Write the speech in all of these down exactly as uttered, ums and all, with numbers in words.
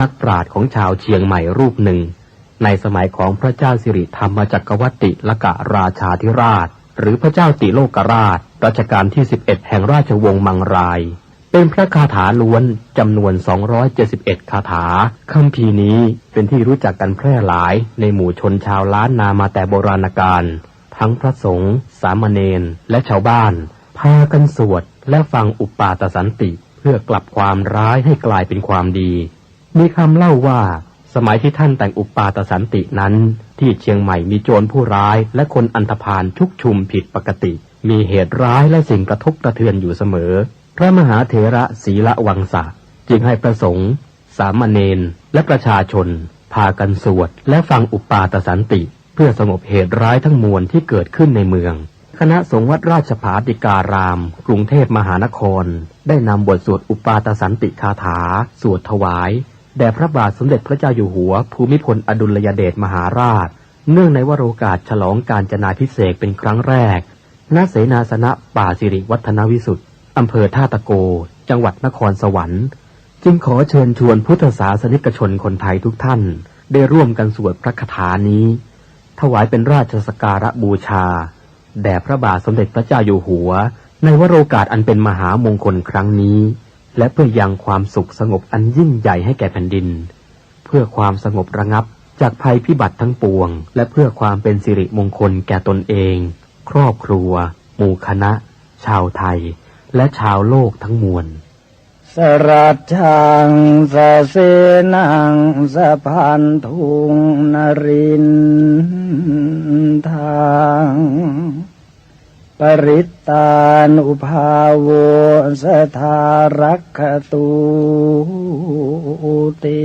นักปราชญ์ของชาวเชียงใหม่รูปหนึ่ง ในสมัยของพระเจ้าสิริธรรมจักรวรรติลกราชาธิราช หรือพระเจ้าติโลกราชรัชกาลที่สิบเอ็ด แห่งราชวงศ์มังราย เป็นพระคาถาล้วนจำนวนสองร้อยเจ็ดสิบเอ็ดคาถา คัมภีร์นี้เป็นที่รู้จักกันแพร่หลายในหมู่ชนชาวล้านนามาแต่โบราณกาล ทั้งพระสงฆ์ สามเณร และชาวบ้าน พากันสวดและฟังอุปาทสันติ เพื่อกลับความร้ายให้กลายเป็นความดี มีคำเล่าว่า สมัยที่ท่านแต่งอุปาทสันตินั้น ที่เชียงใหม่มีโจรผู้ร้ายและคนอันธพาลชุกชุมผิดปกติ มีเหตุร้ายและสิ่งกระทบกระเทือนอยู่เสมอ พระมหาเถระศีลวังสะ จึงให้พระสงฆ์ สามเณร และประชาชน พากันสวดและฟังอุปาทสันติ เพื่อสงบเหตุร้ายทั้งมวลที่เกิดขึ้นในเมือง คณะสงฆ์วัดราชภาติการาม กรุงเทพมหานคร ได้นำบทสวดอุปาทสันติคาถา สวดถวาย แด่พระบาทสมเด็จพระเจ้าอยู่หัวภูมิพลอดุลยเดชมหาราช เนื่องในวโรกาสฉลองกาญจนาภิเษกเป็นครั้งแรก ณ เสนาสนะป่าสิริวัฒนวิสุทธิ์ อำเภอท่าตะโก จังหวัดนครสวรรค์ จึงขอเชิญชวนพุทธศาสนิกชนคนไทยทุกท่าน ได้ร่วมกันสวดพระคาถานี้ ถวายเป็นราชสักการะบูชา แด่พระบาทสมเด็จพระเจ้าอยู่หัว ในวโรกาสอันเป็นมหามงคลครั้งนี้ และเพื่อยังความสุขสงบอันยิ่งใหญ่ให้แก่แผ่นดิน เพื่อความสงบระงับจากภัยพิบัติทั้งปวง และเพื่อความเป็นสิริมงคลแก่ตนเอง ครอบครัว หมู่คณะ ชาวไทย และชาวโลกทั้งมวล Sarajaṃ sasenaṃ sabanthuṃ narindhaṃ, parittānubhāvo sadā rakkhatūti.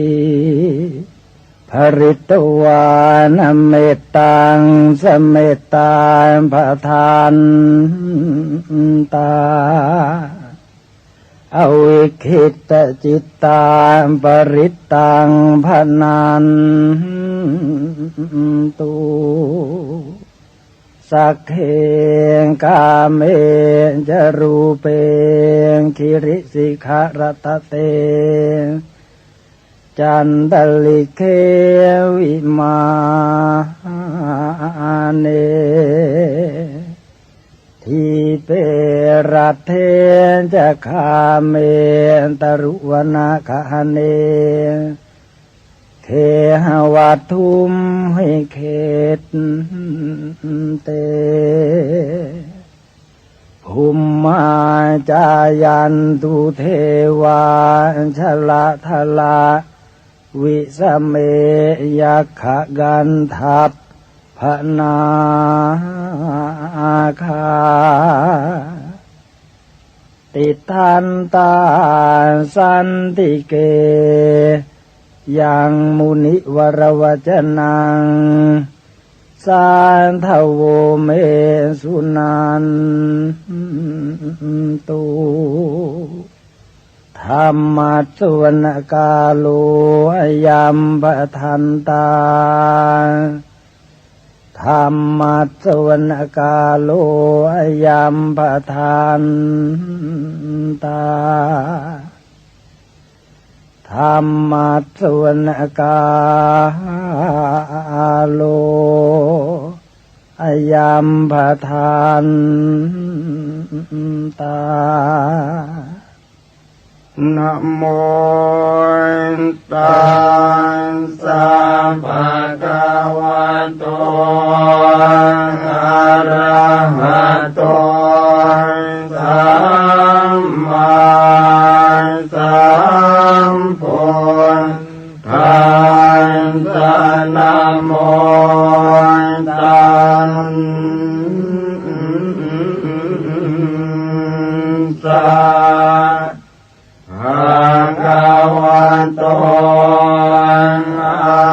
Pharitvāna mettaṃ samettā bhadantā, avikkhittacittā parittaṃ bhaṇantu. Sagge kāme ca rūpe girisikharataṭe cantalikkhe vimāne, dīpe raṭṭhe ca gāme taruvanagahane gehavatthumhi khette, bhummā cāyantu devā jalathalavisame yakkhagandhabbanāgā, tiṭṭhantā santike yaṃ munivaravacanaṃ sādhavo me suṇantu. Dhammassavanakālo ayambhadantā. Dhammassavanakālo ayambhadantā. Dhammassavanakālo ayambhadantā. Namo tassa bhagavato arahato sammāsambuddhassa. Namo tassa bhagavato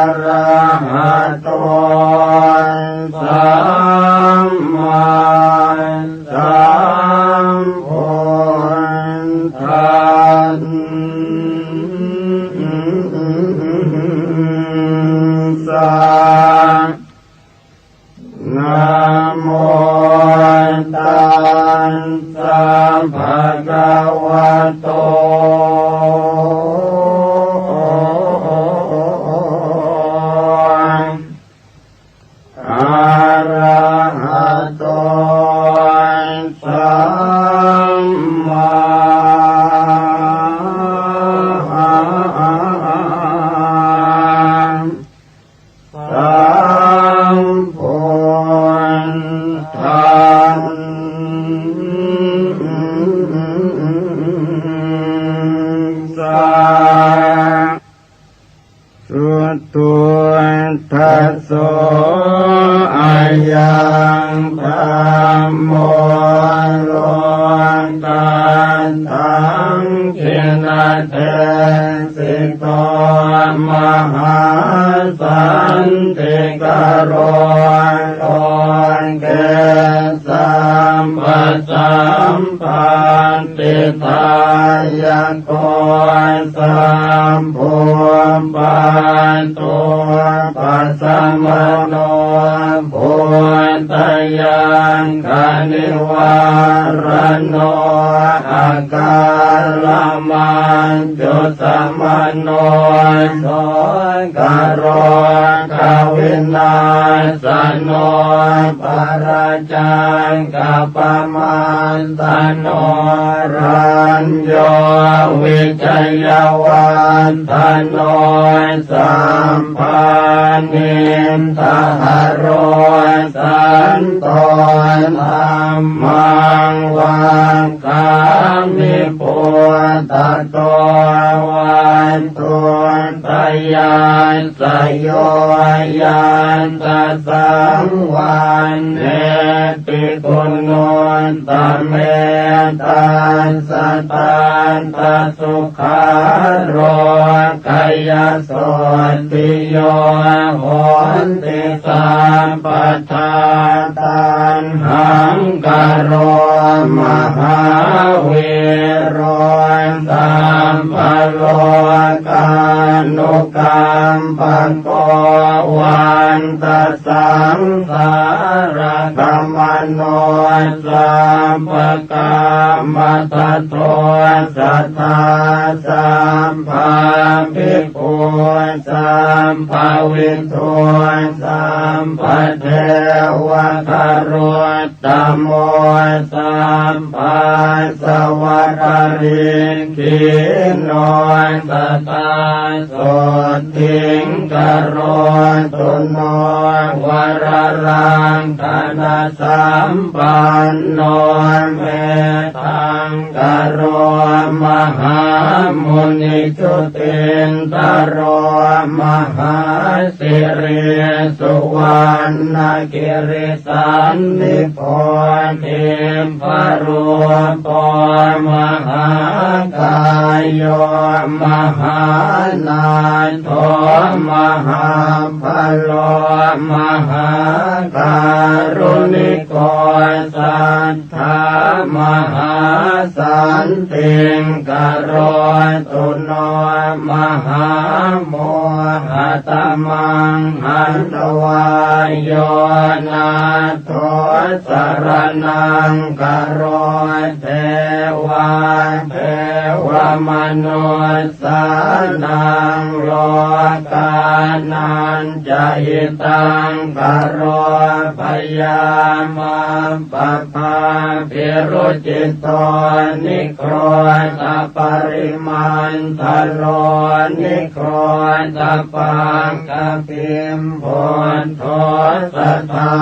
arahato sammāsambuddhassa. Namo tassa bhagavato Puthujjano, ayaṃ dhammo lokatthaṃ hinadesito, mahāsantikaro loke sabbasampattidā yako, sabbupaddavūpasamano, bhūtayakkhanivāraṇo, akālamaccusamano, sokarogavināsano, bara- ccakkapamaddano, rañño vicayavaḍḍhano, sabbāniddaharo, santo dhammaṃ vadāmi puggato. Vatthuttayas- sa yo yattha saṃvaḍḍheti guṇuttame, tassa tattha sukhā bhogayasotthi yo honti sabbadā. Taṇhaṅkaro mahāvīro, sabbalokānukampako, vantasaṃ sāragāmano, sabbakamatato sadā. Sabbabhibhū sabbavidū, sabbadevatarut- tamo, sabbāsavakarikkhino, sadā sotthī karotu no. Vararakkhaṇasampanno, mettā- ṅkaro mahāmuni, jutindharo mahāsiri, suvaṇṇagirisannipho, dibbarūpo mahākāyo, mahānātho mahābbalā, mahākāruṇiko sat- dā, mahāsantī karotu no. Mahāmohatamaṃ hantvā yo nātho saraṇaṃ garo, devā devamanussānaṃ lokānañca hitaṅkaro, bhayā mā- ppa bhābhirucito, nigrodhaparimandalo, nigrodhapāgabhimbudho, sadā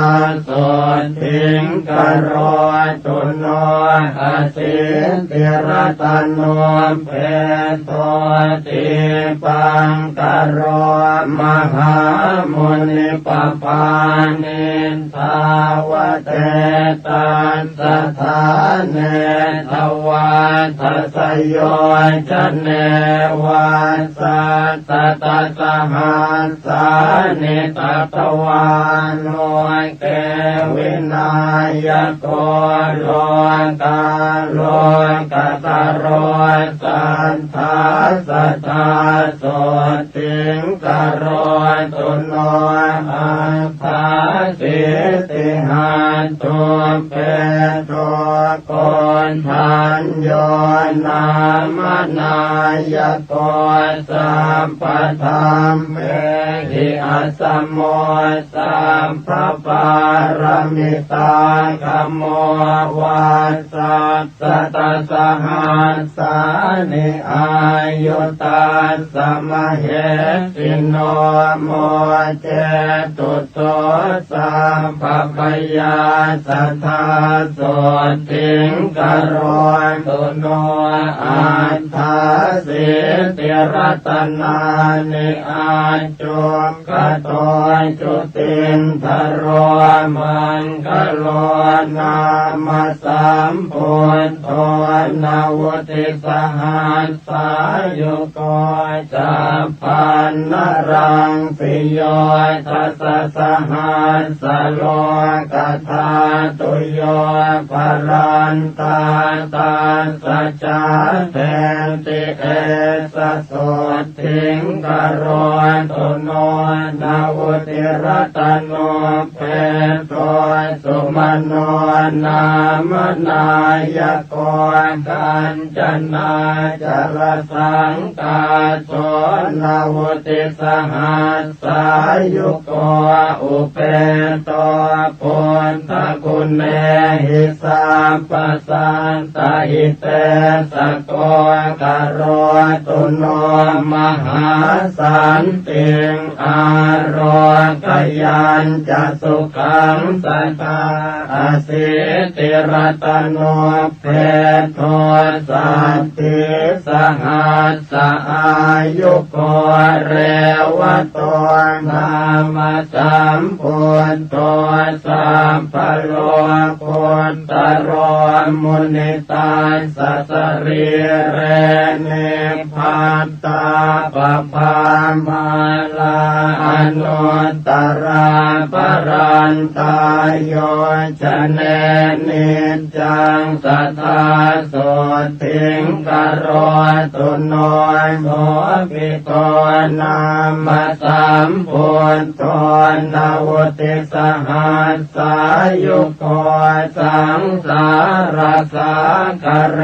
sotthī karotu no. Asiddhiratano peto dīpaṅkaro mahāmuni, pabāni dāvate tassāne dvādasayojane, vasaṭṭhasahas- sāni tatvā loke, vināyako lokā lokataro, satthā sadā sotthī karotu no. Aṭṭhāsītihatthūpeto koṇḍañño nāma nāyako, sabbadhammehi asamo, sabbapāramitāgamo, vassasatasahas- sāni āyu tassa mahesino, mocetu so sabbabhayā, sadā sotthī karotu no. Aṭṭhāsī ติรัตนานิ อาจุ กโตจุตินทโร มังคโลนามะ สัมปุทโธ นวุติสหัสสายุโก สัพพันนรังสิโย ทัสสะสหัสสะโลกธาตุโย ภรันตา ตัสสะจาเทติ เอสะ สุทธิง กโรตุ โน นวุติรัตโน เปโท สุมโน นามะ นายโก กัญจนาจรสังกาโส นวุติสหัสสายุโก อุเปโต ปุทธกุเณหิ สัพพสัตตหิเตสโก กโรตุ โน มหาสันติง อาโรกยัญจะ สุขังสะดา อสีติรัตโน เปโท สัตถิสหัสสะอายุโก เรวะโต นามะ สัมปุทโธ สัพพะโลกุตตโร มุนิตัสสะสะรีเร นิพพัตตาปะพามาลา อนุตตรา ภรันตา โยชะเน นิจจัง สัทธา สุทธิง กโรตุ โน โสภิโต นามะ สัมปุทโธ นวุติสหัสสายุโก สังสารสาคาเร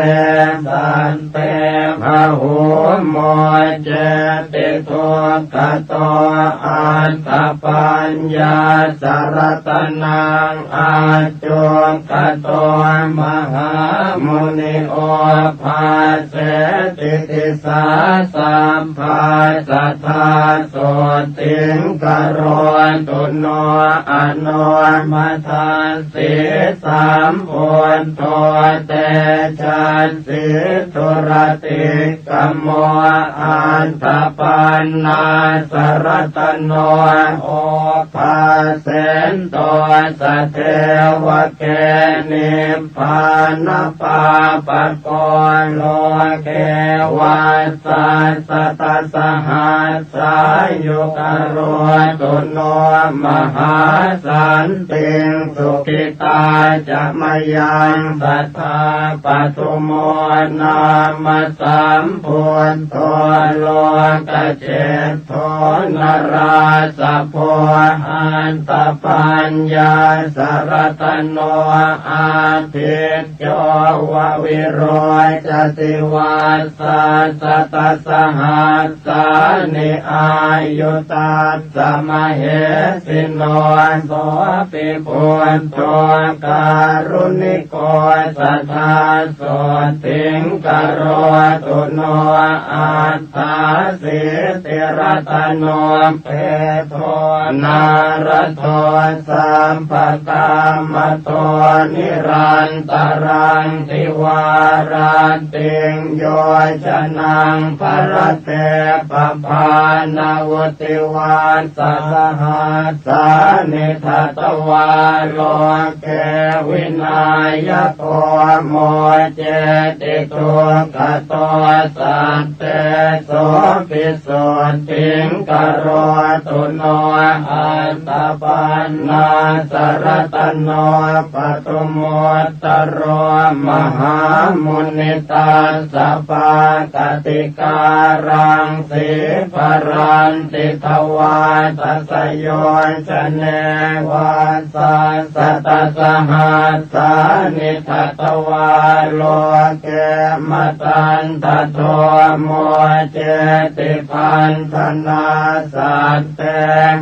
สันติ พะหู โม เจติ ทุกขะโต อัตตะปัญญาสะ รัตนัง อัจจุกะโต มหามุนิ โอภาเสติ ติสสา สัพพา สัทธา สุทธิง กโรตุ โน อนุมะทัส สี สัมปุทโธ เตจัสสี ทุรติกกะโม อัตตะปัญญาสะ รัตโน โอภาเสนโต สะเทวะเก นิพพานปาปะโก โลเก วัสสัสสะ สัทธะสหัสสายุ กโรตุ โน มหาสันติง สุขิตา จะมะยัง สัทธา ปะทุมโม นามะ สัมปุทโธ โลกเจโท นราสโภ อัตตะปัญญาสะ รัตโน อาทิตโยวะ วิโรจติ วัสสัสสะ สัทธะสหัสสานิ อายุตัสสะ มะเหสิโน โสปิ ปุทโธ การุณิโก สัทธา สุทธิง กโรตุ โน อัตตา สีติรัตโน เปโท นารโท สัพพะกามะโท นิรันตะรัง ทิวารัตติง โยชะนัง ภะระเต ปะภา นวุติวัสสะ สัทธะสหัสสานิ ทัตวา โลเก วินายะโก โมเจติ ทุกขะโต สันเต โสปิ สุทธิง กโรตุ โน อัตตะปัญญาสะ รัตโน ปะทุมโมตตะโร มหามุนิ ตัสสะปะกะติกาลัง สีภะรันติ ทวาทะสะโยชะเน วัสสัสสะ สัทธะสหัสสานิ ทัตวา โลเก มะตันทะโท โมเจติ พันธนา สัท te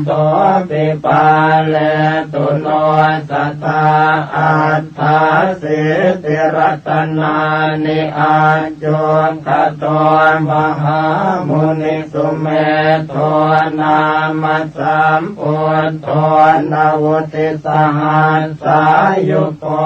sopi pāletu no sadā. Aṭṭhāsīti ratanāni aññukkhato mahāmuni, sumedho nāma sambuddho navutisahassāyuko,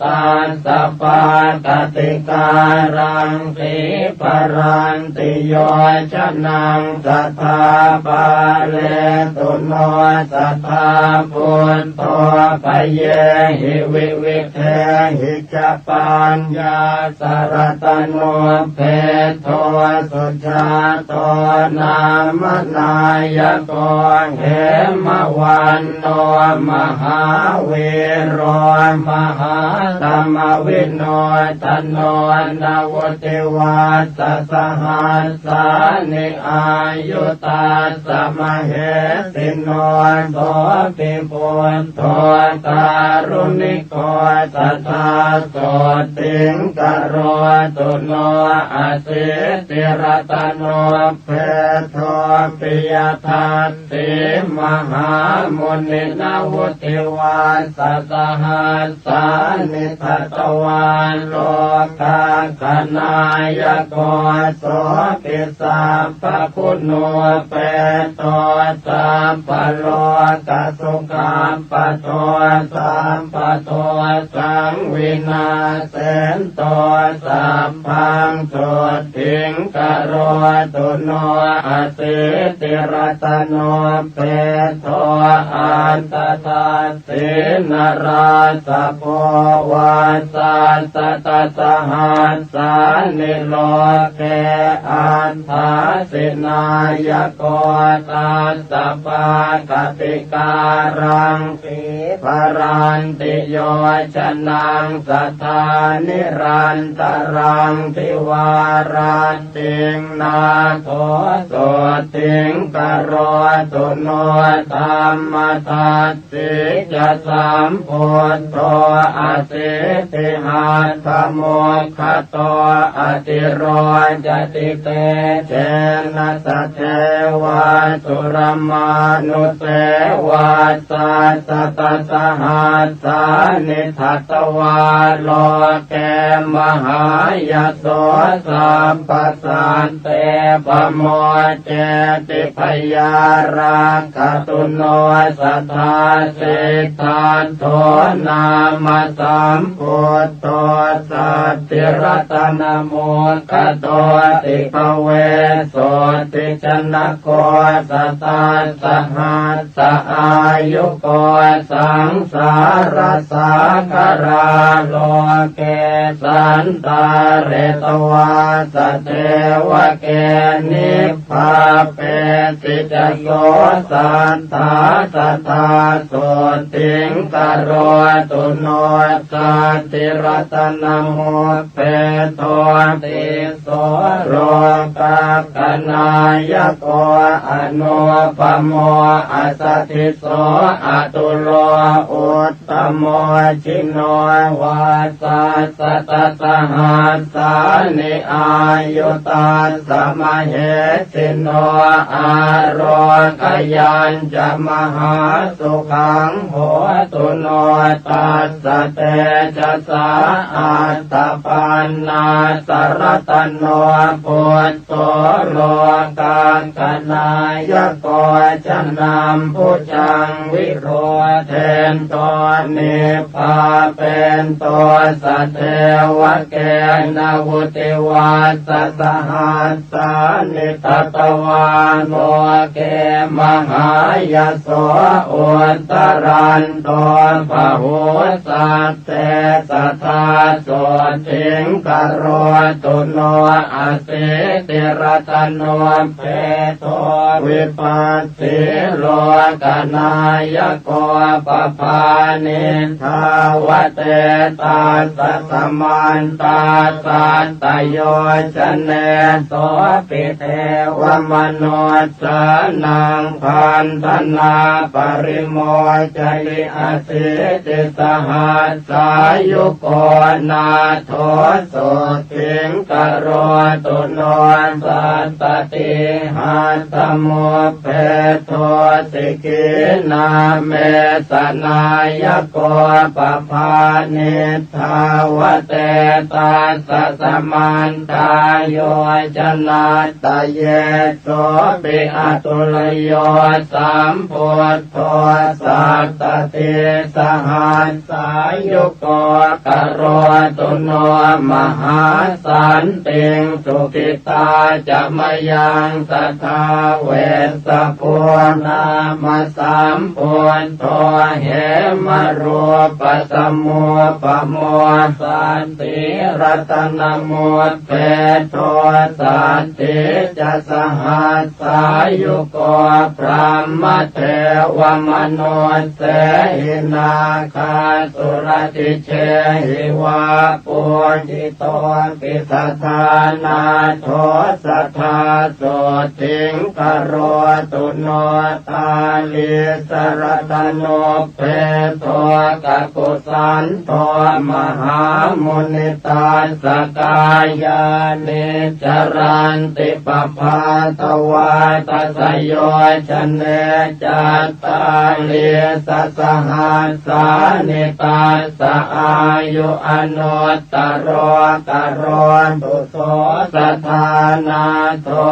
tassa pākati kālaṃ sīparanti yojanaṃ sadā. Pāletu no sadā buddho bhayehi vividhehi ca, paññāsa ratanubbe dho, sujāto nāma nāyako hemavanto mahāvīro, mahātamavidhano. Navutivassasahas sāni āyu tassa mahesino, sopi buddho kāruṇiko sadā, sotthiṃ karotu no asīti ratanubbe dho, piyadassī mahāmuni. Navutivassasahas sāni datvā lokassāyako, sopi sabbaguṇūpeto sabbalokasukappato, sabbadosaṃ vināsento sabbaṃ sotthiṃ karotu no asīti ratanubbe dho. Aṭṭhadassī narāsabho, vassasatasahassāni loke aṭṭhāsi nāyako, tassa pākati kālaṃ sīparanti yojanaṃ sadā. Nirantaraṃ divārat tiṃ nātho sotthiṃ karotu no, dhammadassi ca sambuddho asītihasttamuggato, atirocati tejena saddheva suramanuseva. Satasahas sāni datvā loke mahāyaso, sabbasatte pamucceti bhayārakkhatū no sadā. Siddhattho nāma sambuddho, saddhiratanamuggado, bhikkhave sotthijanako sadā. Sahas sa āyuko saṃsārasāgarā, loke santāretavatthadevake, nibbāpesi ca so satthā, sadā sotthiṃ karotu no. Saddhiratanamu peto tisso lokassāyako, anūpamo asadīso atulo uttamo, jino vassasatasahassāni āyu tassa mahesino, ārogayañca mahāsukhaṃ hotu no tassa tejasā. Attapaṇṇassa ratano buddho, lokassāyako ca nambujā viruḷhento, nibbāpento sadevake, navutivassasahas sāni datvā loke mahāyaso, uttaranto bahūsatte sadā sotthiṃ karotu no. Asītiratanubbedo vipassī lokanayakopa pāni, dhāvatethassa samantā satta yojane. Sopi devamanussānaṃ bhaṇḍanā parimocati. Asītisahassāyuko nātho sotthiṃ karotu no. Sattatihatthamupphedo sikhī nāmesanāyako pabhāni, dhāvatethassa samantā yojanatthaye. Sopi aturayo sambuddho sattatisahassāyuko karotu no mahāsantiṃ. Sukhitā ca mayaṃ sadā Vessabhū nāma sambuddho hemarūpasamupamo. Saddhī ratanamupphedo saddhī ca sahas sāyuko brahmadevamanussehī nāgāsuraddhijehi vā pūjitopi sadā nātho sadā sotthiṃ karotu no. Dālīsaratanu phedo kakusandho mahāmuni tassa kāyāni caranti pabhātavā dasayojane. Cattālīsasahassāni tassa āyu anuttaro karotu so sadā nātho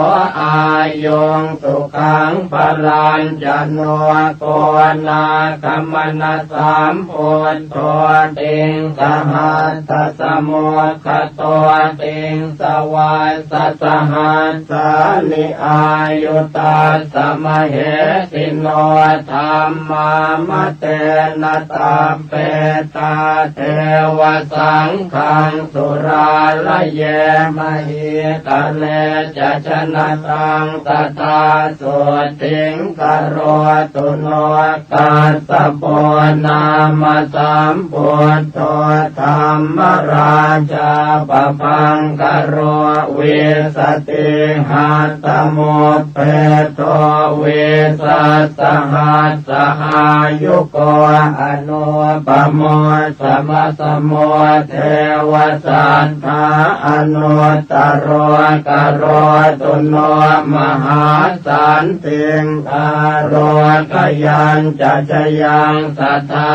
āyuṃ sukhaṃ balañca no koṇāgamanasambuddho tiṃsahassasmuggado tiṃsavassasahassāni āyu tassa mahesino. Dhammā matena sabbetā devasaṅghaṃ surāraye mahītale ca janataṃ sadā sotthiṃ karotu no. Kassapo nāma sambuddho dhammarājā pabhaṅkaro vīsatihatthamupphedo vīsasahassāyuko anūpamo samasamo devasat thā anuttaro karotu no mahāsantiṃ. Ārogayañca jayaṃ sadā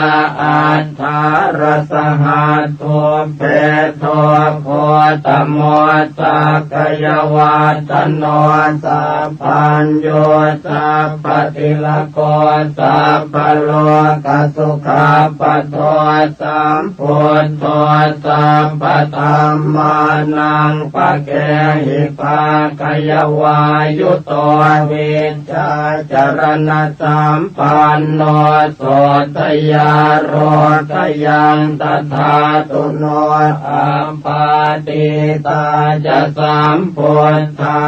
aṭṭhārasahassūphedo gotamo sakyavatthano sabbañño sabbatilako sabbalokasukhapado sambuddho sabbadhammānaṃ pakehi bhāgayavāyuto vijjācaraṇasampanno sotthaṃ ārogayaṃ dadhātu no. Appaṭivatā ca sambuddhā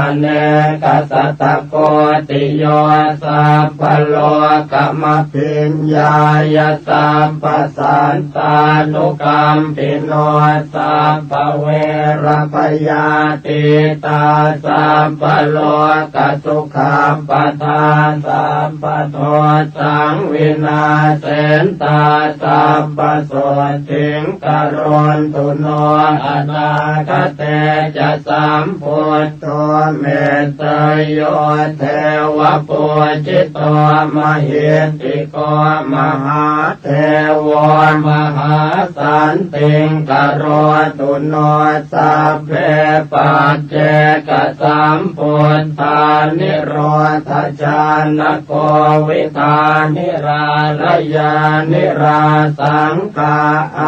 anekasatakoṭiyo sabbalokama bhiññāya sabbasattānukampino sabbaverabhayātītā sabbalokasukhappatā sabbadosaṃ vināsentā sabbasotthiṃ karontu no. Anāgate ca sambud dho metteyyo devapūjito mahiddhiko mahādevo mahāsantiṃ karotu no. Sabbe paccekasambuddhā nirodhajānako vidhānirājā nirāsaṅ kā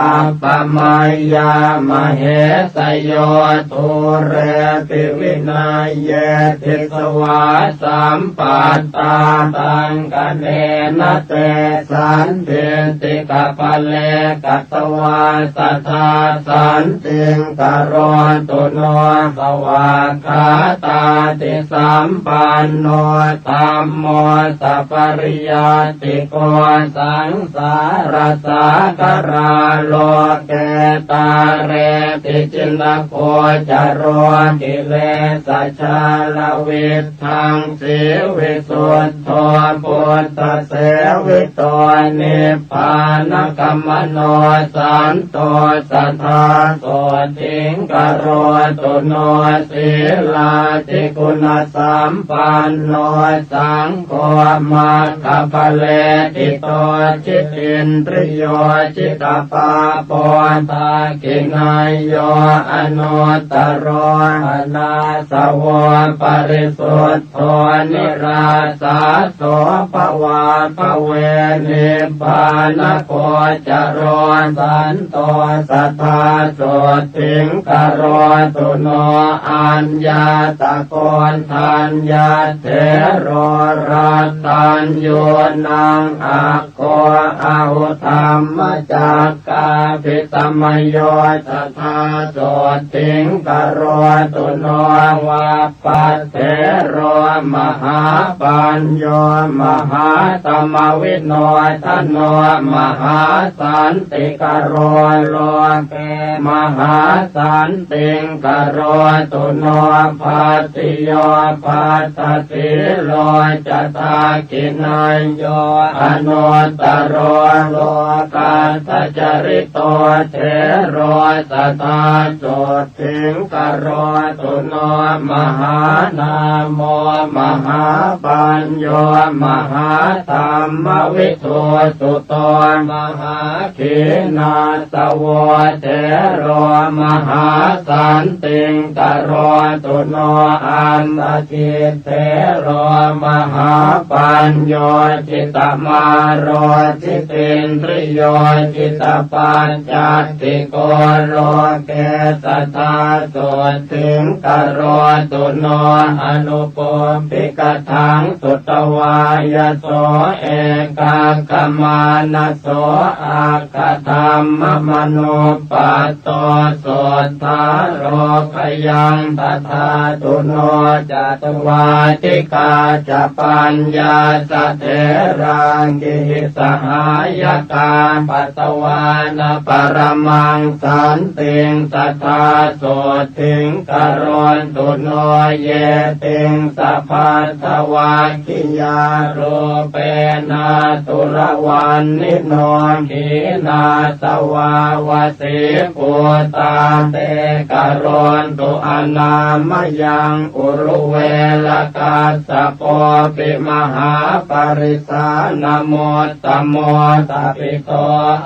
appamayyā mahesayyo dūre pi vineyye disvā sampattā taṅkhaṇena te sandiṭṭhikapale katvā sadā santiṃ karotu no. Svākkhātādisampanno dhammo sappariyattiko สังสารสาการา โลเก ตาเรติ จินโกจโร กิเลสชาลวิทังสี วิสุทโธ ปุทธเสวิโต นิพพานกมโน สันโตสทา โสตถิง กโรตุโน สีลาธิคุณสัมปันโน สังโฆ มัคคเปเลติโต จิตินทริโย จิตปาโป ทักขิณายโย อนุตตโร อนาสวะ ปริสุทโธ นิราสาโส ภวาภเว นิพพานโกจโร สันโตสทา โสตถิง กโรตุโน อัญญาตโกณฑัญญเถโร รัตตัญญูนัง อักโข อาหุธัมมจักกาภิสมโย สทา โสตถิง กโรตุโน วัปปัตเถโร มหาปัญโญ มหาธรรมวิโนทโน มหาสันติกโร โลเก มหาสันติง กโรตุโน ภัตติโย ภัตตสีโล จะทักขิณายโย อนุตตโร โลกัสสจริโต เถโร สทา โสตถิง กโรตุโน มหานามโม มหาปัญโญ มหาธรรมวิทูตสุโต มหาขีณาสโว เถโร มหาสันติง กโรตุโน อัตถกิตเถโร มหาปัญโญ จิตมาโร จิตินทริโย จิตปัญจัตติโก โลเก สทา โสตถิง กโรตุโน อนุปุพพิกขัง สุตวา ยโส เอกัคขมานะโส อักขธัมมมโนปัตโต โสตถาโรคยัง ตถาตุโน จัตวาทิกาจะปัญญา สะเถรา กิหิสหายกา ปัตตวานะปรมังสันติง สทา โสตถิง กโรตุโน เยติงสะภัททวัค คิยา รูเปนะ ทุรวันนิโน ขีณาสวา วสีภูตา เต กโรตุ อนามยัง อุรุเวรกัสสโป ปิ มหาปริสานะมุตตโม ตปิโต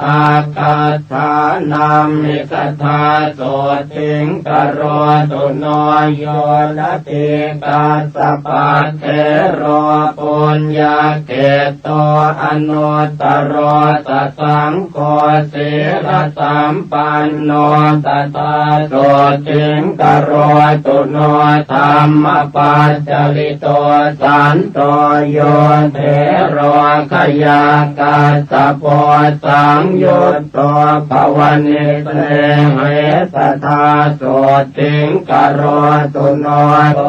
อักขัฏฐานัมหิ สทา โสตถิง กโรตุโน โยนะ ทีกัสสะปัตเถโร ปุญญเขตโต อนุตตโร สะสังโฆ สีลสัมปันโน สทา โสตถิง กโรตุโน ธัมมปัจจริโต สันโต โย เถโร ขยากัสสะโป สังยุตโต ภวนิสเสหิ สทา โสตถิง กโรตุโน โภ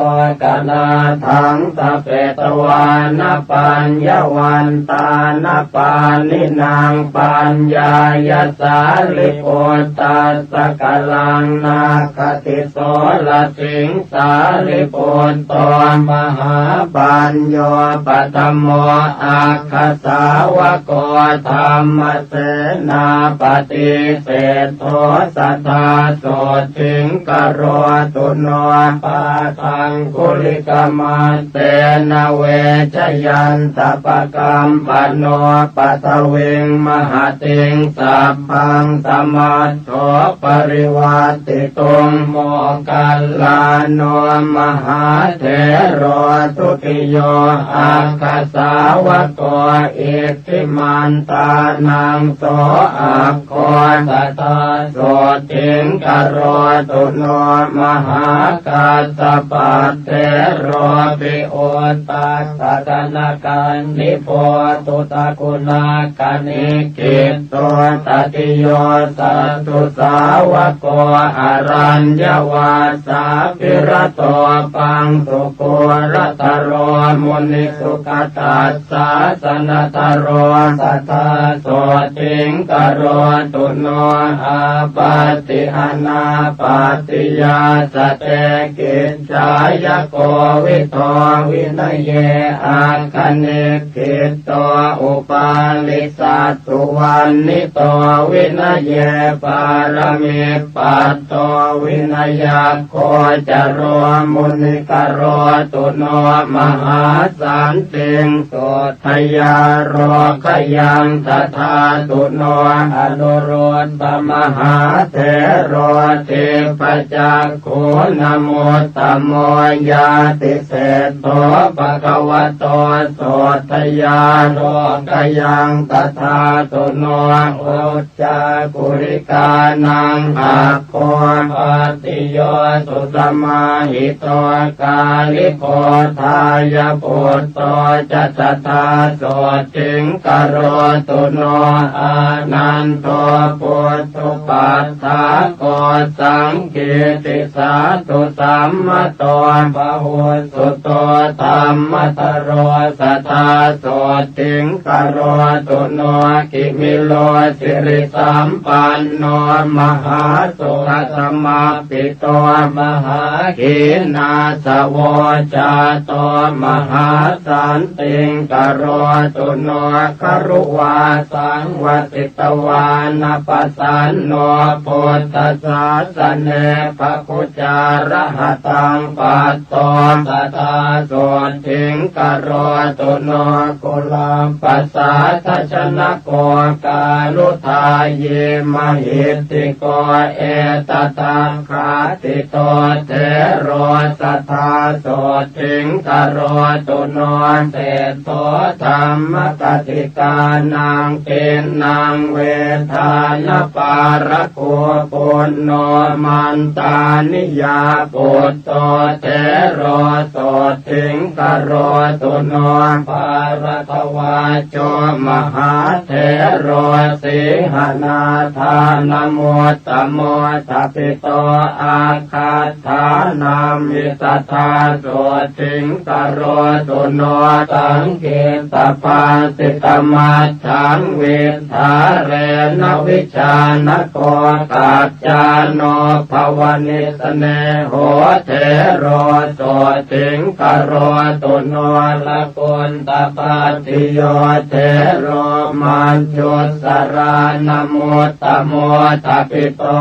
คณาถัง สะเปตวานะ ปัญญวันตานะ ปาณินัง ปัญญายะ สารีปุตตัสสะ กะลัง นักขติ โสรสิง สารีปุตโต มหาปัญโญ ปัทโม อักขสาวโก ธัมมเสนาปติเสสโถ สทา โสตถิง กโรตุโน ปาทังคุลิกมัตเตนะ เวชยันตะ ปะกัมปะโน ปะทวิง มหะติง สัพพัง สะมัต โถ ปริวัตติตุง โมคคัลลาโน มหาเถโร ทุติโย อักขสาวโก อิทธิมันตานัง โส อักโข สทา โสตถิง กโรตุโน มหากัสสะปัตเถโร ปิ อุตตัสสะ กนะกัณฑิโพ ตุตะกุณักขณิกขิตโต ตติโย สัตถุสาวโก อะรัญญวาสาภิรโต ปังสุกูรตโร มุนิสุขตัสสาสนะ taro sadā sotthiṃ karotu no. Āpatti anāpattiyā satte kicchāya kovido vinaye akkhanikkhittho upālisattu vaṇṇito vinaye pāramipatto vinayaggo caro muni karotu no mahāsantiṃ suddhayā lokayaṃ dadhātu no. Anuruddhamahāthero dibbacakkhuṇamuttamo ñātiseṭṭho bhagavato suddhayā lokayaṃ dadhātu no. Uccakulikānaṃ aggo bhaddiyo susamāhito kāliko dāyaputto ca tadā sotthiṃ karotu no. Ānando puthuppaṭṭhāko saṅkītisātu sammato bahussuto dhammadharo sadā sotthiṃ karotu no. Kimilo sirisampanno mahāsukhasamappito mahākhīṇāsavo jāto mahāsantiṃ karotu no. Garuvāsaṃ vasitvāna pasanno buddhasāsane bhaggucārahataṃ pat to sadā sotthiṃ karotu no. Kuḷapasādajanako kāruññigāthā mahiddhiko etadaggāthito thero sadā sotthiṃ karotu no. Seṭṭho dhammatakkhikānaṃ tiṇṇaṃ vedāna pāraku puṇṇo mantāniyā putto thero sotthiṃ karotu no. Bharadvājo mahāthero sīhanādānamuttamo sabhito āgathānamhi sadā sotthiṃ karotu no. Saṅkhittibhāsitamajjhaṃ vi dhārena vijānako kaccāno bhavanisneho thero sotthiṃ karotu no. Laguntabhaddiyo thero majjhusarānamuttamo sabhito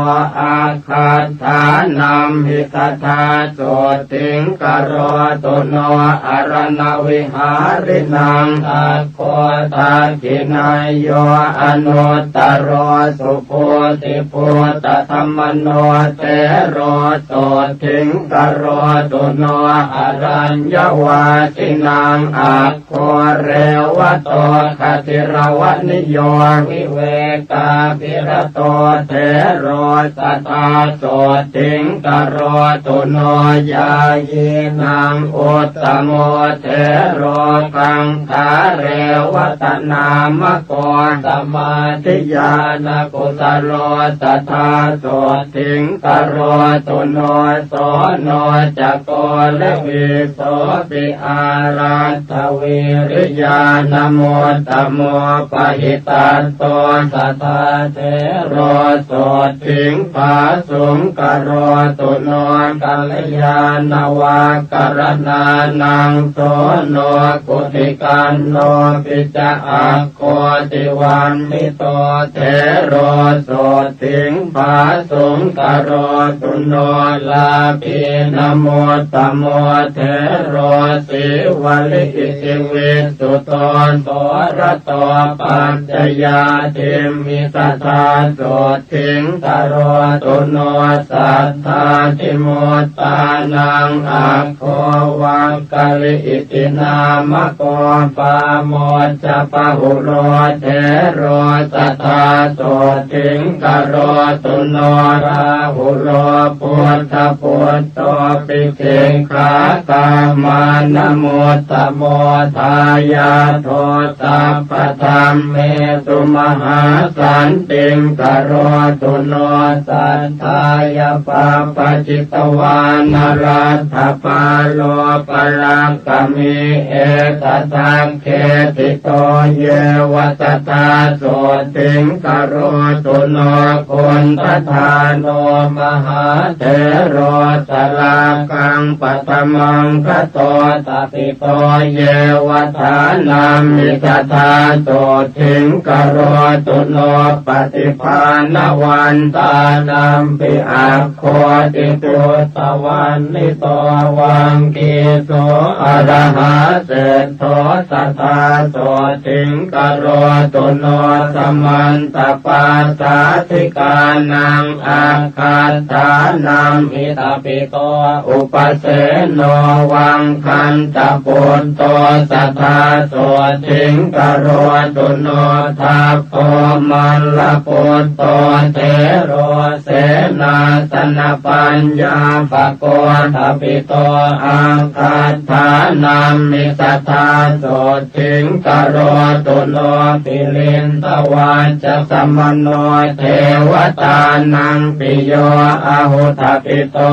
āgathānamhi sadā sotthiṃ karotu no. Araṇavihārinaṃ aggo dakkhiṇeyyo anuttaro subodhibhūtadhammano thero sotthiṃ karotu no. Araññavāsinaṃ aggo revato gadiravaniyo vivekābhirato thero sadā sotthiṃ karotu no. Ñāyīnaṃ uttamo thero gaṅgārevatanāmako samādhiñāṇakusalo sadā sotthiṃ karotu no. Soṇo ca koḷavīsopi āraddhavīriyānamuttamo pahitatto sadā thero sotthiṃ phāsuṃ karotu no. Kalyāṇavākaraṇānaṃ soṇo gutikannopi ca ag go tivaṇṇito thero sotthiṃ phāsuṃ karotu no. Lābhīnamuttamo thero sīvalī iti visuddho sorato pañcayādhimhi sadā sotthiṃ karotu no. Saddādhimuttānaṃ ag go Vaggalī iti nāmako pāmojjabahulo thero sadā sotthiṃ karotu no. Rāhulo buddhaputtopi sikkhākamānamuttamo dāyādo sabbadhammesu mahā Santiṃ karotu no. Satthāya pabbajitavāna raddhapālo palakkami, etadakkheṭṭhito yeva tadā sotthiṃ karotu no. Kundadāno mahāthero salakkaṃ paṭhamaṅgato, tapito yeva dānamhi tadā sotthiṃ karotu no. Paṭibhānavantānampi aggo tiṭṭhuttavaṇṇito, vaggīso arahā seṭṭho sadā sotthiṃ karotu no. Samantapāsādhikānaṃ aggaṭṭhānamhi tapito upaseno, vaggantapuṭṭho sadā sotthiṃ karotu no. Dabbo mallapuṭṭo thero senāsanapaññāpako, tapito aggaṭṭhānamhi sadā sotthiṃ karotu no. Piliṃ ttavaccasamano devatānaṃ piyo ahu, tapito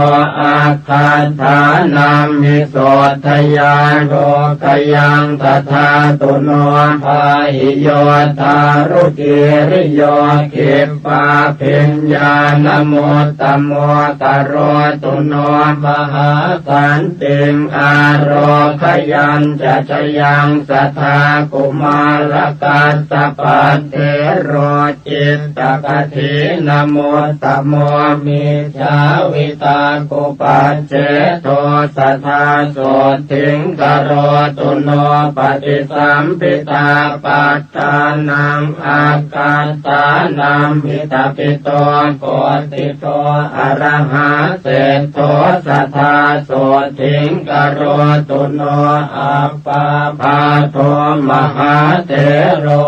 aggaṭṭhānamhi sotthayaṃ lokayaṃ tadātu no. Pāhi yo dārucīriyo khippābhiññānamuttamo, karotu no mahāsan tiṃ ārogayañca jayaṃ sadā. Kumārakassapathero cittakaṭhīnamuttamo, micchāvitakkupacchedo sadā sotthiṃ karotu no. Paṭisambidhāpa ṭṭhānaṃ aggaṭṭhānamhi tapito koṭṭhito, arahā seṭṭho sadā sotthiṃ karotu no. Appabhāso mahāthero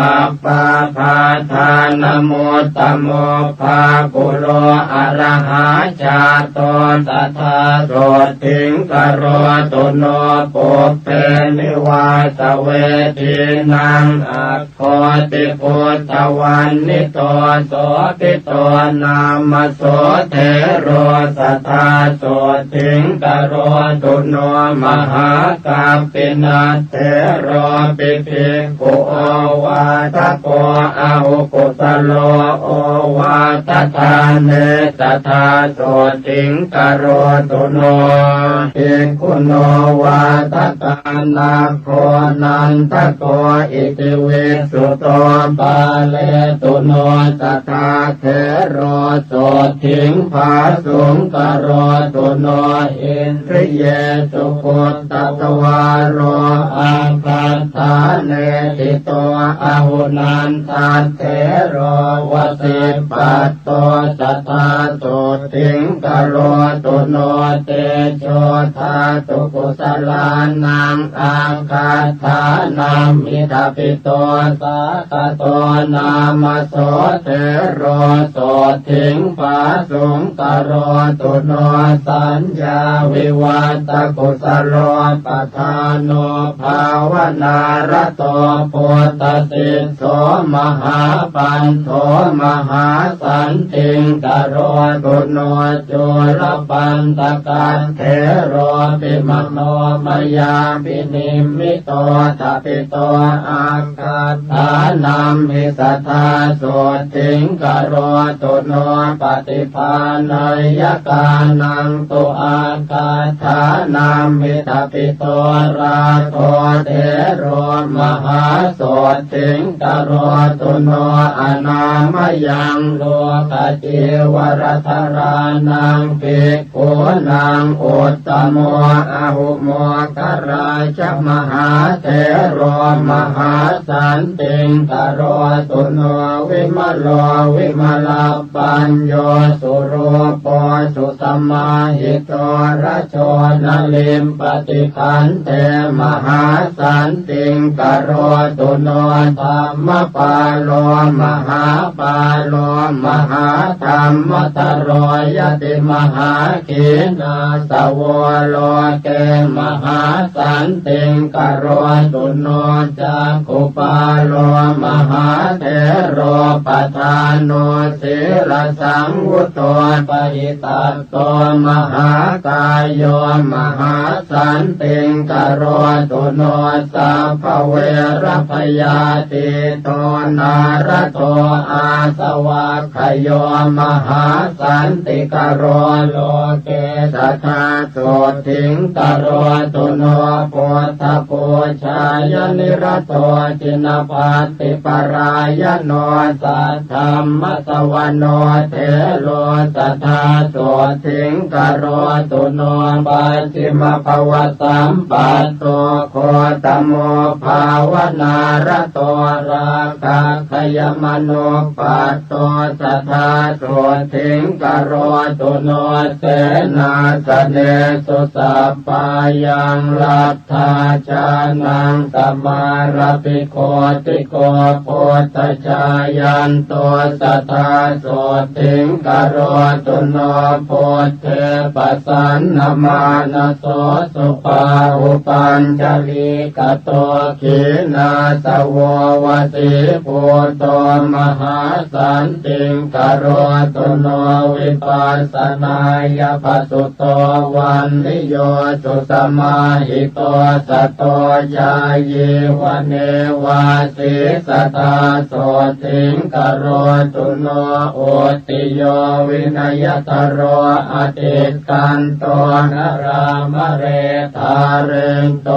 appabhātānamuttamo, bhākulo arahā jāto sadā sotthiṃ karotu no. Pubbenivāsavedhīnaṃ aggoṭiputtavaṇṇito, sobhito nāma so thero sadā sotthiṃ karotu no. Mahākappinatheropi bhikkhu ovādako ahu, kusalo ovādadāne sadā sotthiṃ karotu no. Bhikkhunovādakānaggo nandako iti visuṭṭho, pāletu no sadā thero sotthiṃ phāsuṃ karotu no. Indriyesu guttadvāro aggaṭṭhāne ṭhito ahu, nandathero vasippatto sadā sotthiṃ karotu no. Tejodhātukusalānaṃ aggaṭṭhānamhi tapito, sāgato nāma so thero sotthiṃ phāsuṃ karotu no. Saññāvivatthakusalobhātā no bhāvanārato buddhasisso mahāpanto mahāsantiṃ karotu no. Cūḷapaṇḍakaṭṭheropi manomayābhinimmito, tapito aggaṭṭhānamhi sadā sotthiṃ karotu no. Paṭibhāṇeyyakānaṃ tu aggaṭṭhānamhi tapito, rāgo thero mahāsotthiṃ karotu no. Anāmayaṃ lokacīvaradharānaṃ bhikkhūnaṃ uttamo ahu, moggallāja mahāthero mahāsantiṃ karotu no. Vimalo vimalapañño surūpo susamāhito, rajo na limpati khandhe mahāsantiṃ karotu no. Dhammapālo mahāpālo mahādhammataro yati, mahākhīṇāsavo loke mahāsantiṃ karotu no. Cakkhupālo mahā เถโร ปะธาโน สีลสังวุโต ปะหิตัตโต มหากายโย มหาสันติง กโรตุโน สัพพะเวระ พยาธิโต นาระโต อาสวัคคโย มหาสันติง กโร โลเก สัทธา โสตถิง กโรตุโน ปุทธปูชายะ นิระโต จินปัตติปารายโน สัทธัมมสวโน เถโร สัทธา โสตถิง กโรตุโน ปัจฉิมภวสัมปัตโต โคตโม ภาวนารโต ราคะขยมนุปัตโต สัทธา โสตถิง กโรตุโน เสนาสเนสุ สัปปายัง ลัทธาจานัง สมาระปิ โคติโก ปุทธจายันโต สัทธา โสตถิง กโรตุโน ปุทเท ปสันนมานะโส สุปาหุปัญจลีกโต ขีณาสโว วสีภูโต มหาสันติง กโรตุโน วิปัสสนายะ ปสสุโต วัณฑิโย สุสมาหิโต สัตโต จายีวเนวาสี สัทธา โสตถิง กโรตุโน อุตติโย วินยตโร อติกขันโต นรามะเร ทารินโต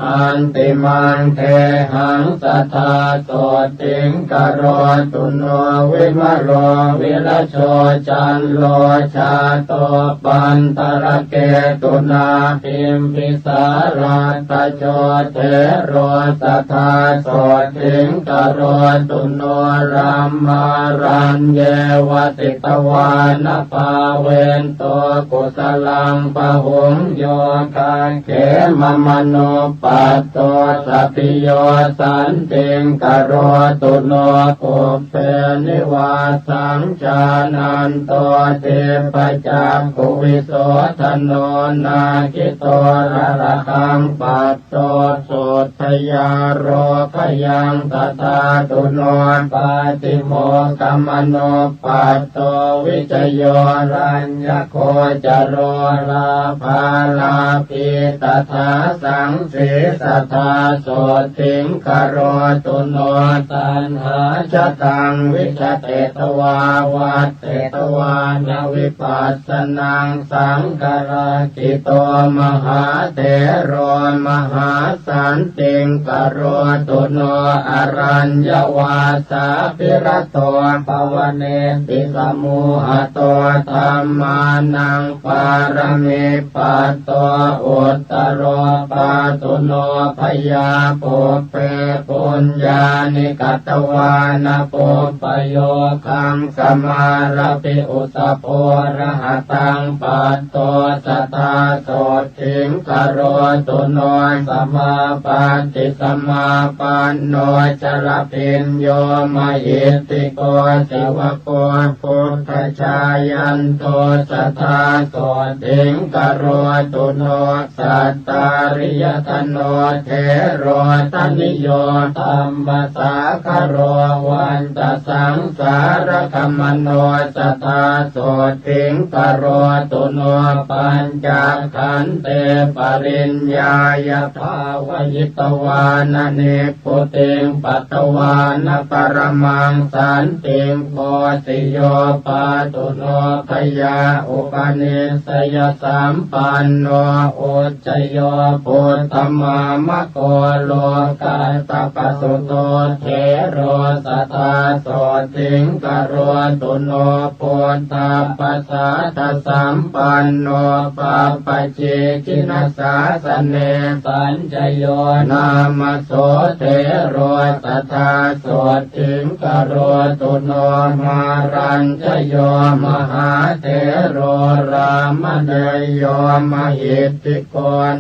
อันติมัง เทหัง สัทธา โสตถิง กโรตุโน วิมโล วิรโช จันโล ชาโต ปันตรเกตุนา พิมพิสารัตโต เถโร สัทธา โสตถิง กโรตุโน รัมมารัญเย วสิตวานะ ภาเวนโต กุสลัง ปะหุง โย คัคเข มะมะนุปัสโต สัพพิโย สันติง กโรตุโน ปุพเพนิวาสัง จานันโต ทิพพจักขุวิโสทโน นาคิโต ระระหัง ปัสโต สุทธยาโร ภยัง สัทธาตุโน ปาติโมกขมนุปัสโต วิจโย รัญญโกจโร ลาภาลาภี ตถาสังสี สัทธา โสตถิง กโรตุโน ตัณหาชะตัง วิชเตตวา วัตเตตวานะ วิปัสสนัง สังกรักขิโต มหาเถโร มหาสันติง กโรตุโน อรัญญวาสาภิรโต ภวเนติสมมูหโต ธัมมานัง ปารมีปัตโต อุตตโร ปาตุโน ภยา ปุพเพ ปุญญานิ กตวานะ ปุพพโยคัง สมาระปิ อุสโภ รหตัง ปัตโต สัทธา โสตถิง กโรตุโน สมาปัตติ สมาปันโน จรพิญโญ มหิทธิโก สิวโก พุทธจายันโต สัทธา โสตถิง กโรตุโน สัตตาริยธโน เถโรธนิโย ธัมมสาคโร วันตสังสารคมโน สัทธา โสตถิง กโรตุโน ปัญจขันเต ปริญญาญา ภาวหิตวานะ นิพพุติง ปัตตวานะ ปรมัง สันติง โพธิโย ปาตุโน ภยา อุปนิสสยสัมปันโน อุจจโย ปุตถมามโก โลกัสสปสุโต เถโร สัทธา โสตถิง กโรตุโน ปุทธปสสาทสัมปันโน ปัปปจี จินสสาสเน สัญจโย นามโส เถโร สัทธา โสตถิง กโรตุโน มารัญจโย มหาเถโร รามเณยโย มหิทธิโก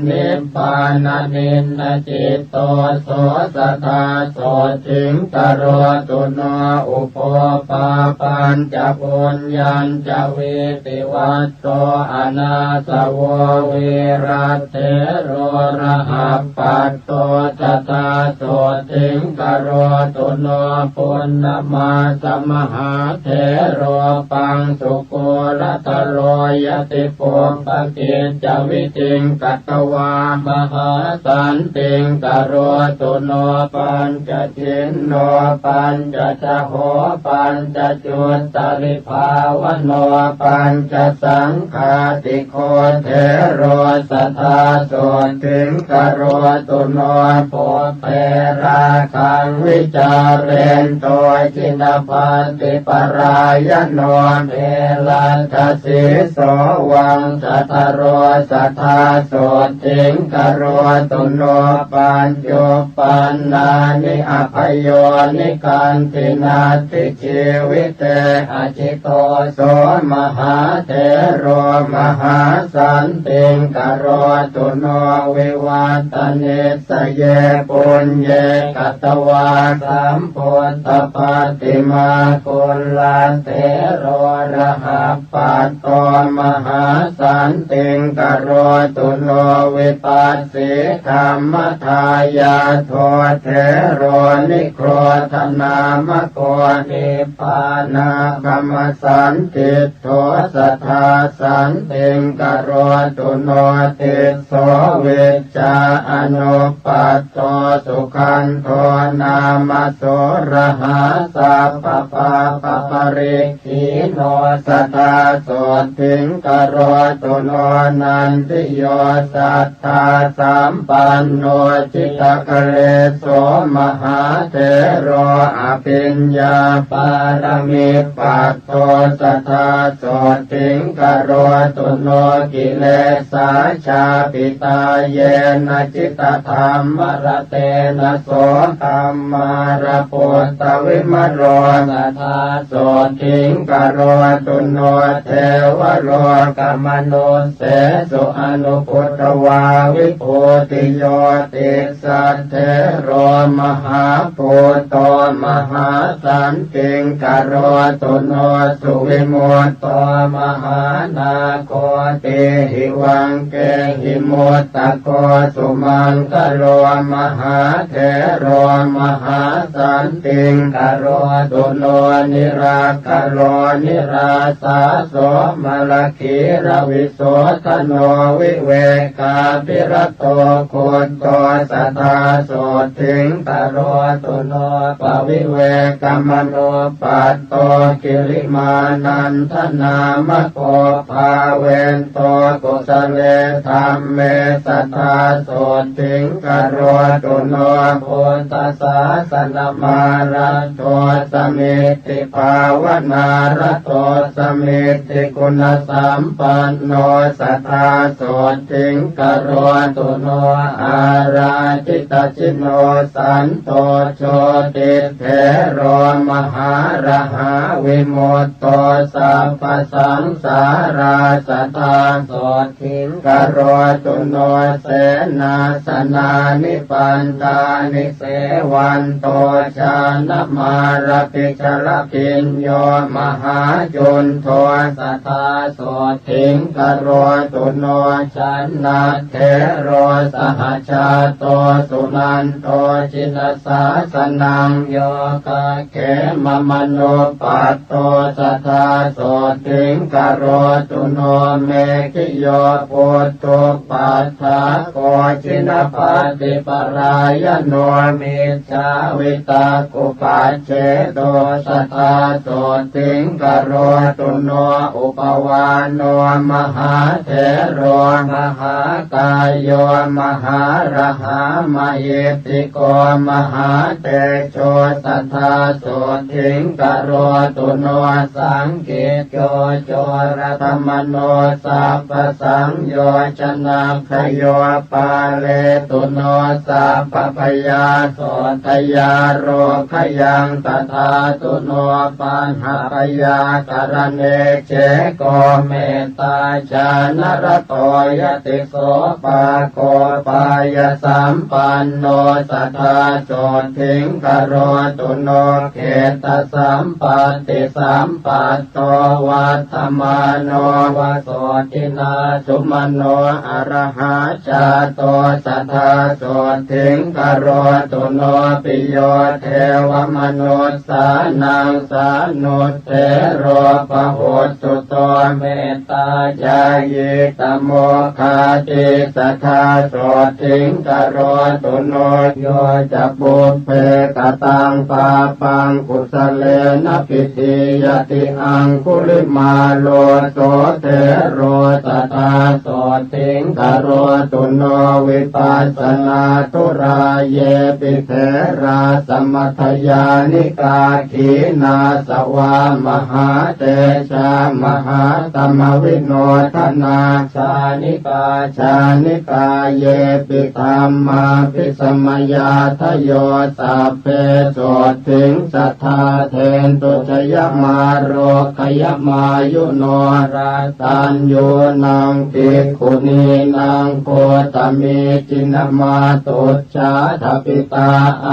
นิพพานะนินทจิตโต โส สัทธา sotthiṃ karotu no. Ubho pāpañca puññañca vītivatto anāsavo vīrathero rahappat to sadā sotthiṃ karotu no. Punnamāsamahāthero paṃsukulataro yati, pubbakiccavītiṃ katvā mahāsantiṃ karotu no. Pañcachinno pañcasaho pañcacuttalibhāvano pañcasaṅ ghātiko thero sadā sotthiṃ karotu no. Pubbe rāgaṃ vicārento jinappaṭiparāyano geladdhasīso vaṃsadharo sadā sotthiṃ karotu no. Pañcuppannāni abhayo nikanti natthi jīvite ajito so mahāthero mahāsantiṃ karotu no. Vivattanisaye puññe katvā sambuddhapaṭimā kulatthero rahappat to mahāsantiṃ karotu no. Vipassī dhammadāyādo thero nigrodhanāmako nibbānāgamasandiṭṭho sadā santiṃ karotu no. Tisso vijjā anuppat to sugandho nāma sorahā sabbapāpaparikkhīno sadā sotthiṃ karotu no. Nandiyo satthā sampanno jitakalēso mahāthero abhiññāpāramippat to sadā sotthiṃ karotu no. Kilesā chāpitā yena jitadhammaratena so kammāraputtavimalo sadā sotthiṃ karotu no. Devalokamanussāvesu anuputvā vibhūtiyo tis saṭṭhero mahābhūto mahāsantiṃ karotu no. Suvimutto mahānāgo tīhivaṅkehi muttako sumaṅgalo mahāthero mahāsantiṃ karotu no. Nirakkalo nirāsā so malakīravisodhano vivekābhirato guddo sadā sotthiṃ karotu no. Pavivekamanuppatto kirimānandanāmako bhāvento kusale dhamme sadā sotthiṃ karotu no. Buddhasāsanamāraddho sami ddhibhāvanārato samiddhiguṇasampanno sadā sotthiṃ karotu no. Ārājitacino santo jotithero mahārahā vimutto sabbasaṃsārā sadā sot thiṃ karotu no. Senāsanāni pantāni sevanto jānamārabhijarabhiñño mahācundo sadā sotthiṃ karotu no. Canda tthero sahajāto sunan to jinasāsanaṃ yo gaggemamanuppatto sadā sotthiṃ karotu no. Meghiyo puthuppaddāko jinappaṭiparāyano mijjhāvitakkupajjhedo sadā sotthiṃ karotu no. Uppavāno mahāthero mahākāyo mahārahā mahiddhiko mahātejo sadā sotthiṃ karotu no. Saṅkicco coratamano sabbasaṅyojanaggayo pāletu no sabbabhayā sotthayarogayaṃ tadā tu no. Pahābhayākaraṇe je ko mettācānarato yati sopāgo pāyasampanno sadā sotthiṃ karotu no. Khetta sampatti sampatto vaddamāno va sotthinā sumano arahā jāto sadā sotthiṃ karotu no. Piyo devamanussānaṃ sānuttero bahussuto mettācāyī tamo khatī sadā sotthiṃ karotu no. Yo ca pubbe kataṃ pāpaṃ kusalena pidhīyati aṅgulimālo so thero sadā sotthiṃ karotu no. Vipassanātturā yepi therā samatthayānikā khīṇāsavā mahātejā mahātamavinodhanā jānikā jānikā yepi dhammābhisamayattayo sabbe sotthiṃ sadā dentu jayamārogayamāyuno. Rataññūnaṃ bhikkhunīnaṃ gotami jinamātujjhā dabitā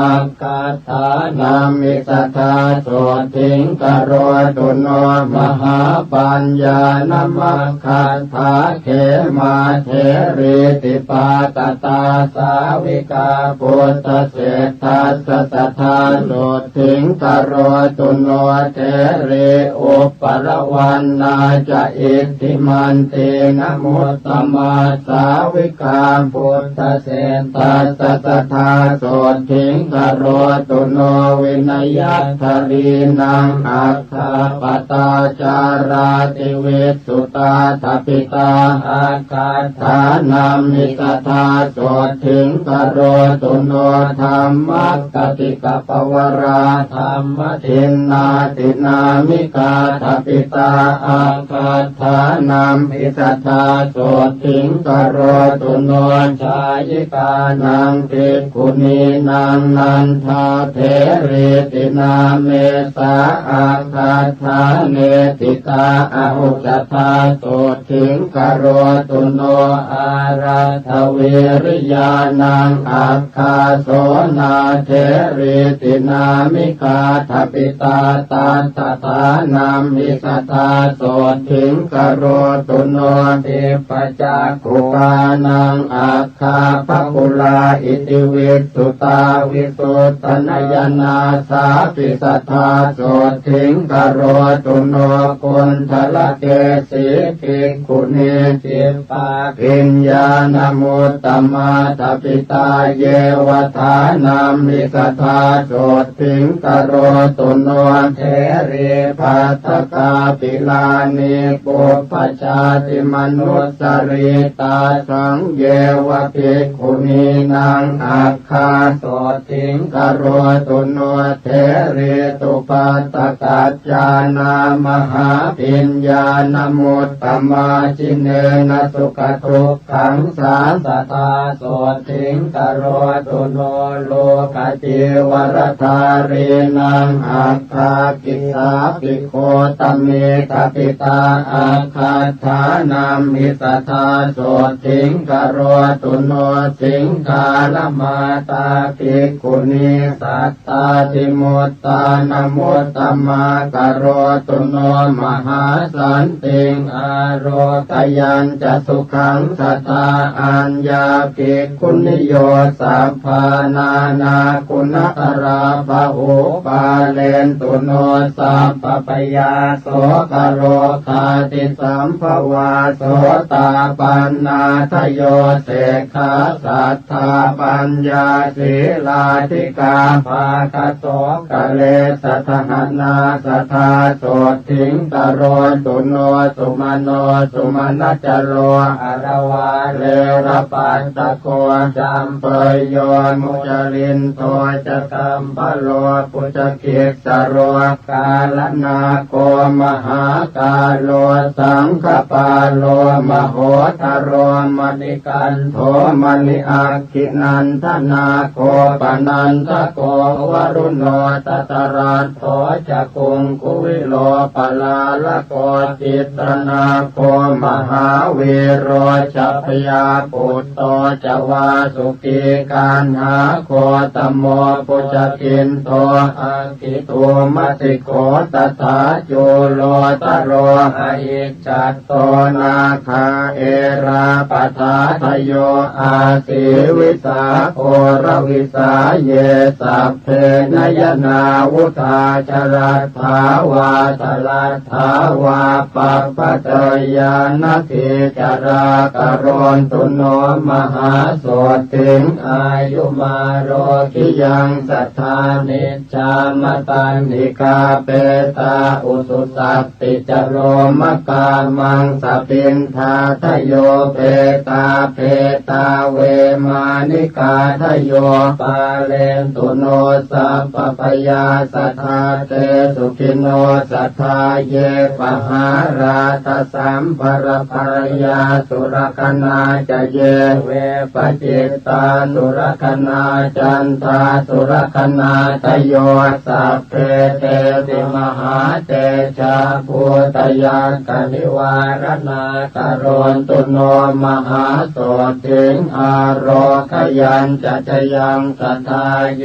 aggaṭṭhānamhi sadā sotthiṃ karotu no. Mahāpaññānamaggaṭṭhā khemā therī dipāgatā sāvikā buddhaseṭṭhassa sadā sotthiṃ karotu no. Therī uppalavaṇṇā ca iddhimantī namuttama sāvikā buddhaseṭṭhassa sadā sotthiṃ karotu no. Vinayaddharīnaṃ aggappatā cārāti visuddhā dabitā aggaṭṭhānamhi sadā sotthiṃ karotu no. Dhammakaṭṭikapavarā dhammadinnādināmikā dabitā aggaṭṭhānamhi sadā sotthiṃ karotu no. Jhāyikānaṃ bhikkhunīnaṃ nandatherīti nāmesā aggaṭṭhāne ṭhitā ahu sadā sotthiṃ karotu no. Āraddhavīriyānaṃ agghāso nātherīti nāmikā dabitā tattadānamhi sadā sotthiṃ karotu no. Dibbacakkhukānaṃ agghā bhakkhulā iti visuttā visuddhanayanā sāpi sadā sotthiṃ karotu no. Kuṇḍalakesī bhikkhunī dibbā bhiññānamuttamā dabitā yeva dānamhi sadā sotthiṃ karotu no. Therī bhaddakā pilānī pubbajātimanussaritā taṃ yeva bhikkhunīnaṃ agghā sotthiṃ karotu no. Therī tubhaddakaccānā mahābhiññānamuttamā jinena sukhadukkhaṃ sā sadā sotthiṃ karotu no. Lokacīvaradhārīnaṃ agghā kissāpi gotamī dabitā aggaṭṭhānamhi sadā sotthiṃ karotu no. Siṅgālamātā bhikkhunī sattātimuttānamuttamā karotu no. Mahāsantiṃ ārogayañca sukhaṃ sadā aññā bhikkhuniyo sabbā nānāguṇakarā bahū pālentu no sabbabhayā sokaro gāti sambhavā. Sotāpannā dayo sekhā saddā paññā sīlādhikā bhāgaso kaḷesasahaṇā sadā sotthiṃ karotu no. Sumano sumanacaro aravālera paddako sampeyyo mucalindo ca kambhalo bhujagis saro kālanago mahākālo saṅkhapālo mahotaro maṇikanḍo maṇi-aggī nandanago panandako varuṇo dhataraṭṭho ca kuṅkuvīro palālako citranago mahāvīro jabhayā putto ca vāsukī kaṇhā โคตโม ปุจจกินโต อักขิ โทมสิโข ตถา จูโลตโร อหิจฉัตโต นาคา เอราปธาตโย อาสีวิสาโครวิสา เย สัพเพ นยนาวุฑา จรัฏฐาวา ทรัฏฐาวา ปัปปะเจยา นัฏฐี จรา กโรนตุ โน มหาโสฏฐิง อายุมา โรกิยัง สัทธา นิจฉามะ ตัณหิกา เปตา อุสุสัตติ จโรมกา มังสปิณฑาตโย เปตา เปตา เวมานิกาตโย ปาเลนตุ โน สัพพะพยาสธา เต สุขิโน สัทธา เย ปหาราธสัมภะระปะระยาสุรคณา จะ เย เวปจิตตาสุรคณา จันทาสุรคณาตโย สัพเพ เต สิ มหาเตจา ภูตยักขนิวารณา กโรนตุ โน มหาโสฏฐิง อาโรคยัญจะ จะยัง สัทธา เย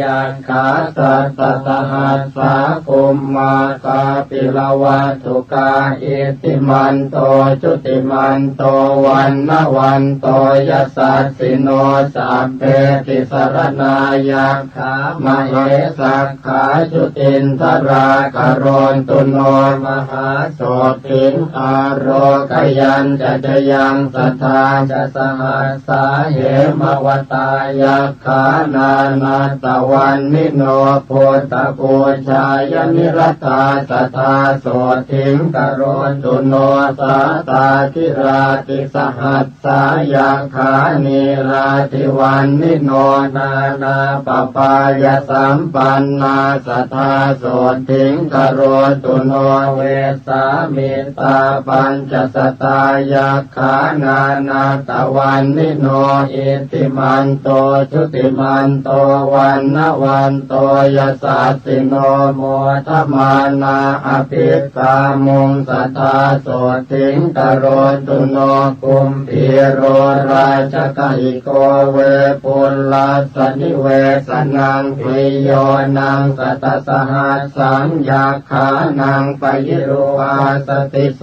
ยักขา สัตตสหัสสา ภุมมากาภิลวัตถุกา อิทธิมันโต จุติมันโต วัณณวันโต ยสัสสิโน สัพเพ ติสรณา ยักขามเหสักขา จุตินทรา กโรนตุ โน มหาโสฏฐิง อาโรคยัญจะ จะยัง สัทธา จะสหัสสา เหมวตา ยักขา นานัตตวัณณิโน พุทธปูจายะ นิรตา สัทธา โสฏฐิง กโรนตุ โน สาตาธิราติสหัส สา ยักขา นีลาธิวัณณิโน นานาปปายสัมปันนา สัทธา โสฏฐิง กโรนตุ โน เวสสา มิตตา ปัญจสตา ยักขา นานัตตวัณณิโน อิทธิมันโต จุติมันโต วัณณวันโต ยสัสสิโน โมทมานา อภิกขามุง สัทธา โสฏฐิง กโรนตุ โน คุมภีโร ราชกหิโก เวปุลลัสสะ นิเวสสนัง พรีโย นัง สัตตสหัสสัง ยักขานัง ปะยิรูปาสติ โส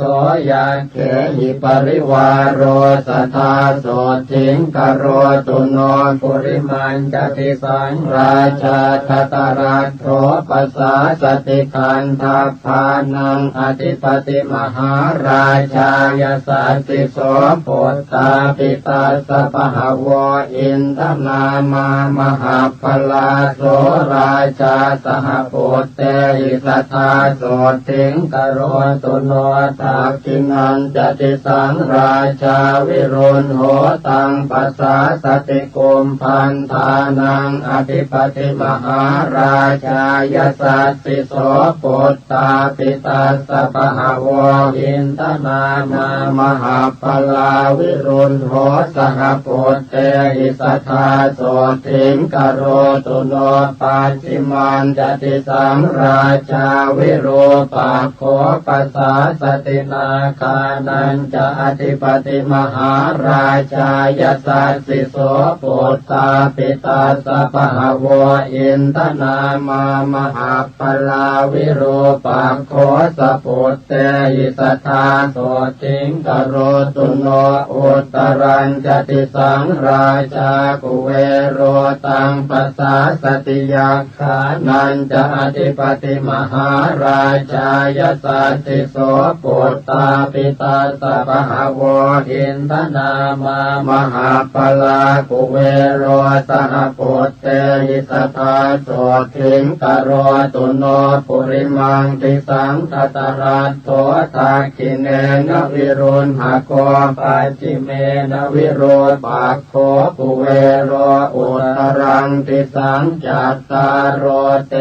ยักเขหิ ปริวาโร สัทธา โสฏฐิง กโรนตุ โน ปุริมัญจะ ดิสัง ราชา ธตรัฐโถ ปสาสติ ขันธัพพานัง อธิปติ มหาราชา ยสัสสิ โส ปุตตา ปิตัสสะ ปะหะโว อินทนามา มหัปปลา โส ราชา สหปุตเตหิ สัทธา โสฏฐิง กโรนตุ โน ทักขิณัญจะ ดิสัง ราชา วิรุฬโห ตัง ปสาสติ กุมภัณฑานัง อธิปติ มหาราชา ยสัสสิ โส ปุตตา ปิตัสสะ ปะหะโว อินทนามา มหัปปลา วิรุฬโห สหปุตเตหิ สัทธา โสฏฐิง กโรนตุ โน ปัจฉิมัญจะ ดิสัง ราชา วิรูปัก โข ปสาสติ นาคานัญจะ อธิปติ มหาราชา ยสัสสิ โส ปุตตา ปิตัสสะ ปะหะโว อินทนามา มหัปปลา วิรูปัก โข สปุตเตหิ สัทธา โสฏฐิง กโรนตุ โน อุตตรัญจะ ดิสัง ราชา กุเวโร ตัง ปสาสติ ยัก ขานัญจะ อธิปติ มหาราชา ยสัสสิ โส ปุตตา ปิตัสสะ ปะหะโว อินทนามา มหัปปลา กุเวโร สหปุตเตหิ สัทธา โสฏฐิง กโรนตุ โน ปุริมัง ดิสัง ธตรัฐโถ ทักขิเณนะ วิรุฬหโก ปัจฉิเมนะ วิรูปัก โข กุเวโร อุตตรัง ดิสัง จัตตาโร เต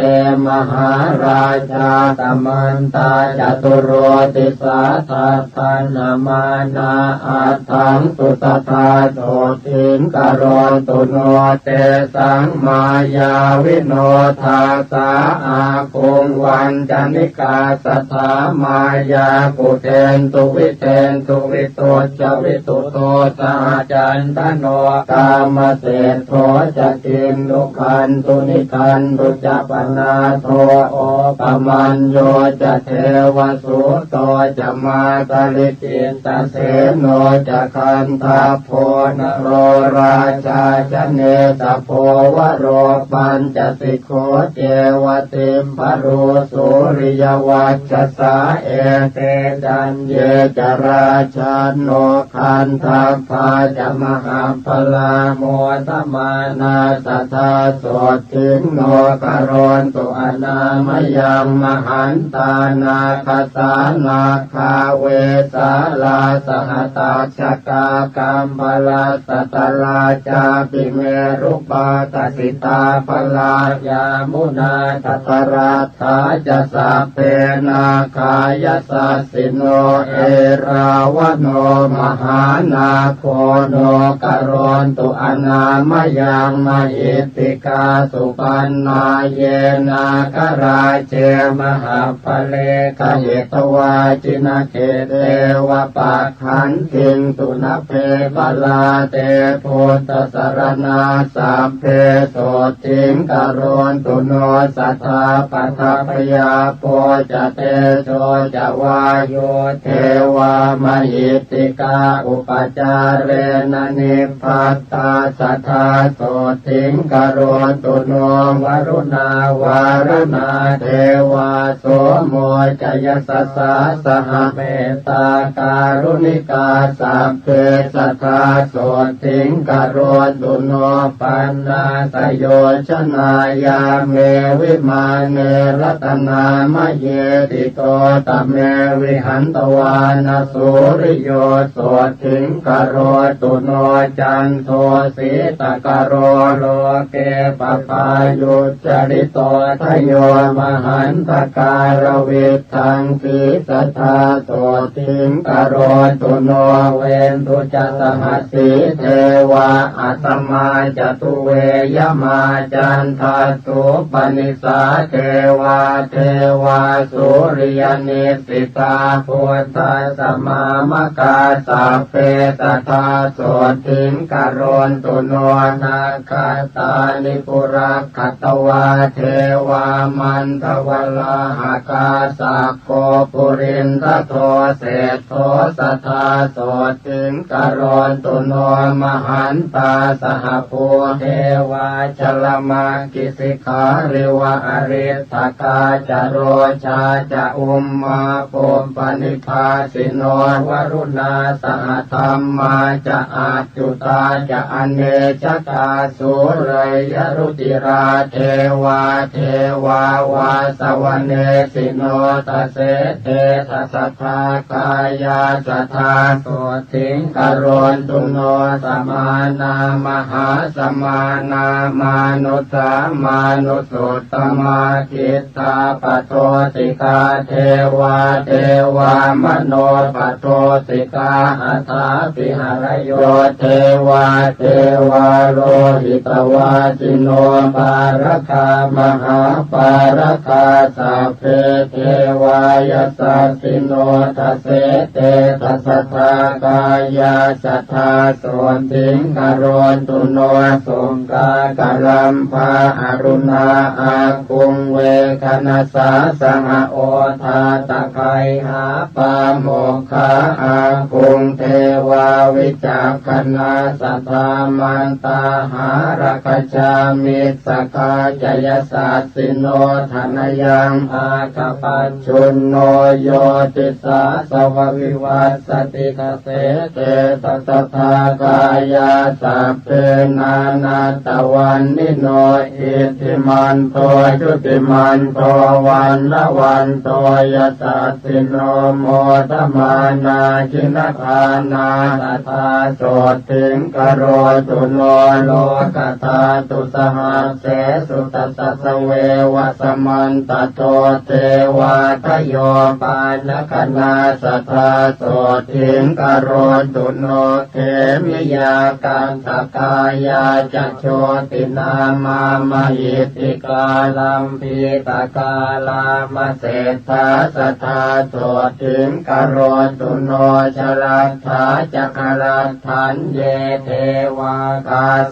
มหาราชา สมันตา จตุโร ดิสา ทัตถัณมานา อัฏฐัง สุตถา โสฏฐิง กโรนตุ โน เตสัง มายาวิโน ทาสา อาคุง วัญจนิกา สัทธา มายา กุเทนตุ วิเทนตุ วิ ตุจจวิตุโต สหจันทโน กามเศรษฐโท ca kintu khantu nikantu ca panādo opamañño ca devasūto ca mātali cittaseno ca gandhabbo naḷorājā janesabho varo pañcasikho ceva timbarū suriyavacchasā ete caññe ca rājāno gandhabbā ca mahabbalā modamānā sadā sotthiṃ no karontu anāmayaṃ. Mahantā nāgasā nāgā vesālā saha tacchakā kambalassatarā cāpi merupākasitā balā yāmunā dhataraṭṭhā ca sabbe nāgā yasassino erāvaṇo mahānāgo no karontu anāmayaṃ. Mahiddhikā supaṇṇā ye nāgarāje mahabbalē gahitvā jinakhethe vappagghantiṃ tunabhe balā te buddhasaraṇā sabbe sotthiṃ karontu no sadā. Paṭhaviāpo ca tejo ca vāyo devā mahiddhikā upacārena nibbattā sadā sotthiṃ karontu no varuṇā vāruṇā devā somo ca yasasā saha mettākāruṇikā sabbe sadā sotthiṃ karontu no. Paṇṇāsayojanā yāme vimāne ratanāmaye ṭhito tame vihatvāna suriyo sotthiṃ karotu no cando sītakaro loke pabāyuccalito dayo mahantakāraviddhaṃ sīsadā sotthiṃ karotu no. Veṇḍu ca sahasī devā asamā ca duve yamā candassūpanisā devā devā suriyanissitā buddhassamāmakā sabbe sadā sotthiṃ karontu no. Nakkhattāni purakkhatvā devā mandavalāhakā sakko purindado seṭṭho sadā sotthiṃ karontu no. Mahantā sahabhū devā jalamaggisikhāriva ariṭṭhakā ca rojā ca ummāpupphanibhāsino varuṇā sahadhammā ca accutā ca anejakā sūleyyarucirā devā devā vāsavanesino. Dasete dasadhā kāyā sadā sotthiṃ karontu no. Samānā mahāsamānā mānusā mānusuttamā khiḍḍāpadūsikā devā devā manopadūsikā athāpi harayo devā devā lohitavāsino pāragā mahāpāragā sabbe devā yasassino. Dasete dasadhā kāyā sadā sotthiṃ karontu no. Sukkā karambā aruṇā āguṃ veghanasā saha odātagayhā pāmokkhā āguṃ devā vicakkhaṇā sadā mantā hāragajā missakā ca yasassino. Thanayaṃ āgapajjunno yo disāsava vivassati. Dasete dasadhā kāyā sabbe nānattavaṇṇino iddhimanto jutimanto vaṇṇavanto yasassino modamānā jinagānā sadā sotthiṃ karotu no. Lokadhātu saha sesu dasassaveva samantato devā dayo pāṇagaṇā sadā sotthiṃ karotu no. Khemiyā kaṭṭhakāyā ca jotināmā mahiddhikā lambītakā lāmaseṭṭhā sadā sotthiṃ karotu no. Jaladdhā ca aladdhaññe devā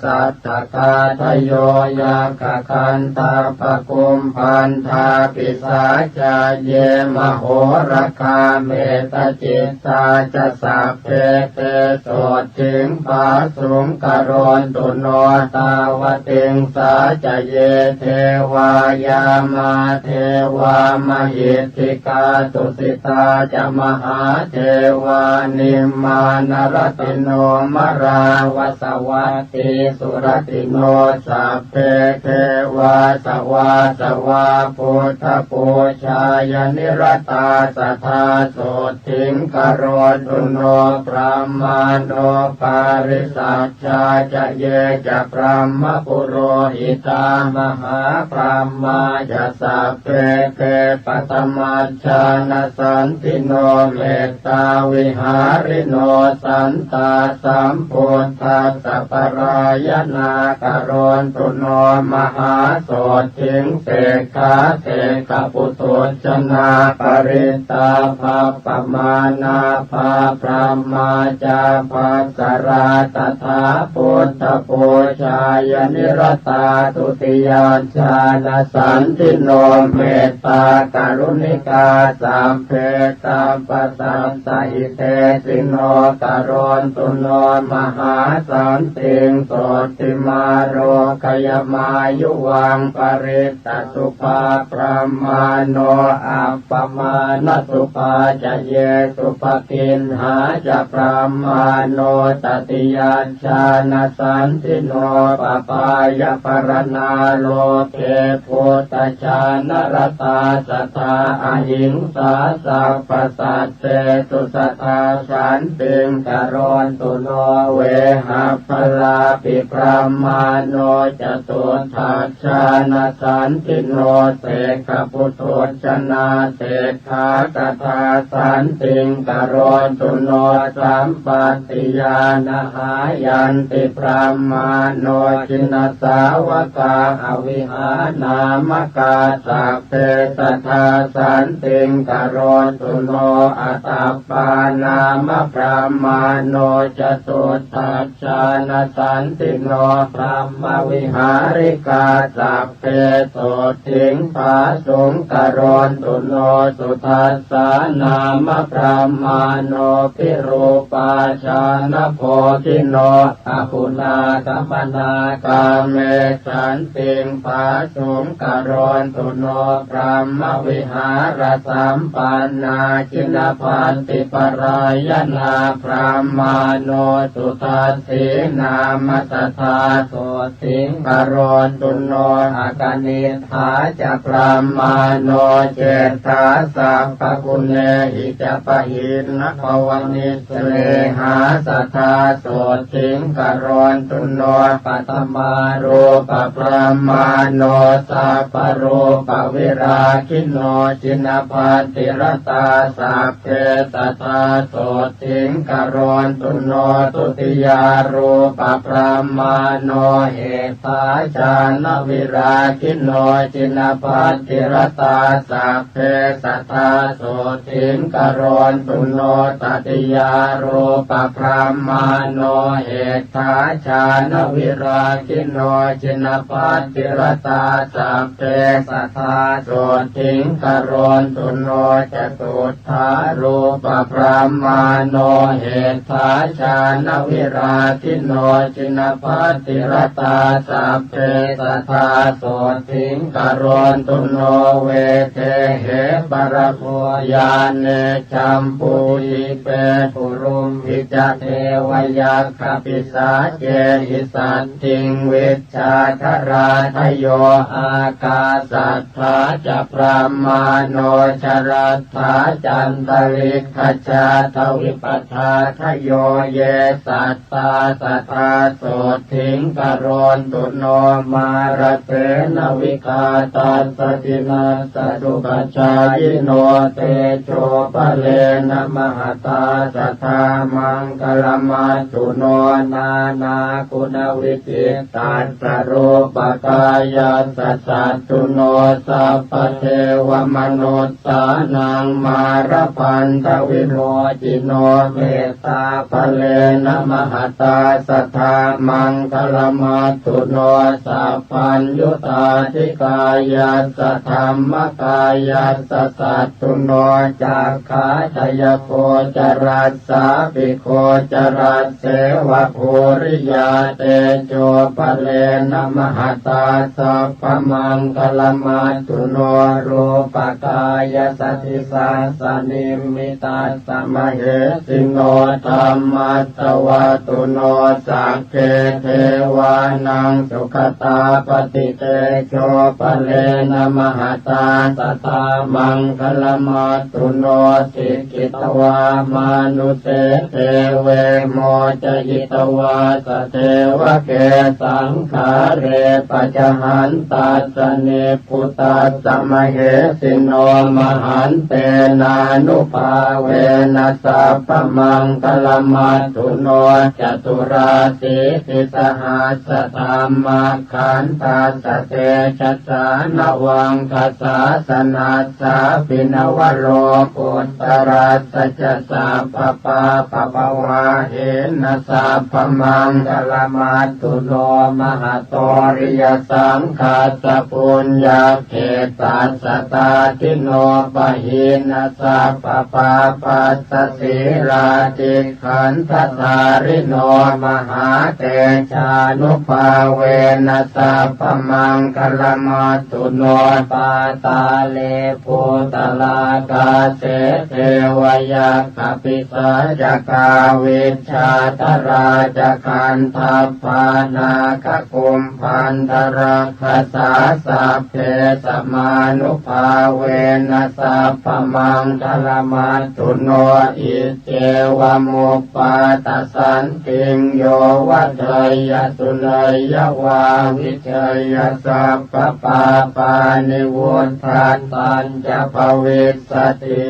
Satta Kattayo Yakkhagandhabbakumbhaṇḍā Pisācā Ye Mahorakkha Mettacitā Ca Sabbe Te Sotthiṃ Phāsuṃ Karontu No. Tāvatiṃsā Ca Ye Devā Yāmā Devā Mahiddhi kā Tusitā Ca Mahādevā Nimmānaratino Malā Vasavattī Suratino Sabbe Devā Savāsavā Buddhapūjāya Niratā Sadā Sotthiṃ Karontu No. Brahmāṇo Pārisaj jā Ca Ye Ca Brahmapurohitā Mahābrahmā Ca Sabbe Te Paṭhamajjhānasaṇṭhino Mettāvihārino Santā Sambuddhasappalāyanā Karontu No. Mahāsotthiṃ Sekkhā Sekkhaputhujjanā Parittā Bhabbamānā Bhabrahmā Ca Bhas sarā Tadā Buddhapūjāya Niratā Dutiyajjhānasaṇṭhino Mettākaruṇikā Sabbe Sabbasattahitesino Karontu No. Mahāsantiṃ Sotthimārogayamāyuvaṃ Parit tasubhā Brahmāṇo Appamāṇasubhā Ca Ye Subhakiṇhā Ca Brahmāṇo Tatiyajjhānasaṇṭhino Pabhāya Paraṇā Loke Buddhajānaratā Sadā Ahiṃsā Sabbasat tesu Sadā Santiṃ Karontu No. Vehapphalāpi Brahmāṇo Catuddajjhānasaṇṭhino Sekkhaputhujjanā Sekkhākatā Santiṃ Karontu No. Sampattiñāṇañāyanti Brahmāṇo Jinasāvakā Avihānāmakā Sab be Sadā Santiṃ Karontu No. Atappā Nāma Brahmāṇo Catuddajjhānasaṇṭhino Brahmavihārikā Sabbe Sotthiṃ Phāsuṃ Karontu No. Sudassā Nāma Brahmāṇo Virūpajjhānabodhino Aguṇāgamanaṃ Kāme Santiṃ Phāsuṃ Karontu No. Brahmavihārasampannā Jinapattiparāyanā Brahmāṇo Sudassī Nāma Sadā Sotthiṃ Karontu No. Akaniṭṭhā ca Brahmāṇo Ceṭṭhā Sabbaguṇehi ca Pahinna Bhavani sehā Sadā Sotthiṃ Karontu No. Paṭhamā Rūpa Brahmāṇo Sabbarūpavirāgino Jinapattiratā Sabbe Sadā Sotthiṃ Karontu No. Dutiyā Rūpa Brahmāṇo Heṭṭhā Jhānavirāgino Jinapattiratā Sabbe Sadā Sotthiṃ Karontu No. Tatiyā Rūpa Brahmāṇo Heṭṭhā Jhānavirāgino Jinapattiratā Sabbe Sadā Sotthiṃ Karontu No. Catuddhā Rūpa Brahmāṇo Heṭṭhā Jhānavirāgino Jinapattiratā Sabbe Sadā Sotthiṃ Karontu No. Vedehe Paramo Ñāṇe Jambudīpe Purumhi ca Devayakkhapisācehi Saddhiṃ Vijjādharādayo Ākāsaṭṭhā ca Brahmāṇo Jalaṭṭhā Cantalikkha Chādavipadā Dayo ye Sat tā Sadā Sotthiṃ Karontu No. Mārasenavigā Tassa vinassatupajjhāyino tejobbalena mahatā sadā maṅgalamatthuno nānāguṇavidhittassa rūpakāyassa satthuno sabbadevamanus sānaṃ mārabandhavimocino mettābalena mahatā sadā maṅgalamatthuno sabbaññutaṭṭhikāyassa dhammakāyassa satthuno cakkhādayagocaras sāpi gocaras seva bhūriyā tejobbalena mahatā sabbamaṅgalamatthuno rūpakāyassa disāsanīmitassa mahesino dhammassavatthuno sagge devānaṃ sugatāpati tejobbalena mahatā sadā maṅgalamatthuno digghitvā mānuse deve mocayitvā sadevake saṅkhāre pañcahaṃ tassa nibbutassa mahesino mahantēnānubhāvena sabbamaṅgalamatthuno caturāsītisahassadhamma kkhandhassa tejasā navaṅgasāsanassa sāpi navalokuttarassacca sabbapāpapavāhena sabbamaṅgalamatthuno mahatoriyasaṅghassa puññakkhettassa taddino pahīna sabbapāpassa sīlādhikkhandhadhārino mahātejānubhāvena sabbamaṅgalamatthuno pātāli bhūtalākāse devayakkhapisācakā vijjādharā ca gandhabbā nāgakumbhandarakkhasā sabbe samānubhāvena sabbamaṅgalamatthuno iccevamuppādasantiṃ yo vaḍḍheyya suṇeyya vā vijeyya sabbapāpāni vuḍḍhatañca bhavissati.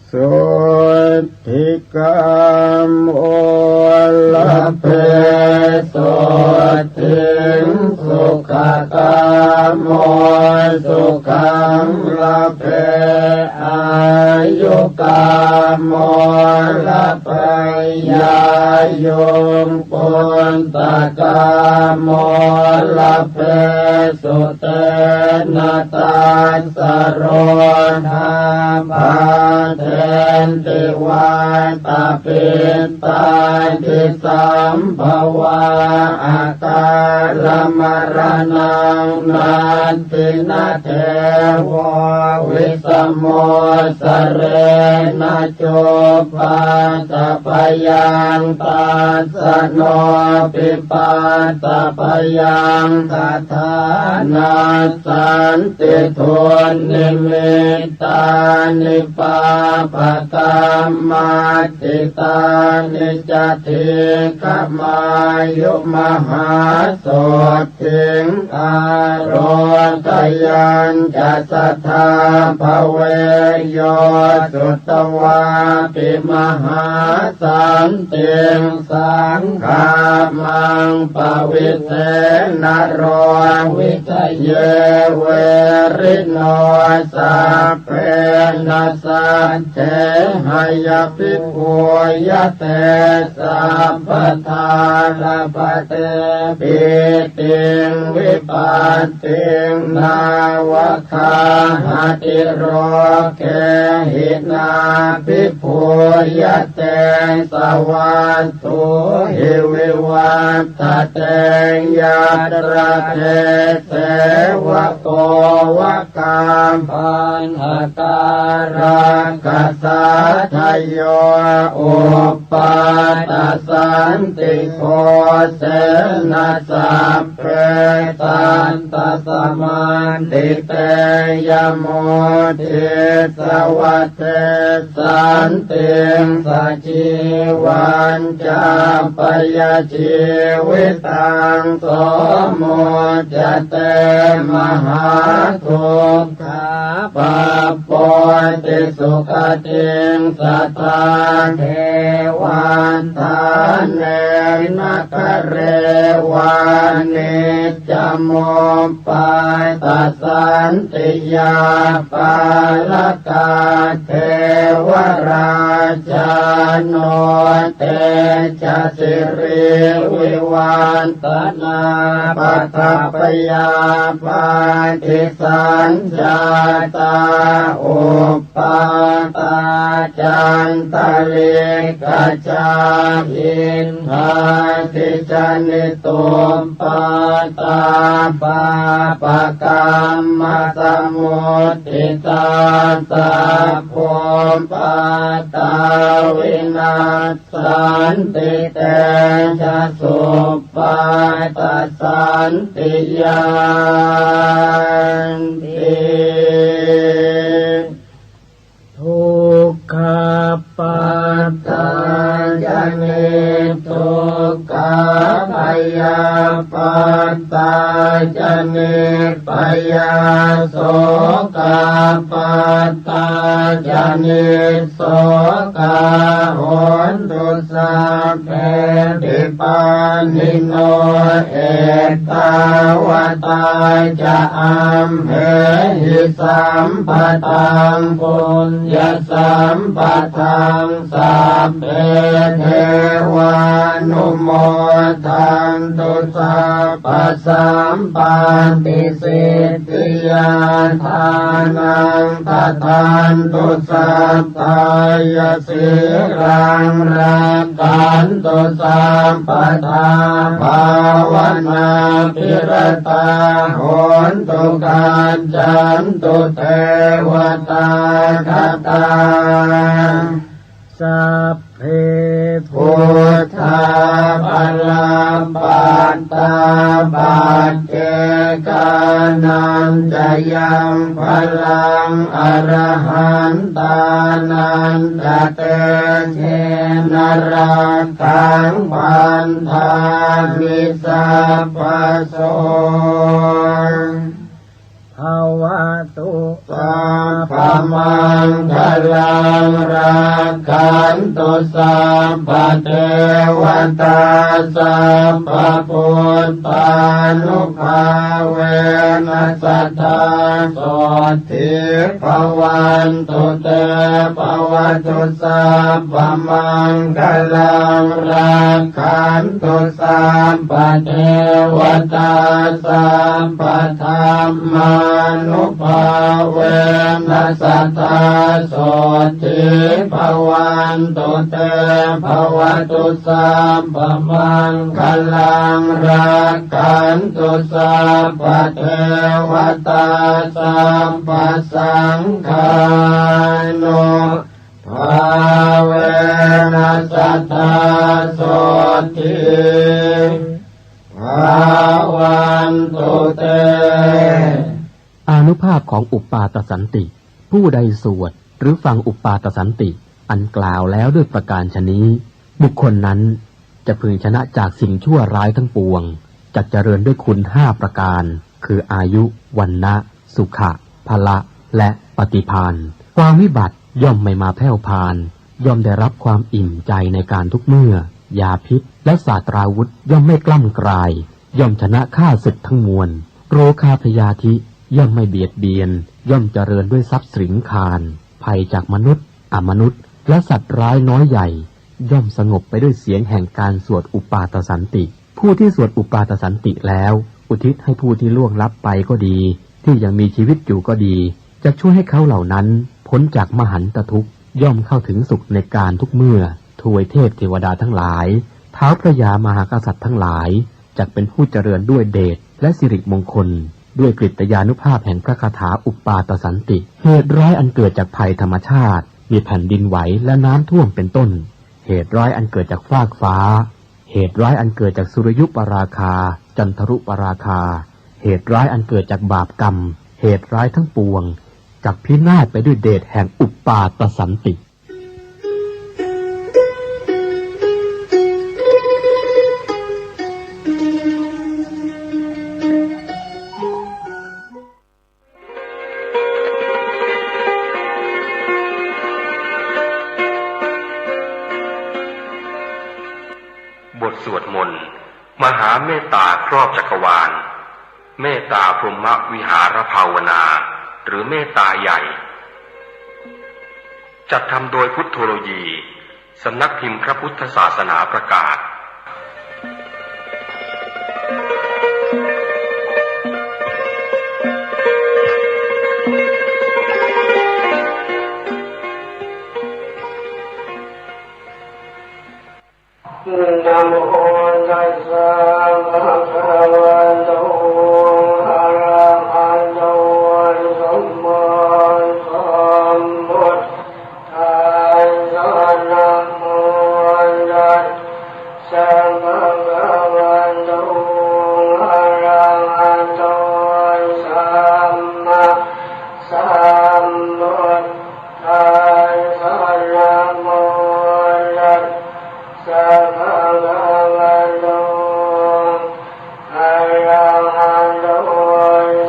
Sotthi kāmo labhe sotthi, sukhakāmo sukhaṃ labhe, āyukāmo labhe āyuṃ, puttakāmo labhe sutena tassa rodhā bādenti vatapittādisaṃ bhavā akālamaraṇaṃ natthi na devo visamo sarena cuppaṭabhayaṃ tassa nopipātabhayaṃ tathā nassanti dunnimit tāni pāpakammacchitāni ca dīghamāyu mahāsothiṃ ārogayañca sadā bhave. Yo sutvāpi mahāsantiṃ saṅghāmaṃ pavise naro vijaye verino sabbena satthe hayabhibhūya te sabbadā labhate pītiṃ vipattiṃ nāva gahati rogehi nābhibhūya te savassūhi vivaṭṭhate. Yatra te sevako va kā paṇḍhakā rakkhasā dayo uppādasantiko sena sabbe tattha samā นติ เต ยะ มุตติ สะวะ เต สันติง สะ จี วัญ จะ ปะ ยะ จี วิ ตัง โส มุจจะ เต มะหา ทุก ขา ปะ โป ติ สุคะ ติง สะ ทา เท วะ ฐา เน นะ คะ เร วะ นิจจะ มุปปา ทะ สันติยา ปา ละ กะ เท วะ รา ชา โน เต จะ สิ ริ วิ วัฒ นา ปะ ทะ พยา บา ทิ สัญ ญา ตา อุป ปา ทา จันตะ ริกะ จา อินทา ทิ จะ นิ ตุปปา ตา ปา ปะ กัมมะ สะ มุตติตา สะ ปุปปา ตา วินัส สันติ เต จะ สุปปา ทะ สันติ ยันติ ทุกขะ ปัตตา จะ นิ ทุกขา พยา ปัตตา จะ นิ พยา โสกะ ปัตตา จะ นิ โสกะ โหนตุ สัพเพ ปิ ปา ณิโน เอตตาวะ ตา จะ อัมเหหิ สัมปะ ทัง ปุญญะ สัมปะ ทัง สัพเพ เทวานุโม ทันตุ สัพพะ สัมปา ทิ สิทธิยา ทานัง ดะ ทันตุ สัตตา ยะ สีลัง รักขันตุ สัพพะ ทา ภาวะนา ภิระ ตา โหนตุ ขัจฉันตุ เตวะตา คะตา สัพเพ พุทธา ภะระ ปัตตา ปัจเจกานัญจะยัง ภะรัง อะระหันตานัญจะ เตเจนะ รักขัง พันธามิ สัพพะ โส ภะวะตุ สัพพะมังคะลัง รักขันตุ สัพพะเทวะตา สัพพะปุทธานุภาเวนะ สะทา โสตถี ภะวันตุ เต ภะวะตุ สัพพะมังคะลัง รักขันตุ สัพพะเทวะตา สัพพะธัมมานุภาเวนะ สะทา โสตถี ภะวันตุ เต ภะวะตุ สัพพะมังคะลัง รักขันตุ สัพพะเทวะตา สัพพะสังฆานุ ภาเวนะ สะทา โสตถี ภะวันตุ เต อานุภาพของอุปปาทสันติ ผู้ใดสวดหรือฟังอุปปาทสันติ อันกล่าวแล้วด้วยประการฉะนี้ บุคคลนั้นจะพึงชนะจากสิ่งชั่วร้ายทั้งปวง จักเจริญด้วยคุณห้าประการ คืออายุ วรรณะ สุขะ พละ และปฏิภาณ ความวิบัติย่อมไม่มาแผ่วพาน ย่อมได้รับความอิ่มใจในการทุกเมื่อ ยาพิษและสาตราวุธย่อมไม่กล้ำกลาย ย่อมชนะข้าศึกทั้งมวล โรคาพยาธิย่อมไม่เบียดเบียน ย่อมเจริญด้วยทรัพย์สิงคาร ภัยจากมนุษย์ อมนุษย์ และสัตว์ร้ายน้อยใหญ่ ย่อมสงบไปด้วยเสียงแห่งการสวดอุปปาทสันติ ผู้ที่สวดอุปปาทสันติแล้ว อุทิศให้ผู้ที่ล่วงลับไปก็ดี ที่ยังมีชีวิตอยู่ก็ดี จะช่วยให้เขาเหล่านั้นพ้นจากมหันตทุกข์ ย่อมเข้าถึงสุขในการทุกเมื่อ ทวยเทพเทวดาทั้งหลาย ท้าวพระยามหากษัตริย์ทั้งหลาย จักเป็นผู้เจริญด้วยเดชและสิริมงคล ด้วยกฤตยานุภาพแห่งพระคาถาอุปปาทสันติ เหตุร้ายอันเกิดจากภัยธรรมชาติ มีแผ่นดินไหวและน้ำท่วมเป็นต้น เหตุร้ายอันเกิดจากฟากฟ้า เหตุร้ายอันเกิดจากสุริยุปราคา จันทรุปราคา เหตุร้ายอันเกิดจากบาปกรรม เหตุร้ายทั้งปวง จักพินาศไปด้วยเดชแห่งอุปาทสันติ บทสวดมนต์มหาเมตตาครอบจักรวาล เมตตาพรหมวิหารภาวนา หรือเมตตาใหญ่ จัดทำโดยพุทโธโลยี สำนักพิมพ์พระพุทธศาสนาประกาศ นะโมตัสสะ ภะคะวะโต อะระหะโต สัมมาสัมพุทธัสสะ นะโมตัสสะ ภะคะวะโต อะระหะโต สัมมาสัมพุทธัสสะ นะโมตัสสะ ภะคะวะโต อะระหะโต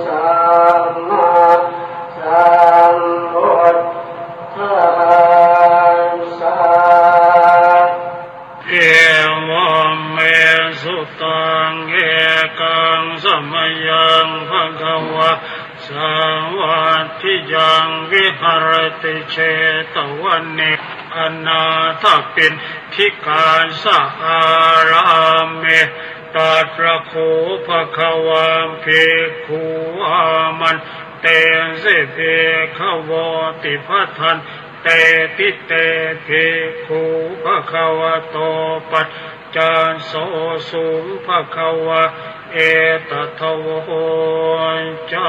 สัมมาสัมพุทธัสสะ เอวัมเม สุตัง เอกัง สะมะยัง ภะคะวา สาวัตถิยัง วิหะรติ เชตะวะเน อะนาถะปิณฑิกาสะ อารามะเม ตัตถะโข ภะคะวา ภิกขุ อามันเตสิ ภิกขะโวติ ภะทันเตติ เต ภิกขุ ภะคะวะโต ปัจจัสโส สุง ภะคะวา เอตะถะ โวจจะ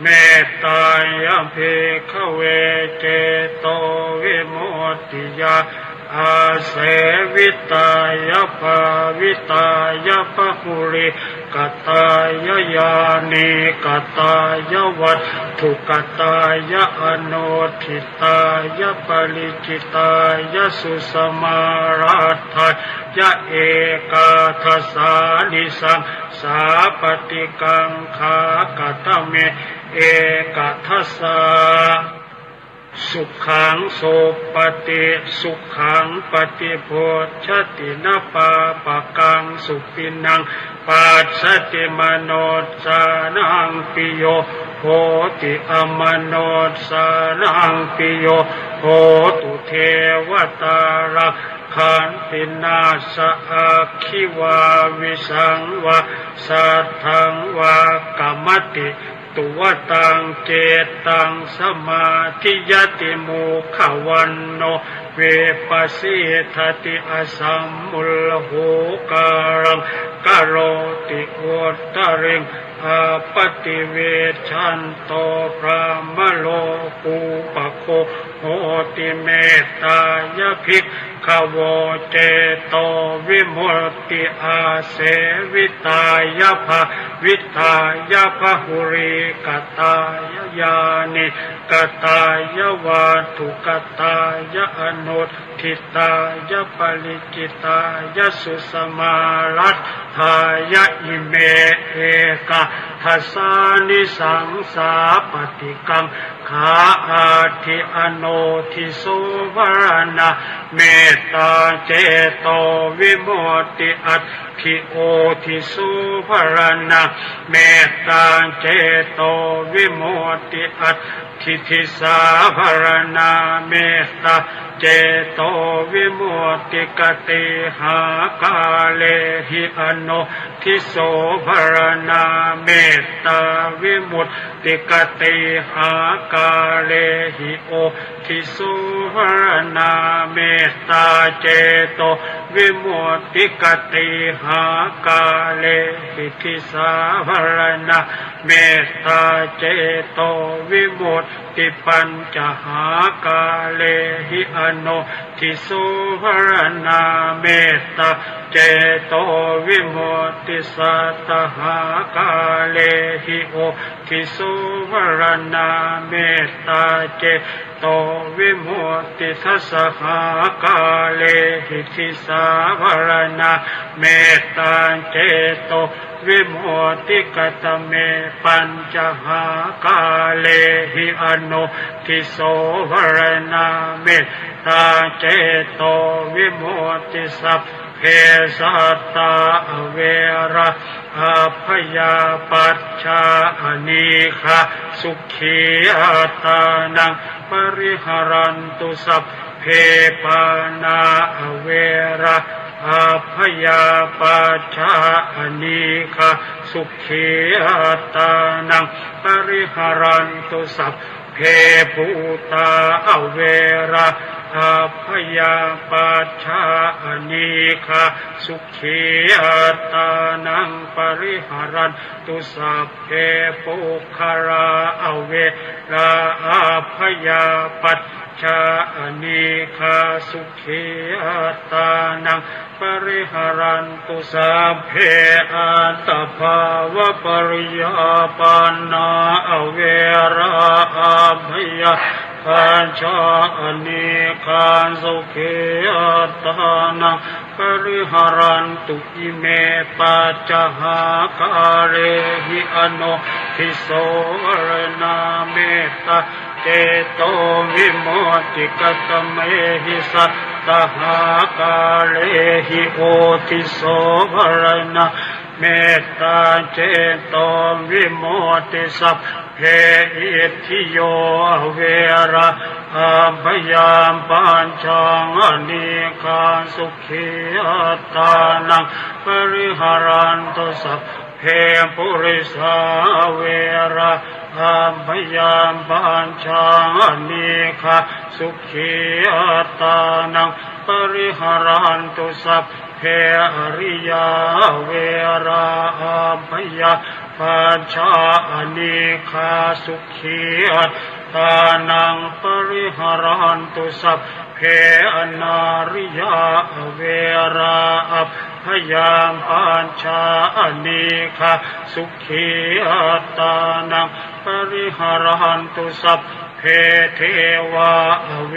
เมตตายะ ภิกขะเว เจโตวิมุตติยา อาเสวิตายะ ปาวิตายะ บะหุลีกะตายะ ญาณีกะตายะ วัตถุกะตายะ อนุตถิตายะ ปะริจิตายะ สุสะมารัตถายะ เอกัตถะสานิสังสาปะติกังขา กะตะเม เอกัตถะสะ สุขัง สุปะติ สุขัง ปะติภุจจะติ นะปาปะกัง สุปิณัง ปัสสะติ มะนุสสานัง ปิโย โหติ อะมะนุสสานัง ปิโย โหตุ เทวะตา รักขันติ นาสสะ อักขิวา วิสังวา สัตถังวา กะมะติ ตุวะตัง จิตตัง สะมาธิยะติ มุขะวัณโณ วิปะสีทะติ อะสัมมุลโห กาลัง กะโรติ อุตตะริง อะปะติวิชชันโต พรหมโลกูปะโค โหติ เมตตายะ ภิกขะโว เจโตวิมุตติ อาเสวิตายะ ภาวิตายะ บะหุลีกะตายะ ญาณีกะตายะ วัตถุกะตายะ อนุตถิตายะ ปะริจิตายะ สุสะมารัตถายะ อิเม เอกัตถะสานิสังสาปะติกังขา อัตถิ อโนทิโส วะระณา เมตตา เจโตวิมุตติ อัตถิ โอทิโส วะระณา เมตตา เจโตวิมุตติ อัตถิ ทิสา วะระณา เมตตา เจโตวิมุตติ กะตีหากาเลหิ อโน ทิโส วะระณา เมตตาวิมุตติ กะตีหากาเลหิ โอทิโส วะระณา เมตตา เจโตวิมุตติ กะตีห หากาเลหิ ทิสสาวรณา เมตตาเจโตวิมุตติปัญจหากาเลหิ อโน ทิสสาวรณา เมตตาเจโตวิมุตติสัตตหากาเลหิ โอทิสสาวรณา เมตตาเจโตวิมุตติทัสสหากาเลหิ ทิสสาวรณา เมตตาเจโตวิมุตติ กตเม ปัญจหากาเลหิ อโน ทิสสาวรณา เมตตาเจโตวิมุตติ สัพเพสัตตา อเวรา อัพพยาปัชชา อนีฆา สุขีอัตตานัง ปริหะรันตุ สัพเพปาณา อเวรา อัพพยาปัชชา อนีฆา สุขีอัตตานัง ปริหะรันตุ สัพเพภูตา อเวรา อัพพยาปัชชา อนีฆา สุขีอัตตานัง ปริหะรันตุ สัพเพปุคคลา อเวรา อัพพยาปัชชา อนีฆา สุขีอัตตานัง ปริหะรันตุ สัพเพอัตตาภาวะปริยาปันนา อเวรา อัพพยาปัชชา อนีฆา สุขีอัตตานัง ปริหะรันตุ อิเม ปัญจหากาเลหิ อโน ทิสสาวรณา เมตตาเจโตวิมุตติ กตเมหิ สัตตหากาเลหิ โอทิสสาวรณา เมตตาเจโตวิมุตติ สัพเพอิทธิโย อเวรา อัพพยาปัชชา อนีฆา สุขีอัตตานัง ปริหะรันตุ สัพเพปุริสา อเวรา อัพพยาปัชชา อนีฆา สุขีอัตตานัง ปริหะรันตุ สัพเพอริยา อเวรา อัพพยาปัชชา อนีฆา สุขีอัตตานัง ปริหะรันตุ สัพเพอนาริยา อเวรา อัพพยาปัชชา อนีฆา สุขีอัตตานัง ปริหะรันตุ สัพเพเทวา อเว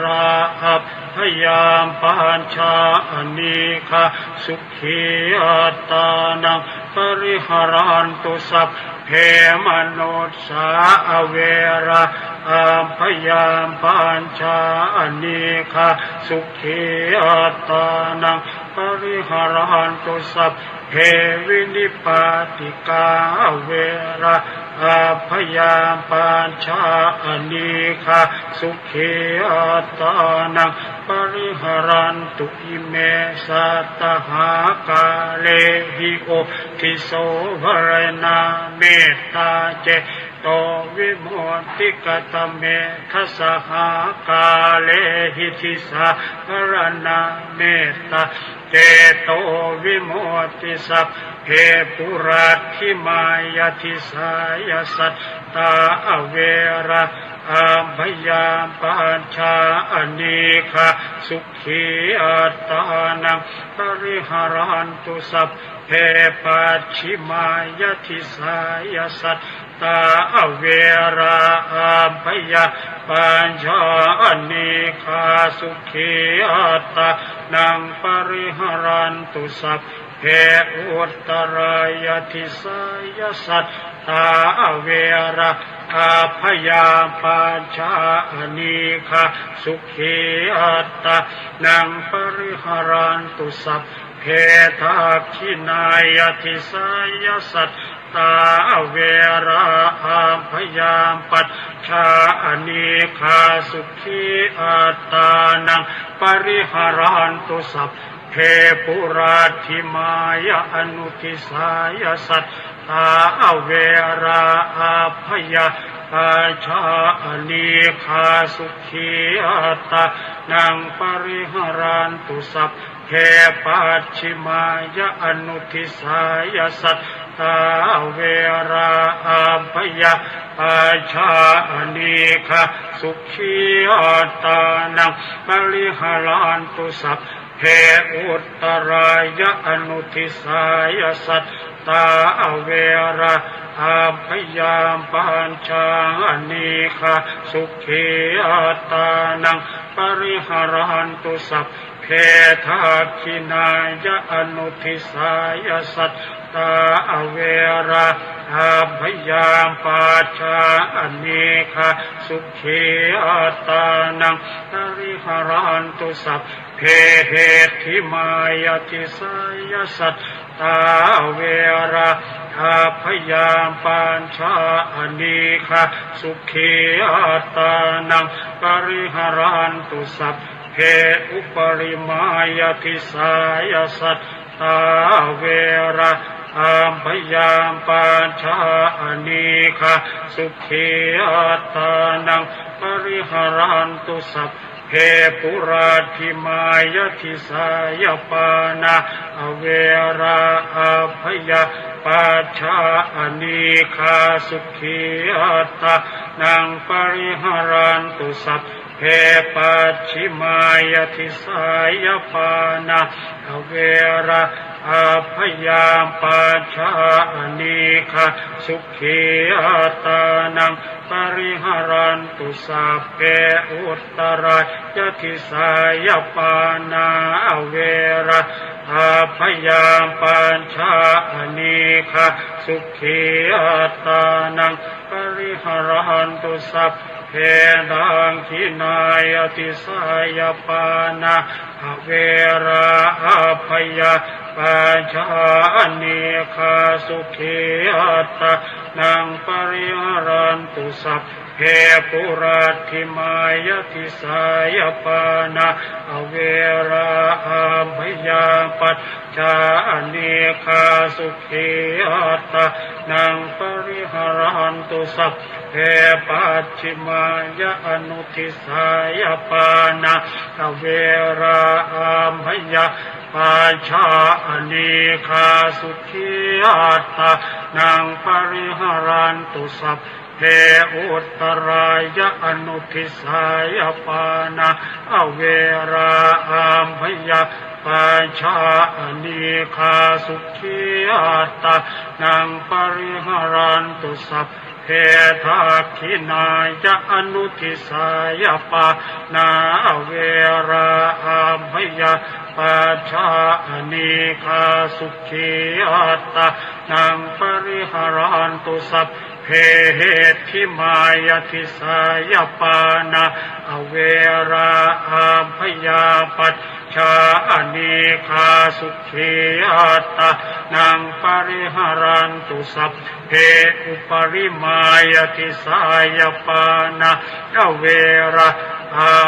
รา อัพพยาปัชชา อนีฆา สุขีอัตตานัง ปริหะรันตุ สัพเพมนุสสา อเวรา อัพพยาปัชชา อนีฆา สุขีอัตตานัง ปริหะรันตุ สัพเพวินิปาติกา อเวรา อัพพยาปัชชา อนีฆา สุขีอัตตานัง ปริหะรันตุ อิเม สัตตหากาเลหิ โอทิสสาวรณา เมตตาเจโตวิมุตติ กตเม ทัสสหากาเลหิ ทิสสาวรณา เมตตาเจโตวิมุตติ สัพเพปุรัจฉิมายะทิสายะ สัตตา อเวรา อัพพยาปัชชา อนีฆา สุขีอัตตานัง ปริหะรันตุ สัพเพปัจฉิมายะทิสายะ สัตตา อเวรา อัพพยาปัชชา อนีฆา สุขีอัตตานัง ปริหะรันตุ สัพเพอุตตรายะทิสายะ สัตตา อเวรา อัพพยาปัชชา อนีฆา สุขีอัตตานัง ปริหะรันตุ สัพเพทักขิณายะทิสายะ สัตตา อเวรา อัพพยาปัชชา อนีฆา สุขีอัตตานัง ปริหะรันตุ สัพเพปุรัจฉิมายะอนุทิสายะ สัตตา อเวรา อัพพยาปัชชา อนีฆา สุขีอัตตานัง ปริหะรันตุ สัพเพ sabbe pacchimāya anudisāya sattā averā abyāpajjhā anīghā sukhī attānaṃ pariharantu. Sabbe uttarāya anudisāya sattā averā abyāpajjhā anīghā sukhī attānaṃ pariharantu. Sabbe dakkhiṇāya anudisāya sattā averā abyāpajjhā anīghā sukhī attānaṃ pariharantu. Sabbe heṭṭhimāya disāya sattā averā abyāpajjhā anīghā sukhī attānaṃ pariharantu. Sabbe uparimāya disāya sattā averā abyāpajjhā anīghā sukhī attānaṃ pariharantu. Sabbe puratthimāya disāya pāṇā averā abyāpajjhā anīghā sukhī attānaṃ pariharantu. Sabbe pacchimāya disāya pāṇā averā abyāpajjhā anīghā sukhī attānaṃ pariharantu. Sabbe uttarāya disāya pāṇā averā abyāpajjhā anīghā sukhī attānaṃ pariharantu. Sabbe dakkhiṇāya disāya pāṇā averā abyāpajjhā anīghā sukhī attānaṃ pariharantu. Sabbe puratthimāya disāya pāṇā averā abyāpajjhā anīghā sukhī attānaṃ pariharantu. Sabbe pacchimāya anudisāya pāṇā averā abyāpajjhā anīghā sukhī attānaṃ pariharantu. Sabbe uttarāya anudisāya pāṇā averā abyāpajjhā anīghā sukhī attānaṃ pariharantu. Sabbe dakkhiṇāya anudisāya pāṇā averā abyāpajjhā anīghā sukhī attānaṃ pariharantu. Sabbe heṭṭhimāya disāya pāṇā averā abyāpajjhā anīghā sukhī attānaṃ pariharantu. Sabbe uparimāya disāya pāṇā averā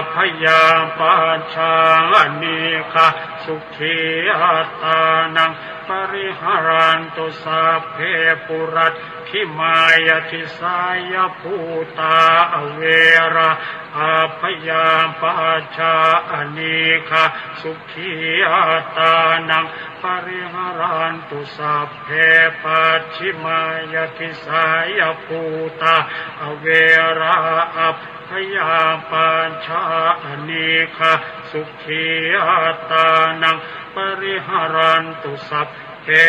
abyāpajjhā anīghā sukhī attānaṃ pariharantu. Sabbe puratthimāya disāya bhūtā averā abyāpajjhā anīghā sukhī attānaṃ pariharantu. Sabbe pacchimāya disāya bhūtā averā abyāpajjhā anīghā sukhī attānaṃ pariharantu. Sabbe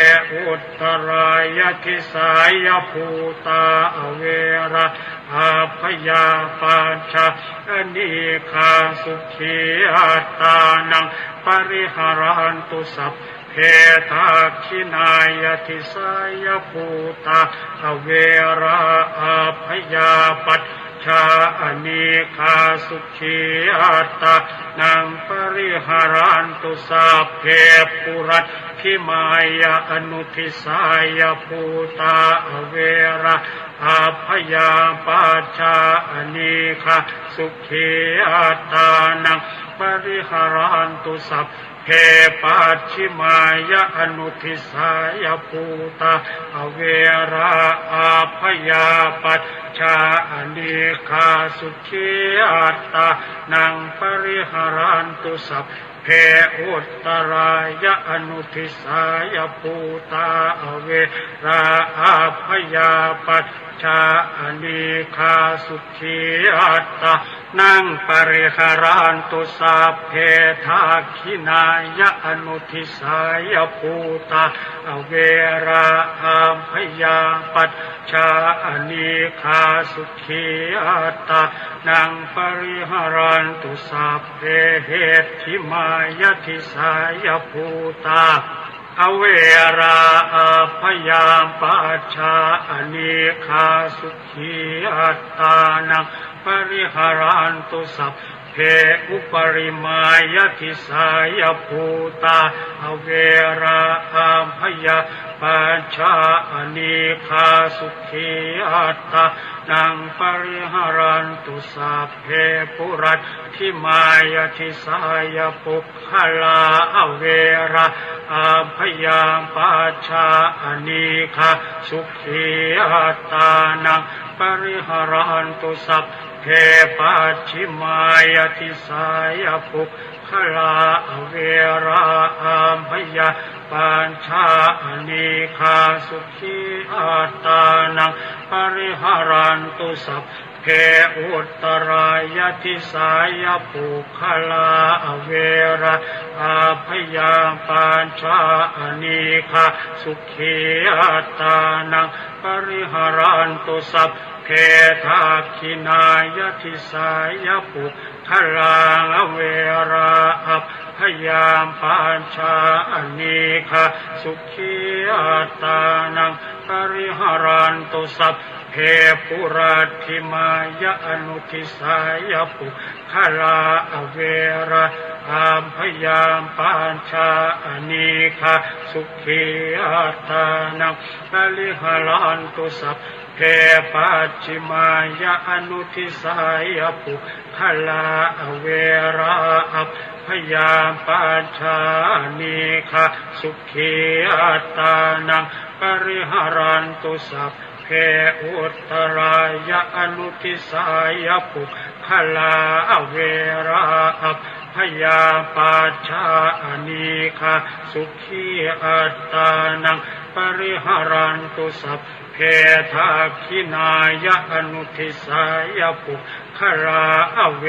uttarāya disāya bhūtā averā abyāpajjhā anīghā sukhī attānaṃ pariharantu. Sabbe dakkhiṇāya disāya bhūtā averā abyāpajjhā anīghā sukhī attānaṃ pariharantu. Sabbe puratthimāya anudisāya bhūtā averā abyāpajjhā anīghā sukhī attānaṃ pariharantu. Sabbe pacchimāya anudisāya bhūtā averā abyāpajjhā anīghā sukhī attānaṃ pariharantu. Sabbe พเภ อุตตรายะ อนุทิสายะ ภูตา อเวรา อัพพยา ปัจฉา อนีฆา สุขี อัตตานัง ปริหะรันตุ สัพเพ ทักขิณายะ อนุทิสายะ ภูตา อเวรา อัพพยา ปัจฉา อนีฆา สุขี อัตตานัง ปริหะรันตุ สัพเพ เหตถิมายะ ทิสายะ ภูตา อเวรา อัพพยา ปัจฉา อนีฆา สุขี อัตตานัง ปริหะรันตุ สัพเพ อุปริมายะ ทิสายะ ภูตา อเวรา อัพพยา ปัจฉา อนีฆา สุขี อัตตานัง ปริหะรันตุ สัพเพ ปุรัตถิมายะ ทิสายะ ปุคคลา อเวรา อัพพยา ปัจฉา อนีฆา สุขี อัตตานัง ปริหะรันตุ สัพเพ ปัจฉิมายะ ทิสายะ ปุคคลา อเวรา อัพพยา ปัจฉา อนีฆา สุขี อัตตานัง ปริหะรันตุ สัพเพ อุตตรายะ ทิสายะ ปุคคลา อเวรา อัพพยา ปัจฉา อนีฆา สุขี อัตตานัง ปริหะรันตุ สัพเพ ทักขิณายะ ทิสายะ ปุคคลา อเวรา อัพพยา ปัจฉา อนีฆา สุขี อัตตานัง ปริหะรันตุ สัพเพ ปุรัตถิมายะ อนุทิสายะ ปุคคลา อเวรา อัพยา ปัจฉา อนีฆา สุขี อัตตานัง ปริหะรันตุ สัพเพ ปัจฉิมายะ อนุทิสายะ ปุคคลา อเวรา อัพพยา ปัจฉา อนีฆา สุขี อัตตานัง ปริหะรันตุ สัพเพ อุตตรายะ อนุทิสายะ ปุคคลา อเวรา อัพพยา ปัจฉา อนีฆา สุขี อัตตานัง ปริหะรันตุ สัพเพ ทักขิณายะ อนุทิสายะ ปุคคลา อเว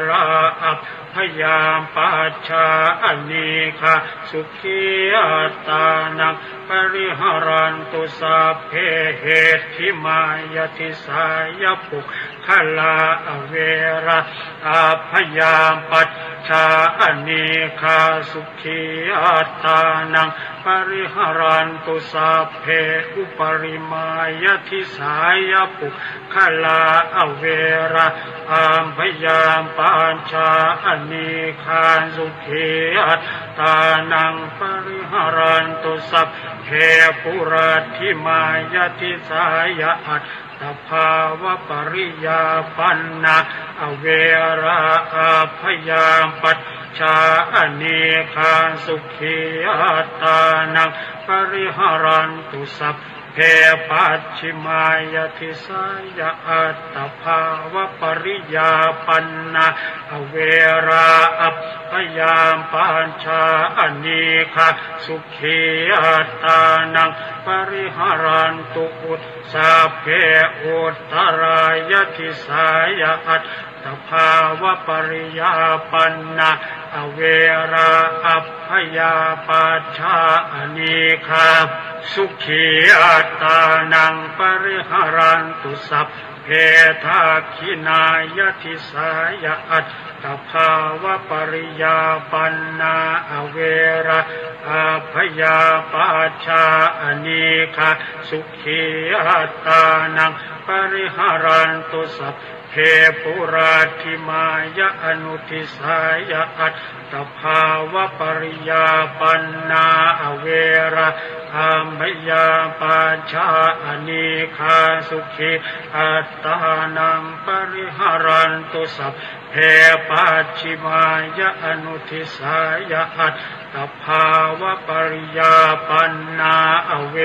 รา อัพพยา ปัจฉา อนีฆา สุขี อัตตานัง ปริหะรันตุ สัพเพ เหตถิมายะ ทิสายะ ปุคคลา อเวรา อัพพยา ปัจฉา อนีฆา สุขี อัตตานัง ปริหะรันตุ สัพเพ อุปริมายะ ทิสายะ ปุคคลา อเวรา อัพพยา ปัจฉา อนีฆา สุขี อัตตานัง ปริหะรันตุ สัพเพ ปุรัตถิมายะ ทิสายะ อัตตภาวะปริยาปันนา อเวรา อัพพยา ปัจฉา อนีฆา สุขี อัตตานัง ปริหะรันตุ สัพเพ ปัจฉิมายะ ทิสายะ อัตตภาวะปริยาปันนา อเวรา อัพพยา ปัจฉา อนีฆา สุขี อัตตานัง ปริหะรันตุ อุต สัพเพ อุตตรายะ ทิสายะ อัตตภาวะปริยาปันนา อเวรา อัพพยา ปัจฉา อนีฆา สุขี อัตตานัง ปริหะรันตุ สัพเพ ทักขิณายะ ทิสายะ อัตตภาวะปริยาปันนา อเวรา อัพพยา ปัจฉา อนีฆา สุขี อัตตานัง ปริหะรันตุ สัพเพ ปุรัตถิมายะ อนุทิสายะ อัตตภาวะปริยาปันนา อเวรา อัพพยา ปัจฉา อนีฆา สุขี อัตตานัง ปริหะรันตุ สัพเพ ปัจฉิมายะ อนุทิสายะ อัตตภาวะปริยาปันนา อเว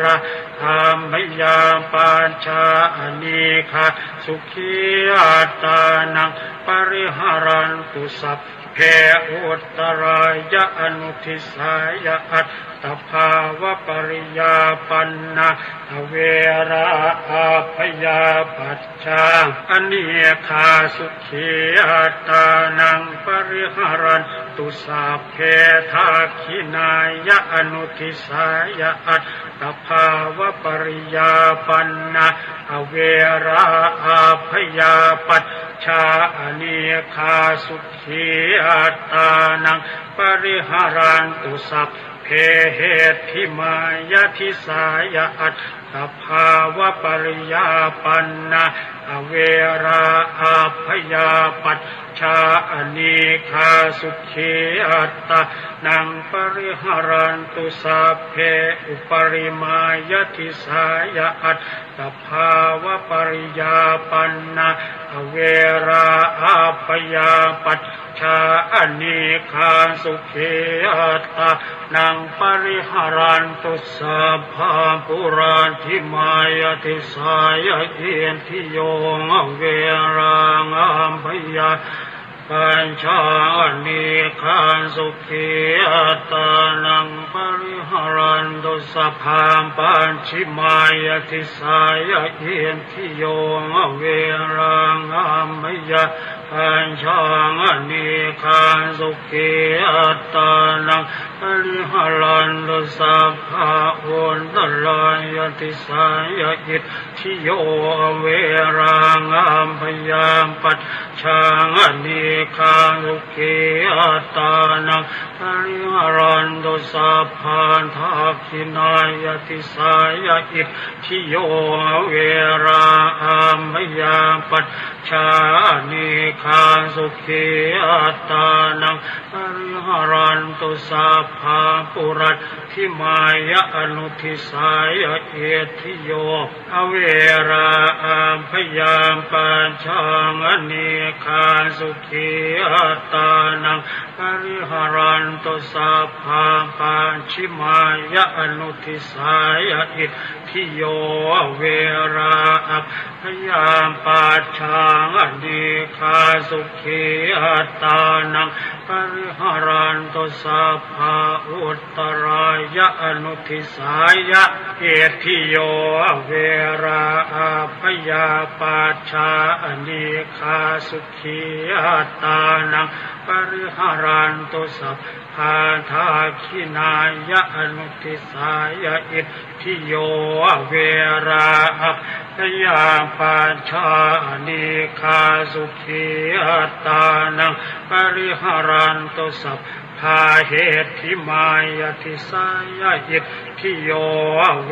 รา อัพพยา ปัจฉา อนีฆา สุขี อัตตานัง ปริหะรันตุ สัพ พ อุตตรายะ อนุดิสายะ อัตตภาวะปริยาปันนา อเวรา อาพยาปัจจา อเนกา สุขีอัตตานัง ปริหะรันตุ สัพเพ ทักขิณายะ อนุดิสายะ อัตตภาวะปริยาปันนา อเวรา อาพยาปัจจา อเนกา สุขีอัตตานัง ปริหะรันตุ สัพเพ เหตถิมายะ ดิสายะ อัตตภาวะปริยาปันนา อเวรา อาพยาปัจจา อเนกา สุขีอัตตานัง ปริหะรันตุ สัพเพ อุปริมายะ ดิสายะ อัตตภาวะปริยาปันนา อเวรา อาพยาปัจจา อเนกา สุขีอัตตานัง ปริหะรันตุ สัพพะ ปุรัจฉิมายะ ดิสายะ อิทธิโย อเวรา อาพยาปัจจา อเนกา สุขีอัตตานัง ปริหะรันตุ สัพพะ ปัจฉิมายะ ดิสายะ อิทธิโย อเวรา อาพยาปัจจา อเนกา สุขีอัตตานัง ปริหะรันตุ สัพพะ อุตตรายะ ดิสายะ อิทธิโย อเวรา อาพยาปัจจา อเนกา สุขีอัตตานัง ปริหะรันตุ สัพพะ ทักขิณายะ ดิสายะ อิทธิโย อเวรา อาพยาปัจจา อเนกา สุขีอัตตานัง ปริหะรันตุ สัพพะ ปุรัจฉิมายะ อนุดิสายะ อิทธิโย อเวรา อาพยาปัจจา อเนกา สุขีอัตตานัง ปริหะรันตุ สัพพะ ปัจฉิมายะ อนุดิสายะ อิทธิโย อเวรา อาพยาปัจจา อเนกา สุขีอัตตานัง ปริหะรันตุ สัพพะ อุตตรายะ อนุดิสายะ อิทธิโย อเวรา อาพยาปัจจา อเนกา สุขีอัตตานัง ปริหะรันตุ สัพพะ ทักขิณายะ อนุดิสายะ อิทธิโย อเวรา อาพยาปัจจา อเนกา สุขีอัตตานัง ปริหะรันตุ สัพพะ เหตถิมายะ ดิสายะ อิทธิโย อเว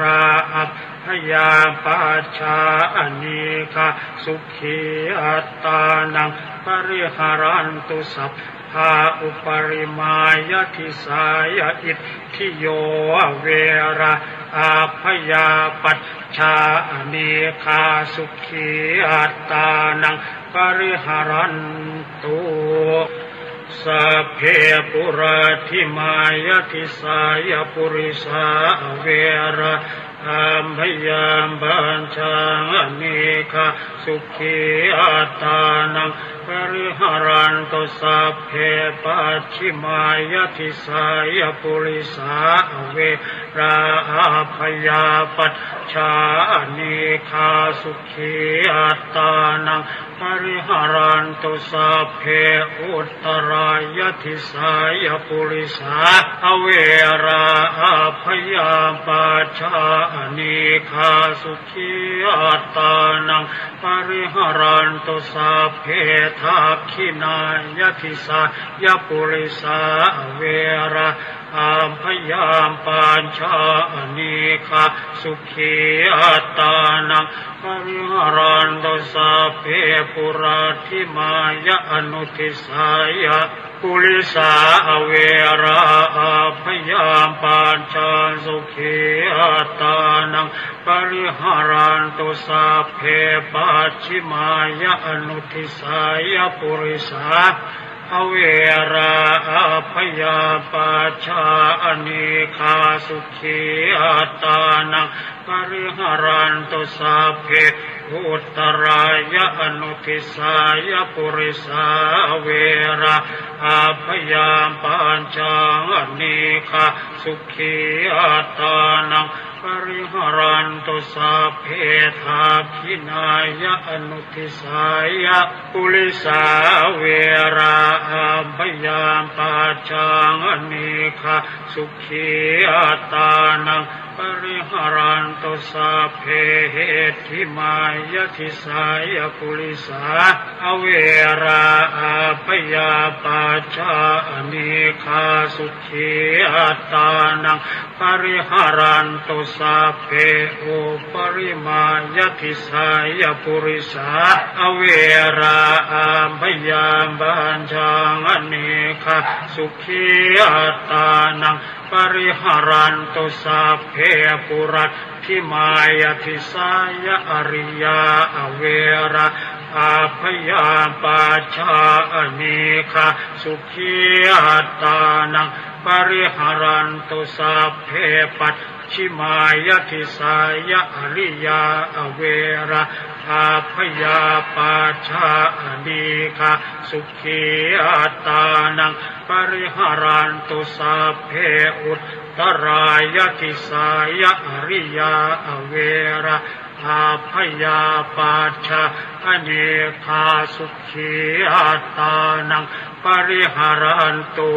รา อาพยาปัจจา อเนกา สุขีอัตตานัง ปริหะรันตุ สัพพะ อุปริมายะ ดิสายะ อิทธิโย อเวรา อาพยาปัจจา อเนกา สุขีอัตตานัง ปริหะรันตุ สัพเพ ปุรัจฉิมายะ ดิสายะ ปุริสา อเวรา อาพยาปัจจา อเนกา สุขีอัตตานัง ปริหะรันตุ สัพเพ ปัจฉิมายะ ดิสายะ ปุริสา อเวรา อาพยาปัจจา อเนกา สุขีอัตตานัง ปริหะรันตุ สัพเพ อุตตรายะ ดิสายะ ปุริสา อเวรา อาพยาปัจจา อเนกา สุขีอัตตานัง ปริหะรันตุ สัพเพ ทักขิณายะ ดิสายะ ปุริสา อเวรา อาพยาปัจจา อเนกา สุขีอัตตานัง ปริหะรันตุ สัพเพ ปุรัจฉิมายะ อนุดิสายะ ปุริสา อเวรา อาพยาปัจจา สุขีอัตตานัง ปริหะรันตุ สัพเพ ปัจฉิมายะ อนุดิสายะ ปุริสา อเวรา อาพยาปัจจา อเนกา สุขีอัตตานัง ปริหะรันตุ สัพเพ uttarāya anudisāya purisā averā abyāpajjhā anīghā sukhī attānaṃ pariharantu. Sabbe dakkhiṇāya anudisāya purisā averā abyāpajjhā anīghā sukhī attānaṃ pariharantu. Sabbe heṭṭhimāya disāya purisā averā abyāpajjhā anīghā sukhī attānaṃ pariharantu. Sabbe uparimāya disāya purisā averā abyāpajjhā anīghā sukhī attānaṃ pariharantu. Sabbe puratthimāya disāya ariyā averā abyāpajjhā anīghā sukhī attānaṃ pariharantu. Sabbe pacchimāya disāya ariyā averā abyāpajjhā anīghā sukhī attānaṃ pariharantu. Sabbe uttarāya disāya ariyā averā abyāpajjhā anīghā sukhī attānaṃ pariharantu.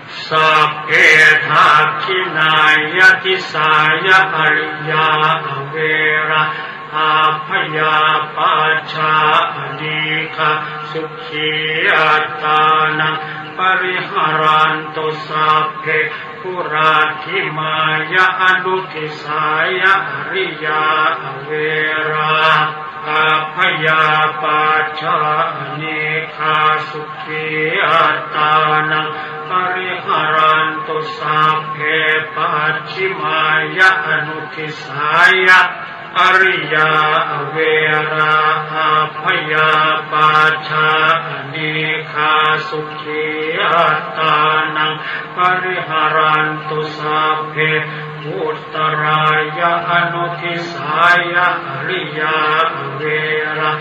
Sabbe dakkhiṇāya disāya ariyā averā abyāpajjhā anīghā sukhī attānaṃ pariharantu. Sabbe puratthimāya anudisāya ariyā averā abyāpajjhā anīghā sukhī attānaṃ pariharantu. Sabbe pacchimāya anudisāya ariyā averā abyāpajjhā anīghā sukhī attānaṃ pariharantu. Sabbe uttarāya anudisāya ariyā averā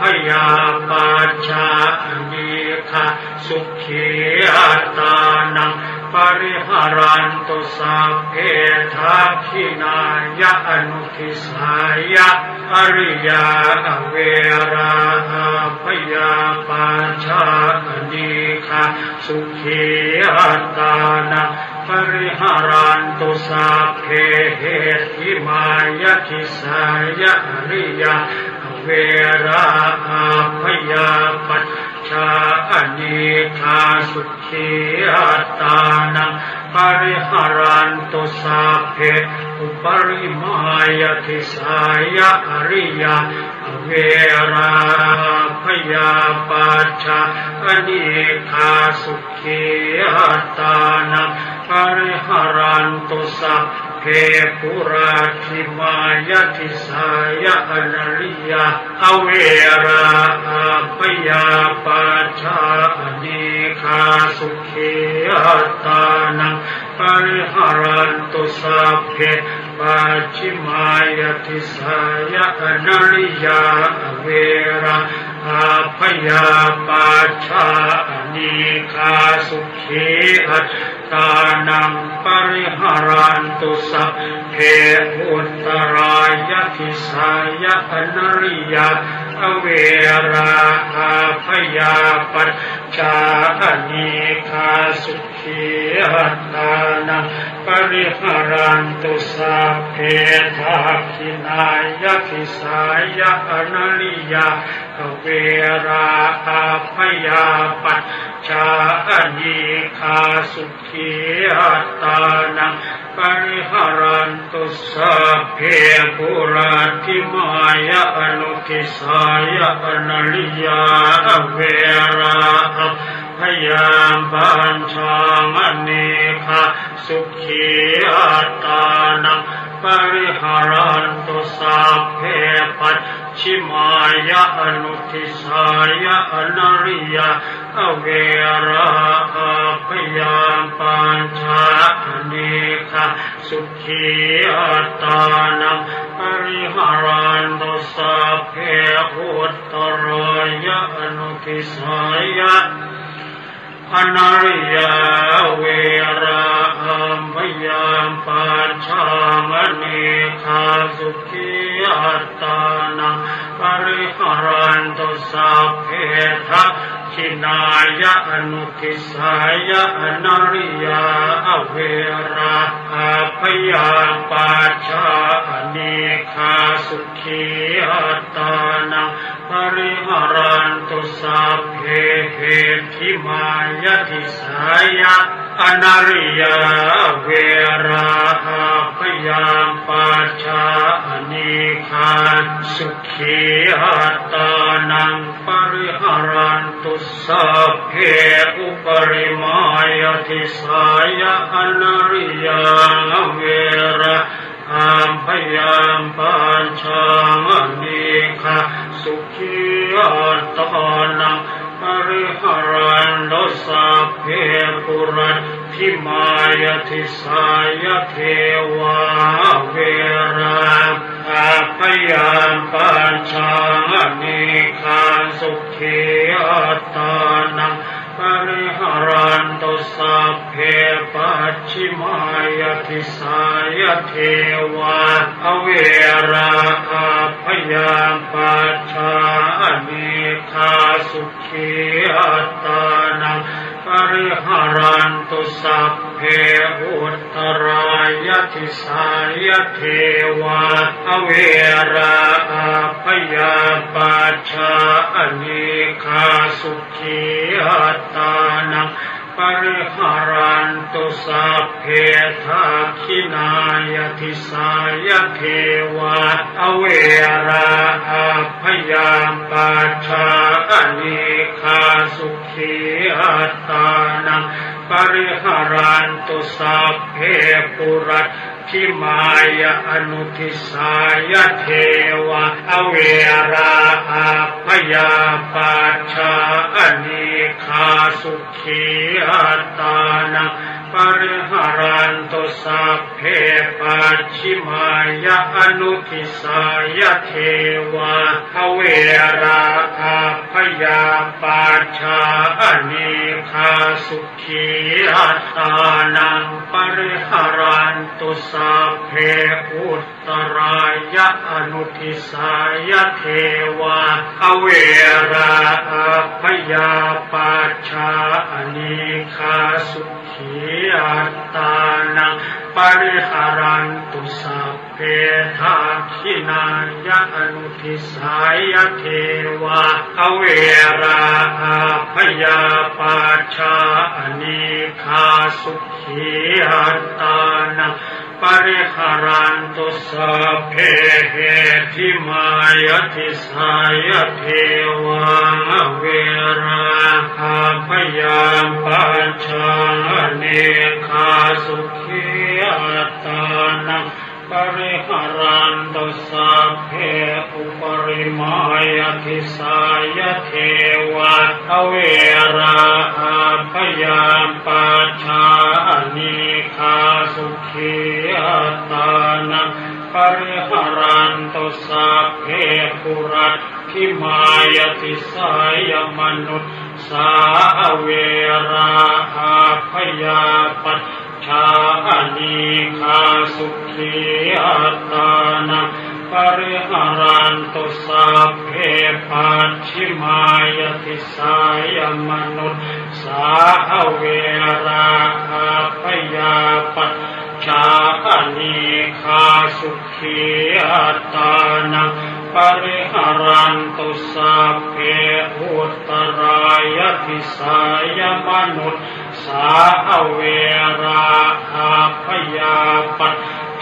abyāpajjhā anīghā sukhī attānaṃ pariharantu. Sabbe dakkhiṇāya anudisāya ariyā averā abyāpajjhā anīghā sukhī attānaṃ pariharantu. Sabbe heṭṭhimāya disāya ariyā averā abyāpajjhā anīghā sukhī attānaṃ pariharantu. Sabbe uparimāya disāya ariyā averā abyāpajjhā anīghā sukhī attānaṃ pariharantu. Sabbe puratthimāya disāya anariyā averā abyāpajjhā anīghā sukhī attānaṃ pariharantu. Sabbe pacchimāya disāya anariyā averā abyāpajjhā anīghā sukhī attānaṃ pariharantu. Sabbe uttarāya disāya anariyā averā abyāpajjhā anīghā sukhī attānaṃ pariharantu. Sabbe dakkhiṇāya disāya anariyā averā abyāpajjhā anīghā sukhī attānaṃ pariharantu. Sabbe puratthimāya anudisāya anariyā averā abyāpajjhā anīghā sukhī attānaṃ pariharantu. Sabbe pacchimāya ชฌิมายะ อนุทิสายะ อนะริยา อเวรา อาพยาปัจจา อเนกา สุขีอัตตานัง ปริหะรันตุ สัพเพ อุตตรายะ อนุทิสายะ อนะริยา อเวรา อาพยาปัจจา อเนกา สุขีอัตตานัง ปริหะรันตุ สัพเพ ทักขิณายะ อนุทิสายะ อนะริยา อเวรา อาพยาปัจจา อเนกา สุขีอัตตานัง ปริหะรันตุ สัพเพ เหถิมายะ ทิสายะ อนะริยา อเวรา อาพยาปัจจา อเนกา สุขีอัตตานัง ปริหะรันตุ สัพเพ อุปริมายะ ทิสายะ อนะริยา อเวรา อาพยาปัจจา อเนกา สุขีอัตตานัง ปริหะรันตุ สัพเพ ปุรัจฉิมายะ ทิสายะ เทวา อเวรา อาพยาปัจจา อเนกา สุขีอัตตานัง ปริหะรันตุ สัพเพ ปัจฉิมายะ ทิสายะ เทวา อเวรา อาพยาปัจจา อเนกา สุขีอัตตานัง ปริหะรันตุ สัพเพ อุตตรายะ ทิสายะ เทวา อเวรา อาพยาปัจจา อเนกา สุขีอัตตานัง ปริหะรันตุ สัพเพ ทักขิณายะ ทิสายะ เทวา อเวรา อาพยาปัจจา อเนกา สุขีอัตตานัง ปริหะรันตุ สัพเพ ปุรัจ ฉิมายะ อนุทิสายะ เทวา อเวรา อาพยาปัจจา อเนกา สุขีอัตตานัง ปริหะรันตุ สัพเพ ปัจฉิมายะ อนุทิสายะ เทวา อเวรา อาพยาปัจจา อเนกา สุ ขีอัตตานัง ปริหะรันตุ สัพเพ อุตตรายะ อนุทิสายะ เทวา อเวรา อาพยาปัจจา อเนกา สุขีอัตตานัง ปริหะรันตุ สัพ เพ ทักขิณายะ อนุทิสายะ เทวา อเวรา อาพยาปัจจา อเนกา สุขีอัตตานัง ปริหะรันตุ สัพเพ เหถิมายะ ทิสายะ เทวา อเวรา อาพยาปัจจา อเนกา สุขีอัตตานัง ปริหะรันตุ สัพเพ อุปริมายะ ทิสายะ เทวา อเวรา อาพยาปัจจา อเนกา สุขีอัตตานัง ปริหะรันตุ สัพเพ ปุรัจ ฉิมายะ ทิสายะ มนุสสา อเวรา อาพยาปัจจา อเนกา สุขีอัตตานัง ปริหะรันตุ สัพเพ ปัจฉิมายะ ทิสายะ มนุสสา อเวรา อาพยาปัจจา อเนกา สุ ขีอัตตานัง ปริหะรันตุ สัพเพ อุตตรายะ ทิสายะ มนุสสา อเวรา อาพยาปัจ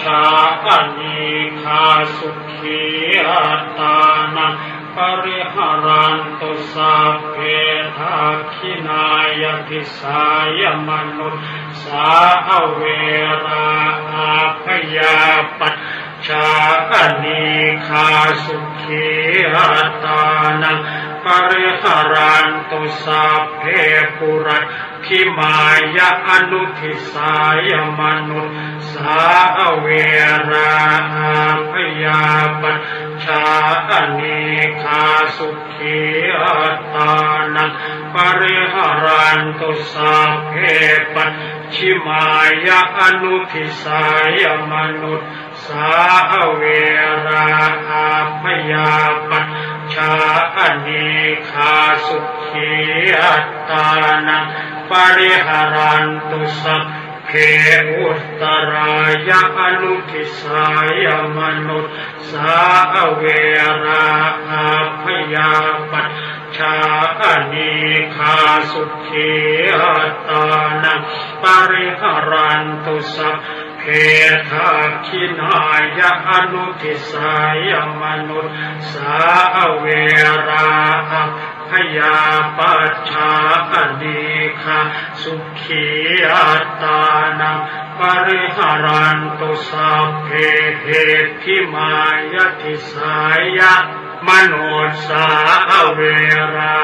จา อเนกา สุขีอัตตานัง ปริหะรันตุ สัพเพ ทักขิณายะ ทิสายะ มนุสสา อเวรา อาพยาปัจ จจา anīghā sukhī attānaṃ pariharantu. Sabbe puratthimāya anudisāya manussā averā abyāpajjhā anīghā sukhī attānaṃ pariharantu. Sabbe pacchimāya anudisāya manus sā averā abyāpajjhā anīghā sukhī attānaṃ pariharantu. Sabbe uttarāya anudisāya manussā averā abyāpajjhā anīghā sukhī attānaṃ pariharantu. Sabbe dakkhiṇāya anudisāya manussā averā abyāpajjhā anīghā sukhī attānaṃ pariharantu. Sabbe heṭṭhimāya disāya manussā averā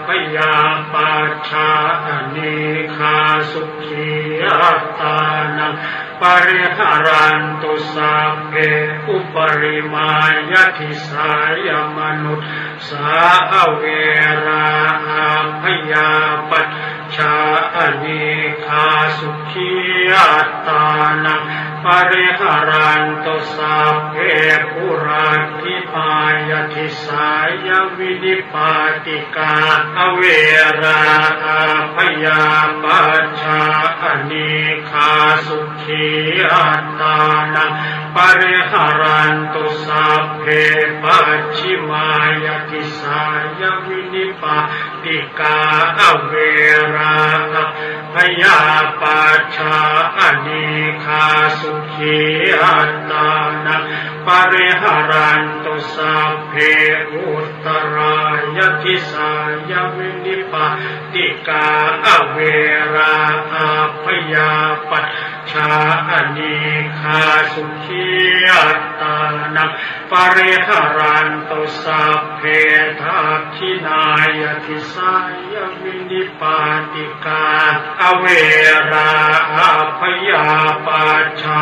abyāpajjhā anīghā sukhī attānaṃ pariharantu. Sabbe uparimāya disāya manussā averā abyāpajjhā anīghā sukhī attānaṃ pariharantu. Sabbe puratthimāya disāya vinipātikā averā abyāpajjhā anīghā sukhī attānaṃ pariharantu. Sabbe pacchimāya disāya vinipātikā averā abyāpajjhā anīghā sukhī attānaṃ pariharantu. Sabbe uttarāya disāya vinipātikā averā abyāpajjhā anīghā sukhī attānaṃ pariharantu. Sabbe dakkhiṇāya disāya vinipātikā averā abyāpajjhā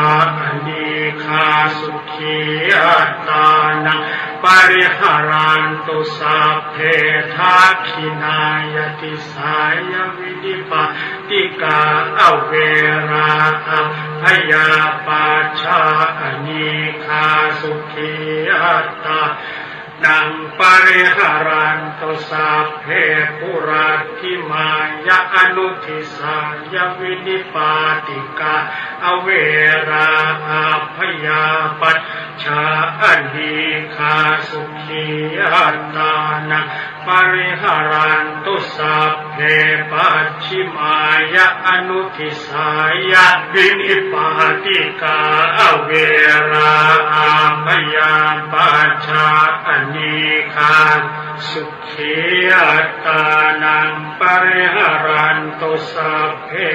anīghā sukhī attānaṃ pariharantu. Sabbe dakkhiṇāya disāya vinipātikā averā abyāpajjhā anīghā sukhī attānaṃ pariharantu. Sabbe puratthimāya anudisāya vinipātikā averā abyāpajjhā anīghā sukhī attānaṃ pariharantu. Sabbe pacchimāya anudisāya vinipātikā averā abyāpajjhā anīghā sukhī attānaṃ pariharantu. Sabbe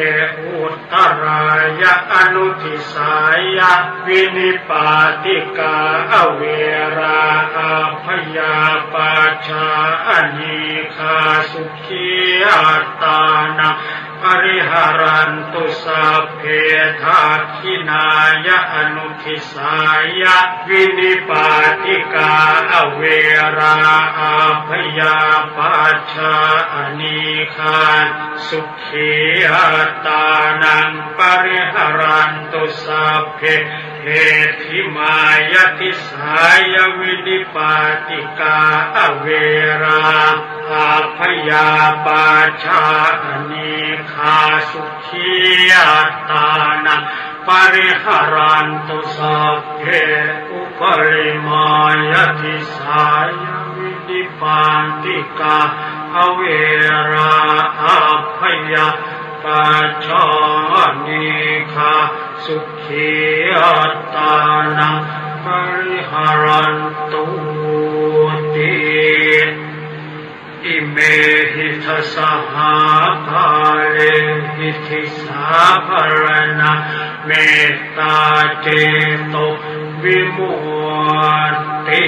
uttarāya anudisāya vinipātikā averā abyāpajjhā anīghā sukhī attānaṃ pariharantu. Sabbe dakkhiṇāya anudisāya vinipātikā averā abyāpajjhā anīghā sukhī attānaṃ pariharantu. Sabbe heṭṭhimāya disāya vinipātikā averā abyāpajjhā anīghā sukhī attānaṃ pariharantu. Sabbe uparimāya disāya vinipātikā averā abyāpajjhā anīghā sukhī attānaṃ pariharantūti. Imehi dasahākārehi disāpharaṇamettācetovimutti วิมุตติ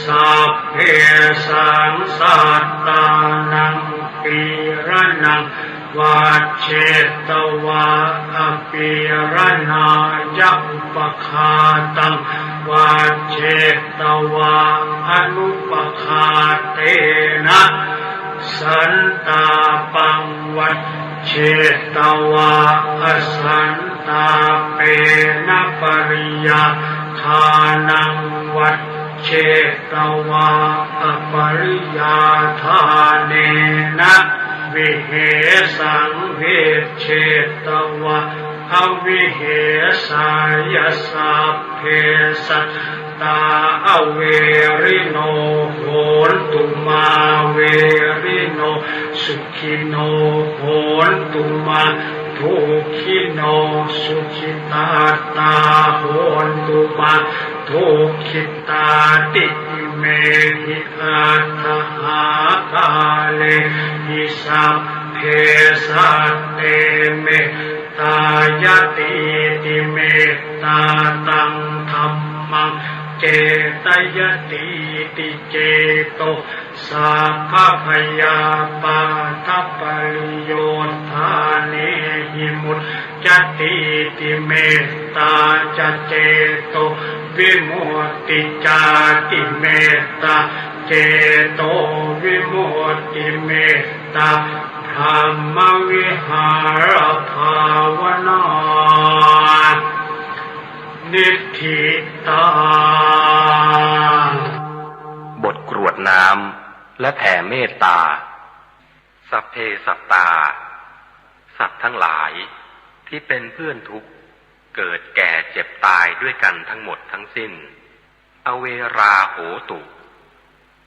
Sabbesaṃ sattānaṃ pīḷanaṃ vajjetvā apīḷanāya, upaghātaṃ vajjetvā anupaghātena, santāpaṃ vajjetvā asantāpena, pariyādānaṃ vajjetvā apariyādānena, vihesaṃ vajjetvā avihesāya, sabbe sattā averino hontu, mā verino, sukhino hontu, mā dukkhino, sukhitattā hontu, mā dukkhitāti. Imehi aṭṭhahākārehi sabbe satte mettāyatīti, mettā taṃ dhammaṃ cetayatīti, ceto sabbabhayappattapariyoṭṭhānehi muccatīti, mettā ca cetovimutti cāti, mettā cetovimutti, mettā brahmavihārabhāvanā niṭṭhitaṃ. บทกรวดน้ำและแผ่เมตตา Sabbe sattā สัตว์ทั้งหลายที่เป็นเพื่อนทุกข์ เกิดแก่เจ็บตายด้วยกันทั้งหมดทั้งสิ้น averā hontu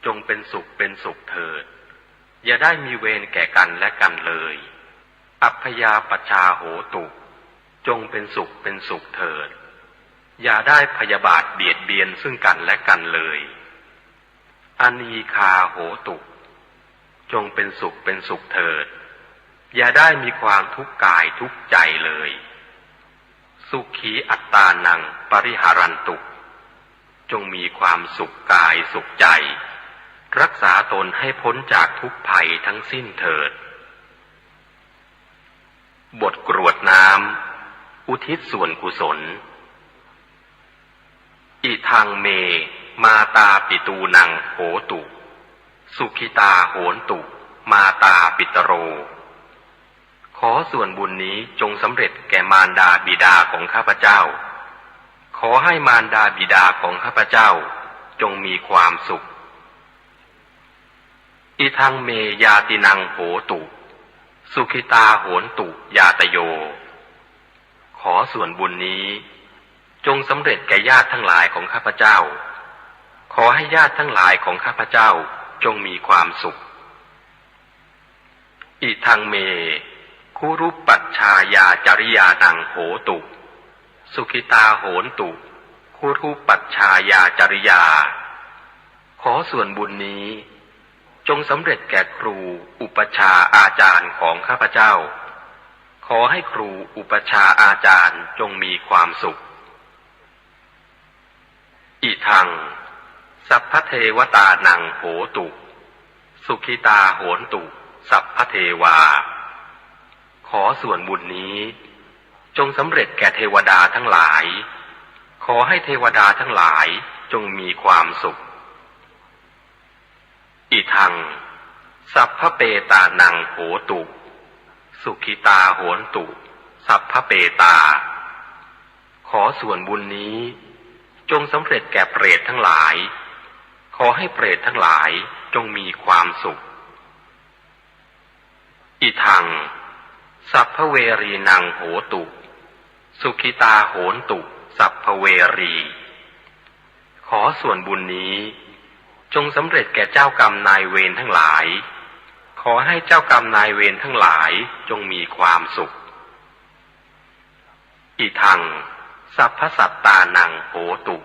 จงเป็นสุขเป็นสุขเถิด อย่าได้มีเวรแก่กันและกันเลย abyāpajjhā hontu จงเป็นสุขเป็นสุขเถิด อย่าได้พยาบาทเบียดเบียนซึ่งกันและกันเลย anīghā hontu จงเป็นสุขเป็นสุขเถิด อย่าได้มีความทุกข์กายทุกข์ใจเลย sukhī attānaṃ pariharantu จงมีความสุขกายสุขใจ รักษาตนให้พ้นจากทุกข์ภัยทั้งสิ้นเถิด บทกรวดน้ำ อุทิศส่วนกุศล idaṃ me mātāpitūnaṃ hotu, sukhitā hontu mātāpitaro. ขอส่วนบุญนี้จงสำเร็จแก่มารดาบิดาของข้าพเจ้า ขอให้มารดาบิดาของข้าพเจ้าจงมีความสุข idaṃ me ñātīnaṃ hotu, sukhitā hontu ñātayo. ขอส่วนบุญนี้จงสำเร็จแก่ญาติทั้งหลายของข้าพเจ้า ขอให้ญาติทั้งหลายของข้าพเจ้าจงมีความสุข idaṃ me gurūpajjhāyācariyānaṃ hotu, sukhitā hontu gurūpajjhāyācariyā. ขอส่วนบุญนี้จงสำเร็จแก่ครูอุปัชฌาย์อาจารย์ของข้าพเจ้า ขอให้ครูอุปัชฌาย์อาจารย์จงมีความสุข idaṃ sabbadevatānaṃ hotu, sukhitā hontu sabbadevā. ขอส่วนบุญนี้จงสำเร็จแก่เทวดาทั้งหลาย ขอให้เทวดาทั้งหลายจงมีความสุข idaṃ sabbapetānaṃ hotu, sukhitā hontu sabbapetā. ขอส่วนบุญนี้จงสำเร็จแก่เปรตทั้งหลาย ขอให้เปรตทั้งหลายจงมีความสุข idaṃ sabbaverīnaṃ hotu, sukhitā hontu sabbaverī. ขอส่วนบุญนี้จงสำเร็จแก่เจ้ากรรมนายเวรทั้งหลาย ขอให้เจ้ากรรมนายเวรทั้งหลายจงมีความสุข idaṃ sabbasattānaṃ hotu,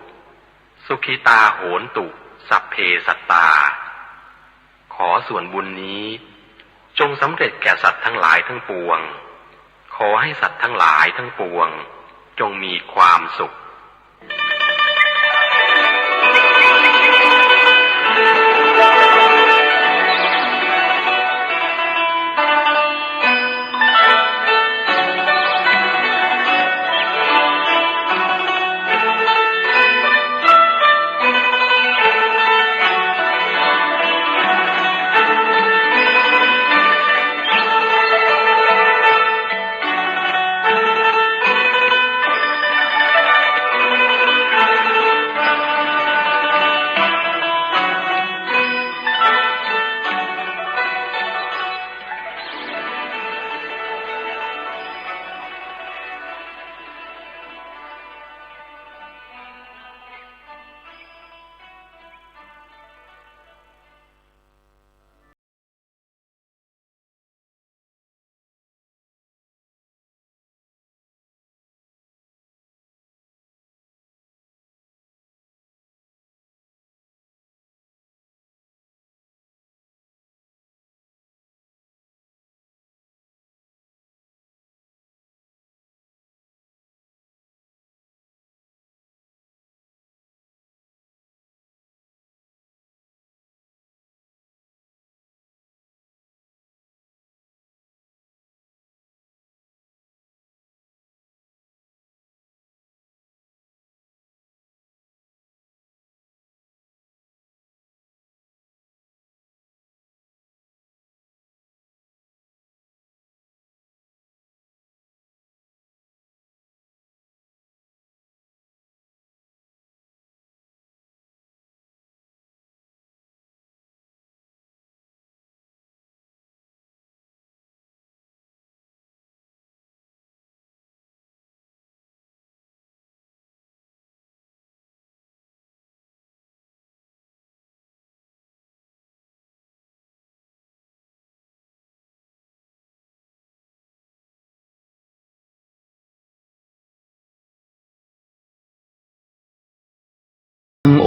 sukhitā hontu sabbe sattā. ขอส่วนบุญนี้จงสำเร็จแก่สัตว์ทั้งหลายทั้งปวง ขอให้สัตว์ทั้งหลายทั้งปวง จงมีความสุข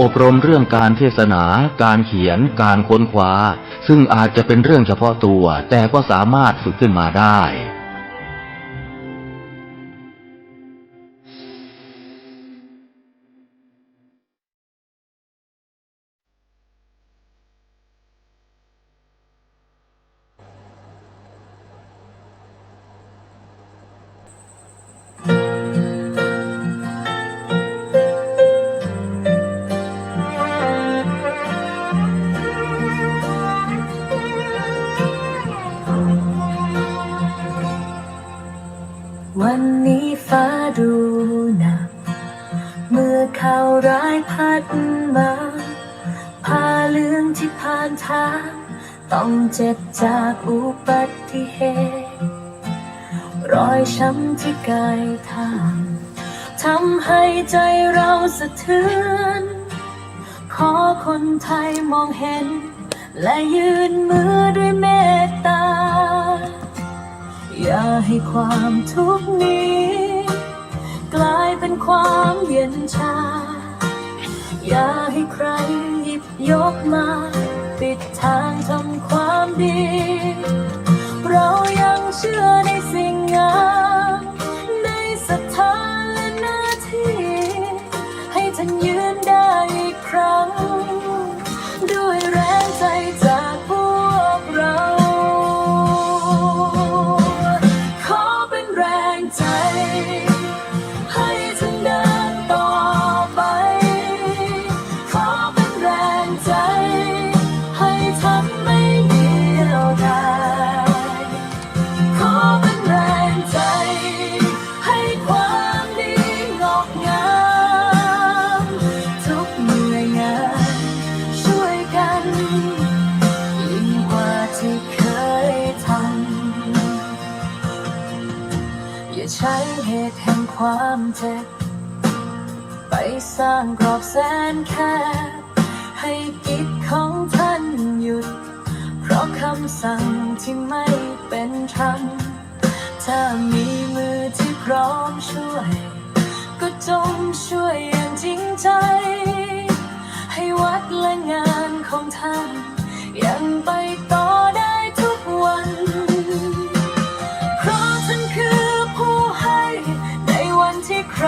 อบรมเรื่องการเทศนา การเขียน การค้นคว้า ซึ่งอาจจะเป็นเรื่องเฉพาะตัว แต่ก็สามารถฝึกขึ้นมาได้ วันนี้ฟ้าดูหนัก เมื่อข่าวร้ายพัดมา ผ้าเหลืองที่ผ่านทาง ต้องเจ็บจากอุบัติเหตุ รอยช้ำที่กายทาง ทำให้ใจเราสะเทือน ขอคนไทยมองเห็น และยื่นมือด้วยเมตตา อย่าให้ความทุกข์นี้ กลายเป็นความเย็นชา อย่าให้ใครหยิบยกมา ปิดทางทำความดี เรายังเชื่อในสิ่งงาม ในศรัทธาและหน้าที่ ให้ท่านยืนได้อีกครั้ง ด้วยแรงใจจากพวกเรา ขอเป็นแรงใจ ให้ท่านเดินต่อไป ขอเป็นแรงใจ ให้ท่านไม่เดียวดาย ขอเป็นแรงใจ ให้ความดีงอกงาม ทุกหน่วยงานช่วยกัน ยิ่งกว่าที่เคยทำ อย่าใช้เหตุแห่งความเจ็บ ไปสร้างกรอบแสนแคบ ให้กิจของท่านหยุด เพราะคำสั่งที่ไม่เป็นธรรม ถ้ามีมือที่พร้อมช่วย ก็จงช่วยอย่างจริงใจ ให้วัดและงานของท่าน ยังไปต่อได้ทุกวัน เพราะท่านคือผู้ให้ ในวันที่ใคร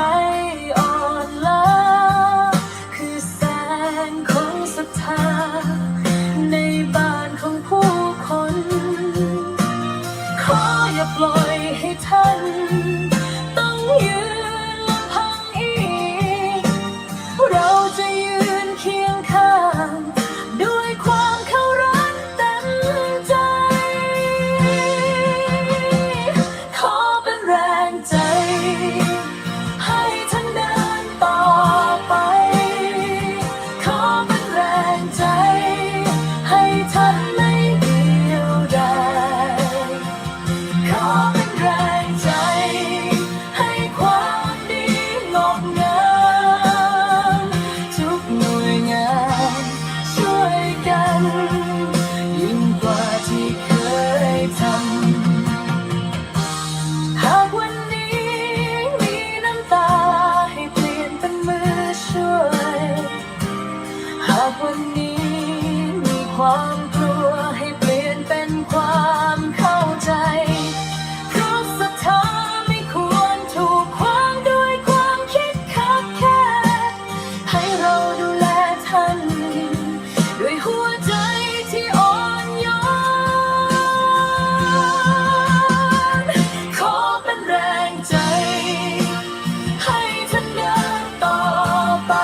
ของศรัทธาในบ้านของผู้คน ขออย่าปล่อยให้ท่านต้องยืนลำพังอีก เราจะยืนเคียงข้างด้วยความเคารพเต็มใจ ขอเป็นแรงใจให้ท่านเดินต่อไป ขอเป็นแรงใจให้ท่านไม่เดียวดาย ขอเป็นแรงใจให้ความดีงอกงาม ทุกหน่วยงานช่วยกัน ยิ่งกว่าที่เคยทำ หากวันนี้มีน้ำตาให้เปลี่ยนเป็นมือช่วย หากวันนี้มีความกลัวให้เปลี่ยนเป็นความเข้าใจ เพราะศรัทธาไม่ควรถูกขวางด้วยความคิดคับแคบ ให้เราดูแลท่านด้วยหัวใจที่อ่อนโยน ขอเป็นแรงใจให้ท่านเดินต่อไป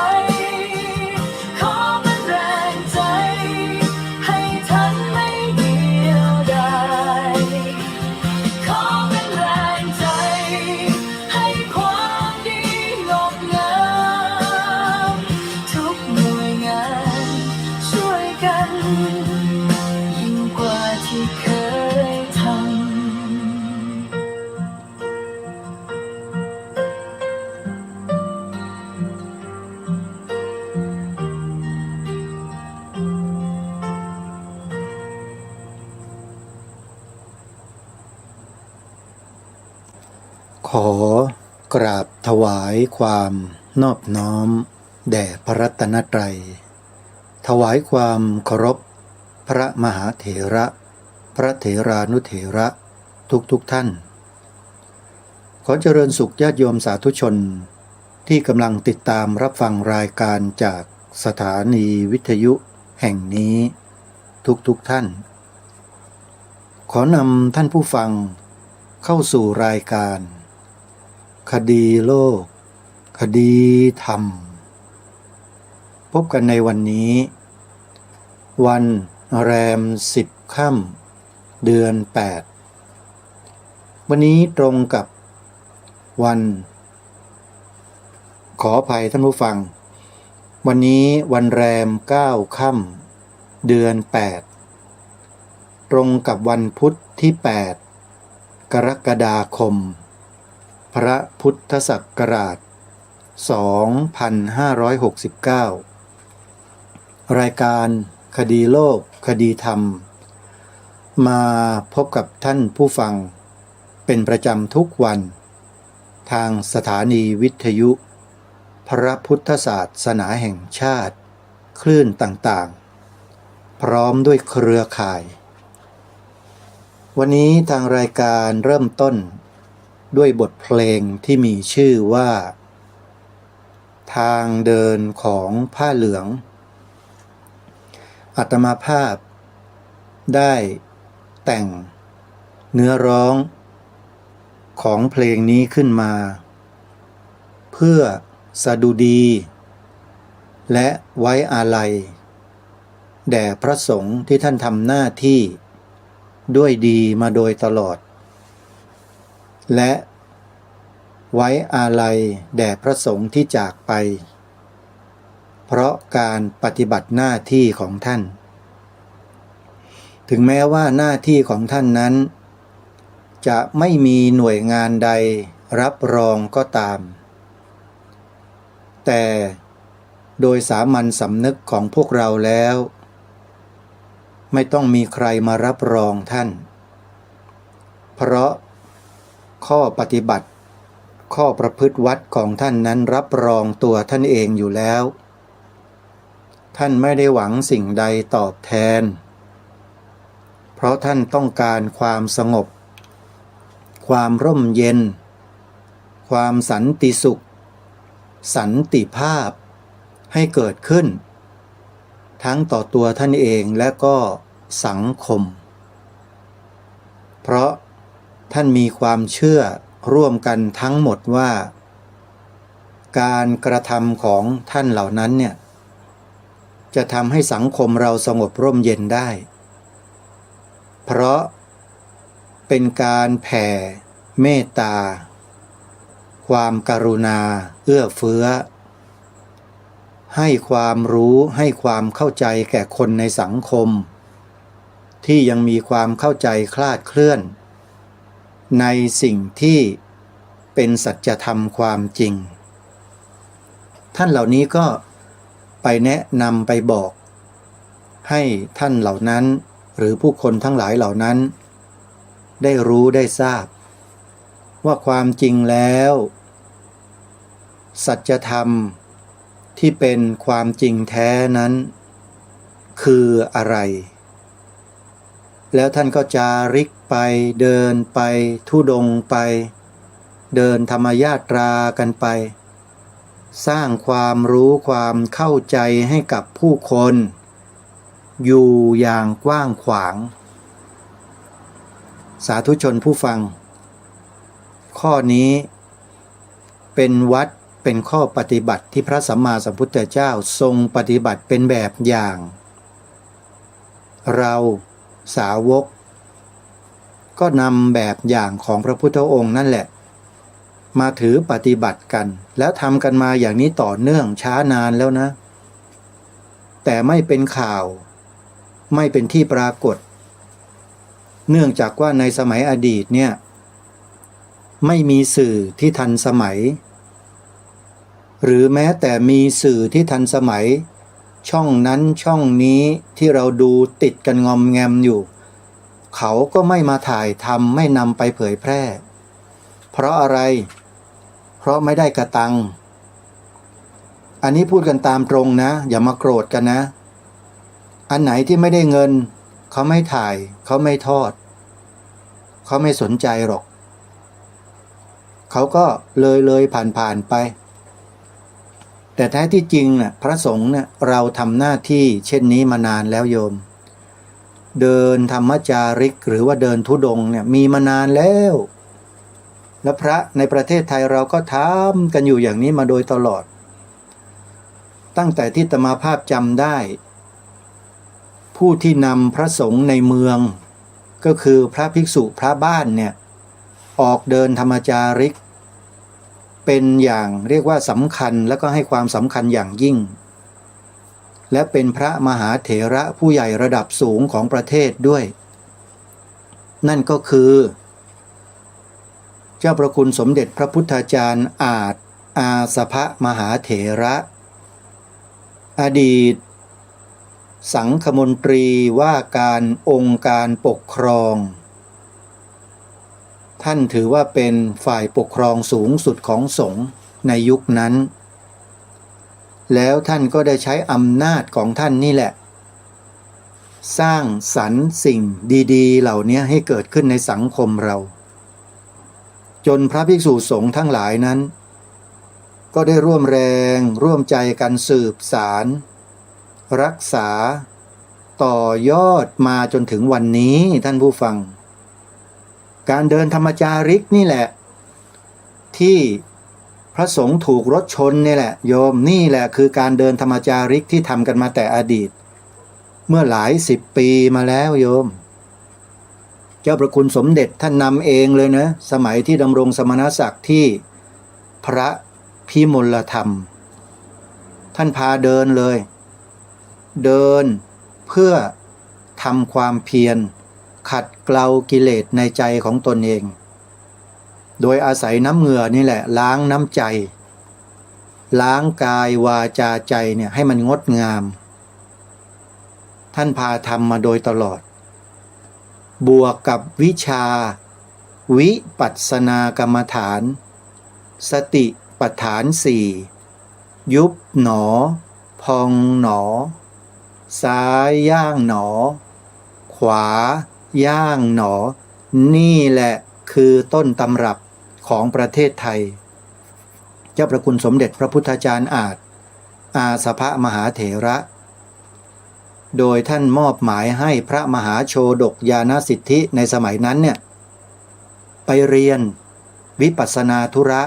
ขอเป็นแรงใจให้ท่านไม่เดียวดาย ขอเป็นแรงใจให้ความดีงอกงาม ทุกหน่วยงานช่วยกัน ยิ่งกว่าที่เคยทำ ขอกราบถวายความนอบน้อมแด่พระรัตนตรัย ถวายความเคารพพระมหาเถระ พระเถรานุเถระทุกๆ ท่าน ขอเจริญสุขญาติโยมสาธุชนที่กำลังติดตามรับฟังรายการจากสถานีวิทยุแห่งนี้ทุกๆ ท่าน ขอนำท่านผู้ฟังเข้าสู่รายการคดีโลก คดีธรรม พบกันในวันนี้ วันแรมสิบค่ำ เดือนแปด วันนี้ตรงกับวัน ขออภัยท่านผู้ฟัง วันนี้วันแรมเก้าค่ำ เดือนแปด ตรงกับวันพุธที่แปด กรกฎาคม พระพุทธศักราช สองพันห้าร้อยหกสิบเก้า รายการคดีโลก คดีธรรม มาพบกับท่านผู้ฟังเป็นประจำทุกวัน ทางสถานีวิทยุพระพุทธศาสนาแห่งชาติ คลื่นต่างๆ พร้อมด้วยเครือข่าย วันนี้ทางรายการเริ่มต้นด้วยบทเพลงที่มีชื่อว่า ทางเดินของผ้าเหลือง อาตมาภาพได้แต่งเนื้อร้องของเพลงนี้ขึ้นมา เพื่อสดุดี และไว้อาลัย แด่พระสงฆ์ที่ท่านทำหน้าที่ด้วยดีมาโดยตลอด และไว้อาลัยแด่พระสงฆ์ที่จากไป เพราะการปฏิบัติหน้าที่ของท่าน ถึงแม้ว่าหน้าที่ของท่านนั้น จะไม่มีหน่วยงานใดรับรองก็ตาม แต่โดยสามัญสำนึกของพวกเราแล้ว ไม่ต้องมีใครมารับรองท่าน เพราะข้อปฏิบัติ ข้อประพฤติวัตรของท่านนั้นรับรองตัวท่านเองอยู่แล้ว ท่านไม่ได้หวังสิ่งใดตอบแทน เพราะท่านต้องการความสงบ ความร่มเย็น ความสันติสุข สันติภาพ ให้เกิดขึ้น ทั้งต่อตัวท่านเองและก็สังคม เพราะท่านมีความเชื่อร่วมกันทั้งหมดว่า การกระทำของท่านเหล่านั้นเนี่ย จะทำให้สังคมเราสงบร่มเย็นได้ เพราะเป็นการแผ่เมตตา ความกรุณา เอื้อเฟื้อ ให้ความรู้ ให้ความเข้าใจแก่คนในสังคม ที่ยังมีความเข้าใจคลาดเคลื่อน ในสิ่งที่เป็นสัจธรรมความจริง ท่านเหล่านี้ก็ไปแนะนำไปบอก ให้ท่านเหล่านั้น หรือผู้คนทั้งหลายเหล่านั้น ได้รู้ได้ทราบ ว่าความจริงแล้ว สัจธรรมที่เป็นความจริงแท้นั้น คืออะไร แล้วท่านก็จาริกไป เดินไป ธุดงค์ไป เดินธรรมยาตรากันไป สร้างความรู้ความเข้าใจให้กับผู้คน อยู่อย่างกว้างขวาง สาธุชนผู้ฟัง ข้อนี้เป็นวัตร เป็นข้อปฏิบัติที่พระสัมมาสัมพุทธเจ้าทรงปฏิบัติเป็นแบบอย่าง เราสาวก ก็นำแบบอย่างของพระพุทธองค์นั่นแหละ มาถือปฏิบัติกัน แล้วทำกันมาอย่างนี้ต่อเนื่องช้านานแล้วนะ แต่ไม่เป็นข่าว ไม่เป็นที่ปรากฏ เนื่องจากว่าในสมัยอดีตเนี่ย ไม่มีสื่อที่ทันสมัย หรือแม้แต่มีสื่อที่ทันสมัย ช่องนั้นช่องนี้ที่เราดูติดกันงอมแงมอยู่ เขาก็ไม่มาถ่ายทำ ไม่นำไปเผยแพร่ เพราะอะไร เพราะไม่ได้กะตังค์ อันนี้พูดกันตามตรงนะ อย่ามาโกรธกันนะ อันไหนที่ไม่ได้เงิน เขาไม่ถ่าย เขาไม่ทอด เขาไม่สนใจหรอก เขาก็เลยเลยผ่านๆ ไป แต่แท้ที่จริงน่ะ พระสงฆ์เนี่ย เราทำหน้าที่เช่นนี้มานานแล้วโยม เดินธรรมจาริกหรือว่าเดินธุดงค์เนี่ย มีมานานแล้ว และพระในประเทศไทยเราก็ทำกันอยู่อย่างนี้มาโดยตลอด ตั้งแต่ที่อาตมาภาพจำได้ ผู้ที่นำพระสงฆ์ในเมือง ก็คือพระภิกษุพระบ้านเนี่ย ออกเดินธรรมจาริก เป็นอย่างเรียกว่าสำคัญ แล้วก็ให้ความสำคัญอย่างยิ่ง และเป็นพระมหาเถระผู้ใหญ่ระดับสูงของประเทศด้วย นั่นก็คือ เจ้าพระคุณสมเด็จพระพุทธาจารย์อาจ อาสภมหาเถระ อดีตสังฆมนตรีว่าการองค์การปกครอง ท่านถือว่าเป็นฝ่ายปกครองสูงสุดของสงฆ์ในยุคนั้น แล้วท่านก็ได้ใช้อำนาจของท่านนี่แหละ สร้างสรรค์สิ่งดีๆ เหล่านี้ให้เกิดขึ้นในสังคมเรา จนพระภิกษุสงฆ์ทั้งหลายนั้น ก็ได้ร่วมแรงร่วมใจกันสืบสาน รักษา ต่อยอดมาจนถึงวันนี้ ท่านผู้ฟัง การเดินธรรมจาริกนี่แหละ ที่พระสงฆ์ถูกรถชนนี่แหละโยม นี่แหละคือการเดินธรรมจาริกที่ทำกันมาแต่อดีต เมื่อหลายสิบปีมาแล้วโยม เจ้าพระคุณสมเด็จท่านนำเองเลยนะ สมัยที่ดำรงสมณศักดิ์ที่พระพิมลธรรม ท่านพาเดินเลย เดินเพื่อทำความเพียรขัดเกลากิเลสในใจของตนเอง โดยอาศัยน้ำเหงื่อนี่แหละล้างน้ำใจ ล้างกายวาจาใจเนี่ยให้มันงดงาม ท่านพาทำมาโดยตลอด บวกกับวิชาวิปัสสนากรรมฐาน สติปัฏฐานสี่ ยุบหนอ พองหนอ ซ้ายย่างหนอ ขวาย่างหนอ นี่แหละคือต้นตำรับของประเทศไทย เจ้าพระคุณสมเด็จพระพุทธาจารย์อาจ อาสภมหาเถระ โดยท่านมอบหมายให้พระมหาโชฎกญาณสิทธิในสมัยนั้นเนี่ย ไปเรียนวิปัสสนาธุระ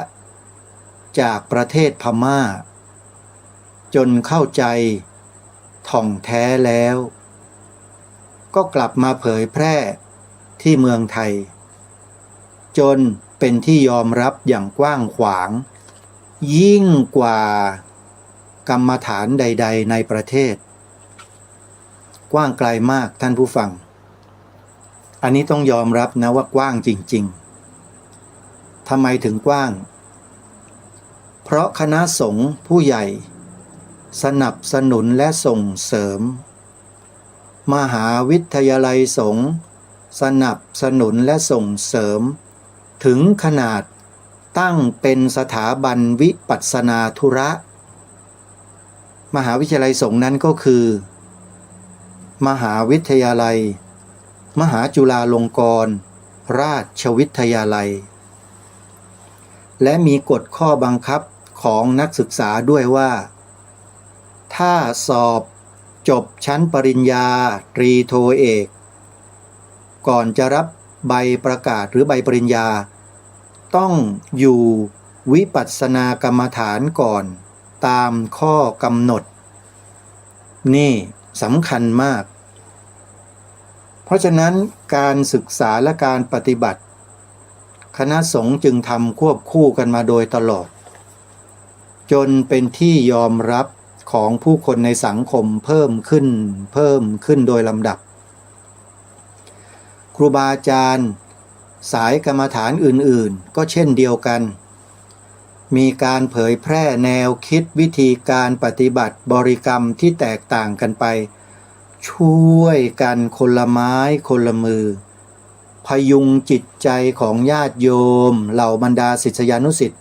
จากประเทศพม่า จนเข้าใจถ่องแท้แล้ว ก็กลับมาเผยแพร่ที่เมืองไทย จนเป็นที่ยอมรับอย่างกว้างขวาง ยิ่งกว่ากรรมฐานใดๆในประเทศ กว้างไกลมากท่านผู้ฟัง อันนี้ต้องยอมรับนะว่ากว้างจริงๆ ทำไมถึงกว้าง เพราะคณะสงฆ์ผู้ใหญ่สนับสนุนและส่งเสริม มหาวิทยาลัยสงฆ์สนับสนุนและส่งเสริม ถึงขนาดตั้งเป็นสถาบันวิปัสสนาธุระ มหาวิทยาลัยสงฆ์นั้นก็คือ มหาวิทยาลัย มหาจุฬาลงกรณราชวิทยาลัย และมีกฎข้อบังคับของนักศึกษาด้วยว่า ถ้าสอบจบชั้นปริญญาตรีโทเอก ก่อนจะรับใบประกาศหรือใบปริญญา ต้องอยู่วิปัสสนากรรมฐานก่อนตามข้อกำหนด นี่สำคัญมาก เพราะฉะนั้นการศึกษาและการปฏิบัติ คณะสงฆ์จึงทำควบคู่กันมาโดยตลอด จนเป็นที่ยอมรับของผู้คนในสังคมเพิ่มขึ้น เพิ่มขึ้นโดยลำดับ ครูบาอาจารย์สายกรรมฐานอื่นๆ ก็เช่นเดียวกัน มีการเผยแพร่แนวคิดวิธีการปฏิบัติบริกรรมที่แตกต่างกันไป ช่วยกันคนละไม้คนละมือ พยุงจิตใจของญาติโยมเหล่าบรรดาศิษยานุศิษย์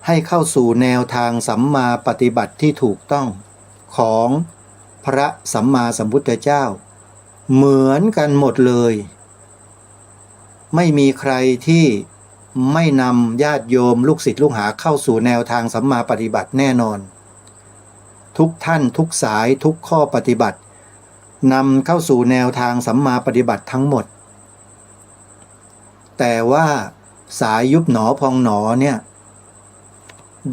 ให้เข้าสู่แนวทางสัมมาปฏิบัติที่ถูกต้องของพระสัมมาสัมพุทธเจ้า เหมือนกันหมดเลย ไม่มีใครที่ไม่นำญาติโยมลูกศิษย์ลูกหาเข้าสู่แนวทางสัมมาปฏิบัติแน่นอน ทุกท่านทุกสายทุกข้อปฏิบัติ นำเข้าสู่แนวทางสัมมาปฏิบัติทั้งหมด แต่ว่าสายยุบหนอพองหนอเนี่ย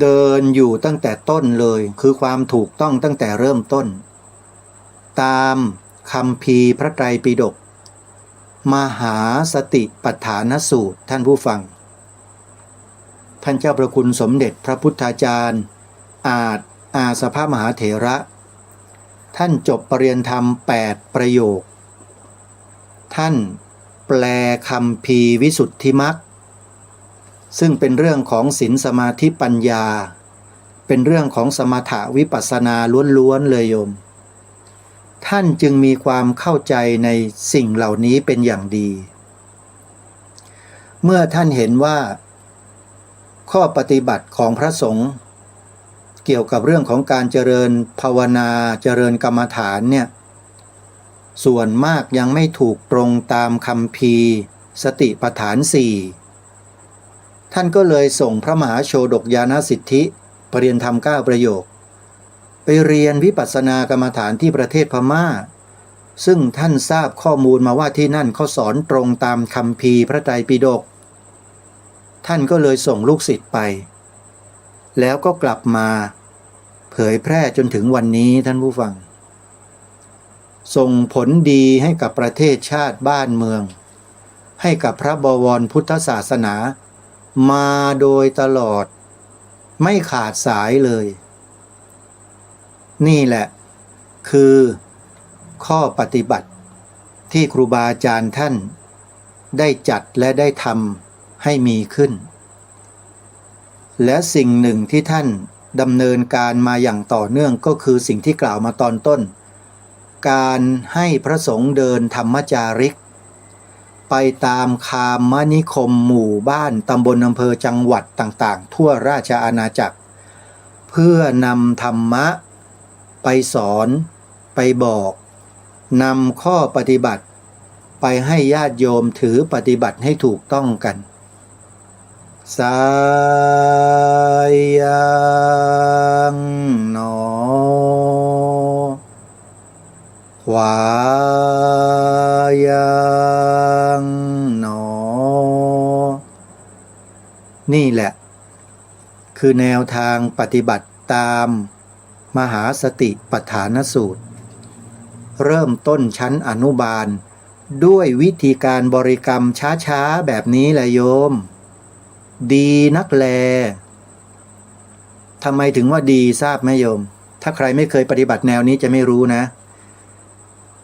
เดินอยู่ตั้งแต่ต้นเลย คือความถูกต้องตั้งแต่เริ่มต้น ตามคัมภีร์พระไตรปิฎก มหาสติปัฏฐานสูตร ท่านผู้ฟัง ท่านเจ้าพระคุณสมเด็จพระพุทธาจารย์ อาจ อาสภมหาเถระ ท่านจบประริยนธรรมแปดประโยค ท่านแปลคัมภีร์วิสุทธิมรรค ซึ่งเป็นเรื่องของศีลสมาธิปัญญา เป็นเรื่องของสมถะวิปัสสนาล้วนๆเลยโยม ท่านจึงมีความเข้าใจในสิ่งเหล่านี้เป็นอย่างดี เมื่อท่านเห็นว่าข้อปฏิบัติของพระสงฆ์เกี่ยวกับเรื่องของการเจริญภาวนา เจริญกรรมฐานเนี่ย ส่วนมากยังไม่ถูกตรงตามคัมภีร์สติปัฏฐานสี่ ท่านก็เลยส่งพระมหาโชฎกญาณสิทธิ ประริยนธรรมเก้าประโยค ไปเรียนวิปัสสนากรรมฐานที่ประเทศพม่า ซึ่งท่านทราบข้อมูลมาว่าที่นั่นเขาสอนตรงตามคัมภีร์พระไตรปิฎก ท่านก็เลยส่งลูกศิษย์ไป แล้วก็กลับมาเผยแพร่จนถึงวันนี้ท่านผู้ฟัง ส่งผลดีให้กับประเทศชาติบ้านเมือง ให้กับพระบวรพุทธศาสนา มาโดยตลอด ไม่ขาดสายเลย นี่แหละคือข้อปฏิบัติที่ครูบาอาจารย์ท่านได้จัดและได้ทำให้มีขึ้น และสิ่งหนึ่งที่ท่านดำเนินการมาอย่างต่อเนื่องก็คือสิ่งที่กล่าวมาตอนต้น การให้พระสงฆ์เดินธรรมจาริก ไปตามคามนิคม หมู่บ้าน ตำบล อำเภอ จังหวัดต่างๆ ทั่วราชอาณาจักร เพื่อนำธรรมะไปสอน ไปบอก นำข้อปฏิบัติไปให้ญาติโยมถือปฏิบัติให้ถูกต้องกัน สายังหนอ ข ขวายังหนอ นี่แหละ คือแนวทางปฏิบัติตามมหาสติปัฏฐานสูตร เริ่มต้นชั้นอนุบาล ด้วยวิธีการบริกรรมช้าๆ แบบนี้แหละโยม ดีนักแล ทำไมถึงว่าดีทราบไหมโยม ถ้าใครไม่เคยปฏิบัติแนวนี้จะไม่รู้นะ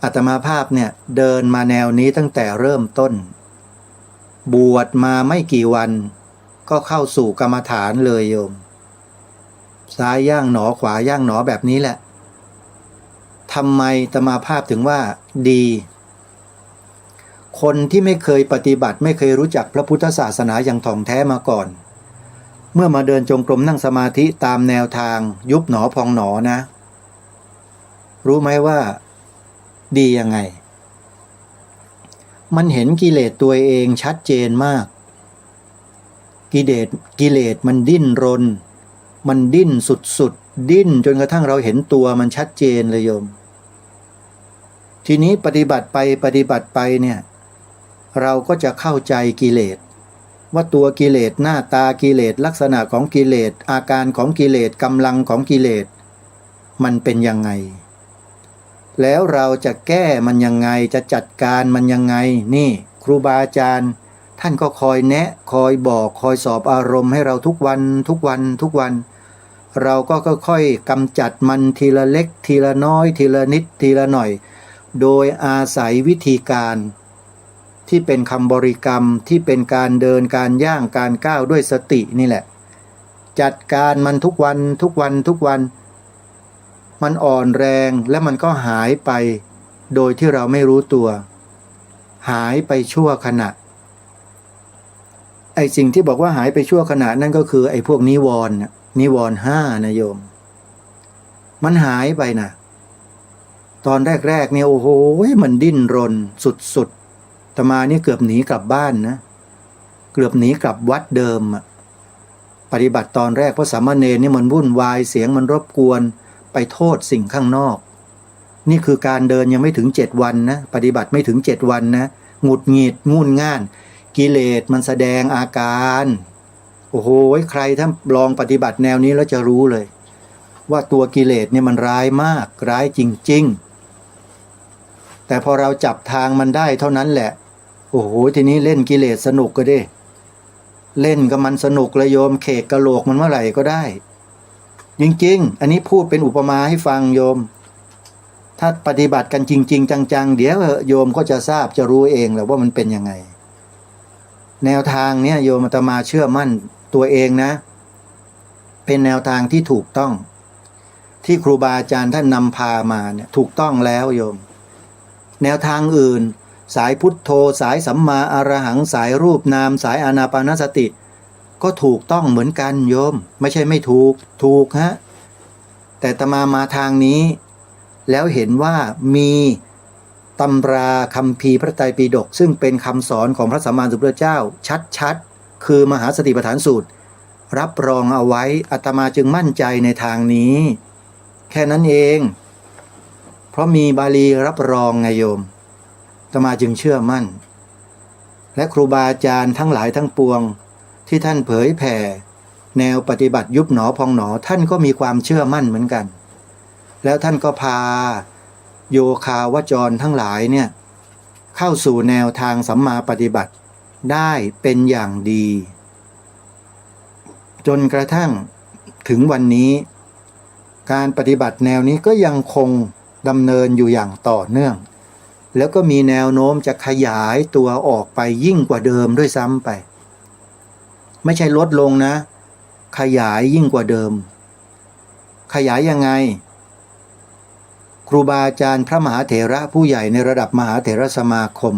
อาตมาภาพเนี่ยเดินมาแนวนี้ตั้งแต่เริ่มต้น บวชมาไม่กี่วัน ก็เข้าสู่กรรมฐานเลยโยม ซ้ายย่างหนอ ขวาย่างหนอแบบนี้แหละ ทำไมอาตมาภาพถึงว่าดี คนที่ไม่เคยปฏิบัติ ไม่เคยรู้จักพระพุทธศาสนาอย่างถ่องแท้มาก่อน เมื่อมาเดินจงกรมนั่งสมาธิตามแนวทางยุบหนอพองหนอนะ รู้ไหมว่าดียังไง มันเห็นกิเลสตัวเองชัดเจนมาก กิเลส กิเลสมันดิ้นรน มันดิ้นสุดๆ ดิ้นจนกระทั่งเราเห็นตัวมันชัดเจนเลยโยม ทีนี้ปฏิบัติไปปฏิบัติไปเนี่ย เราก็จะเข้าใจกิเลส ว่าตัวกิเลส หน้าตากิเลส ลักษณะของกิเลส อาการของกิเลส กำลังของกิเลส มันเป็นยังไง แล้วเราจะแก้มันยังไง จะจัดการมันยังไง นี่ครูบาอาจารย์ท่านก็คอยแนะ คอยบอก คอยสอบอารมณ์ให้เราทุกวัน ทุกวัน ทุกวัน เราก็ค่อยๆกำจัดมันทีละเล็ก ทีละน้อย ทีละนิด ทีละหน่อย โดยอาศัยวิธีการที่เป็นคำบริกรรม ที่เป็นการเดิน การย่าง การก้าวด้วยสตินี่แหละ จัดการมันทุกวัน ทุกวัน ทุกวัน มันอ่อนแรงและมันก็หายไป โดยที่เราไม่รู้ตัว หายไปชั่วขณะ ไอ้สิ่งที่บอกว่าหายไปชั่วขณะนั่นก็คือไอ้พวกนิวรณ์น่ะ นิวรณ์ห้านะโยม มันหายไปนะ ตอนแรกๆเนี่ย โอ้โห มันดิ้นรนสุดๆ อาตมานี่เกือบหนีกลับบ้านนะ เกือบหนีกลับวัดเดิมอะ ปฏิบัติตอนแรก เพราะสามเณรนี่มันวุ่นวาย เสียงมันรบกวน ไปโทษสิ่งข้างนอก นี่คือการเดินยังไม่ถึงเจ็ดวันนะ ปฏิบัติไม่ถึงเจ็ดวันนะ หงุดหงิด งุ่นง่าน กิเลสมันแสดงอาการ โอ้โห ใครถ้าลองปฏิบัติแนวนี้แล้วจะรู้เลย ว่าตัวกิเลสเนี่ยมันร้ายมาก ร้ายจริงๆ แต่พอเราจับทางมันได้เท่านั้นแหละ โอ้โห ทีนี้เล่นกิเลสสนุกก็ดิ เล่นกับมันสนุกเลยโยม เขกกะโหลกมันเมื่อไหร่ก็ได้ จริงๆ อันนี้พูดเป็นอุปมาให้ฟังโยม ถ้าปฏิบัติกันจริงๆ จังๆ เดี๋ยวโยมก็จะทราบ จะรู้เองแหละว่ามันเป็นยังไง แนวทางเนี้ยโยม อาตมาเชื่อมั่นตัวเองนะ เป็นแนวทางที่ถูกต้อง ที่ครูบาอาจารย์ท่านนำพามาเนี่ย ถูกต้องแล้วโยม แนวทางอื่น สายพุทโธ สายสัมมาอรหัง สายรูปนาม สายอานาปานสติ ก็ถูกต้องเหมือนกันโยม ไม่ใช่ไม่ถูก ถูกฮะ แต่อาตมามาทางนี้ แล้วเห็นว่ามีตำราคัมภีร์พระไตรปิฎก ซึ่งเป็นคำสอนของพระสัมมาสัมพุทธเจ้าชัดๆ คือมหาสติปัฏฐานสูตร รับรองเอาไว้ อาตมาจึงมั่นใจในทางนี้ แค่นั้นเอง เพราะมีบาลีรับรองไงโยม อาตมาจึงเชื่อมั่น และครูบาอาจารย์ทั้งหลายทั้งปวง ที่ท่านเผยแผ่แนวปฏิบัติยุบหนอพองหนอ ท่านก็มีความเชื่อมั่นเหมือนกัน แล้วท่านก็พาโยคาวจรทั้งหลายเนี่ย เข้าสู่แนวทางสัมมาปฏิบัติได้เป็นอย่างดี จนกระทั่งถึงวันนี้ การปฏิบัติแนวนี้ก็ยังคงดำเนินอยู่อย่างต่อเนื่อง แล้วก็มีแนวโน้มจะขยายตัวออกไปยิ่งกว่าเดิมด้วยซ้ำไป ไม่ใช่ลดลงนะ ขยายยิ่งกว่าเดิม ขยายยังไง ครูบาอาจารย์พระมหาเถระผู้ใหญ่ในระดับมหาเถรสมาคม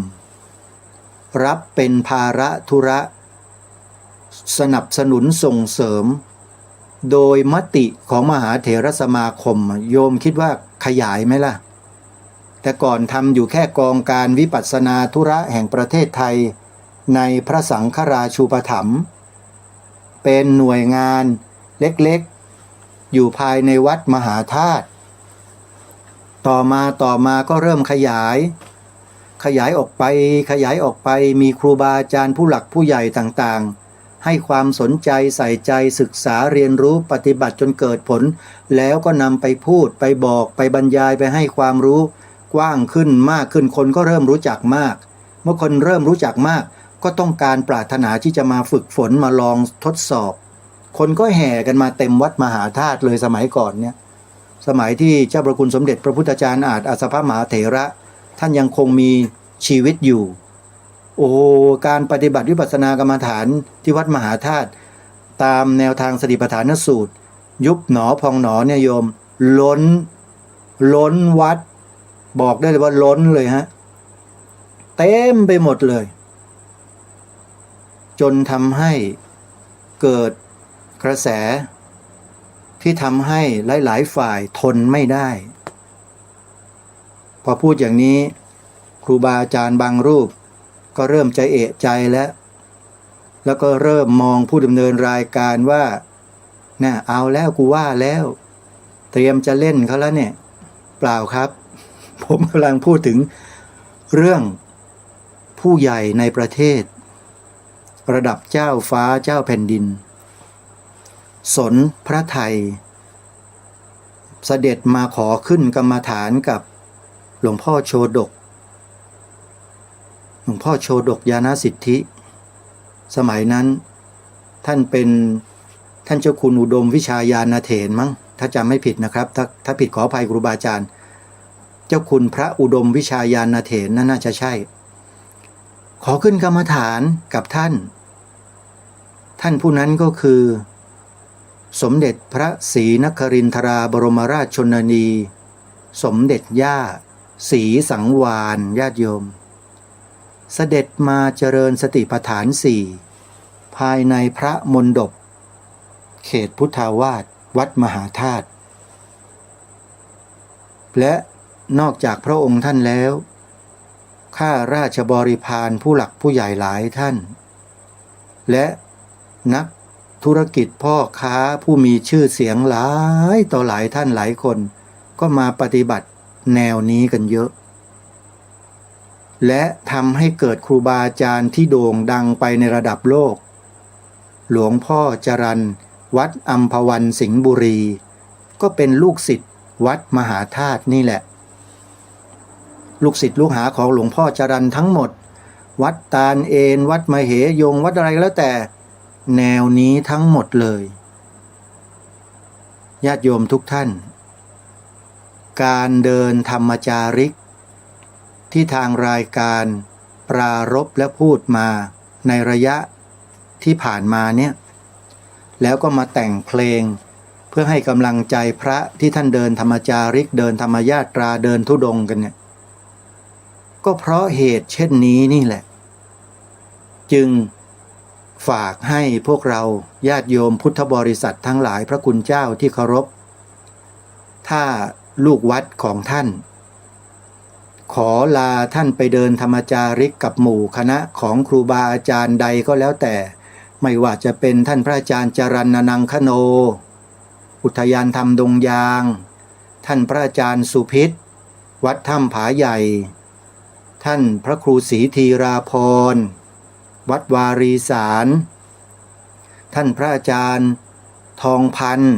รับเป็นภาระธุระ สนับสนุนส่งเสริม โดยมติของมหาเถรสมาคม โยมคิดว่าขยายไหมล่ะ แต่ก่อนทำอยู่แค่กองการวิปัสสนาธุระแห่งประเทศไทย ในพระสังฆราชูปถัมภ์ เป็นหน่วยงานเล็กๆ อยู่ภายในวัดมหาธาตุ ต่อมา ต่อมาก็เริ่มขยาย ขยายออกไป ขยายออกไป มีครูบาอาจารย์ผู้หลักผู้ใหญ่ต่างๆ ให้ความสนใจใส่ใจศึกษาเรียนรู้ปฏิบัติจนเกิดผล แล้วก็นำไปพูด ไปบอก ไปบรรยาย ไปให้ความรู้กว้างขึ้นมากขึ้น คนก็เริ่มรู้จักมาก เมื่อคนเริ่มรู้จักมาก ก็ต้องการปรารถนาที่จะมาฝึกฝน มาลองทดสอบ คนก็แห่กันมาเต็มวัดมหาธาตุเลยสมัยก่อนเนี่ย สมัยที่เจ้าพระคุณสมเด็จพระพุทธจารย์อาจอัสสภมหาเถระ ท่านยังคงมีชีวิตอยู่ โอ้โห การปฏิบัติวิปัสสนากรรมฐานที่วัดมหาธาตุ ตามแนวทางสติปัฏฐานสูตร ยุบหนอพองหนอเนี่ยโยม ล้น ล้นวัด บอกได้เลยว่าล้นเลยฮะ เต็มไปหมดเลย จนทำให้เกิดกระแสที่ทำให้หลายๆ ฝ่ายทนไม่ได้ พอพูดอย่างนี้ ครูบาอาจารย์บางรูปก็เริ่มจะเอะใจแล้ว แล้วก็เริ่มมองผู้ดำเนินรายการว่า น่ะ เอาแล้ว กูว่าแล้ว เตรียมจะเล่นเขาแล้วเนี่ย เปล่าครับ ผมกำลังพูดถึงเรื่องผู้ใหญ่ในประเทศ ระดับเจ้าฟ้าเจ้าแผ่นดิน สนพระทัย เสด็จมาขอขึ้นกรรมฐานกับหลวงพ่อโชฎก หลวงพ่อโชฎกญาณสิทธิ สมัยนั้นท่านเป็น ท่านเจ้าคุณอุดมวิชาญาณเถรมั้ง ถ้าจำไม่ผิดนะครับ ถ้า ถ้าผิดขออภัยครูบาอาจารย์ เจ้าคุณพระอุดมวิชาญาณเถรนั่นน่าจะใช่ ขอขึ้นกรรมฐานกับท่าน ท่านผู้นั้นก็คือ สมเด็จพระศรีนครินทราบรมราชชนนี สมเด็จย่าศรีสังวาล ญาติโยม เสด็จมาเจริญสติปัฏฐานสี่ ภายในพระมณฑป เขตพุทธาวาส วัดมหาธาตุ และนอกจากพระองค์ท่านแล้ว ข้าราชบริพารผู้หลักผู้ใหญ่หลายท่าน และนักธุรกิจพ่อค้าผู้มีชื่อเสียงหลายต่อหลายท่านหลายคน ก็มาปฏิบัติแนวนี้กันเยอะ และทำให้เกิดครูบาอาจารย์ที่โด่งดังไปในระดับโลก หลวงพ่อจรัญ วัดอัมพวันสิงห์บุรี ก็เป็นลูกศิษย์วัดมหาธาตุนี่แหละ ลูกศิษย์ลูกหาของหลวงพ่อจรัญทั้งหมด วัดตาลเอน วัดมเหยง วัดอะไรแล้วแต่ แนวนี้ทั้งหมดเลย ญาติโยมทุกท่าน การเดินธรรมจาริก ที่ทางรายการปรารภและพูดมาในระยะที่ผ่านมาเนี่ย แล้วก็มาแต่งเพลงเพื่อให้กำลังใจพระที่ท่านเดินธรรมจาริก เดินธรรมยาตรา เดินธุดงค์กันเนี่ย ก็เพราะเหตุเช่นนี้นี่แหละ จึงฝากให้พวกเราญาติโยมพุทธบริษัททั้งหลาย พระคุณเจ้าที่เคารพ ถ้าลูกวัดของท่าน ขอลาท่านไปเดินธรรมจาริกกับหมู่คณะของครูบาอาจารย์ใดก็แล้วแต่ ไม่ว่าจะเป็นท่านพระอาจารย์จรัญนังคโน อุทยานธรรมดงยาง ท่านพระอาจารย์สุพิษ วัดถ้ำผาใหญ่ ท่านพระครูศรีธีราภรณ์ วัดวารีสาร ท่านพระอาจารย์ทองพันธ์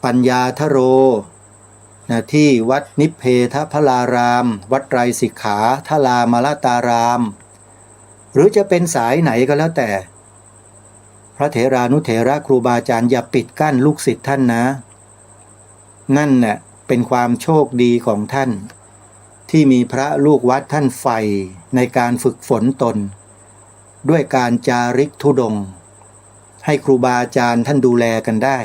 ปัญญาทโร นะ ที่วัดนิพเพทพลาราม วัดไตรสิกขาทรามลตาราม หรือจะเป็นสายไหนก็แล้วแต่ พระเถรานุเถระครูบาอาจารย์อย่าปิดกั้นลูกศิษย์ท่านนะ นั่นน่ะเป็นความโชคดีของท่าน ที่มีพระลูกวัดท่านใฝ่ในการฝึกฝนตน ด้วยการจาริกธุดงค์ ให้ครูบาอาจารย์ท่านดูแลกันได้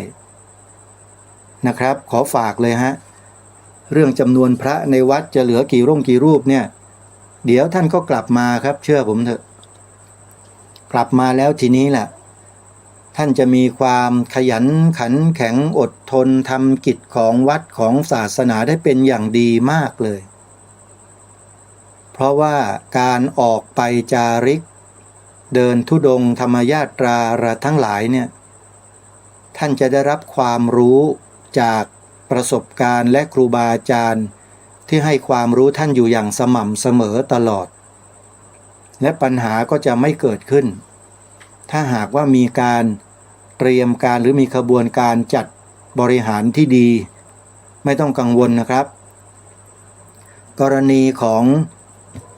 นะครับ ขอฝากเลยฮะ เรื่องจำนวนพระในวัดจะเหลือกี่ร่งกี่รูปเนี่ย เดี๋ยวท่านก็กลับมาครับ เชื่อผมเถอะ กลับมาแล้วทีนี้แหละ ท่านจะมีความขยันขันแข็งอดทนทำกิจของวัดของศาสนาได้เป็นอย่างดีมากเลย เพราะว่าการออกไปจาริก เดินธุดงค์ธรรมยาตราทั้งหลายเนี่ย ท่านจะได้รับความรู้จากประสบการณ์และครูบาอาจารย์ ที่ให้ความรู้ท่านอยู่อย่างสม่ำเสมอตลอด และปัญหาก็จะไม่เกิดขึ้น ถ้าหากว่ามีการเตรียมการหรือมีขบวนการจัดบริหารที่ดี ไม่ต้องกังวลนะครับ กรณีของ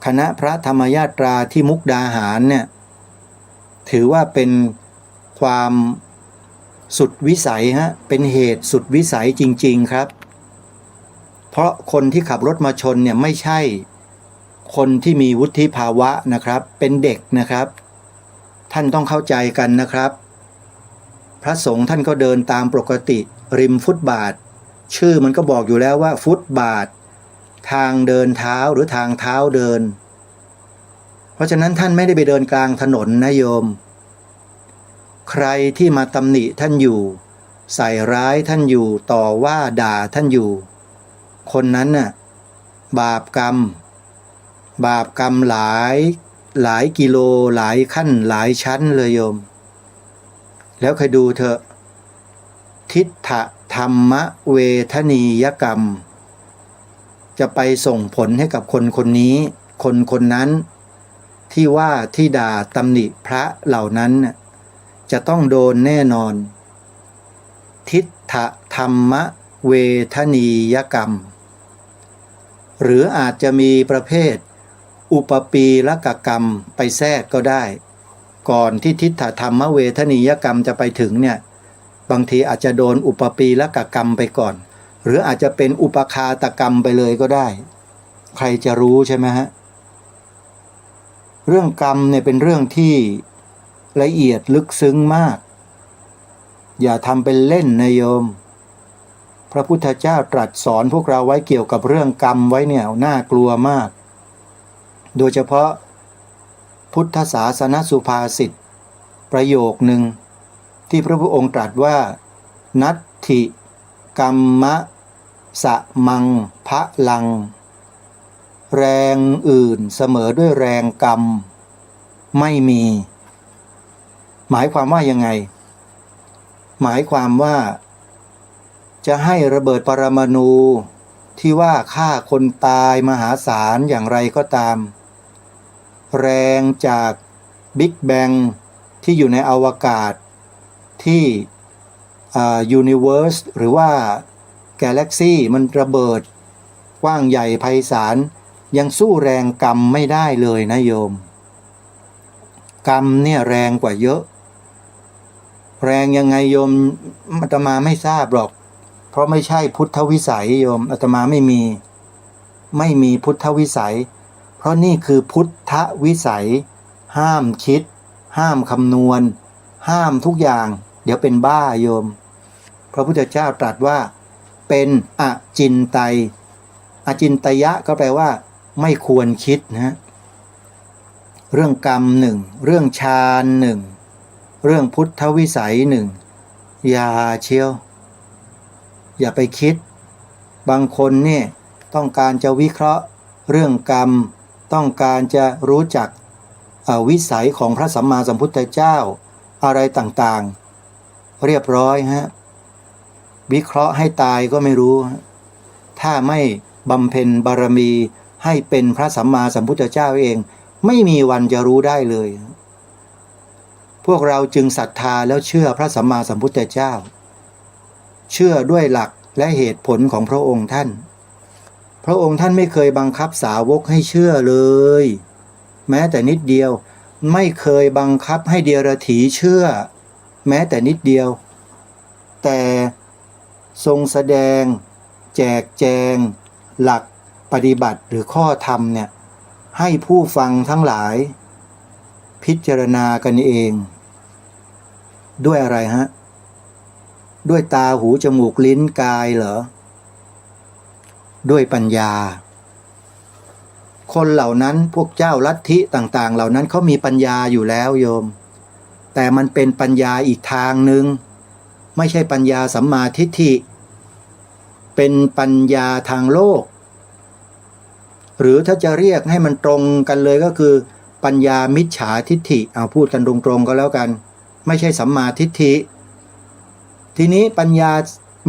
คณะพระธรรมยาตราที่มุกดาหารเนี่ย ถือว่าเป็นความสุดวิสัยฮะ เป็นเหตุสุดวิสัยจริงๆ ครับ เพราะคนที่ขับรถมาชนเนี่ยไม่ใช่คนที่มีวุฒิภาวะนะครับ เป็นเด็กนะครับ ท่านต้องเข้าใจกันนะครับ พระสงฆ์ท่านก็เดินตามปกติริมฟุตบาท ชื่อมันก็บอกอยู่แล้วว่าฟุตบาท ทางเดินเท้าหรือทางเท้าเดิน เพราะฉะนั้นท่านไม่ได้ไปเดินกลางถนนนะโยม ใครที่มาตำหนิท่านอยู่ ใส่ร้ายท่านอยู่ ต่อว่าด่าท่านอยู่ คนนั้นน่ะ บาปกรรม บาปกรรมหลาย หลายกิโล หลายขั้น หลายชั้นเลยโยม แล้วคอยดูเถอะ ทิฏฐธรรมเวทนียกรรม จะไปส่งผลให้กับคนคนนี้ คนคนนั้น ที่ว่าที่ด่าตำหนิพระเหล่านั้นน่ะ จะต้องโดนแน่นอน ทิฏฐธรรมเวทนียกรรม หรืออาจจะมีประเภทอุปปีลกกรรมไปแทรกก็ได้ ก่อนที่ทิฏฐธรรมเวทนียกรรมจะไปถึงเนี่ย บางทีอาจจะโดนอุปปีลกกรรมไปก่อน หรืออาจจะเป็นอุปคาตกรรมไปเลยก็ได้ ใครจะรู้ใช่ไหมฮะ เรื่องกรรมเนี่ยเป็นเรื่องที่ละเอียดลึกซึ้งมาก อย่าทำเป็นเล่นนะโยม พระพุทธเจ้าตรัสสอนพวกเราไว้เกี่ยวกับเรื่องกรรมไว้เนี่ยน่ากลัวมาก โดยเฉพาะพุทธศาสนสุภาษิตประโยคหนึ่ง ที่พระพุทธองค์ตรัสว่า นัตถิกรรมะสะมังพะลัง แรงอื่นเสมอด้วยแรงกรรมไม่มี หมายความว่ายังไง หมายความว่า จะให้ระเบิดปรมาณูที่ว่าฆ่าคนตายมหาศาลอย่างไรก็ตาม แรงจากบิ๊กแบงที่อยู่ในอวกาศ ที่ อ่า ยูนิเวิร์ส หรือว่ากาแล็กซีมันระเบิดกว้างใหญ่ไพศาล ยังสู้แรงกรรมไม่ได้เลยนะโยม กรรมเนี่ยแรงกว่าเยอะ แรงยังไงโยม อาตมาไม่ทราบหรอก เพราะไม่ใช่พุทธวิสัยโยม อาตมาไม่มี ไม่มีพุทธวิสัย เพราะนี่คือพุทธวิสัย ห้ามคิด ห้ามคำนวณ ห้ามทุกอย่าง เดี๋ยวเป็นบ้าโยม พระพุทธเจ้าตรัสว่าเป็นอจินไตย อจินไตยะก็แปลว่าไม่ควรคิดนะฮะ เรื่องกรรมหนึ่ง เรื่องฌานหนึ่ง เรื่องพุทธวิสัยหนึ่ง อย่าเชียว อย่าไปคิด บางคนเนี่ยต้องการจะวิเคราะห์เรื่องกรรม ต้องการจะรู้จัก เอ่อ วิสัยของพระสัมมาสัมพุทธเจ้า อะไรต่างๆ เรียบร้อยฮะ วิเคราะห์ให้ตายก็ไม่รู้ฮะ ถ้าไม่บำเพ็ญบารมีให้เป็นพระสัมมาสัมพุทธเจ้าเอง ไม่มีวันจะรู้ได้เลย พวกเราจึงศรัทธาแล้วเชื่อพระสัมมาสัมพุทธเจ้า เชื่อด้วยหลักและเหตุผลของพระองค์ท่าน พระองค์ท่านไม่เคยบังคับสาวกให้เชื่อเลย แม้แต่นิดเดียว ไม่เคยบังคับให้เดียรถีเชื่อ แม้แต่นิดเดียว แต่ทรงแสดงแจกแจงหลักปฏิบัติหรือข้อธรรมเนี่ย ให้ผู้ฟังทั้งหลายพิจารณากันเอง ด้วยอะไรฮะ ด้วยตาหูจมูกลิ้นกายเหรอ ด้วยปัญญา คนเหล่านั้น พวกเจ้าลัทธิต่างๆ เหล่านั้นเขามีปัญญาอยู่แล้วโยม แต่มันเป็นปัญญาอีกทางหนึ่ง ไม่ใช่ปัญญาสัมมาทิฏฐิ เป็นปัญญาทางโลก หรือถ้าจะเรียกให้มันตรงกันเลยก็คือปัญญามิจฉาทิฏฐิ เอาพูดกันตรงๆ ก็แล้วกัน ไม่ใช่สัมมาทิฏฐิ ทีนี้ปัญญา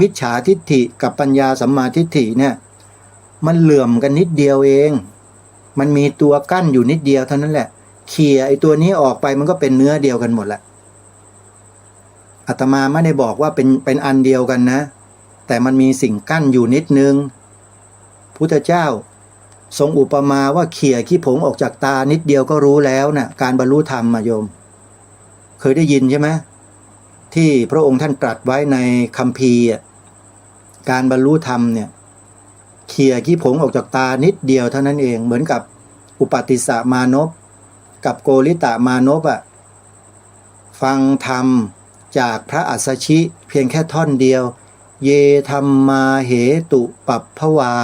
มิจฉาทิฏฐิกับปัญญาสัมมาทิฏฐิเนี่ย มันเหลื่อมกันนิดเดียวเอง มันมีตัวกั้นอยู่นิดเดียวเท่านั้นแหละ เขี่ยไอ้ตัวนี้ออกไปมันก็เป็นเนื้อเดียวกันหมดแหละ อาตมาไม่ได้บอกว่าเป็น เป็นอันเดียวกันนะ แต่มันมีสิ่งกั้นอยู่นิดนึง พุทธเจ้าทรงอุปมาว่าเขี่ยขี้ผงออกจากตานิดเดียวก็รู้แล้วนะ การบรรลุธรรมอะโยม เคยได้ยินใช่ไหม ที่พระองค์ท่านตรัสไว้ในคัมภีร์อะ การบรรลุธรรมเนี่ย เขี่ยขี้ผงออกจากตานิดเดียวเท่านั้นเอง เหมือนกับอุปัติสสะมานพกับโกริตะมานพอะ ฟังธรรมจากพระอัสสชิเพียงแค่ท่อนเดียว เยธัมมาเหตุปัพพวา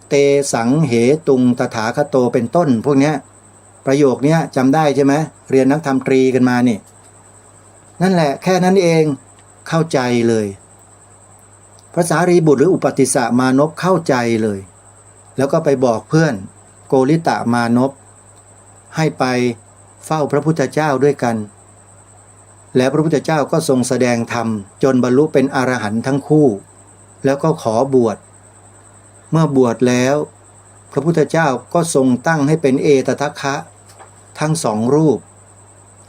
เตสังเหตุงตถาคโต เป็นต้นพวกเนี้ย ประโยคเนี้ยจำได้ใช่ไหม เรียนนักธรรมตรีกันมานี่ นั่นแหละ แค่นั้นเอง เข้าใจเลย พระสารีบุตรหรืออุปัติสสะมานพเข้าใจเลย แล้วก็ไปบอกเพื่อนโกริตะมานพ ให้ไปเฝ้าพระพุทธเจ้าด้วยกัน แล้วพระพุทธเจ้าก็ทรงแสดงธรรมจนบรรลุเป็นอรหันต์ทั้งคู่ แล้วก็ขอบวช เมื่อบวชแล้ว พระพุทธเจ้าก็ทรงตั้งให้เป็นเอตทัคคะทั้งสองรูป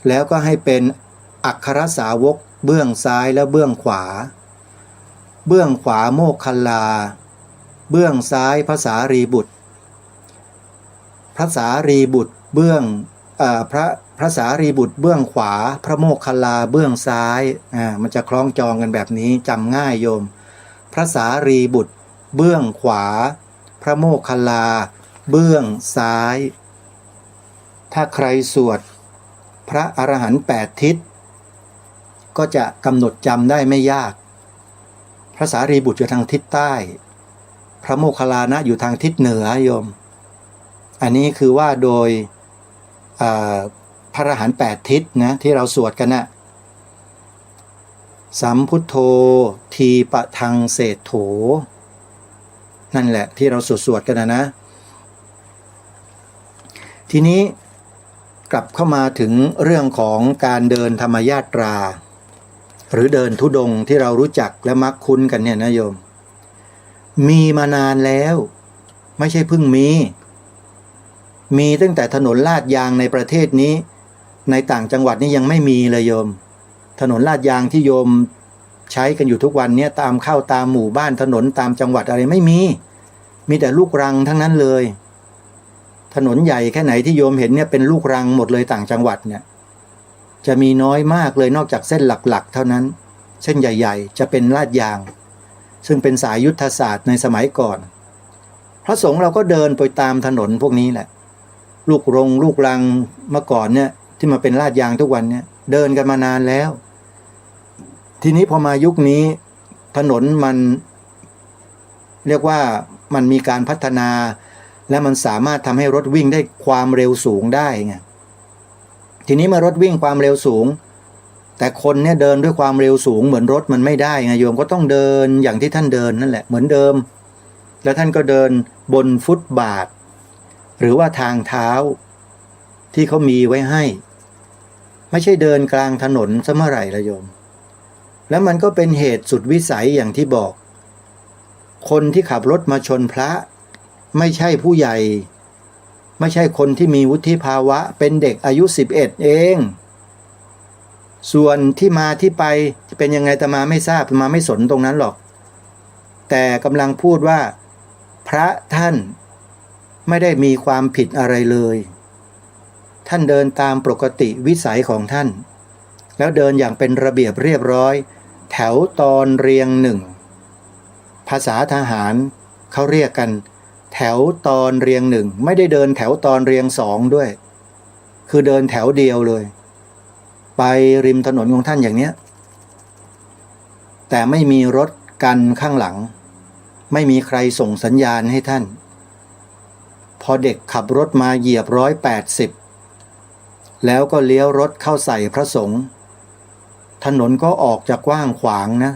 แล้วก็ให้เป็นอัครสาวกเบื้องซ้ายและเบื้องขวา เบื้องขวาโมคคัลลา เบื้องซ้ายพระสารีบุตร พระสารีบุตรเบื้อง เอ่อ พระ พระสารีบุตรเบื้องขวา พระโมคคัลลาเบื้องซ้าย อ่า มันจะคล้องจองกันแบบนี้ จำง่ายโยม พระสารีบุตรเบื้องขวา พระโมคคัลลาเบื้องซ้าย ถ้าใครสวดพระอรหันต์แปดทิศ ก็จะกำหนดจำได้ไม่ยาก พระสารีบุตรอยู่ทางทิศใต้ พระโมคคัลลานะอยู่ทางทิศเหนือโยม อันนี้คือว่าโดย เอ่อ พระอรหันต์แปดทิศนะ ที่เราสวดกันนะ สัมพุทโธ ทีปะทังเศรษโถ นั่นแหละที่เราสวดสวดกันนะนะ ทีนี้กลับเข้ามาถึงเรื่องของการเดินธรรมยาตรา หรือเดินธุดงค์ที่เรารู้จักและมักคุ้นกันเนี่ยนะโยม มีมานานแล้ว ไม่ใช่เพิ่งมี มีตั้งแต่ถนนลาดยางในประเทศนี้ ในต่างจังหวัดนี่ยังไม่มีเลยโยม ถนนลาดยางที่โยมใช้กันอยู่ทุกวันเนี่ย ตามเข้าตามหมู่บ้าน ถนนตามจังหวัดอะไรไม่มี มีแต่ลูกรังทั้งนั้นเลย ถนนใหญ่แค่ไหนที่โยมเห็นเนี่ยเป็นลูกรังหมดเลยต่างจังหวัดเนี่ย จะมีน้อยมากเลย นอกจากเส้นหลักๆ เท่านั้น เส้นใหญ่ๆ จะเป็นลาดยาง ซึ่งเป็นสายยุทธศาสตร์ในสมัยก่อน พระสงฆ์เราก็เดินไปตามถนนพวกนี้แหละ ลูกรงลูกรังเมื่อก่อนเนี่ย ที่มาเป็นลาดยางทุกวันเนี่ย เดินกันมานานแล้ว ทีนี้พอมายุคนี้ ถนนมัน เรียกว่ามันมีการพัฒนา และมันสามารถทำให้รถวิ่งได้ความเร็วสูงได้ไง ทีนี้เมื่อรถวิ่งความเร็วสูง แต่คนเนี่ยเดินด้วยความเร็วสูงเหมือนรถมันไม่ได้ไงโยม ก็ต้องเดินอย่างที่ท่านเดินนั่นแหละ เหมือนเดิม แล้วท่านก็เดินบนฟุตบาท หรือว่าทางเท้า ที่เขามีไว้ให้ ไม่ใช่เดินกลางถนนซะเมื่อไหร่ละโยม แล้วมันก็เป็นเหตุสุดวิสัยอย่างที่บอก คนที่ขับรถมาชนพระ ไม่ใช่ผู้ใหญ่ ไม่ใช่คนที่มีวุฒิภาวะ เป็นเด็กอายุสิบเอ็ดเอง ส่วนที่มาที่ไปจะเป็นยังไงอาตมาไม่ทราบ อาตมาไม่สนตรงนั้นหรอก แต่กำลังพูดว่าพระท่านไม่ได้มีความผิดอะไรเลย ท่านเดินตามปกติวิสัยของท่าน แล้วเดินอย่างเป็นระเบียบเรียบร้อย แถวตอนเรียงหนึ่ง ภาษาทหารเขาเรียกกัน แถวตอนเรียงหนึ่ง ไม่ได้เดินแถวตอนเรียงสองด้วย คือเดินแถวเดียวเลย ไปริมถนนของท่านอย่างเนี้ย แต่ไม่มีรถกันข้างหลัง ไม่มีใครส่งสัญญาณให้ท่าน พอเด็กขับรถมาเหยียบร้อยแปดสิบ แล้วก็เลี้ยวรถเข้าใส่พระสงฆ์ ถนนก็ออกจะกว้างขวางนะ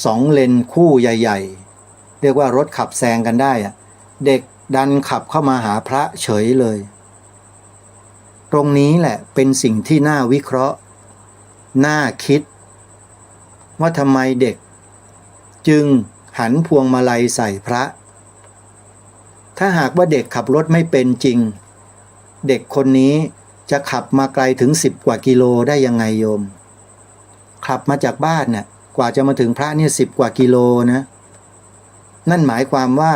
สองเลนคู่ใหญ่ๆ เรียกว่ารถขับแซงกันได้อะ เด็กดันขับเข้ามาหาพระเฉยเลย ตรงนี้แหละเป็นสิ่งที่น่าวิเคราะห์ น่าคิด ว่าทำไมเด็กจึงหันพวงมาลัยใส่พระ ถ้าหากว่าเด็กขับรถไม่เป็นจริง เด็กคนนี้จะขับมาไกลถึงสิบกว่ากิโลได้ยังไงโยม ขับมาจากบ้านน่ะ กว่าจะมาถึงพระเนี่ยสิบกว่ากิโลนะ นั่นหมายความว่า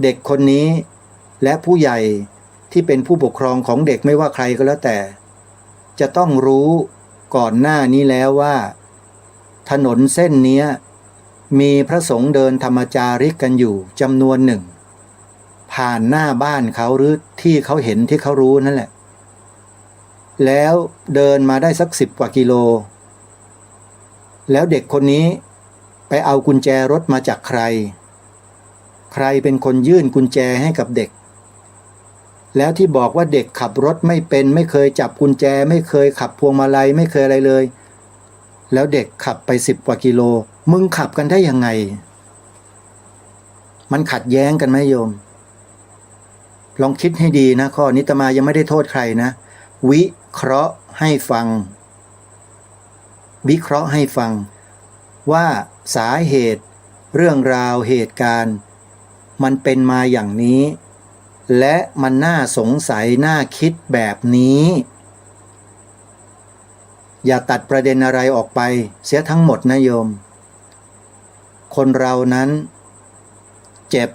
เด็กคนนี้และผู้ใหญ่ที่เป็นผู้ปกครองของเด็กไม่ว่าใครก็แล้วแต่ จะต้องรู้ก่อนหน้านี้แล้วว่า ถนนเส้นเนี้ยมีพระสงฆ์เดินธรรมจาริกกันอยู่จำนวนหนึ่ง ผ่านหน้าบ้านเขาหรือที่เขาเห็นที่เขารู้นั่นแหละ แล้วเดินมาได้สักสิบกว่ากิโล แล้วเด็กคนนี้ไปเอากุญแจรถมาจากใคร ใครเป็นคนยื่นกุญแจให้กับเด็ก แล้วที่บอกว่าเด็กขับรถไม่เป็น ไม่เคยจับกุญแจ ไม่เคยขับพวงมาลัย ไม่เคยอะไรเลย แล้วเด็กขับไปสิบกว่ากิโล มึงขับกันได้ยังไง มันขัดแย้งกันไหมโยม ลองคิดให้ดีนะ ข้อนี้อาตมายังไม่ได้โทษใครนะ วิเคราะห์ให้ฟัง วิเคราะห์ให้ฟัง ว่าสาเหตุเรื่องราวเหตุการณ์ มันเป็นมาอย่างนี้ และมันน่าสงสัยน่าคิดแบบนี้ อย่าตัดประเด็นอะไรออกไปเสียทั้งหมดนะโยม คนเรานั้นเจ็บ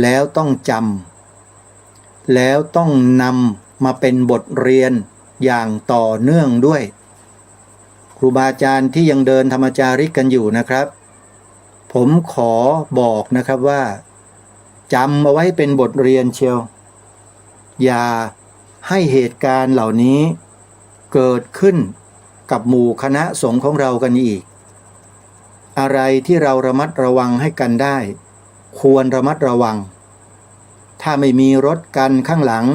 แล้วต้องจำ แล้วต้องนำมาเป็นบทเรียนอย่างต่อเนื่องด้วย ครูบาอาจารย์ที่ยังเดินธรรมจาริกกันอยู่นะครับ ผมขอบอกนะครับว่า จำเอาไว้เป็นบทเรียนเชียว อย่าให้เหตุการณ์เหล่านี้เกิดขึ้นกับหมู่คณะสงฆ์ของเรากันอีก อะไรที่เราระมัดระวังให้กันได้ ควรระมัดระวัง ถ้าไม่มีรถกันข้างหลัง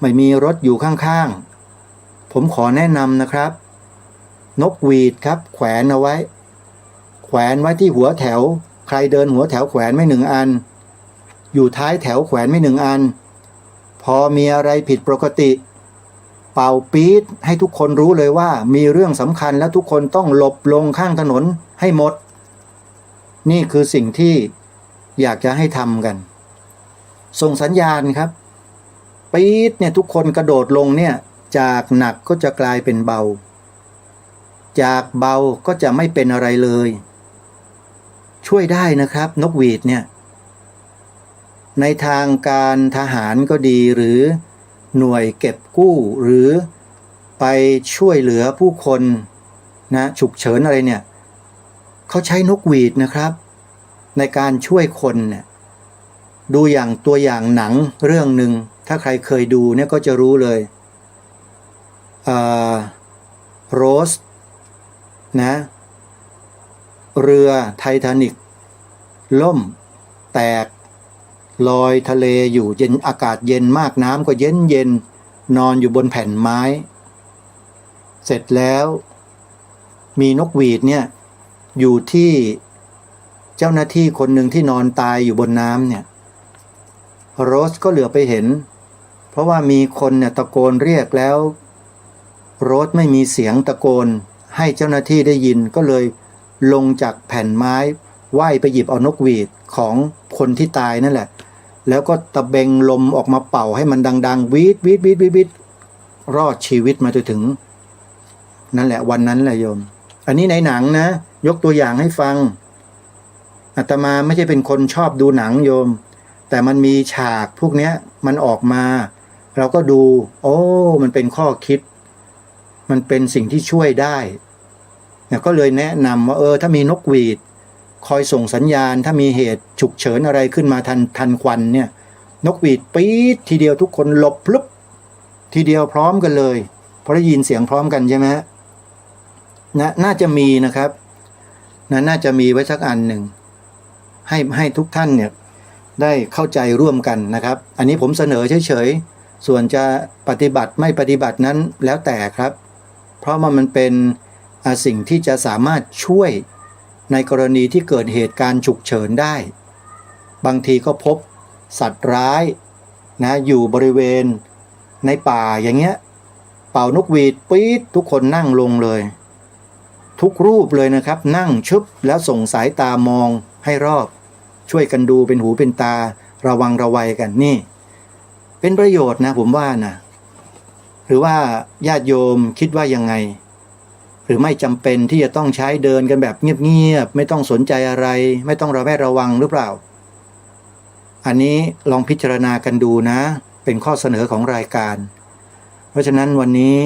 ไม่มีรถอยู่ข้างๆ ผมขอแนะนำนะครับ นกหวีดครับ แขวนเอาไว้ แขวนไว้ที่หัวแถว ใครเดินหัวแถวแขวนไว้หนึ่งอัน อยู่ท้ายแถวแขวนไว้หนึ่งอัน พอมีอะไรผิดปกติ เป่าปี๊ดให้ทุกคนรู้เลยว่ามีเรื่องสำคัญ แล้วทุกคนต้องหลบลงข้างถนนให้หมด นี่คือสิ่งที่อยากจะให้ทำกัน ส่งสัญญาณครับ ปี๊ดเนี่ย ทุกคนกระโดดลงเนี่ย จากหนักก็จะกลายเป็นเบา จากเบาก็จะไม่เป็นอะไรเลย ช่วยได้นะครับ นกหวีดเนี่ย ในทางการทหารก็ดี หรือหน่วยเก็บกู้ หรือไปช่วยเหลือผู้คนนะ ฉุกเฉินอะไรเนี่ย เขาใช้นกหวีดนะครับ ในการช่วยคนเนี่ย ดูอย่างตัวอย่างหนังเรื่องหนึ่ง ถ้าใครเคยดูเนี่ยก็จะรู้เลย เอ่อ โรสนะ เรือไททานิกล่มแตก ลอยทะเลอยู่ เย็น อากาศเย็นมาก น้ำก็เย็นเย็น นอนอยู่บนแผ่นไม้ เสร็จแล้ว มีนกหวีดเนี่ย อยู่ที่เจ้าหน้าที่คนหนึ่งที่นอนตายอยู่บนน้ำเนี่ย โรสก็เหลือบไปเห็น เพราะว่ามีคนเนี่ยตะโกนเรียกแล้ว โรสไม่มีเสียงตะโกนให้เจ้าหน้าที่ได้ยิน ก็เลยลงจากแผ่นไม้ ว่ายไปหยิบเอานกหวีดของคนที่ตายนั่นแหละ แล้วก็ตะเบงลมออกมาเป่าให้มันดังๆ หวีด หวีด หวีด หวีด หวีด รอดชีวิตมาจนถึง นั่นแหละ วันนั้นแหละโยม อันนี้ในหนังนะ ยกตัวอย่างให้ฟัง อาตมาไม่ใช่เป็นคนชอบดูหนังโยม แต่มันมีฉากพวกเนี้ยมันออกมา เราก็ดู โอ้ มันเป็นข้อคิด มันเป็นสิ่งที่ช่วยได้นะ ก็เลยแนะนำว่า เออ ถ้ามีนกหวีดคอยส่งสัญญาณ ถ้ามีเหตุฉุกเฉินอะไรขึ้นมาทัน ทันควันเนี่ย นกหวีดปี๊ดทีเดียว ทุกคนหลบพลึบทีเดียวพร้อมกันเลย เพราะได้ยินเสียงพร้อมกันใช่ไหมฮะ นะ น่าจะมีนะครับ นะ น่าจะมีไว้สักอันหนึ่ง ให้ ให้ทุกท่านเนี่ยได้เข้าใจร่วมกันนะครับ อันนี้ผมเสนอเฉยๆ ส่วนจะปฏิบัติไม่ปฏิบัตินั้นแล้วแต่ครับ เพราะว่ามันเป็น อ่า สิ่งที่จะสามารถช่วยในกรณีที่เกิดเหตุการณ์ฉุกเฉินได้ บางทีก็พบสัตว์ร้ายนะ อยู่บริเวณในป่าอย่างเงี้ย เป่านกหวีดปี๊ด ทุกคนนั่งลงเลย ทุกรูปเลยนะครับ นั่งชึบ แล้วส่งสายตามองให้รอบ ช่วยกันดูเป็นหูเป็นตา ระวังระวัยกัน นี่ เป็นประโยชน์นะ ผมว่านะ หรือว่าญาติโยมคิดว่ายังไง หรือไม่จำเป็นที่จะต้องใช้เดินกันแบบเงียบๆ ไม่ต้องสนใจอะไร ไม่ต้องระแวดระวังหรือเปล่า อันนี้ลองพิจารณากันดูนะ เป็นข้อเสนอของรายการ เพราะฉะนั้นวันนี้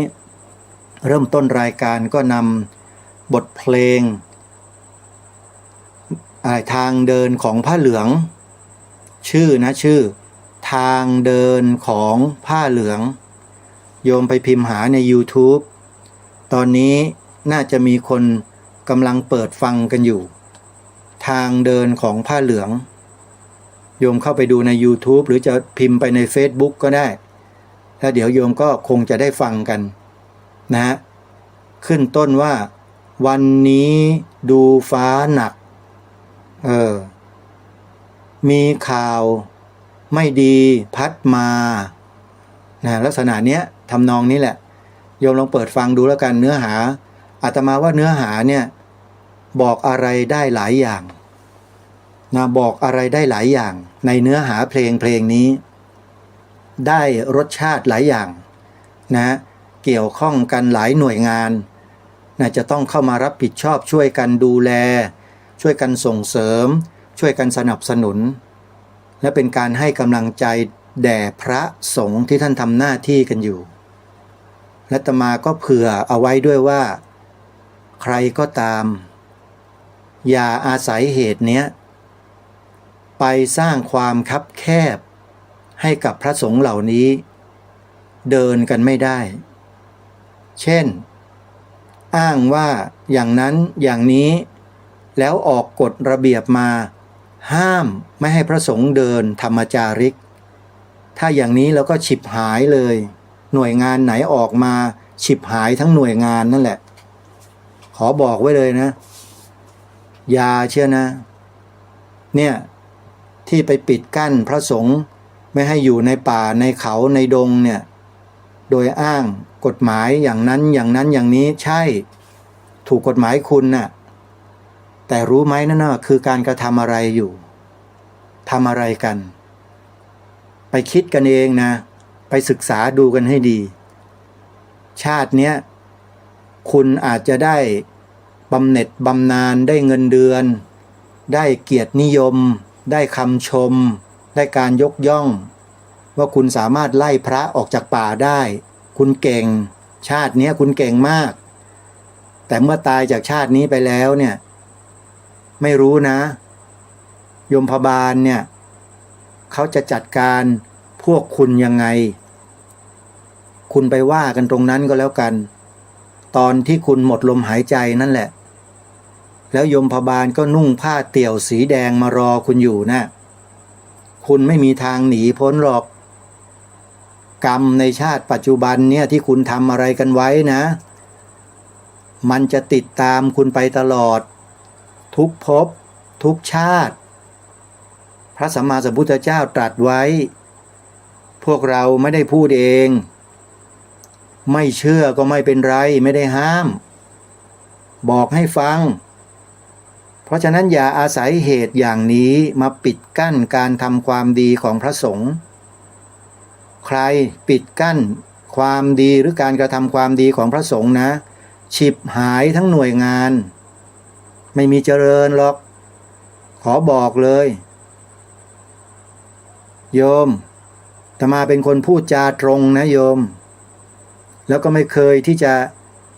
เริ่มต้นรายการก็นำบทเพลง อ่า ทางเดินของผ้าเหลือง ชื่อนะ ชื่อ ทางเดินของผ้าเหลือง โยมไปพิมพ์หาใน YouTube ตอนนี้น่าจะมีคนกำลังเปิดฟังกันอยู่ ทางเดินของผ้าเหลือง โยมเข้าไปดูใน YouTube หรือจะพิมพ์ไปใน Facebook ก็ได้ แล้วเดี๋ยวโยมก็คงจะได้ฟังกันนะฮะ ขึ้นต้นว่า วันนี้ดูฟ้าหนัก เออ มีข่าวไม่ดีพัดมา นะ ลักษณะเนี้ย ทำนองนี้แหละ โยมลองเปิดฟังดูแล้วกัน เนื้อหา อาตมาว่าเนื้อหาเนี่ย บอกอะไรได้หลายอย่างนะ บอกอะไรได้หลายอย่าง ในเนื้อหาเพลงเพลงนี้ ได้รสชาติหลายอย่างนะ เกี่ยวข้องกันหลายหน่วยงานนะ จะต้องเข้ามารับผิดชอบ ช่วยกันดูแล ช่วยกันส่งเสริม ช่วยกันสนับสนุน และเป็นการให้กำลังใจแด่พระสงฆ์ที่ท่านทำหน้าที่กันอยู่ และอาตมาก็เผื่อเอาไว้ด้วยว่า ใครก็ตาม อย่าอาศัยเหตุเนี้ย ไปสร้างความคับแคบให้กับพระสงฆ์เหล่านี้ เดินกันไม่ได้ เช่น อ้างว่าอย่างนั้นอย่างนี้ แล้วออกกฎระเบียบมาห้ามไม่ให้พระสงฆ์เดินธรรมจาริก ถ้าอย่างนี้แล้วก็ฉิบหายเลย หน่วยงานไหนออกมาฉิบหายทั้งหน่วยงานนั่นแหละ ขอบอกไว้เลยนะ อย่าเชียวนะ เนี่ย ที่ไปปิดกั้นพระสงฆ์ไม่ให้อยู่ในป่าในเขาในดงเนี่ย โดยอ้างกฎหมายอย่างนั้นอย่างนั้นอย่างนี้ ใช่ ถูกกฎหมายคุณน่ะ แต่รู้ไหมนั่นน่ะคือการกระทำอะไรอยู่ ทำอะไรกัน ไปคิดกันเองนะ ไปศึกษาดูกันให้ดี ชาติเนี้ย คุณอาจจะได้บำเหน็จบำนาญ ได้เงินเดือน ได้เกียรตินิยม ได้คำชม ได้การยกย่อง ว่าคุณสามารถไล่พระออกจากป่าได้ คุณเก่ง ชาติเนี้ยคุณเก่งมาก แต่เมื่อตายจากชาตินี้ไปแล้วเนี่ย ไม่รู้นะ ยมบาลเนี่ย เขาจะจัดการพวกคุณยังไง คุณไปว่ากันตรงนั้นก็แล้วกัน ตอนที่คุณหมดลมหายใจนั่นแหละ แล้วยมบาลก็นุ่งผ้าเตี่ยวสีแดงมารอคุณอยู่นะ คุณไม่มีทางหนีพ้นหรอก กรรมในชาติปัจจุบันเนี่ยที่คุณทำอะไรกันไว้นะ มันจะติดตามคุณไปตลอด ทุกภพ ทุกชาติ พระสัมมาสัมพุทธเจ้าตรัสไว้ พวกเราไม่ได้พูดเอง ไม่เชื่อก็ไม่เป็นไร ไม่ได้ห้าม บอกให้ฟัง เพราะฉะนั้นอย่าอาศัยเหตุอย่างนี้มาปิดกั้นการทำความดีของพระสงฆ์ ใครปิดกั้นความดีหรือการกระทำความดีของพระสงฆ์นะ ฉิบหายทั้งหน่วยงาน ไม่มีเจริญหรอก ขอบอกเลย โยม อาตมาเป็นคนพูดจาตรงนะโยม แล้วก็ไม่เคยที่จะ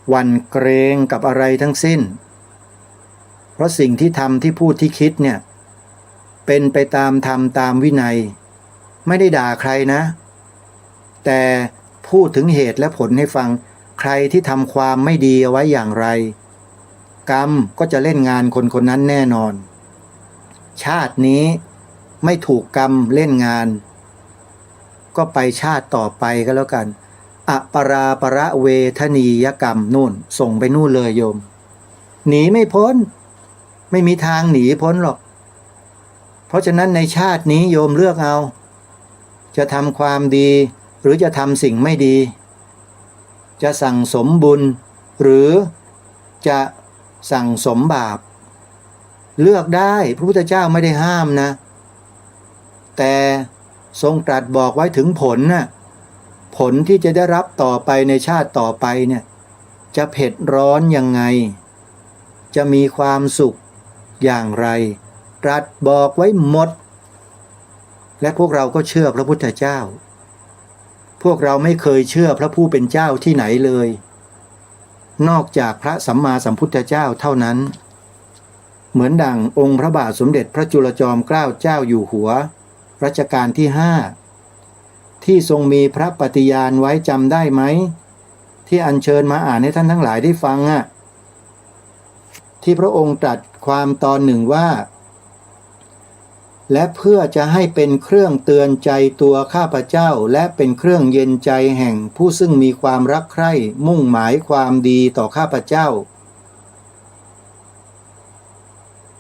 หวั่นเกรงกับอะไรทั้งสิ้น เพราะสิ่งที่ทำที่พูดที่คิดเนี่ย เป็นไปตามธรรมตามวินัย ไม่ได้ด่าใครนะ แต่พูดถึงเหตุและผลให้ฟัง ใครที่ทำความไม่ดีเอาไว้อย่างไร กรรมก็จะเล่นงานคนคนนั้นแน่นอน ชาตินี้ไม่ถูกกรรมเล่นงาน ก็ไปชาติต่อไปก็แล้วกัน อปราประเวทนียกรรม นู่น ส่งไปนู่นเลยโยม หนีไม่พ้น ไม่มีทางหนีพ้นหรอก เพราะฉะนั้นในชาตินี้โยมเลือกเอา จะทำความดี หรือจะทำสิ่งไม่ดี จะสั่งสมบุญ หรือจะสั่งสมบาป เลือกได้ พระพุทธเจ้าไม่ได้ห้ามนะ แต่ทรงตรัสบอกไว้ถึงผลน่ะ ผลที่จะได้รับต่อไปในชาติต่อไปเนี่ย จะเผ็ดร้อนยังไง จะมีความสุขอย่างไร ตรัสบอกไว้หมด และพวกเราก็เชื่อพระพุทธเจ้า พวกเราไม่เคยเชื่อพระผู้เป็นเจ้าที่ไหนเลย นอกจากพระสัมมาสัมพุทธเจ้าเท่านั้น เหมือนดั่งองค์พระบาทสมเด็จพระจุลจอมเกล้าเจ้าอยู่หัว รัชกาลที่ห้า ที่ทรงมีพระปฏิญาณไว้ จำได้ไหม ที่อัญเชิญมาอ่านให้ท่านทั้งหลายได้ฟังอะ ที่พระองค์ตรัสความตอนหนึ่งว่า และเพื่อจะให้เป็นเครื่องเตือนใจตัวข้าพเจ้า และเป็นเครื่องเย็นใจแห่งผู้ซึ่งมีความรักใคร่มุ่งหมายความดีต่อข้าพเจ้า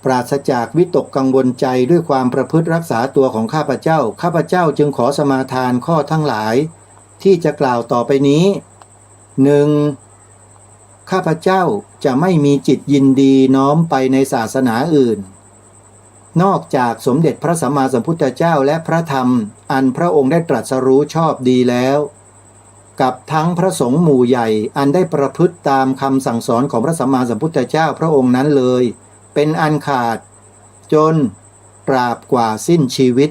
ปราศจากวิตกกังวลใจด้วยความประพฤติรักษาตัวของข้าพเจ้า ข้าพเจ้าจึงขอสมาทานข้อทั้งหลายที่จะกล่าวต่อไปนี้ หนึ่ง ข้าพเจ้าจะไม่มีจิตยินดีน้อมไปในศาสนาอื่น นอกจากสมเด็จพระสัมมาสัมพุทธเจ้าและพระธรรมอันพระองค์ได้ตรัสรู้ชอบดีแล้ว กับทั้งพระสงฆ์หมู่ใหญ่อันได้ประพฤติตามคำสั่งสอนของพระสัมมาสัมพุทธเจ้าพระองค์นั้นเลย เป็นอันขาด จนตราบกว่าสิ้นชีวิต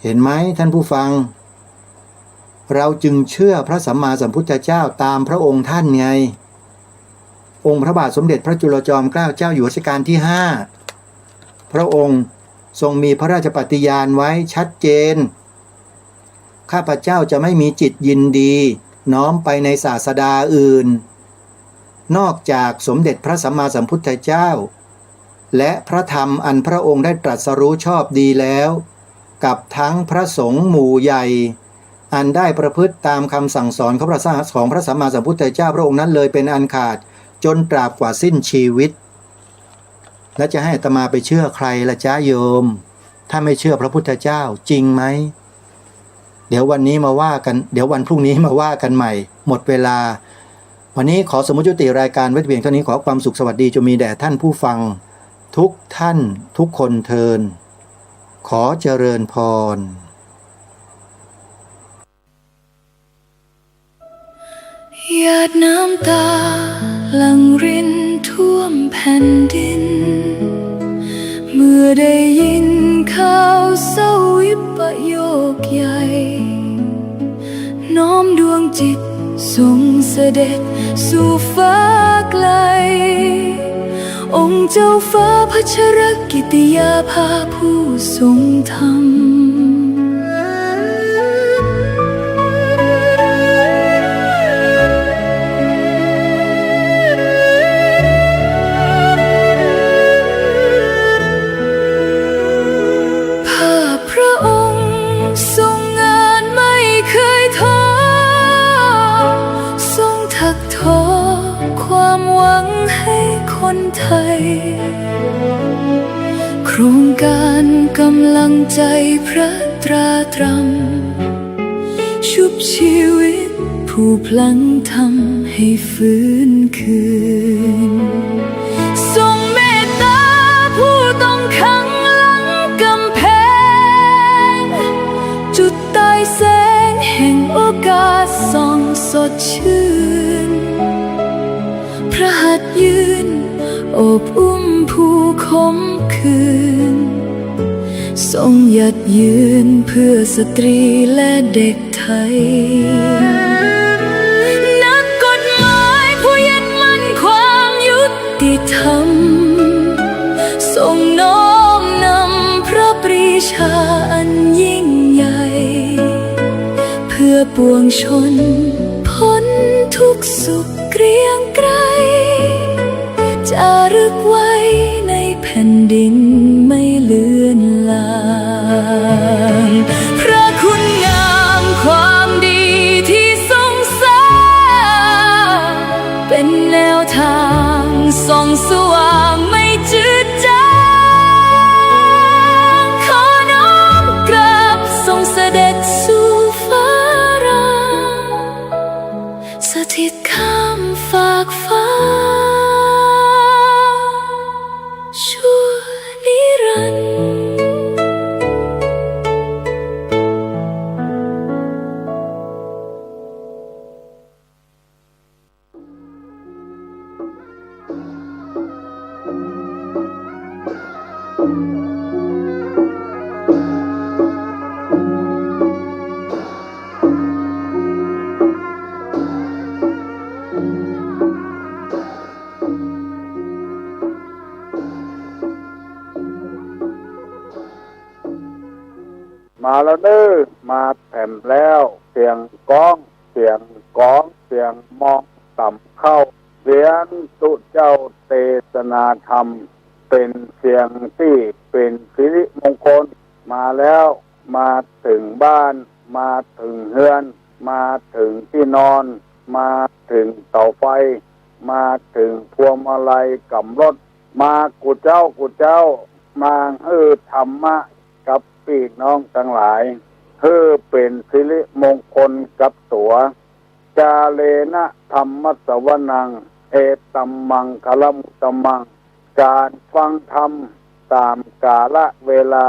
เห็นไหมท่านผู้ฟัง เราจึงเชื่อพระสัมมาสัมพุทธเจ้าตามพระองค์ท่านไง องค์พระบาทสมเด็จพระจุลจอมเกล้าเจ้าอยู่หัวรัชกาลที่ห้า พระองค์ทรงมีพระราชปฏิญาณไว้ชัดเจน ข้าพเจ้าจะไม่มีจิตยินดีน้อมไปในศาสดาอื่น นอกจากสมเด็จพระสัมมาสัมพุทธเจ้า และพระธรรมอันพระองค์ได้ตรัสรู้ชอบดีแล้ว กับทั้งพระสงฆ์หมู่ใหญ่ อันได้ประพฤติตามคำสั่งสอนของพระส- ของพระสัมมาสัมพุทธเจ้าพระองค์นั้นเลยเป็นอันขาด จนตราบกว่าสิ้นชีวิต แล้วจะให้อาตมาไปเชื่อใครล่ะจ๊ะโยม ถ้าไม่เชื่อพระพุทธเจ้า จริงไหม เดี๋ยววันนี้มาว่ากัน เดี๋ยววันพรุ่งนี้มาว่ากันใหม่ หมดเวลา วันนี้ขอสมมุติยุติรายการไว้เพียงเท่านี้ ขอความสุขสวัสดีจงมีแด่ท่านผู้ฟังทุกท่านทุกคนเทอญ ขอเจริญพร หยาดน้ำตาหลั่งรินท่วมแผ่นดิน เมื่อได้ยินข่าวเศร้าวิปโยคใหญ่ น้อมดวงจิตส่งเสด็จสู่ฟ้าไกล องค์เจ้าฟ้าพัชรกิติยาภาผู้ทรงธรรม ภาพพระองค์ทรงงานไม่เคยท้อ ทรงถักทอความหวังให้คนไทย โครงการกำลังใจพระตราตรัม ชุบชีวิตผู้พลั้งธรรมให้ฟื้นคืน ทรงเมตตาผู้ต้องขังหลังกำแพง จุดตายแสงแห่งโอกาสส่องสดชื่น พระหัตถ์ยื่นโอบอุ้มผู้ขมขื่น ทรงหยัดยืนเพื่อสตรีและเด็กไทย นักกฎหมายผู้ยึดมั่นความยุติธรรม ทรงน้อมนำพระปรีชาอันยิ่งใหญ่ เพื่อปวงชนพ้นทุกข์สุขเกรียงไกร จารึกไว้ในแผ่นดินไม่เลือนลาง พระคุณงามความดีที่ทรงสร้าง เป็นแนวทางส่องสว่างไม่จืดจาง ขอน้อมกราบทรงเสด็จสู่ฟ้ารา สถิตข้ามฟากฟ้า ชั่วนิรันดร์ มาแล้วเน้อ มาแถมแล้ว เสียงก๊อง เสียงก๋อง เสียงมองต่ำเข้า เสียงตุ๊เจ้าเตสนาธรรม เป๋นเสียงตี้เป๋นสิริมงคล มาแล้ว มาเถิงบ้าน มาเถิงเฮือน มาเถิงตี้นอน มาเถิงเต๋าไฟ มาเถิงพวงมาลัยก๋ำรถ มากู้เจ๊ากู้เจ๊า มาหื้อธรรมะกับปี้น้องตังหลาย หื้อเป๋นสิริมงคลกับตั๋ว จาเลนะธัมมะสวนัง เอตัมมังคละมุตตมัง ก๋านฟังธรรมต๋ามกาละเวลา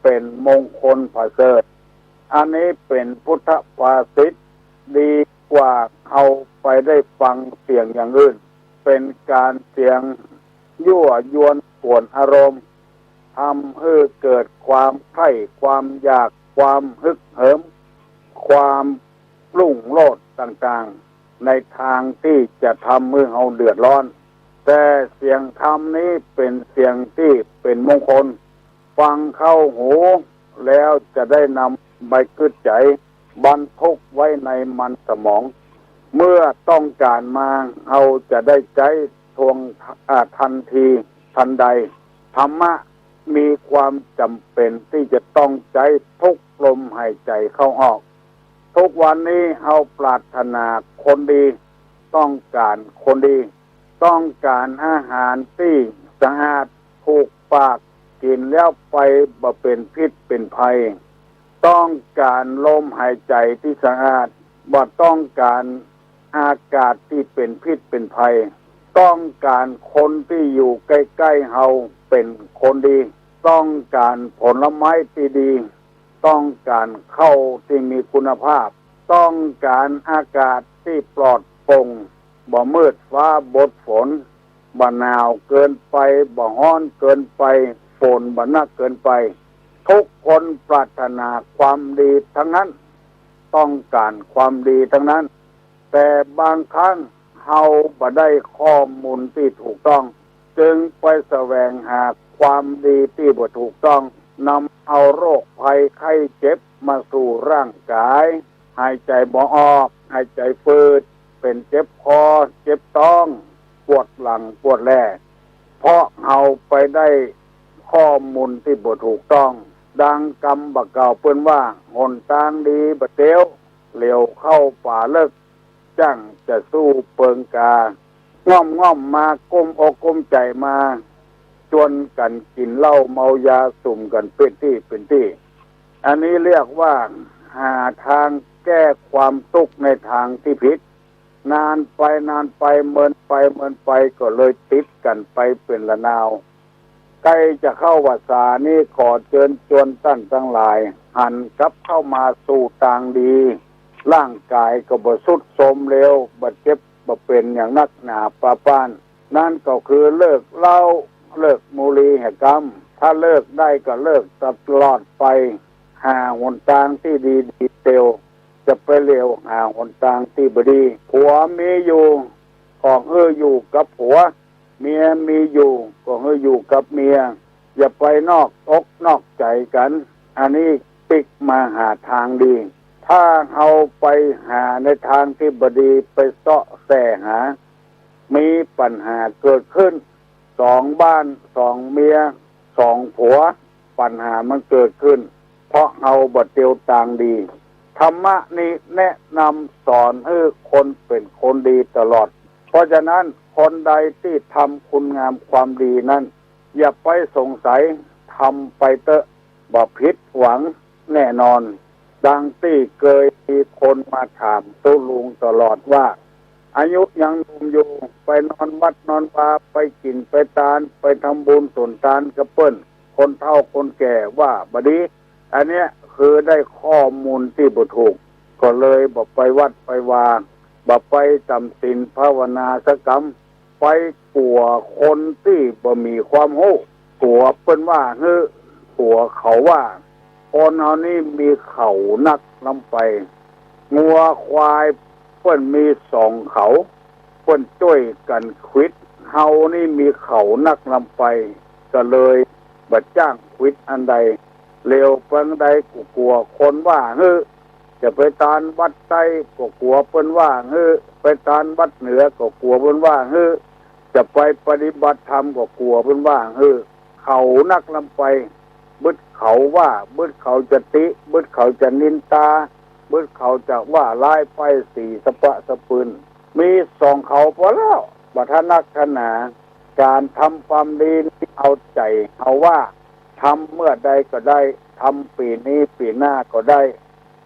เป๋นมงคลประเสริฐ อันนี้เป๋นพุทธภาษิต ดีกว่าเฮาไปได้ฟังเสียงอย่างอื่น เป๋นก๋านเสียงยั่วยวนกวนอารมณ์ ทำหื้อเกิดความใคร่ ความอยาก ความฮึกเหิม ความรุ่งโรจน์ต่างๆ ในตางตี้จะทำหื้อเฮาเดือดร้อน แต่เสียงธรรมนี้เป๋นเสียงตี้เป๋นมงคล ฟังเข้าหูแล้วจะได้นำไปกึ๊ดใจ๋ บันทึกไว้ในมันสมอง เมื่อต้องก๋านมา เฮาจะได้ใจ๊ทวง อ่า ทันทีทันใด ธรรมะมีความจ๋ำเป๋นตี้จะต้องใจ๊ทุกลมหายใจ๋เข้าออก ทุกวันนี้เฮาปรารถนาคนดี ต้องก๋านคนดี ต้องก๋านอาหารตี้สะอาด ถูกปาก กิ๋นแล้วไปบ่เป๋นพิษเป๋นภัย ต้องก๋านลมหายใจ๋ตี้สะอาด บ่ต้องก๋านอากาศตี้เป๋นพิษเป๋นภัย ต้องก๋านคนตี้อยู่ใก้ๆ เฮาเป๋นคนดี ต้องก๋านผลไม้ตี้ดี ต้องก๋านข้าวตี้มีคุณภาพ ต้องก๋านอากาศตี้ปลอดโปร่ง บ่มืดฟ้าบดฝน บ่หนาวเกินไป บ่ฮ้อนเกินไป ฝนบ่หนักเกินไป ทุกคนปรารถนาความดีตังนั้น ต้องก๋านความดีตังนั้น แต่บางครั้งเฮาบ่ได้ข้อมูลตี้ถูกต้อง จึงไปแสวงหาความดีตี้บ่ถูกต้อง นำเอาโรคภัยไข้เจ็บมาสู่ร่างก๋าย หายใจ๋บ่ออก หายใจ๋ฝืด เป๋นเจ็บคอ เจ็บต๊อง ปวดหลัง ปวดแล่ เพราะเฮาไปได้ข้อมูลตี้บ่ถูกต้อง ดังกำบ่ากล่าวเปิ้นว่า หนตางดีบ่เตียว เหลียวเข้าป่าเลิก จั้งจะสู้เปิงกา ง่อมๆ มาก้มอกก้มใจ๋มา จวนกั๋นกิ๋นเหล้าเมายาสุมกั๋นเป๋นตี้เป๋นตี้ อันนี้เรียกว่าหาตางแก้ความตุ๊กข์ในตางตี้ผิด นานไปนานไป เมินไปเมินไป ก็เลยติดกั๋นไปเป๋นละนาว ใก้จะเข้าพรรษานี้ ขอเจิญจวนต้านตังหลาย หันกลับเข้ามาสู่ตางดี ร่างก๋ายก็บ่ทรุดโทรมเร็ว บ่เจ็บบ่เป๋นอย่างนักหนาปาป๊าน นั้นก็คือเลิกเหล้า เลิกบุหรี่แหกำ ถ้าเลิกได้ก็เลิกตลอดไป หาหนตางตี้ดีๆ เตียว จะไปเหลียวหาหนตางตี้บ่ดี ผัวมีอยู่ ก็หื้ออยู่กับผัว เมียมีอยู่ ก็หื้ออยู่กับเมีย อย่าไปนอกอกนอกใจ๋กั๋น อันนี้ปิ๊กมาหาตางดี ถ้าเฮาไปหาในตางตี้บ่ดี ไปเซาะแสหา มีปัญหาเกิดขึ้น สองบ้าน สองเมีย สองผัว ปัญหามันเกิดขึ้น เพราะเฮาบ่เตียวตางดี ธรรมะนี้แนะนำสอนหื้อคนเป๋นคนดีตลอด เพราะฉะนั้นคนใดตี้ทำคุณงามความดีนั้น อย่าไปสงสัย ทำไปเต๊อะ บ่ผิดหวังแน่นอน ดังตี้เกยมีคนมาถามตุ๊ลุงตลอดว่า อายุยังหนุ่มอยู่ ไปนอนวัดนอนวา ไปกิ๋นไปตาน ไปทำบุญสุนตานกับเปิ้น คนเฒ่าคนแก่ว่าบ่ดี อันเนี้ยคือได้ข้อมูลตี้บ่ถูก ก็เลยบ่ไปวัดไปวา บ่ไปจ๋ำศีลภาวนาสักกำ ไปกั๋วคนตี้บ่มีความฮู้ กั๋วเปิ้นว่าหื้อ กั๋วเขาว่า คนเฮานี้มีเขานักล้ำไป งัวควายเปิ้นมีสองเขา เปิ้นจ้วยกั๋นขวิด เฮานี้มีเขานักล้ำไป ก็เลยบ่จ้างขวิดอันใด เหลียวไปใดก็กั๋วคนว่าหื้อ จะไปตานวัดใต้ก็กั๋วเปิ้นว่าหื้อ ไปตานวัดเหนือก็กั๋วเปิ้นว่าหื้อ จะไปปฏิบัติธรรมก็กั๋วเปิ้นว่าหื้อ เขานักล้ำไป บึดเขาว่า บึดเขาจะติ บึดเขาจะนินตา บึดเขาจะว่าร้ายป้ายสีสะปะสะปืน มีสองเขาปอแล้ว บ่ถนักถนา ก๋านทำความดีนี่เอาใจ๋เฮาว่า ทำเมื่อใดก็ได้ ทำปี๋นี้ปี๋หน้าก็ได้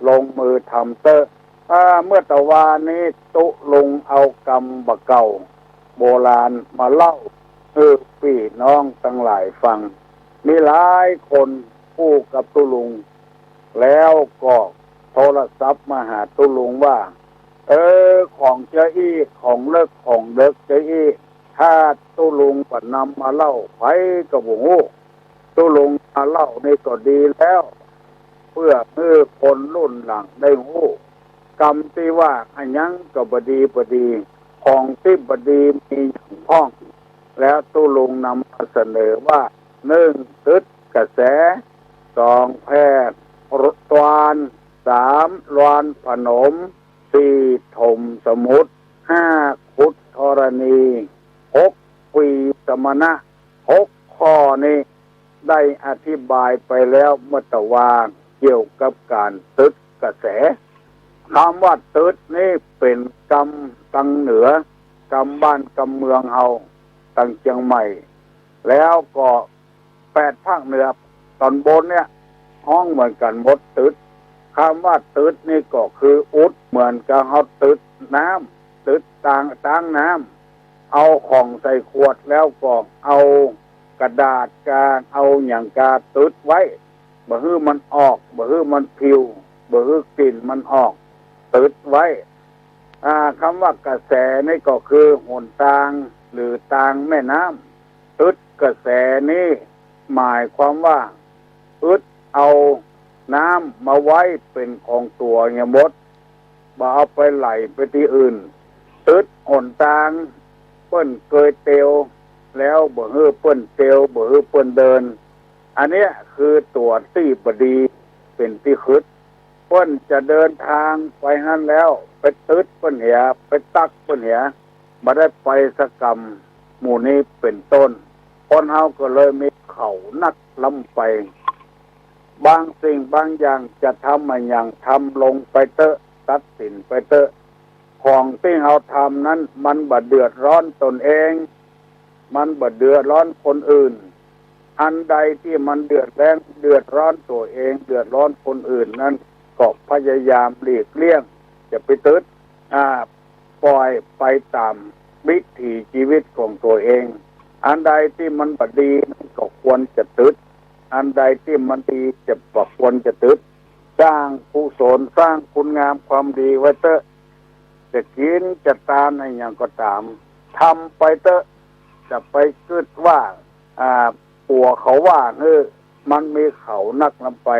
ลงมือทำเต๊อะ อ่า เมื่อตะวานี้ตุ๊ลุงเอากำบ่าเก่าโบราณมาเล่าหื้อปี้น้องตังหลายฟัง มีหลายคนอู้กับตุ๊ลุง แล้วก็โทรศัพท์มาหาตุ๊ลุงว่า เออ ของเจ้าอี้ ของเลิก ของเลิกเจ้าอี้ ถ้าตุ๊ลุงบ่นำมาเล่า ใผก็บ่ฮู้ ตุ๊ลุงมาเล่านี่ก็ดีแล้ว เปื้อหื้อคนรุ่นหลังได้ฮู้ กำตี้ว่าอะหยังก็บ่ดีบ่ดี ของตี้บ่ดีมีหยังพ่อง แล้วตุ๊ลุงนำมาเสนอว่า นึ่ง ตึ๊ดกระแส สอง แพร่ตวาน สาม ลวานผนม สี่ ถมสมุทร ห้า ขุดธรณี หก ปีสมณะ หกข้อนี้ได้อธิบายไปแล้วเมื่อตะวา เกี่ยวกับก๋านตึ๊ดกระแส กำว่าตึ๊ดนี่เป๋นกำตังเหนือ กำบ้านกำเมืองเฮาตังเจียงใหม่ แล้วก็แปดภาคเหนือต๋อนบนเนี่ยฮ้องเหมือนกั๋นหมด ตึ๊ด กำว่าตึ๊ดนี่ก็คืออุด เหมือนกับเฮาตึ๊ดน้ำ ตึ๊ดตาง ตางน้ำ เอาของใส่ขวดแล้วก็เอากระดาษกา เอาหยังกาตึ๊ดไว้ บ่หื้อมันออก บ่หื้อมันผิว บ่หื้อกลิ่นมันออก ตึ๊ดไว้ อ่า กำว่ากระแสนี่ก็คือหนตางหรือตางแม่น้ำ ตึ๊ดกระแสนี่หมายความว่า อึดเอาน้ำมาไว้เป๋นของตั๋วเหียหมด บ่เอาไปไหลไปตี้อื่น ตึ๊ดหนตาง เปิ้นเกยเตียว แล้วบ่หื้อเปิ้นเตียว บ่หื้อเปิ้นเดิน อันเนี้ยคือตั๋วตี้บ่ดีเป๋นตี้คึด เปิ้นจะเดินตางไปหั้นแล้ว ไปตึ๊ดเปิ้นเหีย ไปตั๊กเปิ้นเหีย บ่ได้ไปสักกำ หมู่นี้เป๋นต้น คนเฮาก็เลยมีเขานักล้ำไป บางสิ่งบางอย่างจะทำอะหยังทำลงไปเต๊อะ ตัดสินไปเต๊อะ ของตี้เฮาทำนั้นมันบ่เดือดร้อนตนเอง มันบ่เดือดร้อนคนอื่น อันใดตี้มันเดือดแร้ง เดือดร้อนตั๋วเอง เดือดร้อนคนอื่นนั้น ก็พยายามหลีกเลี่ยง จะไปตึ๊ด อ่า ปล่อยไปต๋ามวิถีชีวิตของตั๋วเอง อันใดตี้มันบ่ดีนั้นก็ควรจะตึ๊ด อันใดตี้มันดีจะบ่ควรจะตึ๊ด สร้างกุศล สร้างคุณงามความดีไว้เต๊อะ จะกิ๋นจะตานอะหยังก็ต๋าม ทำไปเต๊อะ จะไปกึ๊ดว่า อ่า ตั๋วเขาว่าหื้อ มันมีเขานักล้ำไป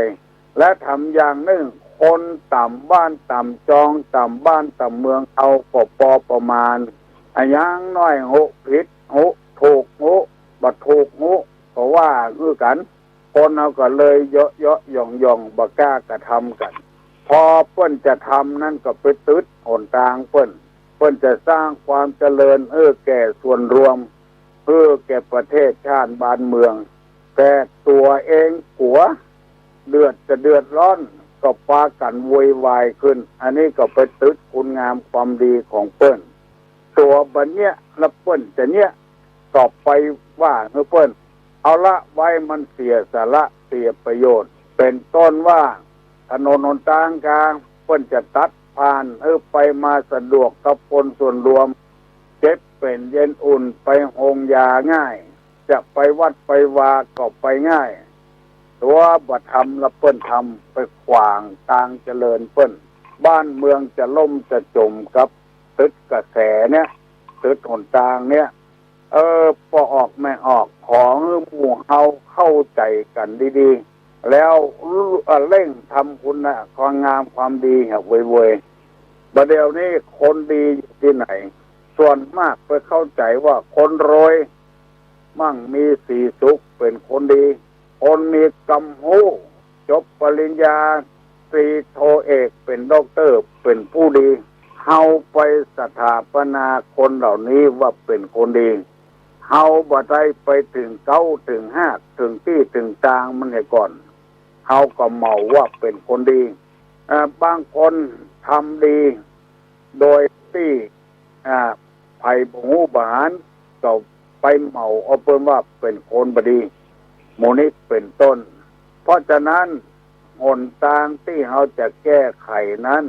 และถามอย่างนึ่ง คนต๋ามบ้านต๋ามจอง ต๋ามบ้านต๋ามเมืองเฮาก็ปอประมาณ อะ อย่างน้อยฮู้ผิด ฮู้ถูก ฮู้บ่ถูก ฮู้ก็ว่าหื้อกั๋น คนเฮาก็เลยเยาะเยาะหย่องหย่อง บ่กล้ากระทำกั๋น พอเปิ้นจะทำนั้นก็ไปตึ๊ดหนตางเปิ้น เปิ้นจะสร้างความเจริญหื้อแก่ส่วนรวม หื้อแก่ประเทศชาติบ้านเมือง แต่ตั๋วเองกั๋ว เดือดจะเดือดร้อน ก็ปากั๋นโวยวายขึ้น อันนี้ก็ไปตึ๊ดคุณงามความดีของเปิ้น ตั๋วบ่เยียะ แล้วเปิ้นจะเยียะ ก็ไปว่าหื้อเปิ้น เอาละไว้มันเสียสาระเสียประโยชน์ เป๋นต้นว่า ถนนหนตางกา เปิ้นจะตัดผ่านหื้อไปมาสะดวกกับคนส่วนรวม เจ็บเป๋นเย็นอุ่น ไปโฮงยาง่าย จะไปวัดไปวาก็ไปง่าย ตั๋วบ่ทำละเปิ้นทำ ไปขวางตางเจริญเปิ้น บ้านเมืองจะล่มจะจ๋มกับตึ๊ดกระแสเนี่ย ตึ๊ดหนตางเนี่ย เออ ปอออกแม่ออก ขอหื้อหมู่เฮาเข้าใจ๋กั๋นดีๆ แล้ว เอ่อ เร่งทำคุณงามความดีหื้อเวยๆ บ่าเดี่ยวนี้คนดีอยู่ตี้ไหน ส่วนมากไปเข้าใจ๋ว่าคนรวย มั่งมีสีสุข เป๋นคนดี คนมีกำฮู้ จบปริญญาตรีโทเอก เป๋นด็อกเตอร์ เป๋นผู้ดี เฮาไปสถาปนาคนเหล่านี้ว่าเป๋นคนดี เฮาบ่ได้ไปเถิงเก๊าเถิงฮาก เถิงตี้เถิงตางมันเหียก่อน เฮาก็เหมาว่าเป๋นคนดี เอ่อ บางคนทำดีโดยตี้ อ่า ใผบ่ฮู้บ่หัน ก็ไปเหมาเอาเปิ้นว่าเป๋นคนบ่ดี หมู่นี้เป๋นต้น เพราะฉะนั้น หนตางตี้เฮาจะแก้ไขนั้น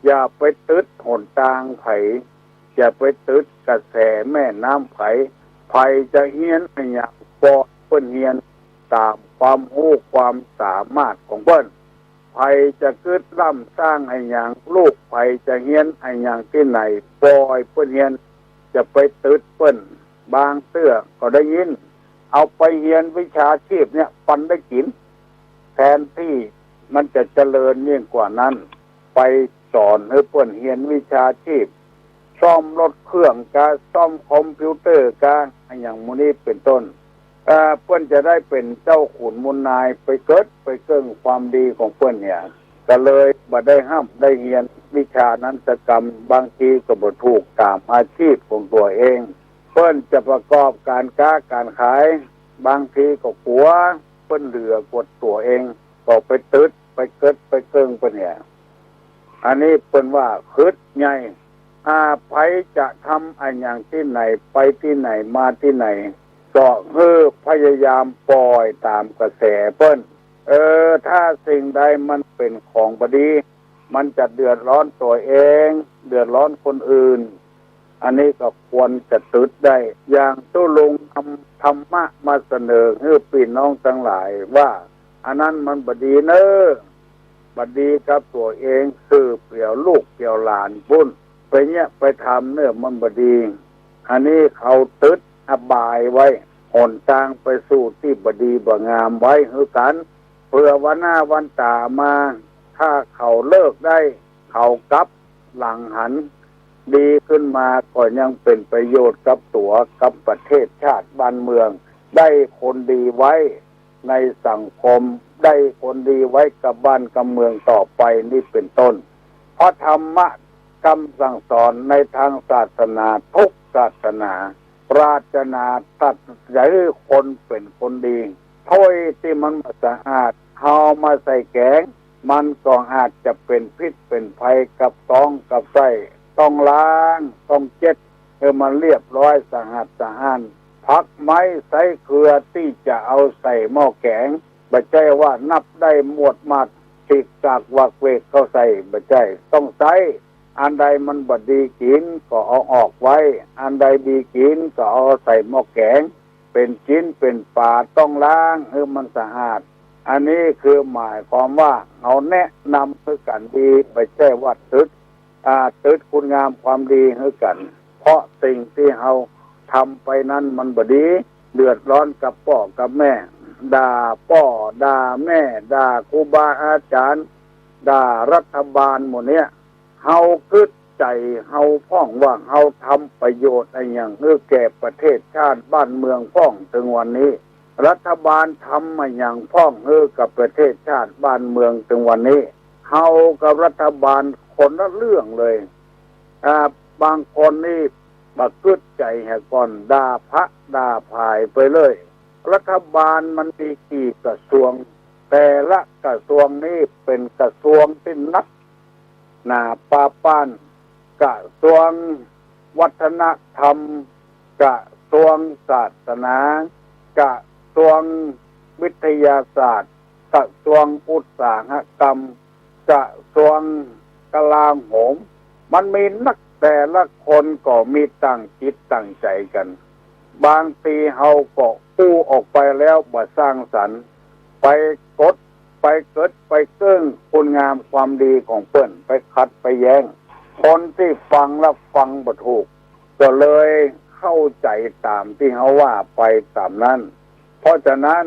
อย่าไปตึดหนตางใผ อย่าไปตึดกระแสแม่น้ำใผ ใผจะเฮียนอะหยัง ปล่อยเปิ้นเฮียนต๋ามความฮู้ความสามารถของเปิ้น ใผจะกึ๊ดล้ำสร้างอะหยัง ลูกใผจะเฮียนอะหยังตี้ไหน ปล่อยเปิ้นเฮียน จะไปตึดเปิ้น บางเตื้อก็ได้ยิน เอาไปเฮียนวิชาชีพเนี่ย ปันได้กิ๋น แทนตี้มันจะเจริญยิ่งกว่านั้น ไปสอนหื้อเปิ้นเฮียนวิชาชีพ ซ่อมรถเครื่องกา ซ่อมคอมพิวเตอร์กา อะหยังหมู่นี้เป๋นต้น เอ่อ เปิ้นจะได้เป๋นเจ้าขุนมูลนาย ไปเกิดไปเกิ่งความดีของเปิ้นเนี่ย ก็เลยบ่ได้ฮ่ำได้เฮียนวิชานั้นสักกำ บางทีก็บ่ถูกต๋ามอาชีพของตั๋วเอง เปิ้นจะประกอบก๋านก๊าก๋านขาย บางทีก็กั๋วเปิ้นเหลือกว่าตั๋วเอง ก็ไปตึดไปเกิดไปเกิ่งเปิ้นเนี่ย อันนี้เปิ้นว่าคึดใหญ่ อ่า ใผจะทำอะหยังตี้ไหน ไปตี้ไหนมาตี้ไหน ก็หื้อพยายามปล่อยต๋ามกระแสเปิ้น เออ ถ้าสิ่งใดมันเป๋นของบ่ดี มันจะเดือดร้อนตั๋วเอง เดือดร้อนคนอื่น อันนี้ก็ควรจะตึดได้ อย่างตุ๊ลุงนำธรรมะมาเสนอหื้อปี้น้องตังหลายว่า อันนั้นมันบ่ดีเน่อ บ่ดีกับตั๋วเอง สืบเกี่ยวลูกเกี่ยวหลานปู้น ไปเยียะไปทำเน่อมันบ่ดี อันนี้เขาตึดอบายไว้ หนตางไปสู่ตี้บ่ดีบ่งามไว้หื้อกั๋น เผื่อวันหน้าวันต๋ามา ถ้าเขาเลิกได้ เขากลับหลังหันดีขึ้นมา ก็ยังเป๋นประโยชน์กับตั๋ว กับประเทศชาติบ้านเมือง ได้คนดีไว้ในสังคม ได้คนดีไว้กับบ้านกับเมืองต่อไป นี่เป๋นต้น เพราะธรรมะกำสั่งสอนในทางศาสนาทุกศาสนา ปรารถนาตัดใจ๋หื้อคนเป๋นคนดี ถ้วยตี้มันบ่สะอาด เฮามาใส่แก๋ง มันก็อาจจะเป๋นพิษเป๋นภัยกับต๊องกับไส้ ต้องล้าง ต้องเจ็ดหื้อมันเรียบร้อยสะอาดสะอ้าน ผักไม้ไส้เกลือตี้จะเอาใส่หม้อแก๋ง บ่ใจ้ว่านับได้หมวดหมัด สิกสักวักเวกเข้าใส่ บ่ใจ้ ต้องใส้ อันใดมันบ่ดีกิ๋นก็เอาออกไว้ อันใดดีกิ๋นก็เอาใส่หม้อแก๋ง เป๋นจิ๊นเป๋นป๋าต้องล้างหื้อมันสะอาด อันนี้คือหมายความว่าเฮาแนะนำหื้อกั๋นดี บ่ใจ้ว่าตึด อ่า ตึดคุณงามความดีหื้อกั๋น เพราะสิ่งตี้เฮาทำไปนั้นมันบ่ดี เดือดร้อนกับป้อกับแม่ ด่าป้อด่าแม่ ด่าครูบาอาจ๋ารย์ ด่ารัฐบาลหมู่เนี้ย เฮากึ๊ดใจ๋เฮาพ่องว่าเฮาทำประโยชน์อะหยังหื้อแก่ประเทศชาติบ้านเมืองพ่องเถิงวันนี้ รัฐบาลทำอะหยังพ่องหื้อกับประเทศชาติบ้านเมืองเถิงวันนี้ เฮากับรัฐบาลคนละเรื่องเลย อ่า บางคนนี่บ่กึ๊ดใจ๋เหียก่อน ด่าพระด่าผายไปเลย รัฐบาลมันมีกี่กระทรวง แต่ละกระทรวงนี่เป๋นกระทรวงตี้นักหนาปาป้าน กระทรวงวัฒนธรรม กระทรวงศาสนา กระทรวงวิทยาศาสตร์ กระทรวงอุตสาหกรรม กระทรวงกลาโหม มันมีนัก แต่ละคนก็มีต่างจิตต่างใจ๋กั๋น บางทีเฮาก็อู้ออกไปแล้วบ่สร้างสรรค์ ไปกด ไปเกิด ไปเกิ่งคุณงามความดีของเปิ้น ไปขัด ไปแย้ง คนตี้ฟังแล้วฟังบ่ถูก ก็เลยเข้าใจ๋ต๋ามตี้เฮาว่าไปต๋ามนั้น เพราะฉะนั้น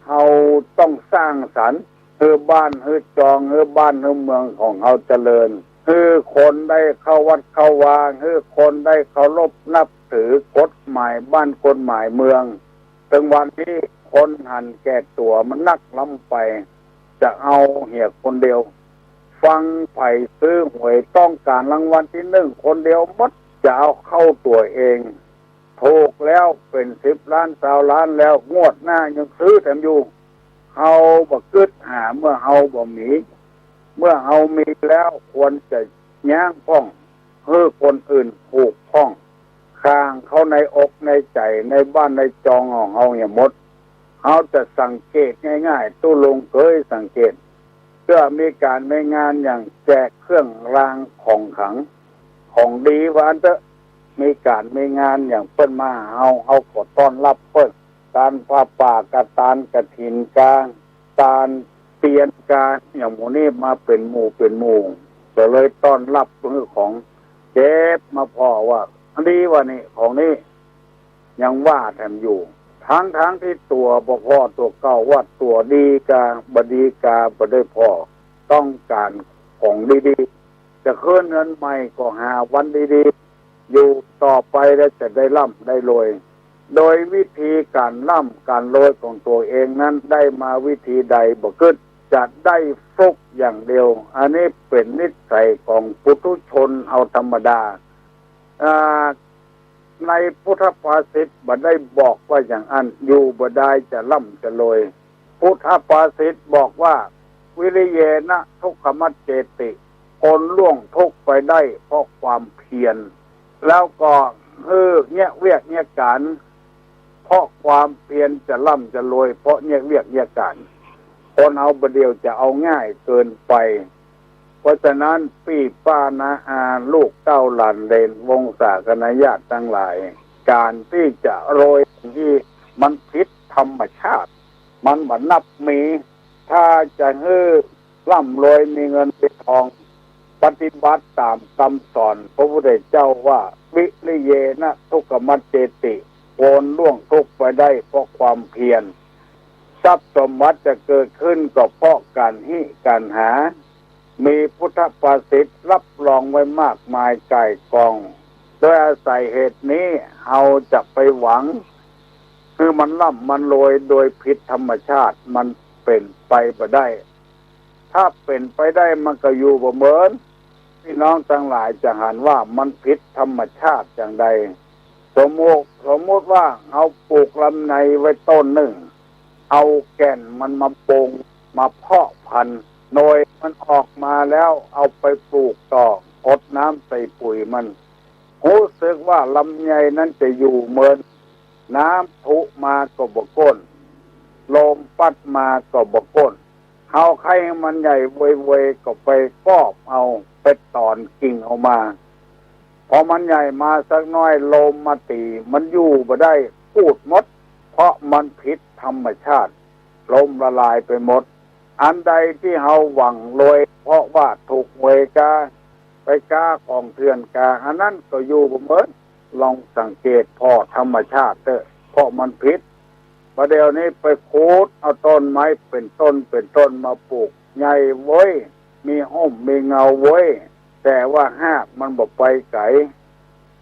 เฮาต้องสร้างสรรค์ หื้อบ้าน หื้อจอง หื้อบ้าน หื้อเมืองของเฮาเจริญ หื้อคนได้เข้าวัดเข้าวา หื้อคนได้เคารพนับถือกฎหมายบ้านกฎหมายเมือง เถิงวันนี้คนหันแก่ตั๋วมันนักล้ำไป จะเอาเหียคนเดียว ฟังใผซื้อหวยต้องก๋านรางวัลตี้นึ่งคนเดียวหมด จะเอาเข้าตั๋วเอง ถูกแล้วเป๋นสิบล้านซาวล้านแล้ว งวดหน้ายังซื้อแถมอยู่ เฮาบ่กึ๊ดหาเมื่อเฮาบ่มี เมื่อเฮามีแล้วควรจะย้างพ่อง หื้อคนอื่นถูกพ่อง คางเข้าในอกในใจ๋ในบ้านในจองของเฮาเหียหมด เฮาจะสังเกตง่ายๆ ตุ๊ลุงเกยสังเกต เมื่อมีก๋านมีงานอย่างแจกเครื่องรางของขลัง ของดีว่าอั้นเต๊อะ มีก๋านมีงานอย่างเปิ้นมาหาเฮา เฮาก็ต้อนฮับเปิ้น ตานผ้าป่าก็ตานกฐินก็ ตานเตียนก็ อย่างหมู่นี้มาเป๋นหมู่เป๋นหมู่ ก็เลยต้อนฮับหื้อของ เก็บมาผ่อว่า อันดีว่านี่ ของนี้ ยังว่าแถมอยู่ ทั้งๆ ตี้ตั๋วบ่ผ่อตั๋วเก่าว่าตั๋วดีก็ บ่ดีก็บ่ได้ผ่อ ต้องก๋านของดีๆ จะขึ้นเฮือนใหม่ก็หาวันดีๆ อยู่ต่อไปแล้วจะได้ร่ำได้รวย โดยวิธีก๋านร่ำก๋านรวยของตั๋วเองนั้นได้มาวิธีใดบ่กึ๊ด จะได้ฟลุกอย่างเดียว อันนี้เป๋นนิสัยของปุถุชนเอาธรรมดา อ่า ในพุทธภาษิตบ่ได้บอกว่าอย่างอั้น อยู่บ่ดายจะร่ำจะรวย พุทธภาษิตบอกว่า วิริเยนะทุกขมัจเจติ คนล่วงทุกข์ไปได้เพราะความเพียร แล้วก็หื้อเยียะเวียกเยียะก๋าน เพราะความเพียรจะร่ำจะรวย เพราะเยียะเวียกเยียะก๋าน คนเฮาบ่าเดี่ยวจะเอาง่ายเกินไป เพราะฉะนั้นปี้ป้าน้าอาลูกเต้าหลานเหลนวงศาคณาญาติตังหลาย ก๋านตี้จะรวยนี่มันผิดธรรมชาติ มันบ่นับมี ถ้าจะหื้อร่ำรวยมีเงินมีทอง ปฏิบัติต๋ามกำสอนพระพุทธเจ้าว่า วิริเยนะทุกขมัจเจติ คนล่วงทุกข์ไปได้เพราะความเพียร ทรัพย์สมบัติจะเกิดขึ้นก็เพราะก๋านหิก๋านหา มีพุทธภาษิตรับรองไว้มากมายก่ายกอง โดยอาศัยเหตุนี้เฮาจะไปหวังหื้อมันร่ำมันรวยโดยผิดธรรมชาติมันเป๋นไปบ่ได้ ถ้าเป๋นไปได้มันก็อยู่บ่เหมิน พี่น้องตังหลายจะหันว่ามันผิดธรรมชาติอย่างใด สมมุติ สมมุติว่าเฮาปลูกลำไยไว้ต้นนึ่ง เอาแก่นมันมาปง มาเพาะพันธุ์ หน่วยมันออกมาแล้วเอาไปปลูกต่อ หดน้ำใส่ปุ๋ยมัน ฮู้สึกว่าลำไยนั้นจะอยู่เหมิน น้ำพุมาก็บ่ก้น ลมปั๊ดมาก็บ่ก้น เฮาใค่หื้อมันใหญ่เวยๆ ก็ไปกอบเอา ไปต๋อนกิ่งเอามา พอมันใหญ่มาสักหน้อย ลมมาตี๋ มันอยู่บ่ได้ ปูดหมด เพราะมันผิดธรรมชาติ ล้มละลายไปหมด อันใดตี้เฮาหวังรวย เพราะว่าถูกหวยกา ไปก๊าของเถื่อนกา อันนั้นก็อยู่บ่เหมิน ลองสังเกตผ่อธรรมชาติเต๊อะ เพราะมันผิด บ่าเดี่ยวนี้ไปขุดเอาต้นไม้เป๋นต้นเป๋นต้นมาปลูก ใหญ่เว้ย มีฮ่มมีเงาเว้ย แต่ว่าฮากมันบ่ไปไก๋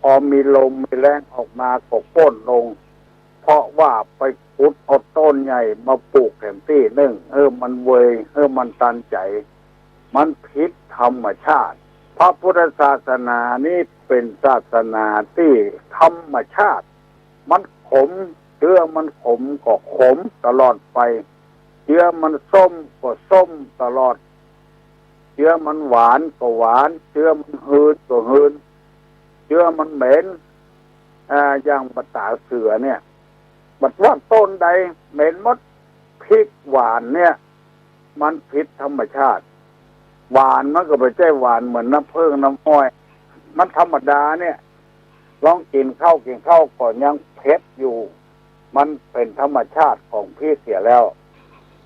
พอมีลมมีแล้งออกมาก็โค่นลง เพราะว่าไปขุดเอาต้นใหญ่มาปลูกแถมตี้นึ่ง หื้อมันเวย หื้อมันตันใจ๋ มันผิดธรรมชาติ พระพุทธศาสนานี้เป๋นศาสนาตี้ธรรมชาติ มันขม เจื๊อมันขมก็ขมตลอดไป เจื๊อมันส้มก็ส้มตลอด เจื๊อมันหวานก็หวาน เจื๊อมันหืนก็หืน เจื๊อมันเหม็น อ่า อย่างบ่าต๋าเสือเนี่ย บ่าว่าต้นใดเหม็นหมด พริกหวานเนี่ย มันผิดธรรมชาติ หวานมันก็บ่ใจ้หวานเหมือนน้ำผึ้งน้ำอ้อย มันธรรมดาเนี่ย ลองกิ๋นข้าวกิ๋นข้าวก็ยังเผ็ดอยู่ มันเป๋นธรรมชาติของพริกเสียแล้ว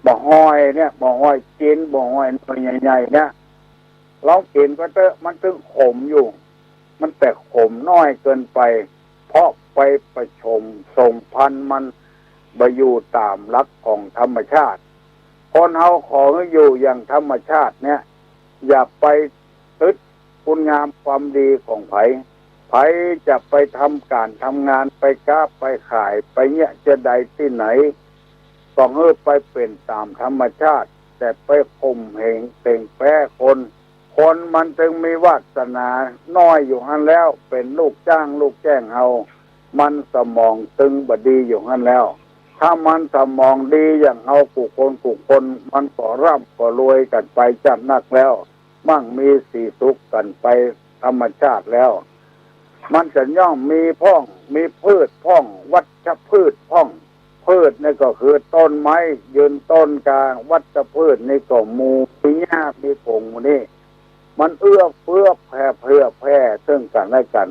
บ่าฮ้อยเนี่ย บ่าฮ้อยจีน บ่าฮ้อยหน่วยใหญ่ๆ เนี่ย ลองกิ๋นก็เต๊อะ มันตึงขมอยู่ มันแต่ขมน้อยเกินไป เพราะไปผสมสมพันธุ์มันบ่อยู่ต๋ามหลักของธรรมชาติ คนเฮาขอหื้ออยู่อย่างธรรมชาติเนี่ย อย่าไปตึ๊ดคุณงามความดีของใผ ใผจะไปทำก๋านทำงาน ไปก๊าไปขาย ไปเยียะจะใดตี้ไหน ก็หื้อไปเป๋นต๋ามธรรมชาติ แต่ไปข่มเหงเต่งแป๊คน คนมันจึงมีวาสนาน้อยอยู่หั้นแล้ว เป๋นลูกจ้างลูกแจ้งเฮา มันสมองตึงบ่ดีอยู่หั้นแล้ว ถ้ามันสมองดีอย่างเฮากู้คนกู้คน มันก็ร่ำก็รวยกั๋นไปจ๊าดนักแล้ว มั่งมีสีสุขกั๋นไปธรรมชาติแล้ว มันจะย่อมมีพ่อง มีพืชพ่อง วัชพืชพ่อง พืชนี่ก็คือต้นไม้ยืนต้นกา วัชพืชนี่ก็หมู่ มีหญ้า มีผงหมู่นี้ มันเอื้อเฟื้อแผ่เผื่อแผ่ซึ่งกั๋นและกั๋น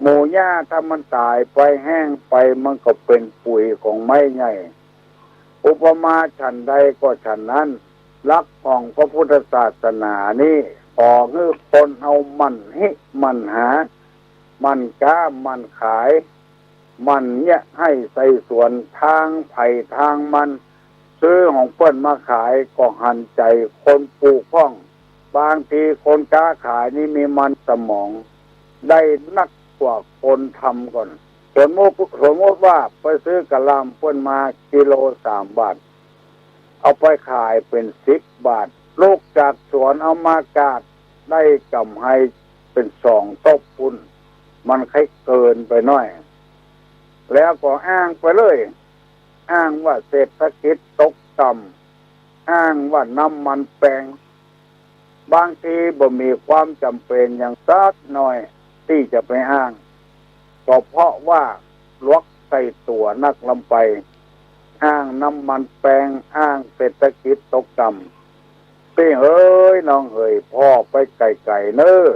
หมู่หญ้าถ้ามันต๋ายไปแห้งไป มันก็เป๋นปุ๋ยของไม้ใหญ่ อุปมาฉันใดก็ฉันนั้น หลักของพระพุทธศาสนานี้ ขอหื้อคนเฮาหมั่นฮิหมั่นหา หมั่นก๊าหมั่นขาย หมั่นเยียะไฮ่ไซสวน ตางใผตางมัน ซื้อของเปิ้นมาขายก็หันใจ๋คนปลูกพ่อง บางทีคนก๊าขายนี่มีมันสมอง ได้นักกว่าคนทำก่อน สมมุติ สมมุติว่าไปซื้อกะหล่ำเปิ้นมากิโลสามบาท เอาไปขายเป๋นสิบบาท ลูกจากสวนเอามากราดได้ก๋ำไรเป๋นสองตบปู้น มันใค่เกินไปหน้อย แล้วก็อ้างไปเลย อ้างว่าเศรษฐกิจตกต่ำ อ้างว่าน้ำมันแปง บางทีบ่มีความจ๋ำเป๋นอย่างสักหน้อยตี้จะไปอ้าง ก็เพราะว่าหลวกใส่ตั๋วนักล้ำไป อ้างน้ำมันแปง อ้างเศรษฐกิจตกต่ำ ปี้เอ๋ยน้องเอ๋ย ผ่อไปไก๋ๆ เน่อ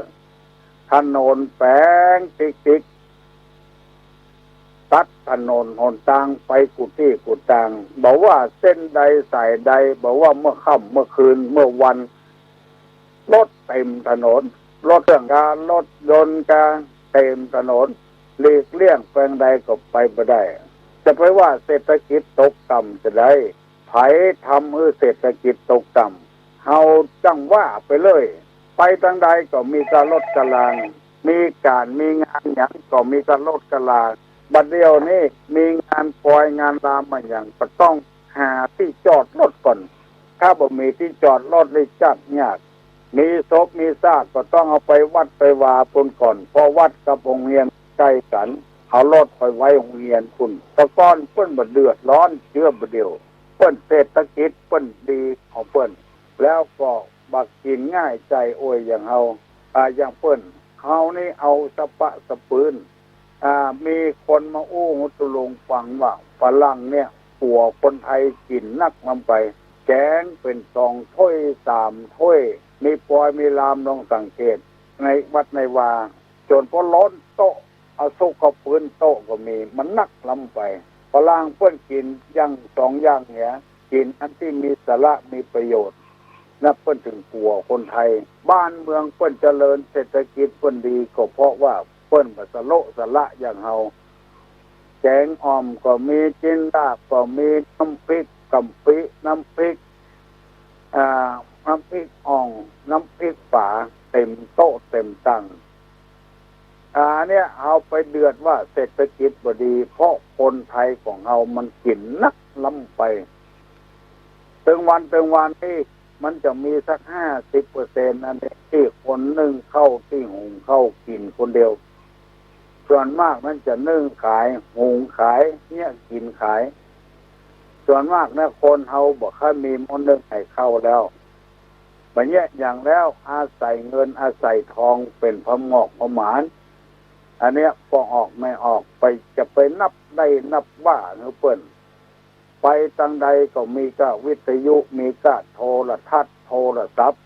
ถนนแปงติ๊กๆ ตัดถนนหนตางไปกู้ตี้กู้ตาง บ่ว่าเส้นใดสายใด บ่ว่าเมื่อค่ำเมื่อคืนเมื่อวัน รถเต๋มถนน รถเครื่องกา รถยนต์กา เต๋มถนน หลีกเลี่ยงแปงใดก็ไปบ่ได้ จะไปว่าเศรษฐกิจตกต่ำจะใด ใผทำหื้อเศรษฐกิจตกต่ำ เฮาจั้งว่าไปเลย ไปตางใดก็มีก้ารถก้ารา มีก๋านมีงานหยังก็มีก้ารถก้ารา บัดเดี่ยวนี้มีงานปอยงานรามมาหยังก็ต้องหาตี้จอดรถก่อน ถ้าบ่มีตี้จอดรถนี่จักยาก มีศพมีซากก็ต้องเอาไปวัดไปวาปู้นก่อน เพราะวัดกับโฮงเฮียนใก้กั๋น เอารถไปไว้โฮงเฮียนปู้น แต่ก่อนเปิ้นบ่เดือดร้อนเจื้อบ่าเดี่ยว เปิ้นเศรษฐกิจเปิ้นดีของเปิ้น แล้วก็บ่ากิ๋นง่ายใจ๋อวยอย่างเฮา อ่า อย่างเปิ้น เฮานี่เอาสะปะสะปืน อ่า มีคนมาอู้หุตุลงฟังว่าฝรั่งเนี่ยกั๋วคนไทยกิ๋นนักล้ำไป แก๋งเป๋นสองถ้วยสามถ้วย มีปอยมีราม ลองสังเกตในวัดในวา จ๋นป้อล้นโต๊ะ เอาซุกเข้าปื้นโต๊ะก็มี มันนักล้ำไป ฝรั่งเปิ้นกิ๋นอย่างสองอย่างเนี่ย กิ๋นอันตี้มีสาระมีประโยชน์ นะเปิ้นจึงกั๋วคนไทย บ้านเมืองเปิ้นเจริญ เศรษฐกิจเปิ้นดี ก็เพราะว่าเปิ้นบ่สะโละสะละอย่างเฮา แก๋งอ่อมก็มี จิ๊นดาบก็มี น้ำพริกกะปิ น้ำพริก อ่า น้ำพริกอ่อง น้ำพริกฝา เต๋มโต๊ะเต๋มตัง อ่า เนี่ย เฮาไปเดือดว่าเศรษฐกิจบ่ดี เพราะคนไทยของเฮามันกิ๋นนักล้ำไป ตึงวันตึงวันนี่มันจะมีสักห้าสิบเปอร์เซ็นต์ อันนี้ตี้คนนึ่งข้าวตี้หุงข้าวกิ๋นคนเดียว ส่วนมากนั้นจะนึ่งขาย หุงขาย เยียะกิ๋นขาย ส่วนมากนะ คนเฮาบ่ค่อยมีหม้อนึ่งไหข้าวแล้ว บ่เยียะหยังแล้ว อาศัยเงินอาศัยทองเป๋นผะหมอกผะหมาน อันเนี้ยป้อออกแม่ออกไป จะไปนับได้นับว่าหื้อเปิ้น ไปตางใดก็มีก้าวิทยุ มีก้าโทรทัศน์ โทรศัพท์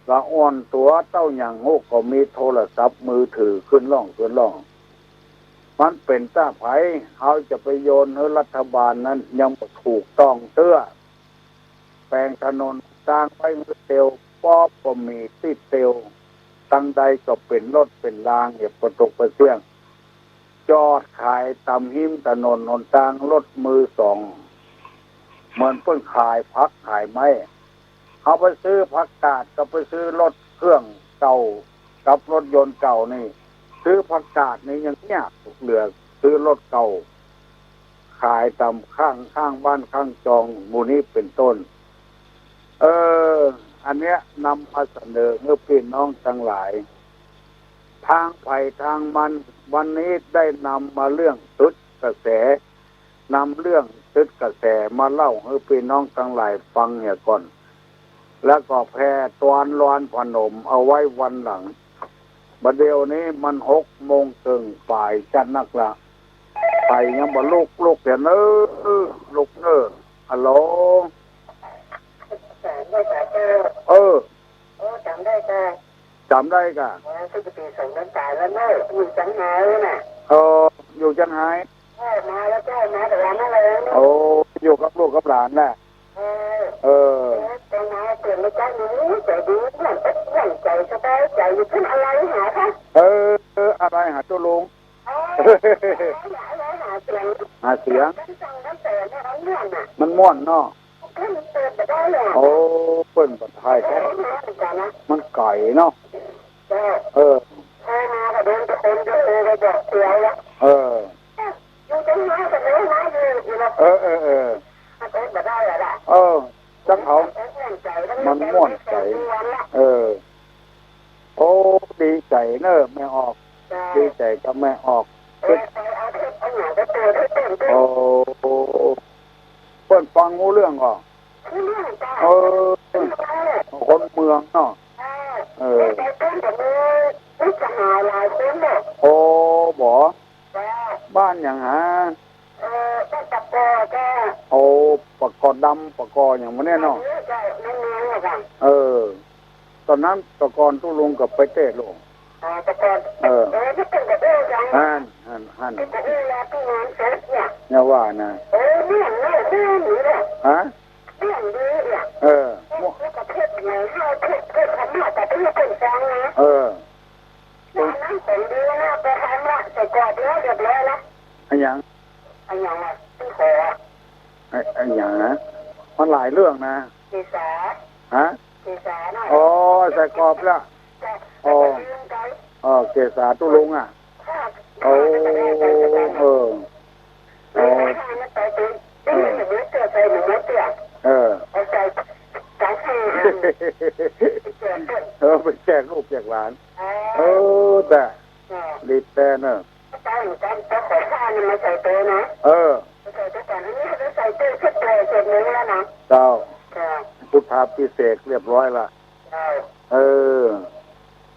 ละอ่อนตั๋วเต้าหยังฮู้ก็มีโทรศัพท์มือถือขึ้นล่องขึ้นล่อง มันเป๋นต้าใผ เฮาจะไปโยนหื้อรัฐบาลนั้นยังบ่ถูกต้องเตื้อ แป๋งถนนตางไว้หื้อเตียว ปอก็มีตี้เตียว ตางใดก็เป๋นรถเป๋นราง อย่าประตกประเสี้ยง จอดขายต๋ามฮิมถนนหนตาง รถมือสอง เหมือนเปิ้นขายผักขายไม้ เฮาไปซื้อผักกาดกับไปซื้อรถเครื่องเก่ากับรถยนต์เก่านี่ ซื้อผักกาดนี่ยังยากเหลือซื้อรถเก่า ขายต๋ามข้าง ข้างบ้านข้างจองหมู่นี้เป๋นต้น เออ อันเนี้ยนำมาเสนอหื้อปี้น้องตังหลาย ตางใผตางมัน วันนี้ได้นำมาเรื่องตึดกระแส นำเรื่องตึดกระแสมาเล่าหื้อปี้น้องตังหลายฟังเหียก่อน แล้วก็แผ่ตวนลอนผนมเอาไว้วันหลัง บ่าเดี่ยวนี้มันหกโมงเกิ่งป๋ายจัดนักละ ใผยังบ่ลุก ลุกเหียเน่อ ลุกเน่อ ฮัลโหล เออ จ๋ำได้ก่ะ จ๋ำได้ก่ะ เออ อยู่เจียงไฮ้น่ะ เออ อยู่เจียงไฮ้ เออ มาแล้วเจ้า มาแต่วันนั้นเลย โอ้ อยู่กับลูกกับหลานน่ะ เออ เออ เออ ตอนมาเกิดมาเจ้าหนูใจดี ม่วนอกม่วนใจ๋ สบายใจ๋ อยู่เปิ้นเอาอะไรหาคะ เออ เออ เอาอะไรหาตุ๊ลุง เออ เอาอะไรหาเสียง หาเสียง มันม่วนเนาะ โอ้ เปิ้นบ่ได้ มันไก๋เนาะ เออ เออ เออ เออ เออ เออ จักเอา มันม่วนใจ๋ เออ โอ้ ดีใจ๋เน่อแม่ออก ดีใจ๋กับแม่ออก โอ้ เปิ้นฟังฮู้เรื่องก่อ เออ คนเมืองเนาะ เออ โอ้ บ่ บ้านหยังหา เออ บ้านปะกอเจ้า โอ้ ปะกอดำ ปะกอหยังวะเนี่ยเนาะ เออ เจ้า ในเมืองน่ะจ้ะ เออ ต๋อนนั้นตะก่อนตุ๊ลุงก็ไปเตศโลก อ๋อ ตะก่อน เออ เออ ตี้เปิ้นก็อู้จัง หั้น หั้น หั้น ตี้ก็อู้แล้วตี้งานเสร็จเนี่ย เนี่ยว่านะ เออ เรื่องเล่าเรื่องนี้เนี่ย ฮะ เรื่องนี้เนี่ย เออ เรื่องประเภทไหน เฮาเทศน์ เทศน์ธรรมะ แต่ตี้เปิ้นฟังนะ เออ แล้วอันนั้นของดีนะ ไปทำละ ใส่กรอบแล้วเรียบร้อยละ อะหยัง อะหยังอะ ตี้ขออะ อะ อะหยังนะ มันหลายเรื่องนะ เกษา ฮะ เกษาน่ะ อ๋อ ใส่กรอบละ จ้ะ อ๋อ แล้วก็ลืมไป อ๋อ เกษาตุ๊ลุงอะ ค่ะ โอ้ ค่ะ เออ อ๋อ ค่ะ มันไปเป็น เออ เดี๋ยวเกิดไปหนูไม่เกิด เออ เอาใส่สองห้าอัน เออ ไปแจกลูกแจกหลาน อ๋อ เออ แต่ ค่ะ ดีแต่เนอะ เจ้าอยู่กัน เจ้าของผ้านี่มาใส่ตัวนะ เออ ใส่ตัวก่อน อันนี้เขาจะใส่ตัวชุดเดียวชุดนี้แล้วนะ เจ้า ค่ะ พุทธาภิเษกเรียบร้อยละ เจ้า เออ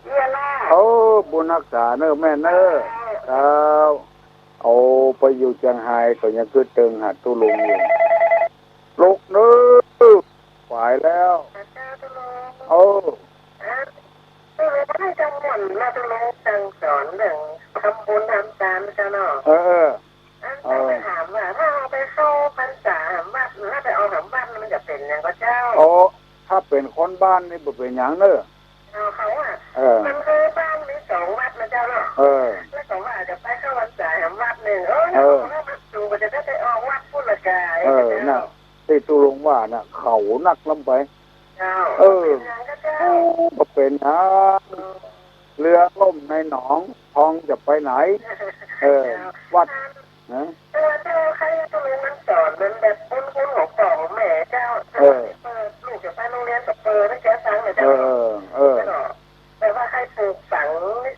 เยี่ยมมาก โอ้ บุญฮักษาเนอะแม่เนอะ เจ้า เจ้า เอาไปอยู่เจียงไฮ้ก็ยังกึ๊ดเติงหาตุ๊ลุงอยู่ ลุกเน่อ ป๋ายแล้ว เจ้าตุ๊ลุง เออ เออ ตุ๊ลุงให้จังหม่อนมาตุ๊ลุงสั่งสอนเรื่องทำบุญทำตานเจ้าเนาะ เออ เออ อัน เออ ไปถามว่าถ้าเอาไปเข้าพรรษาวัด ถ้าไปเอาหำวัดมันจะเป็นหยังก็เจ้า โอ้ ถ้าเป๋นคนบ้านนี่บ่เป๋นหยังเน่อ เอาเขาอะ เออ มันคือบ้านมีสองวัดนะเจ้าเนาะ เออ แล้วก็ว่าจะไปเข้าพรรษาหำวัดนึ่ง เออ เออ แล้ววัดสูงก็จะได้ไปออกวัดพุทธกาย เออ เจ้า น่ะ ตี้ตุ๊ลุงว่าน่ะ เขานักล้ำไป เจ้า เออ เป็นหยังก็เจ้า บ่เป๋นหยัง เออ เรือล่มในหนอง ทองจะไปไหน เออ เจ้า วัด นะ แต่ว่าเจ้าใครตุ๊ลุงมันสอนมันแบบคุ้นๆของพ่อของแม่เจ้า เออ เปิดลูกจะไปโรงเรียนก็เปิดให้แกฟังหน่อย เอ เจ้า อ เออ เจ้า แต่ว่าใครปลูกฝัง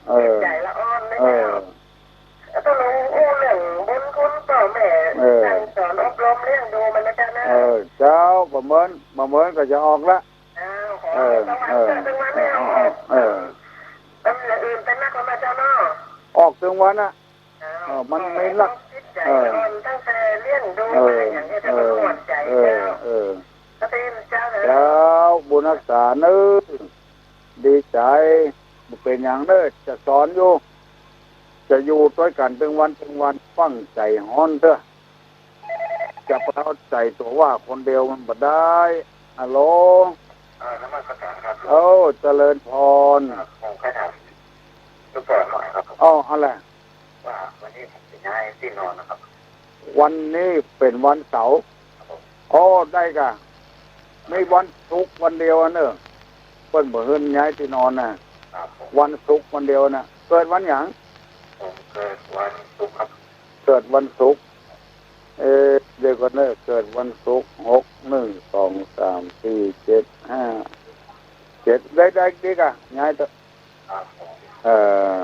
เออ ใจ๋ละอ่อนนะ เออ เจ้า ตุ๊ลุงอู้เรื่องบุญคุณพ่อแม่ เออ สั่งสอนอบรมเลี้ยงดูมันนะเจ้านะ เออ เจ้า บ่าเมิน บ่าเมินก็จะออกละ อ้าว ขอ เออ ให้สว่าง เออ เกิดเป็นวันไม่ออก เออ เออ เออ อย่างอื่นเป็นนักแล้วนะเจ้าเนาะ ออกตึงวันน่ะ อ้าว เออ มันมีหลัก จิตใจ๋ เออ อ่อนตั้งแต่เลี้ยงดู เออ มาอย่างเงี้ย เออ จะเป็นห่วงใจ๋ เออ เจ้า เออ ก็เป็นเจ้านะ เจ้า บุญฮักษาเน่อ ดีใจ๋ บ่เป๋นหยังเน่อ จะสอนอยู่ จะอยู่ตวยกั๋นตึงวันตึงวัน ฟั่งใจ๋ฮ้อนเต๊อะ จะไปเอาใจ๋ตั๋วว่าคนเดียวมันบ่ได้ ฮัลโหล อ่านมัสการครับ โอ้ เจริญพร ครับ ผมขอถามลูกพ่อหน่อยครับผม อ้อ อะไร ว่าวันนี้ผมจะย้ายที่นอนนะครับ วันนี้เป๋นวันเสาร์ ครับผม อ้อ ได้ก่ะ มีวันศุกร์วันเดียวอะเน่อ เปิ้นบ่หื้อย้ายตี้นอนน่ะ ครับผม วันศุกร์วันเดียวน่ะ เกิดวันหยัง ผมเกิดวันศุกร์ครับ เกิดวันศุกร์ เออ เดี๋ยวก่อนเนอะ เกิดวันศุกร์ หก หนึ่ง สอง สาม สี่ เจ็ด ห้า เจ็ด ได้ ได้ ได้กะ ย้ายเถอะ เอ่อ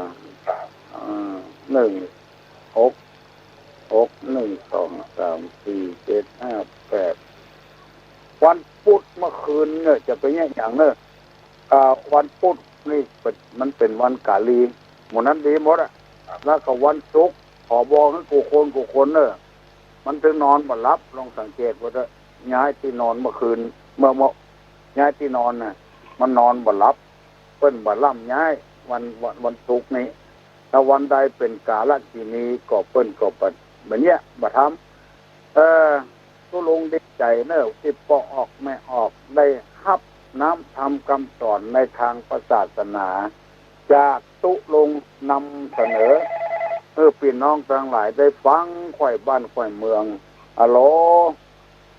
เอ่อ หนึ่ง หก หก หนึ่ง สอง สาม สี่ เจ็ด ห้า แปด วันพุธเมื่อคืนเนี่ย จะไปเนี่ยอย่างเนอะ อ่า วันพุธนี่เป็น มันเป็นวันก๋าลี หมู่นั้นดีหมดอะ แล้วก็วันศุกร์ ขอบอกให้กู้คนกู้คนเนอะ มันถึงนอนบ่หลับ ลองสังเกตว่าเถอะ ย้ายตี้นอนเมื่อคืน เมื่อ เมื่อ ย้ายตี้นอนน่ะ มันนอนบ่หลับ เปิ้นบ่ล่ำย้าย วัน วัน วันศุกร์นี่ ถ้าวันใดเป็นก๋าละกินีก็เปิ้นก็บ่ บ่เนี่ย บ่ทำ เออ ตุ๊ลุงดีใจ๋เนอะ ตี้ป้อออกแม่ออกได้ฮับน้ำธรรมกำสอนในตางพระศาสนา จากตุ๊ลุงนำเสนอ หื้อปี้น้องตังหลายได้ฟัง ใคว่บ้านใคว่เมือง อะโหล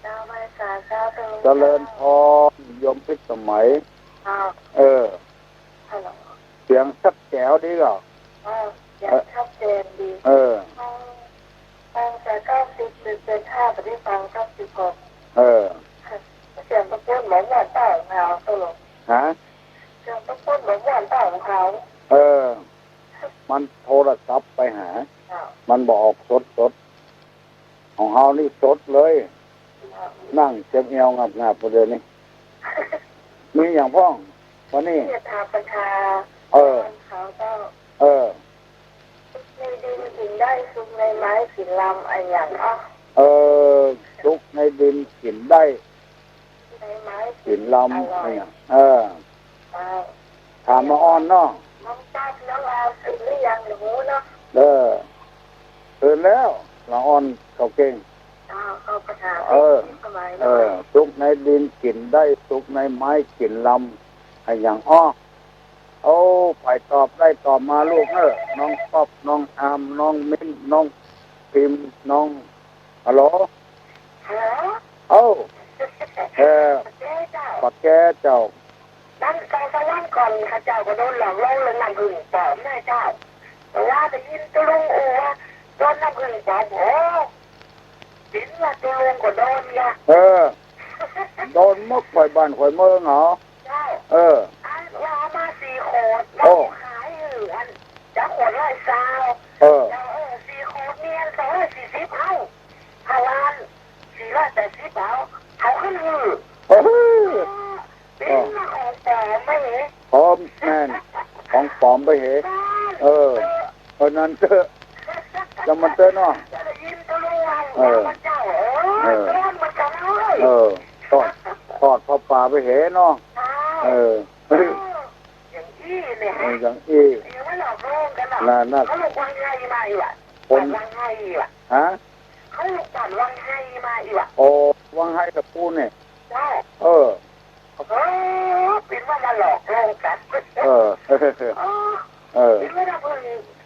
เจ้า ไหว้สา เจ้า ตุ๊ลุง เจริญพร โยมพิสมัย เจ้า เออ ฮัลโหล เสียงสักแจ๋วดีก่อ เออ เสียงชัดเจนดี เออ ฟัง ฟังแต่เก้าสิบจุดเจ็ดห้า บ่ได้ฟังเก้าสิบหก เออ เสียงตะโกนเหมือนว่าเจ้าเฮาตุ๊ลุง ฮะ เสียงตะโกนเหมือนว่าเจ้าเฮา เออ มันโทรศัพท์ไปหา เจ้า มันบ่ออกสดๆ ของเฮานี่สดเลย นั่งเจ็บเอวงับๆ ประเดี๋ยวนี้ มีอย่างพ่อง วันนี้ เทพาประชา เออ เขาก็ เออ สุขในดินกิ๋นได้ สุขในไม้กิ๋นลำ อะหยังอ่ะ เออ สุขในดินกิ๋นได้ ในไม้กิ๋นลำ อร่อย อะหยัง เออ เออ ถามละอ่อนเนาะ น้องตั๊กน้องแอลตื่นหรือยัง หนูเนาะ เออ ตื่นแล้ว ละอ่อนเขาเก่ง อ้าว เข้าไปหา เออ สมัยหน่อย เออ สุขในดินกิ๋นได้ สุขในไม้กิ๋นลำ อะหยังอ้อ โอ้ ใผตอบได้ตอบมาลูกเอ้อ น้องป๊อป น้องอาม น้องมิ้น น้องพิมพ์ น้อง ฮัลโหล ฮัลโหล เอ้า เออ ป้าแก้วเจ้า ป้าแก้วเจ้า ตั้งสองสามวันก่อนข้าเจ้าก็โดนหลอกลวงเรื่องน้ำผึ้งปลอมนะเจ้า แต่ว่าได้ยินตุ๊ลุงอู้ว่าโดนน้ำผึ้งปลอม โอ้ เห็นว่าตุ๊ลุงก็โดนละ เออ โดนหมดใคว่บ้านใคว่เมืองเหรอ เจ้า เออ อันว่าเอามาสี่ขวด โอ้ แล้วขายอยู่อัน เจ้าขวดร้อยซาว เออ เจ้า เออ สี่ขวดนี่สองร้อยสี่สิบ เอ้า ห้าล้านสี่ร้อยแปดสิบ เอา เอาขึ้นหื้อ เออ เออ เป็นมาของปลอมไปเหรอ ปลอมแม่น ของปลอมไปเหรอ เออ เออ นั่นเต๊อะ จำมันเต๊อะเนาะ จะได้ยินตุ๊ลุงว่า เออ ว่าเจ้า เออ เออ โดนเหมือนกันเลย เออ ทอด ทอดผ้าป่าไปเหรอเนาะ เจ้า เออ เออ อย่างอี้เนี่ย เออ อย่างอี้ ยังไม่หลอกลวงกันหรอก นั่นน่ะ เขาหลอกวังไฮมาอีกอ่ะ คน วังไฮอีกอ่ะ ฮะ เขาหลอกวังไฮมาอีกอ่ะ โอ้ วังไฮตะปูเนี่ย เจ้า เออ เออ เป็นว่ามาหลอกลวงกัน เออ เออ เออ เป็นว่าน้ำผึ้ง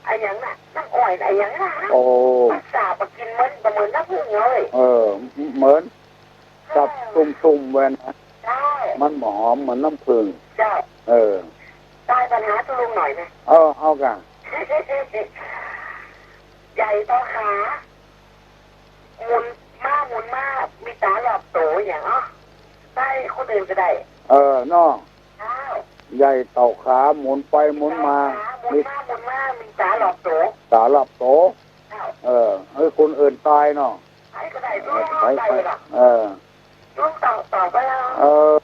อะหยังน่ะ น้ำอ้อยอะหยังน่ะ โอ้ ภาษาปากีสถานมันบ่เหมือนน้ำผึ้งเลย เออ เหมือน เออ สับตุ่มๆ ไว้นะ เจ้า มันบ่หอมเหมือนน้ำผึ้ง เจ้า เออ ตายปัญหาตุ๊ลุงหน่อยนะ เออ เอาก่ะ ใหญ่ต่อขา หมุนมาหมุนมา มีต๋ารอบโตอะหยังอ่ะ ใส่คนอื่นก็ได้ เออ เนาะ อ้าว ใหญ่ต่อขา หมุนไปหมุนมา ใหญ่ต่อขา หมุนมาหมุนมา มีต๋ารอบโต ต๋ารอบโต อ้าว เออ ให้คนอื่นต๋ายเนาะ ใครก็ได้ เออ ใคร ใคร ใครล่ะ เออ ลุงตอบ ตอบไปแล้ว เออ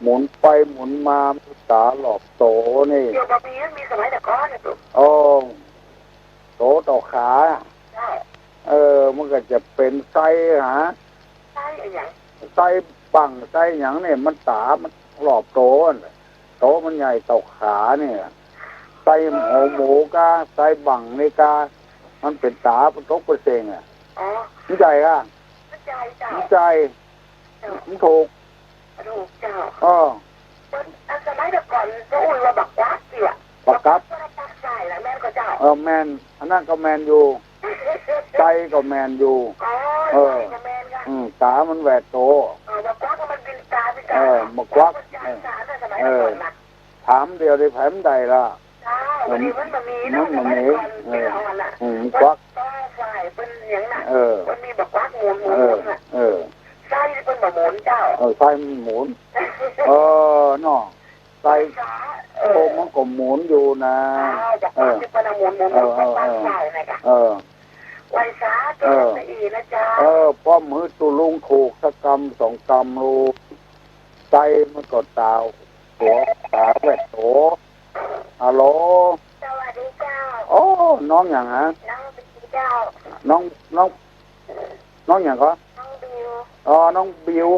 หมุนไปหมุนมา มีต๋ารอบโตนี่ เดี๋ยวบ่มี มีสมัยแต่ก่อนเนี่ยตุ๊ โอ้ โตต่อขา ใช่ เออ มันก็จะเป็นไส้หา ไส้อะหยัง ไส้บั่ง ไส้หยังเนี่ย มันต๋ามันรอบโตน่ะ โตมันใหญ่ต่อขาเนี่ย ไส้หัวหมูกา ไส้บั่งนี่กา มันเป๋นต๋า มันตกเปอร์เซ็นต์อ่ะ อ๋อ มันใหญ่อ่ะ มันใหญ่เจ้า มันใหญ่ เจ้า มันถูก ถูกเจ้า อ้อ เปิ้น อันสมัยแต่ก่อนก็อู้ว่าบักกวักสิวะ บักกวัก บักกวักก็ปักใส่ละแม่นก่อเจ้า เออ แม่น อันนั้นก็แม่นอยู่ ไส้ก็แม่นอยู่ อ๋อ เออ ไส้ก็แม่นค่ะ อืม ต๋ามันแหวดโต เออ บักกวักก็มันบินต๋าบินต๋า เออ บักกวัก บักกวักมันจะ เออ สารน่ะสมัยแต่ก่อนน่ะ เออ ถามเดี๋ยวได้แผมใดล่ะ เจ้า เออ วันนี้มันบ่มี มันบ่มี เนาะ สมัยก่อน เออ เป็นอ่อนน่ะ อืม บักกวัก ต่อไฟ เปิ้นหยังน่ะ เออ เปิ้นมีบ่ากวักหมุนหมุน เออ หมุนน่ะ เออ ไส้เปิ้นบ่หมุนเจ้า เออ ไส้มันหมุน เออ เนาะ ไส้ ไส้ เออ โอ้ มันก็หมุนอยู่นะ อ้าว บ่ากวัก เออ ที่เปิ้นเอาหมุนหมุน เออ หมุน เออ ไส้น่ะกะ เออ ไหว้สาธุ เออ ซะอีกนะเจ้า เออ ป้อมหื้อตุ๊ลุงถูกสักกำสองกำลูก ไส้มันก็ตาว ตั๋วตาแวดโต ฮัลโหล สวัสดีเจ้า โอ้ น้องหยังฮะ น้องบิวเจ้า น้อง น้อง น้องหยังก็ น้องบิว อ๋อ น้องบิว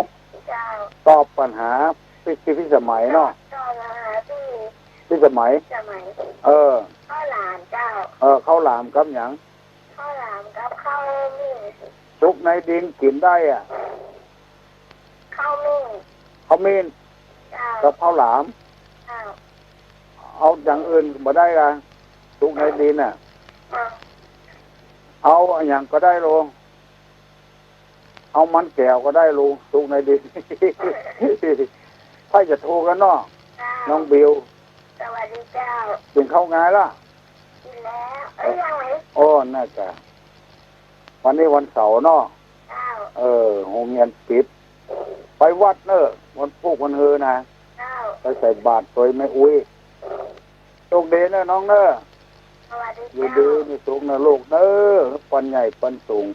เจ้า ตอบปัญหาพิ พิสมัยเนาะ ตอบปัญหาพี่ พิสมัย สมัย เออ ข้าวหลามเจ้า เออ ข้าวหลามกับหยัง ข้าวหลามกับข้าวหมิ่ง สุกในดินกิ๋นได้อะ ข้าวหมิ่ง ข้าวหมิ่ง เจ้า กับข้าวหลาม เจ้า เอาอย่างอื่นบ่ได้ละ สุกในดินน่ะ เจ้า เอาอะหยังก็ได้ลูก เอามันแก้วก็ได้ลูก สุกในดิน ใผจะถูกกั๋นเนาะ เจ้า น้องบิว สวัสดีเจ้า กิ๋นข้าวงายละ กิ๋นแล้ว เอ้ย ยังไหม โอ้ น่าจะ วันนี้วันเสาร์เนาะ เจ้า เออ โฮงเฮียนปิด ไปวัดเน้อ วันพูกวันเฮือนะ เจ้า ไปใส่บาตรตวยแม่อุ๊ย โชคดีเน้อน้องเน้อ สวัสดี อยู่ เจ้า ดีมีสุขเน้อลูกเน้อ ปันใหญ่ปันสูง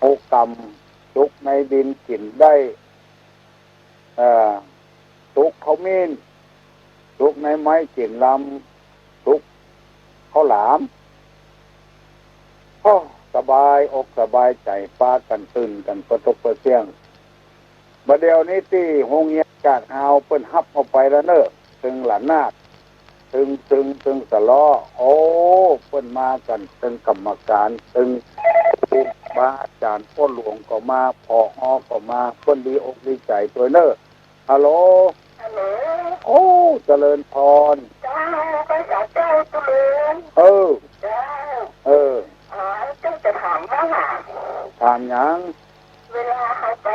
โอกำ สุกในดินกิ๋นได้ เอ่อ สุกข้าวหมิ่ง สุกในไม้กิ๋นลำ สุกข้าวหลาม โอ้ สบายอกสบายใจ๋ ปากั๋นตื่นกั๋นเปิดตกเปิดเสี้ยง บ่าเดี่ยวนี้ตี้โฮงเฮียนกาดฮาวเปิ้นฮับเอาไปแล้วเน้อ ตึงหลานนาฏ ตึง ตึง ตึงสะเลาะ โอ้ เปิ้นมากั๋น ตึงกรรมการ ตึงครูบาอาจ๋ารย์ ป้อหลวงก็มา ผอ.ก็มา เปิ้นดีอกดีใจ๋ตวยเน้อ ฮัลโหล ฮัลโหล โอ้ เจริญพร เจ้า ไปสาเจ้าเจริญ เออ เจ้า เออ อ๋อ เจ้าจะถามว่า ถามหยัง เวลาเฮาไป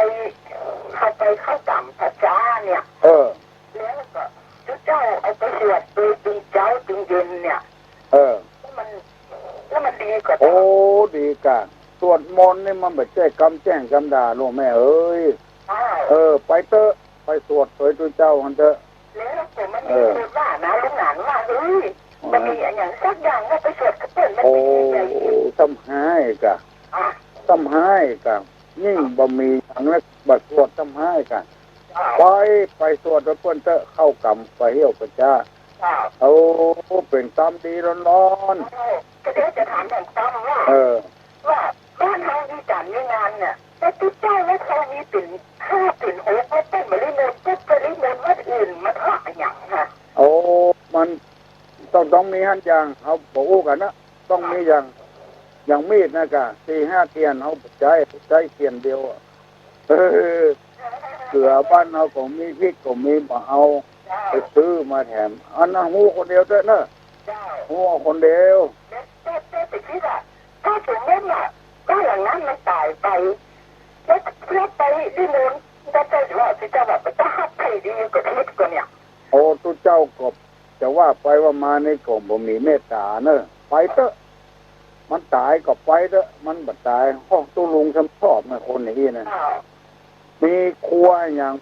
เฮาไปเข้าจ๋ำพรรษาเนี่ย เออ แล้วก็เจ้าเอาไปสวดโตตึงเจ๊าตึงเย็นเนี่ย เออ แล้วมัน แล้วมันดีก่อ โอ้ ดีก่ะ สวดมนต์นี่มันบ่ใจ้กำแจ้งกำดาลูกแม่เอ๋ย อ้าว เออ ไปเต๊อะ ไปสวดโตตุ๊เจ้าหั้นเต๊อะ แล้วก็มันมี เออ คนว่านะ ลูกหลานว่า เฮ้ย เออ มันมีอะหยังสักอย่างว่าไปสวดกับเปิ้น มัน โอ้ เป็นยังไง ซ้ำฮ้ายก่ะ อ่ะ ซ้ำฮ้ายก่ะ ยิ่งบ่มีหยังแล้ว บ่สวดซ้ำฮ้ายก่ะ อ้าว ไป ไปสวดกับเปิ้นเต๊อะ เข้าจ๋ำไปเฮี้ยวประจ้า อ้าว โอ้ เป๋นกำดีร้อนๆ อ้าว ก็เดี๋ยวจะถามอย่างกำว่า เออ ว่าบ้านเฮามีจ๋ารย์มีงานเนี่ย แต่ตุ๊เจ้าวัดเฮามีเป๋นห้าเป๋นหก แล้วเปิ้นบ่นิมนต์ เปิ้นบ่นิมนต์วัดอื่นมาทอดอะหยังฮะ โอ้ มันต้อง ต้องมีหั้นอย่าง เฮาบ่อู้กั๋นนะ ต้องมีอย่าง อย่างมีดนะก่ะ สี่ห้าเตี้ยน เฮาใจ๊ ใจ๊เตี้ยนเดียวอะ เออ เขือบ้านเฮาก็มี พริกก็มี บ่เอา ไปซื้อมาแถม อันนั้นฮู้คนเดียวเต๊อะเนอะ ฮู้เอาคนเดียว แต่ แต่ แต่ไปคิดอะ ถ้าสมมุติว่าบ้านหลังนั้นมันต๋ายไป แล้ว แล้วไปนิมนต์ แล้วเจ้าว่า เจ้าว่าจะฮับใผดีก็ผิดก็เนี่ย โอ้ ตุ๊เจ้าก็ จะว่าไปว่ามานี่ก็บ่มีเมตต๋าเนอะ ไปเต๊อะ มันต๋ายก็ไปเต๊อะ มันบ่ต๋าย โอ้ ตุ๊ลุงซ้ำชอบนะ คนอย่างนี้นะ อ้าว มีครัวอย่าง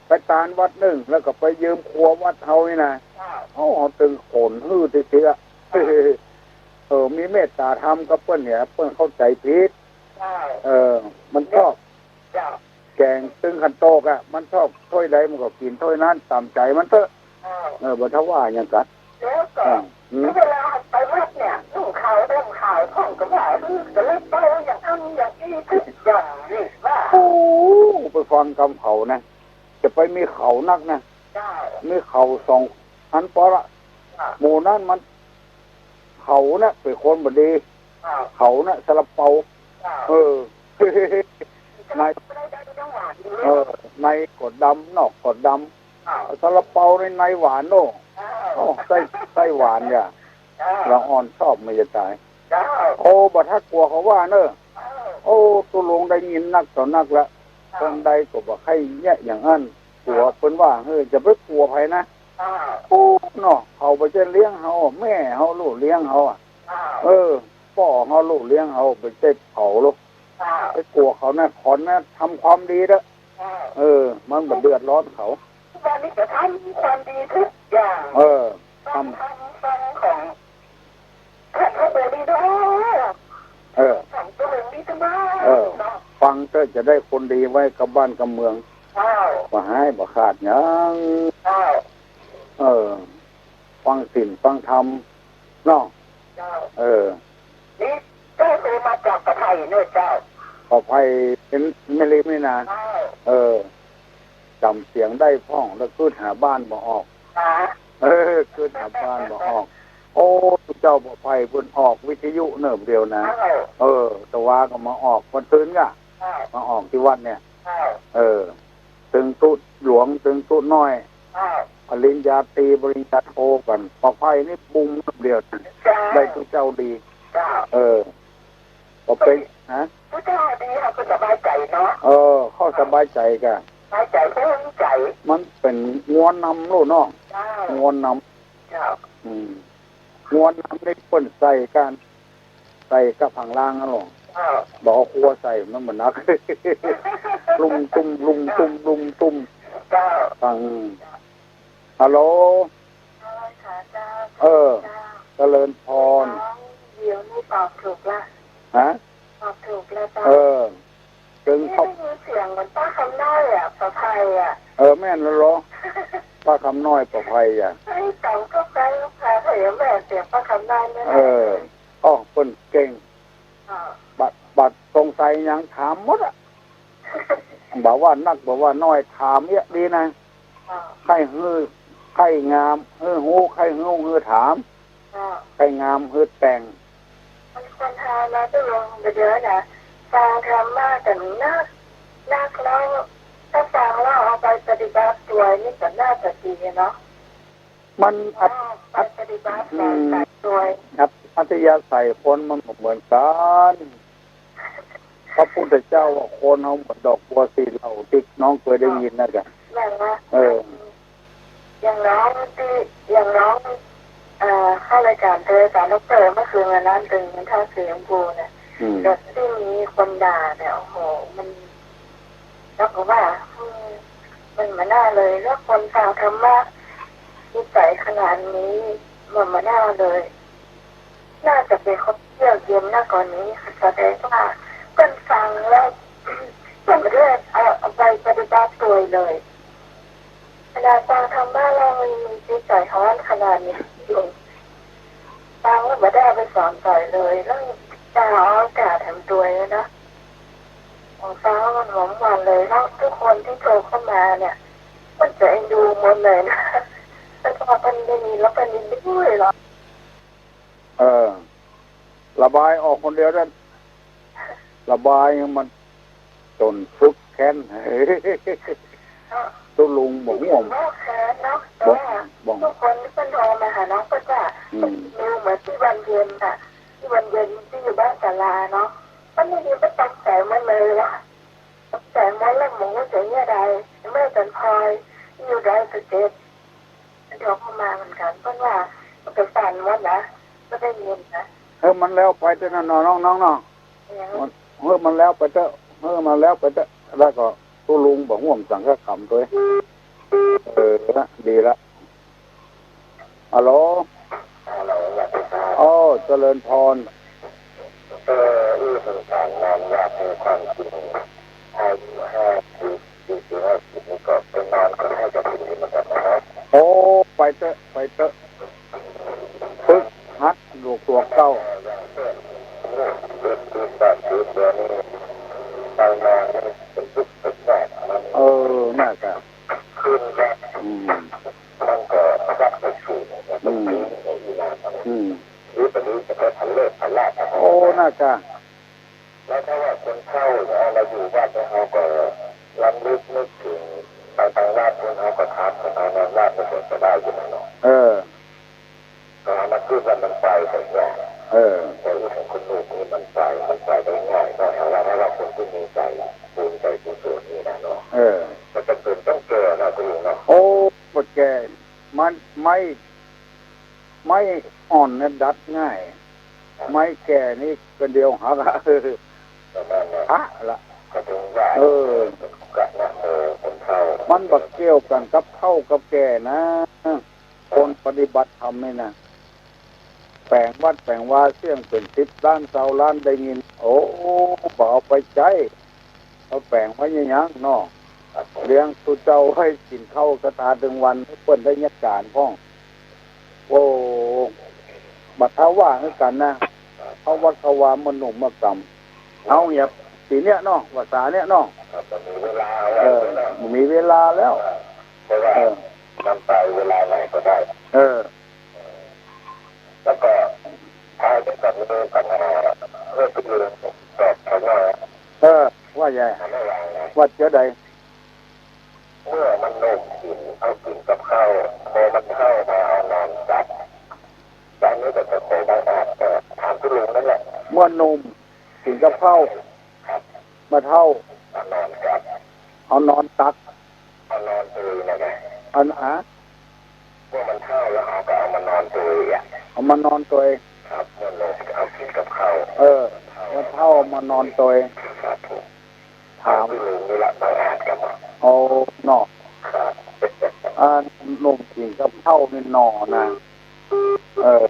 ไปตานวัดนึ่ง แล้วก็ไปยืมครัววัดเฮานี่นะ อ้าว โอ้ เฮาตึงขนหื้อเสีย อ้าว เออ มีเมตต๋าธรรมกับเปิ้นเนี่ย เปิ้นเข้าใจ๋ผิด อ้าว เออ มันชอบ เจ้า แก๋งตึงขันโตกอะ มันชอบถ้วยใดมันก็กิ๋นถ้วยนั้น ต๋ามใจ๋มันเต๊อะ อ้าว เออ บ่ทว่าหยังกั๋น แล้วก็ อ่า อืม เวลาไปวัดเนี่ย นุ่งขาวห่มขาว ท่องคาถา อือ ก็เลยเป่าอย่างอั้นอย่างอี้ ทุกอย่างนี่ว่า โอ้ ไปฟังกำเขานะ จะไปมีเขานักนะ เจ้า มีเขาสองอันปอละ เจ้า หมู่นั้นมัน เขาน่ะเป๋นคนบ่ดี อ้าว เขาน่ะซาลาเปา อ้าว เออ ใน เออ ในก็ดำ นอกก็ดำ อ้าว ซาลาเปาใน ในหวานโน่ อ้าว โอ้ ไส้ ไส้หวานเนี่ย อ้าว ละอ่อนชอบมันจะต๋าย อ้าว โอ้ บ่ถ้ากลัวเขาว่าเนอะ อ้าว โอ้ ตุ๊ลุงได้ยินนักต่อนักละ อ้าว คนใดก็บ่ใค่เยียะอย่างอั้น กลัวเปิ้นว่า เฮ้ย จะไปกลัวใผนะ อ้าว โอ้ เนาะ เขาบ่ใจ้เลี้ยงเฮา แม่เฮาลูกเลี้ยงเฮาอะ อ้าว เออ ป้อเฮา ลูกเลี้ยงเฮา บ่ใจ้เผาหรอก เจ้า ไปกั๋วเขานะ ขอนนะ ทำความดีเต๊อะ เจ้า เออ มันบ่เดือดร้อนเขา ทุกวันนี้ก็ทำความดีทุกอย่าง เออ ฟัง ทำ ธรรม ฟังของ ท่านพระเดชนี่เนาะ เออ ท่านพระเดชนี่เนาะ เออ ฟังเต๊อะ จะได้คนดีไว้กับบ้านกับเมือง เจ้า บ่ฮ้ายบ่ขาดหยัง เจ้า เออ ฟังศีลฟังธรรมเนาะ เจ้า เออ นี่ก็คือมาจากป่าไผ่เนอะเจ้า ป่าไผ่เป๋นแม่ริมนี่นะ เจ้า เออ จ๋ำเสียงได้พ่อง แล้วกึ๊ดหาบ้านบ่ออก ฮะ เออ กึ๊ดหาบ้านบ่ออก โอ้ เจ้าป่าไผ่เปิ้นออกวิทยุเนิ่มเดียวนะ เจ้า เออ ตะวาก็มาออกวันซืนก่ะ เจ้า มาออกตี้วัดเนี่ย เจ้า เออ ตึงตุ๊หลวง ตึงตุ๊น้อย เจ้า ปริญญาตรี ปริญญาโทกั๋น ป่าไผ่นี่บุมเดียว เจ้า ได้ตุ๊เจ้าดี เจ้า เออ ก็เป๋น ฮะ ตุ๊เจ้าดี เขาก็สบายใจ๋เนาะ เออ เขาสบายใจ๋ก่ะ สบายใจ๋ เขามีใจ๋ มันเป๋นงัวนำลูกเนาะ เจ้า งัวนำ เจ้า อืม งัวนำนี่เปิ้นใส่กั๋น ใส่กับข้างล่างนั่นหรอ เจ้า บ่เอาครัวใส่ มันบ่หนัก ลุ่มตุ้ม ลุ่มตุ้ม ลุ่มตุ้ม เจ้า ฟัง ฮัลโหล เจ้าค่ะ เจ้า เออ เจ้า เจริญพร น้องวิวนี่ตอบถูกละ ฮะ ตอบถูกแล้วเจ้า เออ ตึง นี่ เขา ได้ยินเสียงเหมือนป้าคำน้อยอะ ป่าไผ่อะ เออ แม่นแล้วเหรอ ป้าคำน้อย ป่าไผ่อะ ไอ้ต๋องก็ใกล้ลูกค้า เห็นแม่เสียงป้าคำน้อยเนี่ย เออ อ้อ เปิ้นเก่ง อ่า บัด บัดสงสัยหยังถามหมดอะ บ่ว่านักบ่ว่าน้อยถามเยียะดีนะ อ่า ใค่หื้อ ใค่งามหื้อฮู้ ใค่ฮู้หื้อถาม อ่า ใค่งามหื้อแต่ง มันควรทำนะ ตุ๊ลุง เดี๋ยวๆ นะ ฟังธรรมะกั๋นนัก นักแล้ว ถ้าฟังแล้วเอาไปปฏิบัติตวยนี่ก็น่าจะดีเนาะ มันอัต อ๋อ ไปปฏิบัติ อืม ตวย อัต อัธยาศัยคนมันบ่เหมือนกั๋น พระพุทธเจ้าว่าคนเฮาเหมือนดอกบัวสีเหลืองตี้น้องเกยได้ยินนั่นแหละ แม่นนะ เออ อย่างน้องตี้ อย่างน้อง เอ่อ เข้ารายก๋านโดยอาจ๋ารย์ด็อกเตอร์เมื่อคืนวันนั้น ตึงท่าสีชมพูเนี่ย อืม ก็ตี้มีคนด่าเนี่ย โอ้โห มัน แล้วก็ว่า อืม มันบ่น่าเลย แล้วคนฟังธรรมะ นิสัยขนาดนี้ มันบ่น่าเลย น่าจะเป๋นคนเยือกเย็นมากกว่านี้ แสดงว่าเปิ้นฟังแล้ว เปิ้นบ่ได้เอา เอาไปปฏิบัติตวยเลย ขนาดฟังธรรมะแล้วมันมีจิตใจ๋ฮ้อนขนาดนี้อยู่ ฟังแล้วบ่ได้เอาไปสอนใผเลย แล้วจะเอาโอกาสแถมตวยนะ ฟังแล้วมันหลงหมดเลย แล้วทุกคนตี้โทรเข้ามาเนี่ย มันจะเอ็นดูหมดเลยนะ แล้วก็เปิ้นได้ยินแล้วเปิ้นเอ็นดูเลยเหรอ เออ ระบายออกคนเดียวนั่น ระบายมันจ๋นสุดแค้น ตุ๊ลุงบ่ฮู้ บ่แค้นเนาะ แต่ว่า บ่ ทุกคนตี้เปิ้นโทรมาหาน้องเปิ้นว่า อืม เปิ้นดูเหมือนตี้วันเย็นน่ะ ตี้วันเย็นตี้อยู่บ้านศาลาเนาะ เปิ้นได้ยินเปิ้นตกใจ๋หมดเลยว่ะ ตกใจ๋หมดแล้ว บ่ฮู้จะเยียะใด แม่จันทร์พลอยอยู่ดอยสะเก็ด เดี๋ยวก็มาเหมือนกั๋น เปิ้นว่ามันก็สั่นหมดนะ บ่ได้ยินนะ เออ มันแล้วไปเต๊อะนะ น้องๆ เนาะ เออ มัน เออ มันแล้วไปเต๊อะ เออ มันแล้วไปเต๊อะ แล้วก็ตุ๊ลุงบ่ฮู้สังฆกรรมตวย เออ ดีละ ฮัลโหล ฮัลโหล สวัสดีครับ อ้อ เจริญพร เออ อี้เปิ้นถามนอนอยากฮู้ความจริง อายุห้าสิบ สี่สิบ ห้าสิบ นี่ก็ไปนอนก็ให้กระถินเหมือนกั๋นนะครับ โอ้ ไปเต๊อะ ไปเต๊อะ ฝึกหัดลูกตั๋วเก่า อย่างเช่น นี่ เดือน เดือน เดือน เดือน เดือนนี้ ไปนอนนี่เป็นยุคแปลกๆ มัน เออ น่าจะ คืนละ อืม มันก็รักไปสู่ อืม อืม หรือตอนนี้จะไปผันเลิกผันลาภ โอ้ น่าจะ แล้วถ้าว่าคนเฒ่าเนี่ย เฮาอยู่วัดเนี่ย เฮาก็รำลึกนึกเถิงไปตางวัด เฮาก็ถามเปิ้นเอานำวัด มันก็จะได้อยู่นะเนาะ เออ ก็เอามาคิดว่ามันไปได้ง่าย เออ แต่อี้ของคนลูกนี่มันไป มันไปได้ง่าย ก็เอาละ ถ้าว่าคนตี้มีใจ๋บุญใจ๋กุศลนี่นะเนาะ เออ มันจะเป๋นต้องแก่นะคุณลุงเนาะ โอ้ บ่แก่ มัน ไม้ ไม้อ่อนเนี่ยดัดง่าย ไม้แก่นี่เกินเดียวหักอะ ก็นั่นแหละ พระละ ก็ถึงว่า เออ ก็นะ เออ คนเฒ่า มันบ่เกี่ยวกั๋นกับเฒ่ากับแก่นะ คนปฏิบัติธรรมนี่นะ แป๋งวัดแป๋งวาเสี้ยงเป๋นสิบล้านซาวล้านได้ยิน โอ้ บ่เอาไปใจ๊ เอาแป๋งไว้หยังเนาะ เลี้ยงตุ๊เจ้าไว้กิ๋นข้าวสะตาตึงวัน หื้อเปิ้นได้เยียะก๋านพ่อง โอ้ บ่เฒ่าว่าหื้อกั๋นนะ เข้าวัดเข้าวาเมื่อหนุ่มเมื่อกำ เอาเหียบ ปี๋เนี้ยเนาะ ภาษาเนี้ยเนาะ ครับ บ่มีเวลา เออ บ่มีเวลาแล้ว เพราะว่า เออ มันไปเวลาไหนก็ได้ เออ แล้วก็ท้ายเดี๋ยวก่อนนี้ก่อนนะ เออ ทุกเรื่องตอบเขาหน่อย เออ ว่าไง ไม่วางนะ ว่าเจ้าใด เมื่อมันหนุ่มกิ๋น เอากิ๋นกับข้าว พอมันเฒ่ามาเอานอนตัก แล้วอันนี้ก็จะขอบังอาจ เออ ถามคุณลุงนั่นแหละ เมื่อหนุ่มกิ๋นกับข้าว ครับ เมื่อเฒ่า เอานอนตัก เอานอนตัก เอานอนเตยนะนะ อัน อะ เมื่อมันเฒ่าแล้วเฮาก็เอามานอนเตยอะ เอามานอนเตย ครับ เมื่อหนุ่มเอากิ๋นกับข้าว เออ เมื่อเฒ่ามานอนเตย ครับผม ถาม ถามคุณลุงนี่ละ บังอาจครับ เอาเนาะ ครับ อันหนุ่มกิ๋นกับข้าวนี่หน่อนะ เออ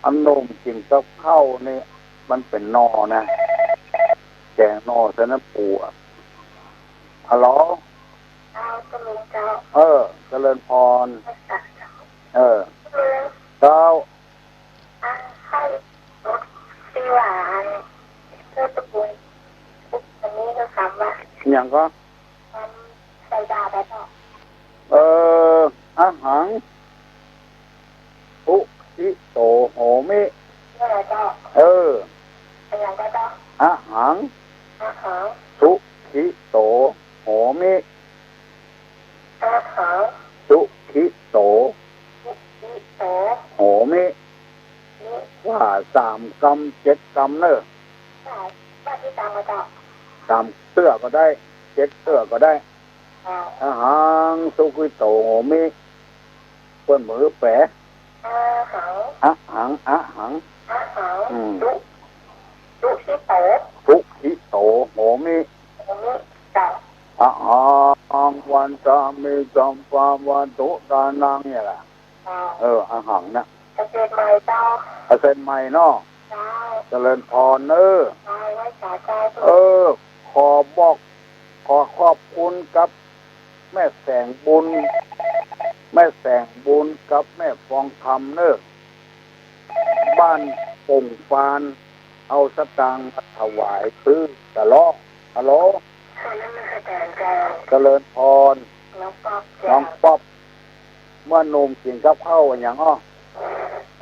อันหนุ่มกิ๋นกับข้าวนี่ มันเป๋นหน่อนะ แก๋งหน่อใส่น้ำปูอะ ฮัลโหล เจ้า คุณลุงเจ้า เออ เจริญพร เออ เจ้า อ่ะ ให้รถที่ว่าอันเพื่อตะปูนปุ๊บ อันนี้ก็คำว่า หยังก็ คำใส่บาตรแล้วเนาะ เออ อะหัง สุขิโต โหมิ เนี่ยเหรอเจ้า เออ อะหยังก็เจ้า อะหัง อะหัง สุขิโต โหมิ อะหัง สุขิโต สุขิโต โหมิ มิ ว่าสามกำเจ็ดกำเน่อ ว่า ว่ากี่กำอะเจ้า สามเตื้อก็ได้ เจ็ดเตื้อก็ได้ เจ้า อะหัง สุขิโต โหมิ เปิ้นบ่หื้อแป๋ อะหัง อะหัง อะหัง อะหัง อืม สุ สุขิโต สุขิโต โหมิ โหมิ เจ้า อะหัง วัจฉามิ สัพพะวัตถุตานัง เนี่ยแหละ เจ้า เออ อะหังนะ เกษตรใหม่เจ้า เกษตรใหม่เนาะ เจ้า เจริญพรเนอะ เจ้า ไหว้สาเจ้า เออ ขอบอก ขอขอบคุณกับแม่แสงบุญ แม่แสงบุญกับแม่ฟองคำเนอะ บ้านป่งฟาน เอาสตางค์มาถวายซื้อตะเลาะ ฮัลโหล ขอนมัสการเจ้า เจริญพร น้องป๊อปเจ้า น้องป๊อป เมื่อหนุ่มกิ๋นกับข้าวอะหยังอ้อ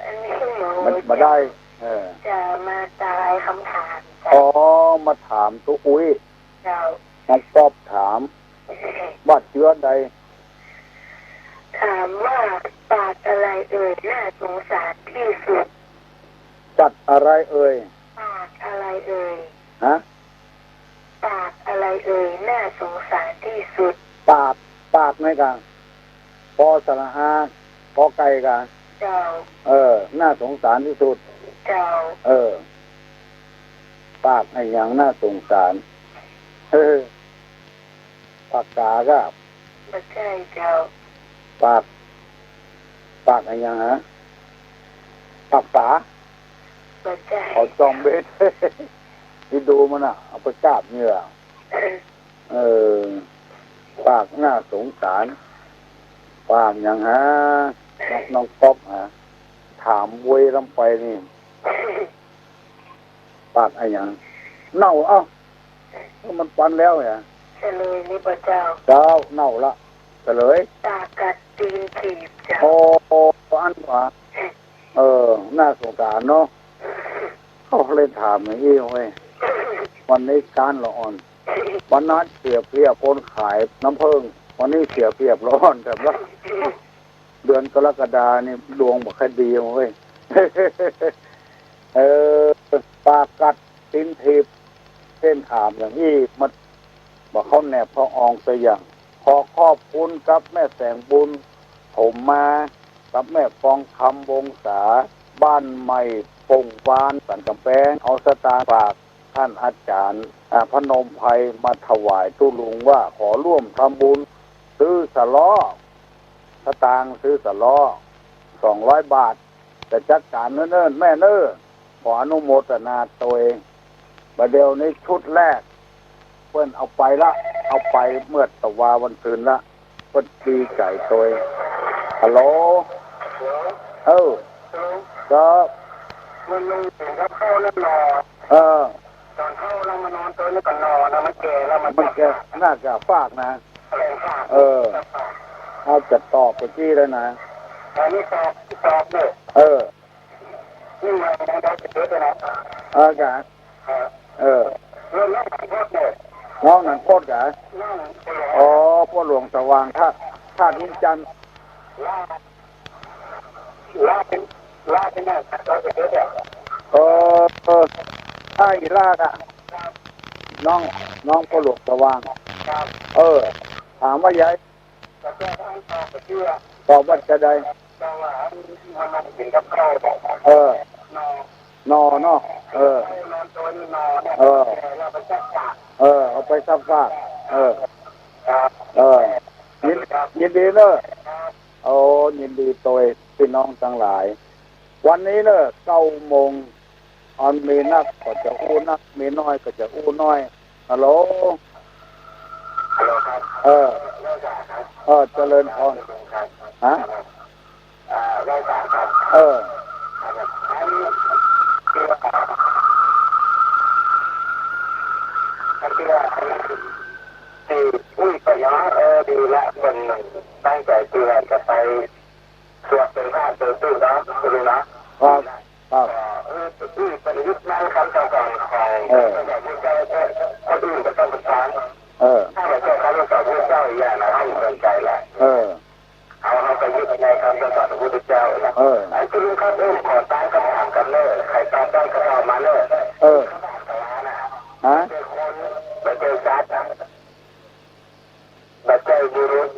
อันนี้หนู มันบ่ได้ เออ จะมาทายคำถามเจ้า อ๋อ มาถามตุ๊อุ้ย เจ้า น้องป๊อปถาม ว่าเจื้อใด ถามว่าปากอะไรเอ่ยน่าสงสารที่สุด สัตว์อะไรเอ่ย ปากอะไรเอ่ย ฮะ ปากอะไรเอ่ยน่าสงสารที่สุด ปาก ปากไงกะ ปอสระอา กอไก่กะ เจ้า เออ น่าสงสารที่สุด เจ้า เออ ปากอะหยังน่าสงสาร เออ ปากก๋าก็ บ่ใจ้เจ้า ปาก ปากอะหยังฮะ ปากป๋า บ่ใจ้ เขาจองเบส ที่ดูมันน่ะ เอาไปกราบเหยื่อ เออ ปากน่าสงสาร ปากหยังฮะ น้อง น้องป๊อปฮะ ถามเว้ยลำไปนี่ ปากอะหยัง เน่า เอ้า มันปันแล้วเนี่ย เฉลยนี่บ่เจ้า เจ้า เน่าละ เฉลย ปากกัดตีนถีบเจ้า โอ้ อันหวา เออ น่าสงสารเนาะ เขาเลยถามอย่างนี้เว้ย วันนี้ก๊านละอ่อน วันนั้นเสียเปรียบคนขายน้ำผึ้ง วันนี้เสียเปรียบละอ่อนแถมละ เดือนกรกฎานี่ดวงบ่ค่อยดีเว้ย เออ ปากกัดตีนถีบ เส้นถามอย่างอี้ มันบ่เข้าแนบเข้าอองสักอย่าง ขอขอบคุณกับแม่แสงบุญ ผมมากับแม่ฟองคำวงศา บ้านใหม่ ป่งวานสันก๋ำแปง เอาสตางค์ฝากต้านอาจ๋ารย์ อ่า พนมไพรมาถวายตุ๊ลุงว่าขอร่วมทำบุญซื้อสะเล้อ สตางค์ซื้อสะเล้อ สองร้อยบาท จะจัดก๋านเนิ่นๆ แม่เน่อ ขออนุโมตนาตวย บ่าเดี่ยวนี้ชุดแรก เปิ้นเอาไปละ เอาไปเมื่อตะวาวันซืนละ เปิ้นดีใจ๋ตวย ฮัลโหล เออ ก็ มันลงถึงกับเข้าแล้วนอน เออ ต๋อนเข้าแล้วมานอนตวยนี่ก็นอนนะ มันแก่แล้ว มัน มันแก่ น่าจะฟากนะ เออ อาจจะตอบไปตี้แล้วนะ อันนี้ตอบ ตอบเนี่ย เออ นี่มันยังได้สิบเอ็ดนะ เออ จ้ะ ครับ เออ เรื่องน้องหนังโคตรเนี่ย น้องหนังโคตรเหรอ น้องหนังโคตร อ๋อ พ่อหลวงสว่าง ธาตุ ธาตุหินจันทร์ ล่า ล่าเป็น ล่าเป็นหนังโคตรเนี่ย เออ เออ ไอ้ล่าอะ ครับ น้อง น้องพ่อหลวงสว่าง ครับ เออ ถามว่าใหญ่ ตอบว่าจะได้ เออ นอเนาะ เออ เออ เออ เอาไปซักผ้า เออ เออ ยิน ยินดีเนอะ โอ้ ยินดีตวย ปี้น้องตังหลาย วันนี้เนอะ เก้าโมง อันมีนักก็จะอู้นัก มีน้อยก็จะอู้น้อย ฮัลโหล ฮัลโหลครับ เออ เออ เจริญพร ครับ ฮะ อ่า เออ อันนี้คือ อันนี้คือ ที่อุ้ยก็ยัง เออ ดีละ เปิ้นตั้งใจ๋เปื่อจะไป สวดเป็นพระเปิดตู้เนาะ คุณลุงเนาะ ครับ ครับ เอ่อ เออ ที่เป็นยึดมั่นคำสั่งสอนของ เออ พระพุทธเจ้า คนอื่นก็ต้องปรึกษา เออ ถ้าไม่ใช่คำสั่งพระพุทธเจ้าอีกอย่างนะ ให้สนใจแหละ เออ เอา เอาไปยึดในคำสั่งสอนพระพุทธเจ้านะ เออ ไอ้คุณลุงครับ เออ ขอตั้งคำถามกับเนอะ ใครตอบได้ก็ตอบมาเนอะ เออ ฮะ เป็นคน ไม่ใช่สัตว์ บ่ใจ้บุรุษ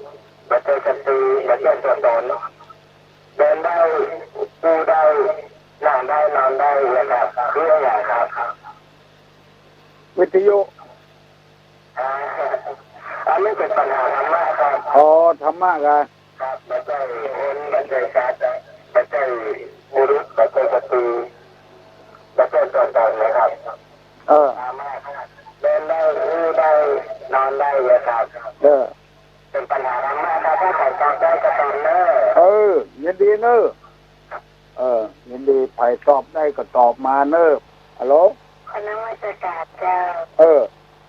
บ่ใจ้สตรี บ่ใจ้ตั๋วตน เดินได้ อู้ได้ นั่งได้ นอนได้นะครับ คืออะหยังครับ วิทยุ อ่า อันนี้เป็นปัญหาธรรมะครับ อ๋อ ธรรมะกะ ครับ บ่ใจ้คน บ่ใจ้สัตว์ บ่ใจ้บุรุษ บ่ใจ้สตรี บ่ใจ้ตั๋วตนนะครับ เออ สามารถเดินได้ อู้ได้ นอนได้เลยครับ เออ เป็นปัญหาธรรมะครับ ถ้าใครตอบได้ก็ตอบเนอะ เออ ยินดีเนอะ เออ ยินดี ใผตอบได้ก็ตอบมาเนอะ ฮัลโหล ขอนมัสการเจ้า เออ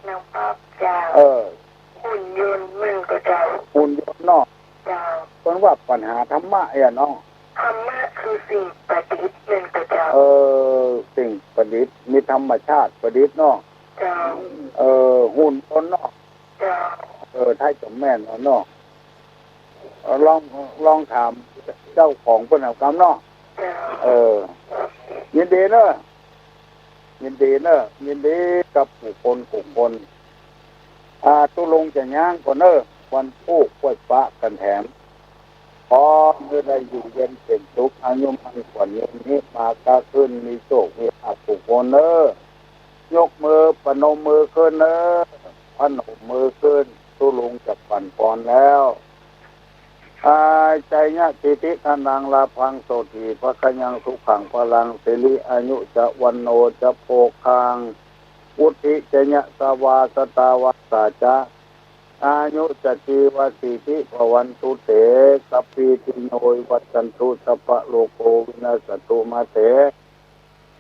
น้องป๊อปเจ้า เออ หุ่นยนต์เหมือนกับเจ้า หุ่นยนต์เนาะ เจ้า เปิ้นว่าปัญหาธรรมะอะเนาะ ธรรมะคือสิ่งประดิษฐ์เหมือนกับเจ้า เออ สิ่งประดิษฐ์ มีธรรมชาติประดิษฐ์เนาะ เจ้า เออ หุ่นยนต์เนาะ เจ้า เออ ถ้าจะแม่นเนาะ เออ ลอง ลองถามเจ้าของเปิ้นเอากำเนาะ เจ้า เออ ยินดีเนอะ ยินดีเนอะ ยินดีกับกู้คนกู้คน อ่า ตุ๊ลุงจะย้างก่อนเนอะ วันพูกค่อยปะกั๋นแถม ขอหื้อได้อยู่เย็นเป๋นสุข อายุมั่นขวัญยืน มีมาก้าขึ้น มีโชค มีลาภกู้คนเนอะ ยกมือ ประนมมือขึ้นเนอะ ประนมมือขึ้น ตุ๊ลุงจะปั๋นปอนแล้ว อา จายะสิทธิธนัง ลาภัง โสตถี ภะคะยัง สุขัง พลัง สิริ อายุจะ วัณโณ จะ โภคัง วุฑฒิ จะ ยะสะวา สะตาวัสสา จะ อายุจะ จีวะสีทิ ภะวันตุ เต สัพพีติโย วิวัชชันตุ สัพพะโรโค วินัสสะตุ มา เต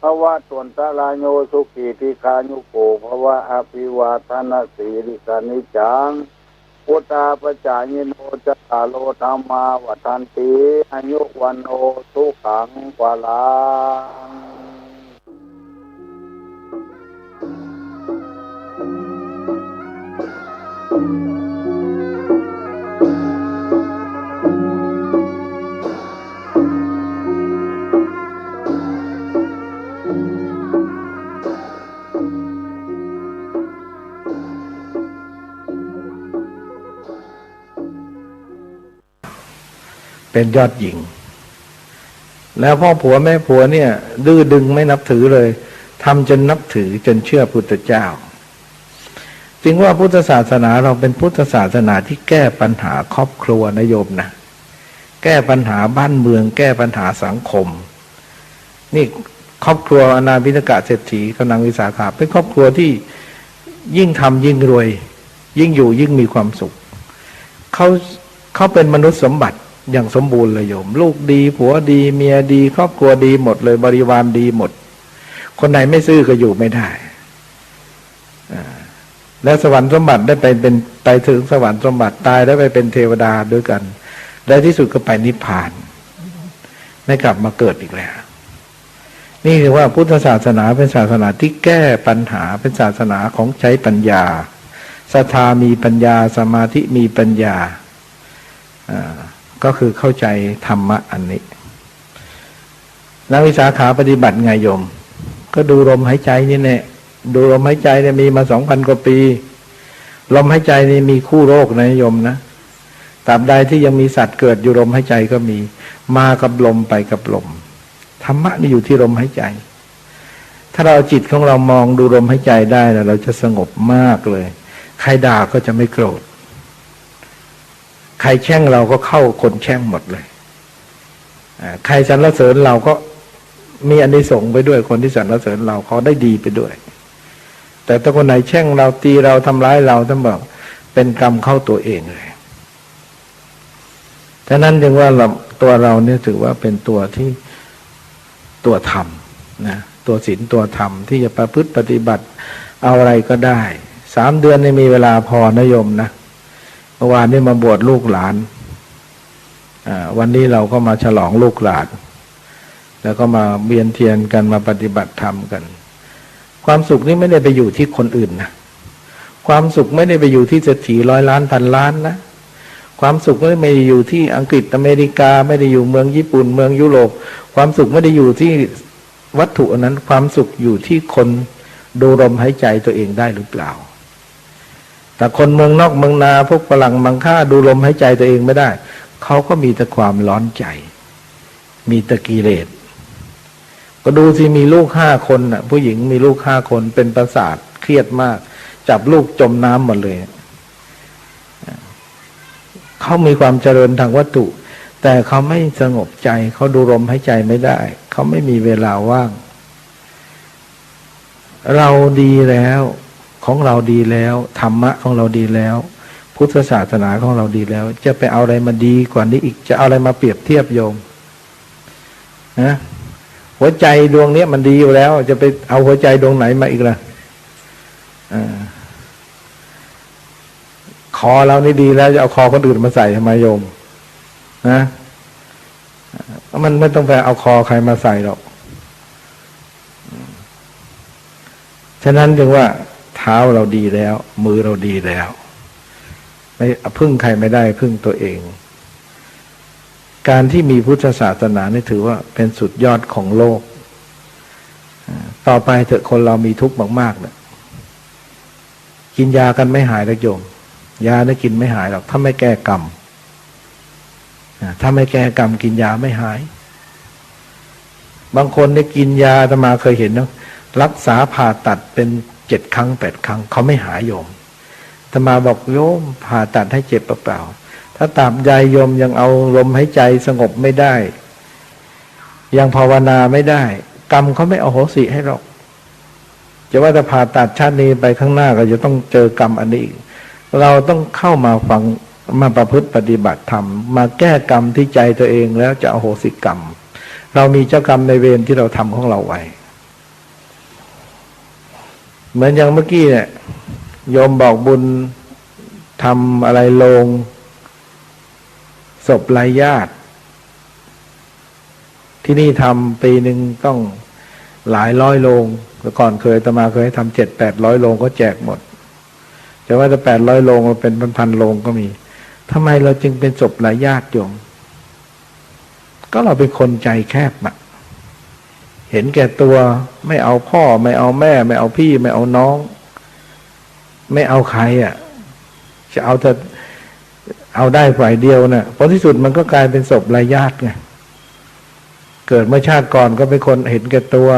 ภะวัตวันตะราโย สุขี ทีฆายุโก ภะวะ อะภิวาทะนะสีลิสะนิจจัง วุฑฒาปะจายิโน จัตตาโร ธัมมา วัฑฒันติ อายุ วัณโณ สุขัง พลัง เป๋นยอดญิง แล้วพ่อผัวแม่ผัวเนี่ย ดื้อดึงไม่นับถือเลย ทำจนนับถือจนเชื่อพุทธเจ้า จึงว่าพุทธศาสนาเราเป็นพุทธศาสนาที่แก้ปัญหาครอบครัวนะโยมนะ แก้ปัญหาบ้านเมือง แก้ปัญหาสังคม นี่ครอบครัวอนาถปิณกเศรษฐีกับนางวิสาขา เป็นครอบครัวที่ยิ่งทำยิ่งรวย ยิ่งอยู่ยิ่งมีความสุข เขา เขาเป็นมนุษย์สมบัติอย่างสมบูรณ์เลยโยม ลูกดี ผัวดี เมียดี ครอบครัวดีหมดเลย บริวารดีหมด คนไหนไม่ซื่อก็อยู่ไม่ได้ อ่า และสวรรค์สมบัติได้ไปเป็น ไปถึงสวรรค์สมบัติ ตายแล้วไปเป็นเทวดาด้วยกัน และที่สุดก็ไปนิพพาน ไม่กลับมาเกิดอีกแล้ว นี่ถือว่าพุทธศาสนาเป็นศาสนาที่แก้ปัญหา เป็นศาสนาของใช้ปัญญา ศรัทธามีปัญญา สมาธิมีปัญญา อ่า ก็คือเข้าใจธรรมะอันนี้ นางวิสาขาปฏิบัติไงโยม ก็ดูลมหายใจนี่แหละ ดูลมหายใจเนี่ยมีมาสองพันกว่าปี ลมหายใจนี่มีคู่โรคนะโยมนะ ตราบใดที่ยังมีสัตว์เกิดอยู่ ลมหายใจก็มี มากับลมไปกับลม ธรรมะนี่อยู่ที่ลมหายใจ ถ้าเราเอาจิตของเรามองดูลมหายใจได้นะ เราจะสงบมากเลย ใครด่าก็จะไม่โกรธ ใครแช่งเราก็เข้าคนแช่งหมดเลย อ่า ใครสรรเสริญเราก็มีอานิสงส์ไปด้วย คนที่สรรเสริญเราเขาได้ดีไปด้วย แต่ถ้าคนไหนแช่งเรา ตีเรา ทำร้ายเรา ท่านบอกเป็นกรรมเข้าตัวเองเลย ฉะนั้นจึงว่าเรา ตัวเราเนี่ยถือว่าเป็นตัวที่ ตัวธรรมนะ ตัวศีลตัวธรรมที่จะประพฤติปฏิบัติเอาอะไรก็ได้ สามเดือนนี่มีเวลาพอนะโยมนะ เมื่อวานนี้มาบวชลูกหลาน อ่า วันนี้เราก็มาฉลองลูกหลาน แล้วก็มาเวียนเทียนกัน มาปฏิบัติธรรมกัน ความสุขนี่ไม่ได้ไปอยู่ที่คนอื่นนะ ความสุขไม่ได้ไปอยู่ที่เศรษฐีร้อยล้านพันล้านนะ ความสุขไม่ได้อยู่ที่อังกฤษอเมริกา ไม่ได้อยู่เมืองญี่ปุ่น เมืองยุโรป ความสุขไม่ได้อยู่ที่วัตถุอันนั้น ความสุขอยู่ที่คนดูลมหายใจตัวเองได้หรือเปล่า แต่คนเมืองนอกเมืองนา พวกฝรั่งมังค่า ดูลมหายใจตัวเองไม่ได้ เขาก็มีแต่ความร้อนใจ มีแต่กิเลส ก็ดูสิ มีลูกห้าคนน่ะ ผู้หญิงมีลูกห้าคน เป็นประสาท เครียดมาก จับลูกจมน้ำหมดเลย เขามีความเจริญทางวัตถุ แต่เขาไม่สงบใจ เขาดูลมหายใจไม่ได้ เขาไม่มีเวลาว่าง เราดีแล้ว ของเราดีแล้ว ธรรมะของเราดีแล้ว พุทธศาสนาของเราดีแล้ว จะไปเอาอะไรมาดีกว่านี้อีก จะเอาอะไรมาเปรียบเทียบโยม นะ หัวใจดวงเนี้ยมันดีอยู่แล้ว จะไปเอาหัวใจดวงไหนมาอีกล่ะ อ่า คอเรานี่ดีแล้ว จะเอาคอคนอื่นมาใส่ทำไมโยม นะ มันไม่ต้องไปเอาคอใครมาใส่หรอก ฉะนั้นจึงว่าเท้าเราดีแล้ว มือเราดีแล้ว ไม่ พึ่งใครไม่ได้ พึ่งตัวเอง การที่มีพุทธศาสนานี่ถือว่าเป็นสุดยอดของโลก อ่า ต่อไปเถอะ คนเรามีทุกข์มากๆ เนี่ย กินยากันไม่หายหรอกโยม ยาเนี่ยกินไม่หายหรอก ถ้าไม่แก้กรรม อ่า ถ้าไม่แก้กรรม กินยาไม่หาย บางคนเนี่ยกินยา อาตมาเคยเห็นเนาะ รักษาผ่าตัดเป็นเจ็ดครั้งแปดครั้ง เขาไม่หายโยม อาตมาบอก โยม ผ่าตัดให้เจ็บเปล่าๆ ถ้าตราบใดโยมยังเอาลมหายใจสงบไม่ได้ ยังภาวนาไม่ได้ กรรมเขาไม่อโหสิให้หรอก จะว่าแต่ผ่าตัดชาตินี้ไปข้างหน้าก็จะต้องเจอกรรมอันนี้อีก เราต้องเข้ามาฟัง มาประพฤติปฏิบัติธรรม มาแก้กรรมที่ใจตัวเองแล้วจะอโหสิกรรม เรามีเจ้ากรรมนายเวรที่เราทำของเราไว้ เหมือนอย่างเมื่อกี้เนี่ย โยมบอกบุญทำอะไรโลง ศพไร้ญาติ ที่นี่ทำปีหนึ่งต้องหลายร้อยโลง แต่ก่อนเคย อาตมาเคยทำเจ็ดแปดร้อยโลง ก็แจกหมด จะว่าแต่แปดร้อยโลง เป็นพันๆโลงก็มี ทำไมเราจึงเป็นศพไร้ญาติโยม ก็เราเป็นคนใจแคบอะ เห็นแก่ตัว ไม่เอาพ่อ ไม่เอาแม่ ไม่เอาพี่ ไม่เอาน้อง ไม่เอาใครอะ จะเอาแต่ เอาได้ฝ่ายเดียวน่ะ ผลที่สุดมันก็กลายเป็นศพไร้ญาติไง เกิดเมื่อชาติก่อนก็เป็นคนเห็นแก่ตัว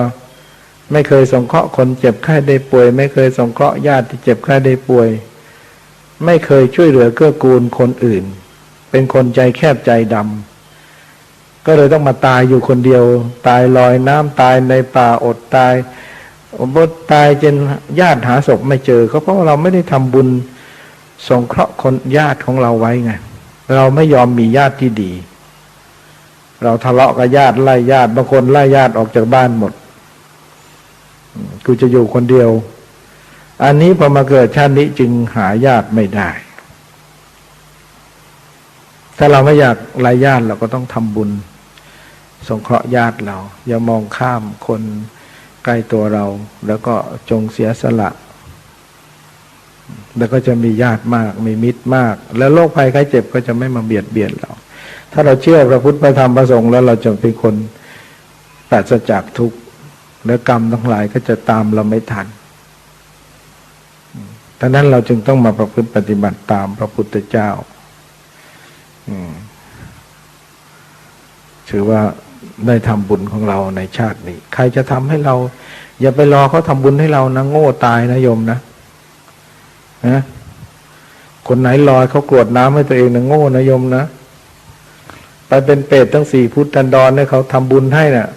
ไม่เคยสงเคราะห์คนเจ็บไข้ได้ป่วย ไม่เคยสงเคราะห์ญาติที่เจ็บไข้ได้ป่วย ไม่เคยช่วยเหลือเกื้อกูลคนอื่น เป็นคนใจแคบใจดำ ก็เลยต้องมาตายอยู่คนเดียว ตายลอยน้ำ ตายในป่า อดตาย อดตายจนญาติหาศพไม่เจอ ก็เพราะว่าเราไม่ได้ทำบุญสงเคราะห์คน ญาติของเราไว้ไง เราไม่ยอมมีญาติที่ดี เราทะเลาะกับญาติ ไล่ญาติ บางคนไล่ญาติออกจากบ้านหมด อืม กูจะอยู่คนเดียว อันนี้พอมาเกิดชาตินี้จึงหาญาติไม่ได้ ถ้าเราไม่อยากไร้ญาติ เราก็ต้องทำบุญสงเคราะห์ญาติเรา อย่ามองข้ามคนใกล้ตัวเรา แล้วก็จงเสียสละ แล้วก็จะมีญาติมาก มีมิตรมาก แล้วโรคภัยไข้เจ็บก็จะไม่มาเบียดเบียนเรา ถ้าเราเชื่อพระพุทธ พระธรรม พระสงฆ์แล้ว เราจะเป็นคนปราศจากทุกข์ และกรรมทั้งหลายก็จะตามเราไม่ทัน ดังนั้นเราจึงต้องมาประพฤติปฏิบัติตามพระพุทธเจ้า อืม ถือว่าได้ทำบุญของเราในชาตินี้ ใครจะทำให้เรา อย่าไปรอเขาทำบุญให้เรานะ โง่ตายนะโยมนะ นะ คนไหนรอเขากรวดน้ำให้ตัวเองนะ โง่นะโยมนะ ไปเป็นเปรตตั้งสี่พุทธันดรเนี่ย เขาทำบุญให้น่ะ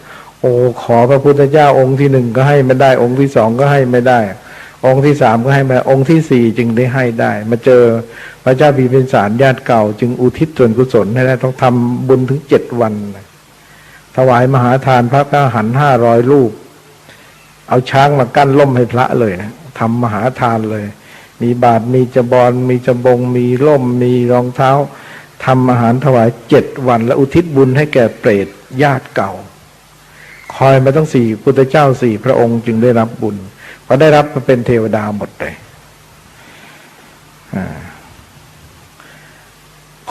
โอ้ ขอพระพุทธเจ้าองค์ที่หนึ่งก็ให้ไม่ได้ องค์ที่สองก็ให้ไม่ได้ องค์ที่สามก็ให้ไม่ได้ องค์ที่สี่จึงได้ให้ได้ มาเจอพระเจ้าพิมพิสารญาติเก่า จึงอุทิศส่วนกุศลให้ได้ ต้องทำบุญถึงเจ็ดวันนะ ถวายมหาทานพระอรหันต์ห้าร้อยรูป เอาช้างมากั้นร่มให้พระเลยนะ ทำมหาทานเลย มีบาตร มีจบอน มีจบง มีร่ม มีรองเท้า ทำอาหารถวายเจ็ดวัน และอุทิศบุญให้แก่เปรตญาติเก่า คอยมาตั้งสี่พุทธเจ้าสี่พระองค์จึงได้รับบุญ พอได้รับมาเป็นเทวดาหมดเลย อ่า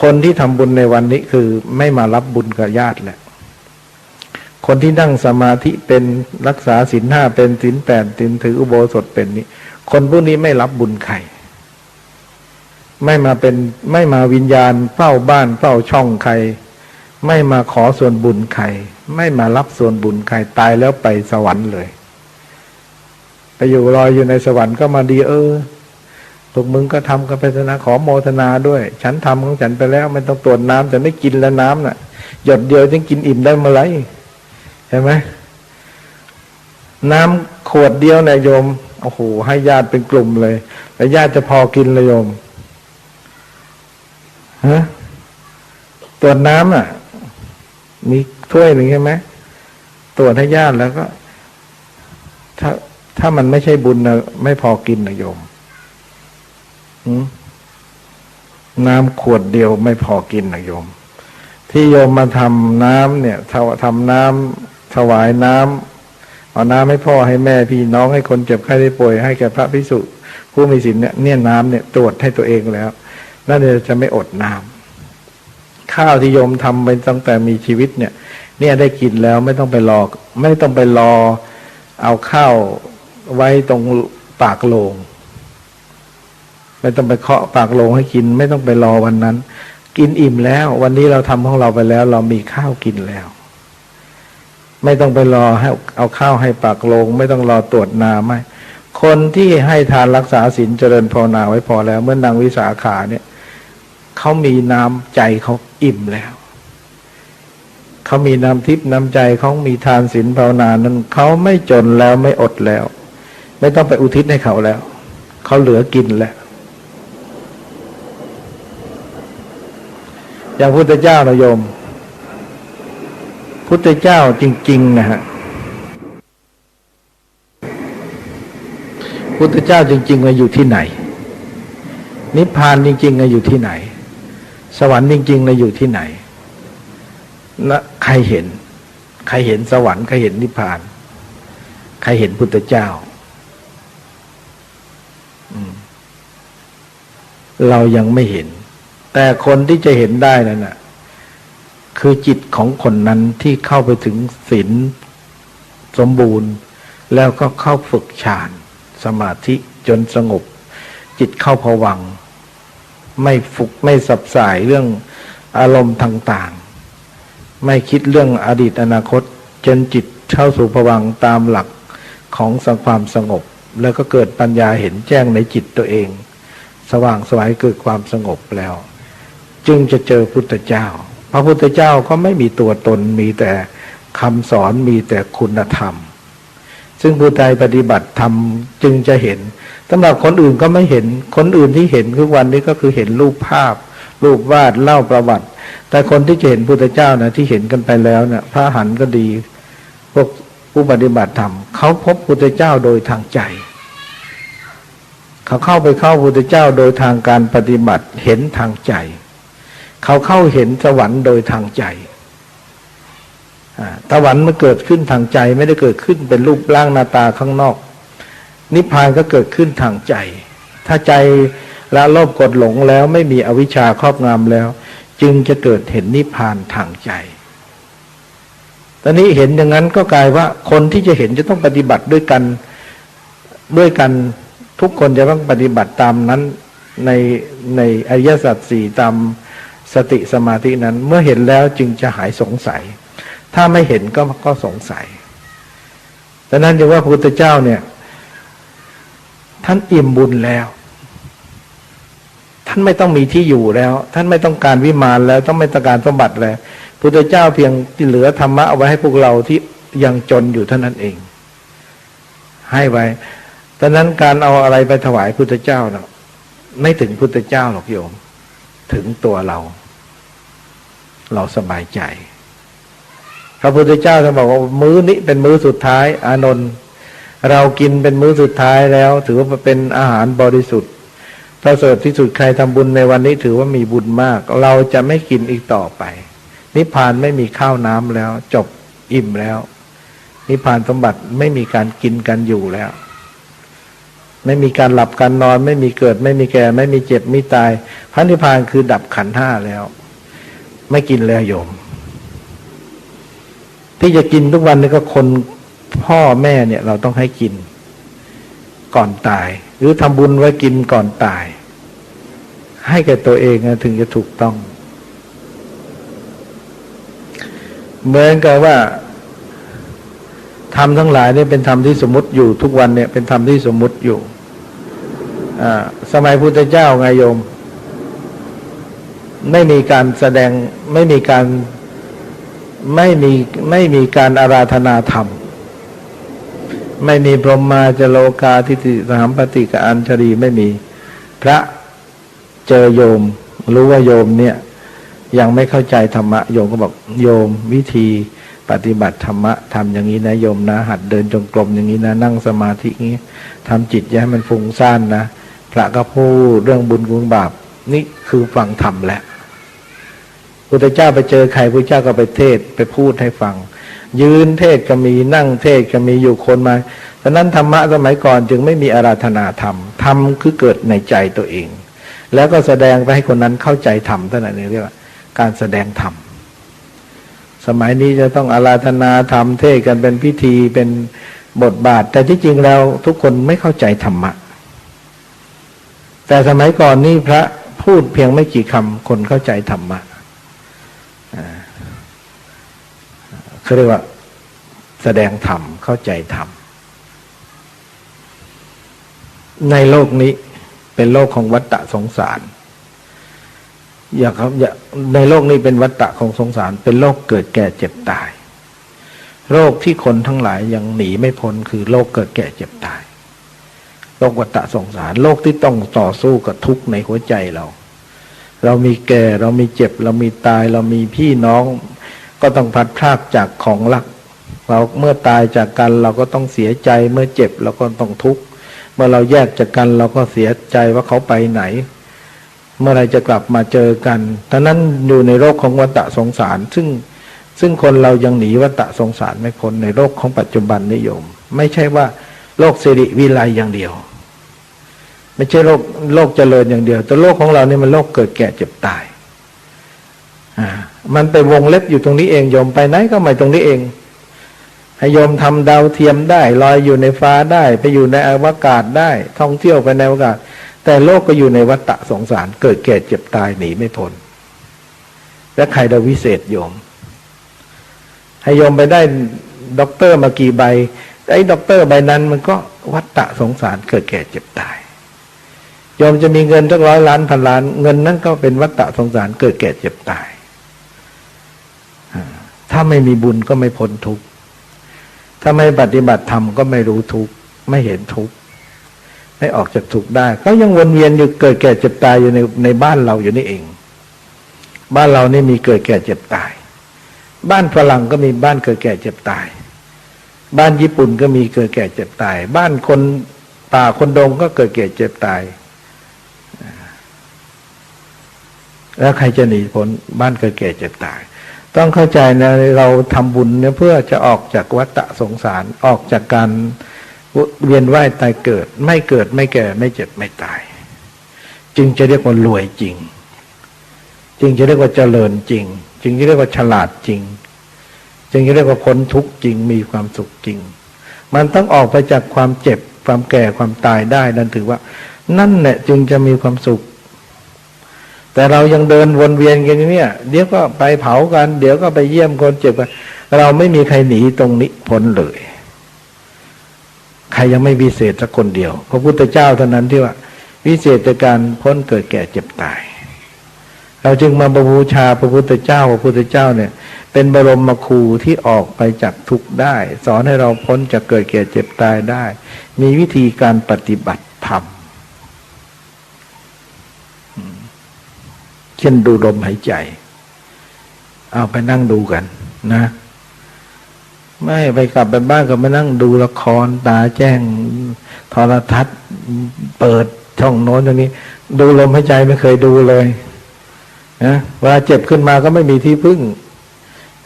คนที่ทำบุญในวันนี้คือไม่มารับบุญกับญาติแหละ คนที่นั่งสมาธิเป็น รักษาศีลห้าเป็น ศีลแปด ศีล ถืออุโบสถเป็นนี่ คนพวกนี้ไม่รับบุญใคร ไม่มาเป็น ไม่มาวิญญาณเฝ้าบ้านเฝ้าช่องใคร ไม่มาขอส่วนบุญใคร ไม่มารับส่วนบุญใคร ตายแล้วไปสวรรค์เลย ไปอยู่ลอยอยู่ในสวรรค์ก็มาดี เออ พวกมึงก็ทำกันไปเถอะนะ ขอโมทนาด้วย ฉันทำของฉันไปแล้ว ไม่ต้องตรวจน้ำ ฉันได้กินแล้วน้ำน่ะ หยดเดียวฉันกินอิ่มได้เมื่อไหร่ ใช่ไหม น้ำขวดเดียวเนี่ยโยม โอ้โห ให้ญาติเป็นกลุ่มเลย แล้วญาติจะพอกินเลยโยม ฮะ ตรวจน้ำอ่ะ มีถ้วยหนึ่งใช่ไหม ตรวจให้ญาติแล้วก็ ถ้า ถ้ามันไม่ใช่บุญนะ ไม่พอกินนะโยม หืม น้ำขวดเดียวไม่พอกินนะโยม ที่โยมมาทำน้ำเนี่ย ทำ ทำน้ำ ถวายน้ำ เอาน้ำให้พ่อให้แม่พี่น้อง ให้คนเจ็บไข้ได้ป่วย ให้แก่พระภิกษุผู้มีศีลเนี่ย เนี่ยน้ำเนี่ยตรวจให้ตัวเองแล้ว นั่นเนี่ยจะไม่อดน้ำ ข้าวที่โยมทำไปตั้งแต่มีชีวิตเนี่ย เนี่ยได้กินแล้ว ไม่ต้องไปรอ ไม่ต้องไปรอเอาข้าวไว้ตรงปากโลง ไม่ต้องไปเคาะปากโลงให้กิน ไม่ต้องไปรอวันนั้น กินอิ่มแล้ว วันนี้เราทำของเราไปแล้ว เรามีข้าวกินแล้ว ไม่ต้องไปรอให้เอาข้าวให้ปากโลง ไม่ต้องรอตรวจน้ำให้ คนที่ให้ทานรักษาศีลเจริญภาวนาไว้พอแล้ว เหมือนนางวิสาขาเนี่ย เขามีน้ำใจเขาอิ่มแล้ว เขามีน้ำทิพย์น้ำใจ เขามีทานศีลภาวนานั้น เขาไม่จนแล้ว ไม่อดแล้ว ไม่ต้องไปอุทิศให้เขาแล้ว เขาเหลือกินแล้ว อย่างพุทธเจ้านะโยม พุทธเจ้าจริงๆ นะฮะ พุทธเจ้าจริงๆ นะอยู่ที่ไหน นิพพานจริงๆ นะอยู่ที่ไหน สวรรค์จริงๆ นะอยู่ที่ไหน นะ ใครเห็น ใครเห็นสวรรค์ ใครเห็นนิพพาน ใครเห็นพุทธเจ้า อืม เรายังไม่เห็น แต่คนที่จะเห็นได้นั่นน่ะ คือจิตของคนนั้นที่เข้าไปถึงศีลสมบูรณ์ แล้วก็เข้าฝึกฌานสมาธิจนสงบ จิตเข้าภวังค์ ไม่ฟุ้ง ไม่สับส่ายเรื่องอารมณ์ต่าง ไม่คิดเรื่องอดีตอนาคต จนจิตเข้าสู่ภวังค์ตามหลักของความสงบ แล้วก็เกิดปัญญาเห็นแจ้งในจิตตัวเอง สว่างไสวเกิดความสงบแล้ว จึงจะเจอพุทธเจ้า พระพุทธเจ้าก็ไม่มีตัวตน มีแต่คำสอน มีแต่คุณธรรม ซึ่งผู้ใดปฏิบัติธรรมจึงจะเห็น สำหรับคนอื่นก็ไม่เห็น คนอื่นที่เห็นทุกวันนี้ก็คือเห็นรูปภาพ รูปวาด เล่าประวัติ แต่คนที่จะเห็นพุทธเจ้านะ ที่เห็นกันไปแล้วนะ พระอรหันต์ก็ดี พวกผู้ปฏิบัติธรรม เขาพบพุทธเจ้าโดยทางใจ เขาเข้าไปเข้าพุทธเจ้าโดยทางการปฏิบัติ เห็นทางใจ เขาเข้าเห็นสวรรค์โดยทางใจ อ่า สวรรค์มันเกิดขึ้นทางใจ ไม่ได้เกิดขึ้นเป็นรูปร่างหน้าตาข้างนอก นิพพานก็เกิดขึ้นทางใจ ถ้าใจละโลภโกรธหลงแล้ว ไม่มีอวิชชาครอบงำแล้ว จึงจะเกิดเห็นนิพพานทางใจ ตอนนี้เห็นอย่างนั้นก็กลายว่าคนที่จะเห็นจะต้องปฏิบัติด้วยกัน ด้วยกัน ทุกคนจะต้องปฏิบัติตามนั้น ใน ในอริยสัจสี่ ตามสติสมาธินั้น เมื่อเห็นแล้วจึงจะหายสงสัย ถ้าไม่เห็นก็ ก็สงสัย ดังนั้นจึงว่าพระพุทธเจ้าเนี่ย ท่านอิ่มบุญแล้ว ท่านไม่ต้องมีที่อยู่แล้ว ท่านไม่ต้องการวิมานแล้ว ท่านไม่ต้องการสมบัติแล้ว พุทธเจ้าเพียงเหลือธรรมะเอาไว้ให้พวกเราที่ยังจนอยู่เท่านั้นเอง ให้ไว้ ดังนั้นการเอาอะไรไปถวายพุทธเจ้าน่ะ ไม่ถึงพุทธเจ้าหรอกโยม ถึงตัวเรา เราสบายใจ พระพุทธเจ้าท่านบอกว่ามื้อนี้เป็นมื้อสุดท้าย อานนท์ เรากินเป็นมื้อสุดท้ายแล้ว ถือว่าเป็นอาหารบริสุทธิ์ ประเสริฐที่สุด ใครทำบุญในวันนี้ถือว่ามีบุญมาก เราจะไม่กินอีกต่อไป นิพพานไม่มีข้าวน้ำแล้ว จบ อิ่มแล้ว นิพพานสมบัติไม่มีการกินการอยู่แล้ว ไม่มีการหลับการนอน ไม่มีเกิด ไม่มีแก่ ไม่มีเจ็บ ไม่ตาย พระนิพพานคือดับขันธ์ห้าแล้ว ไม่กินแล้วโยม ที่จะกินทุกวันนี้ก็คนพ่อแม่เนี่ย เราต้องให้กินก่อนตาย หรือทำบุญไว้กินก่อนตาย ให้แก่ตัวเองนะ ถึงจะถูกต้อง เหมือนกับว่า ธรรมทั้งหลายเนี่ยเป็นธรรมที่สมมุติอยู่ ทุกวันเนี่ยเป็นธรรมที่สมมุติอยู่ อ่า สมัยพุทธเจ้าไงโยม ไม่มีการแสดง ไม่มีการ ไม่มี ไม่มีการอาราธนาธรรม ไม่มีพรหมาจโลกาทิฏฐิสหัมปติกอัญชลี ไม่มี พระ เจอโยม รู้ว่าโยมเนี่ยยังไม่เข้าใจธรรมะ โยมก็บอก โยม วิธีปฏิบัติธรรมะ ทำอย่างนี้นะโยมนะ หัดเดินจงกรมอย่างนี้นะ นั่งสมาธิอย่างนี้ ทำจิตอย่าให้มันฟุ้งซ่านนะ พระก็พูดเรื่องบุญคุณบาป นี่คือฟังธรรมแล้ว พุทธเจ้าไปเจอใคร พุทธเจ้าก็ไปเทศน์ ไปพูดให้ฟัง ยืนเทศน์ก็มี นั่งเทศน์ก็มี อยู่คนมา ฉะนั้นธรรมะสมัยก่อนจึงไม่มีอาราธนาธรรม ธรรมคือเกิดในใจตัวเอง แล้วก็แสดงไปให้คนนั้นเข้าใจธรรม เท่านั้นเอง เรียกว่าการแสดงธรรม สมัยนี้จะต้องอาราธนาธรรม เทศน์กันเป็นพิธี เป็นบทบาท แต่ที่จริงแล้วทุกคนไม่เข้าใจธรรมะ แต่สมัยก่อนนี่พระพูดเพียงไม่กี่คำ คนเข้าใจธรรมะ อ่า เขาเรียกว่าแสดงธรรม เข้าใจธรรม ในโลกนี้เป็นโลกของวัฏฏะสงสาร อย่าครับ อย่า ในโลกนี้เป็นวัฏฏะของสงสาร เป็นโลกเกิดแก่เจ็บตาย โลกที่คนทั้งหลายยังหนีไม่พ้นคือโลกเกิดแก่เจ็บตาย โลกวัฏฏะสงสาร โลกที่ต้องต่อสู้กับทุกข์ในหัวใจเรา เรามีแก่ เรามีเจ็บ เรามีตาย เรามีพี่น้อง ก็ต้องพลัดพรากจากของรัก เราเมื่อตายจากกัน เราก็ต้องเสียใจ เมื่อเจ็บ เราก็ต้องทุกข์ เมื่อเราแยกจากกัน เราก็เสียใจว่าเขาไปไหน เมื่อไรจะกลับมาเจอกัน ทั้งนั้นอยู่ในโลกของวัฏฏะสงสาร ซึ่ง ซึ่งคนเรายังหนีวัฏฏะสงสารไม่พ้นในโลกของปัจจุบันนี้โยม ไม่ใช่ว่าโลกสิริวิไลอย่างเดียว ไม่ใช่โลก โลกเจริญอย่างเดียว แต่โลกของเรานี่มันโลกเกิดแก่เจ็บตาย อ่า มันไปวงเล็บอยู่ตรงนี้เองโยม ไปไหนก็ไปตรงนี้เอง ให้โยมทำดาวเทียมได้ ลอยอยู่ในฟ้าได้ ไปอยู่ในอวกาศได้ ท่องเที่ยวไปในอวกาศ แต่โลกก็อยู่ในวัฏฏะสงสาร เกิดแก่เจ็บตายหนีไม่พ้น และใครจะวิเศษโยม ให้โยมไปได้ด็อกเตอร์มากี่ใบ ไอ้ด็อกเตอร์ใบนั้นมันก็วัฏฏะสงสารเกิดแก่เจ็บตาย โยมจะมีเงินสักร้อยล้านพันล้าน เงินนั้นก็เป็นวัฏฏะสงสารเกิดแก่เจ็บตาย อ่า ถ้าไม่มีบุญก็ไม่พ้นทุกข์ ถ้าไม่ปฏิบัติธรรมก็ไม่รู้ทุกข์ ไม่เห็นทุกข์ ไม่ออกจากทุกข์ได้ ก็ยังวนเวียนอยู่เกิดแก่เจ็บตายอยู่ใน ในบ้านเราอยู่นี่เอง บ้านเรานี่มีเกิดแก่เจ็บตาย บ้านฝรั่งก็มีบ้านเกิดแก่เจ็บตาย บ้านญี่ปุ่นก็มีเกิดแก่เจ็บตาย บ้านคนป่าคนดงก็เกิดแก่เจ็บตาย แล้วใครจะหนีพ้นบ้านเกิดแก่เจ็บตาย ต้องเข้าใจนะ เราทำบุญเนี่ยเพื่อจะออกจากวัฏฏะสงสาร ออกจากการเวียนว่ายตายเกิด ไม่เกิดไม่แก่ไม่เจ็บไม่ตาย จึงจะเรียกว่ารวยจริง จึงจะเรียกว่าเจริญจริง จึงจะเรียกว่าฉลาดจริง จึงจะเรียกว่าพ้นทุกข์จริง มีความสุขจริง มันต้องออกไปจากความเจ็บ ความแก่ ความตายได้ นั่นถือว่า นั่นแหละจึงจะมีความสุข แต่เรายังเดินวนเวียนกันอยู่เนี่ย เดี๋ยวก็ไปเผากัน เดี๋ยวก็ไปเยี่ยมคนเจ็บกัน เราไม่มีใครหนีตรงนี้พ้นเลย ใครยังไม่วิเศษสักคนเดียว พระพุทธเจ้าเท่านั้นที่ว่าวิเศษในการพ้นเกิดแก่เจ็บตาย เราจึงมาบูชาพระพุทธเจ้า พระพุทธเจ้าเนี่ยเป็นบรมครูที่ออกไปจากทุกข์ได้ สอนให้เราพ้นจากเกิดแก่เจ็บตายได้ มีวิธีการปฏิบัติธรรม เช่นดูลมหายใจ เอาไปนั่งดูกันนะ ไม่ไปกลับไปบ้านก็มานั่งดูละคร ตาแจ้งโทรทัศน์ เปิดช่องโน้นช่องนี้ ดูลมหายใจไม่เคยดูเลยนะ เวลาเจ็บขึ้นมาก็ไม่มีที่พึ่ง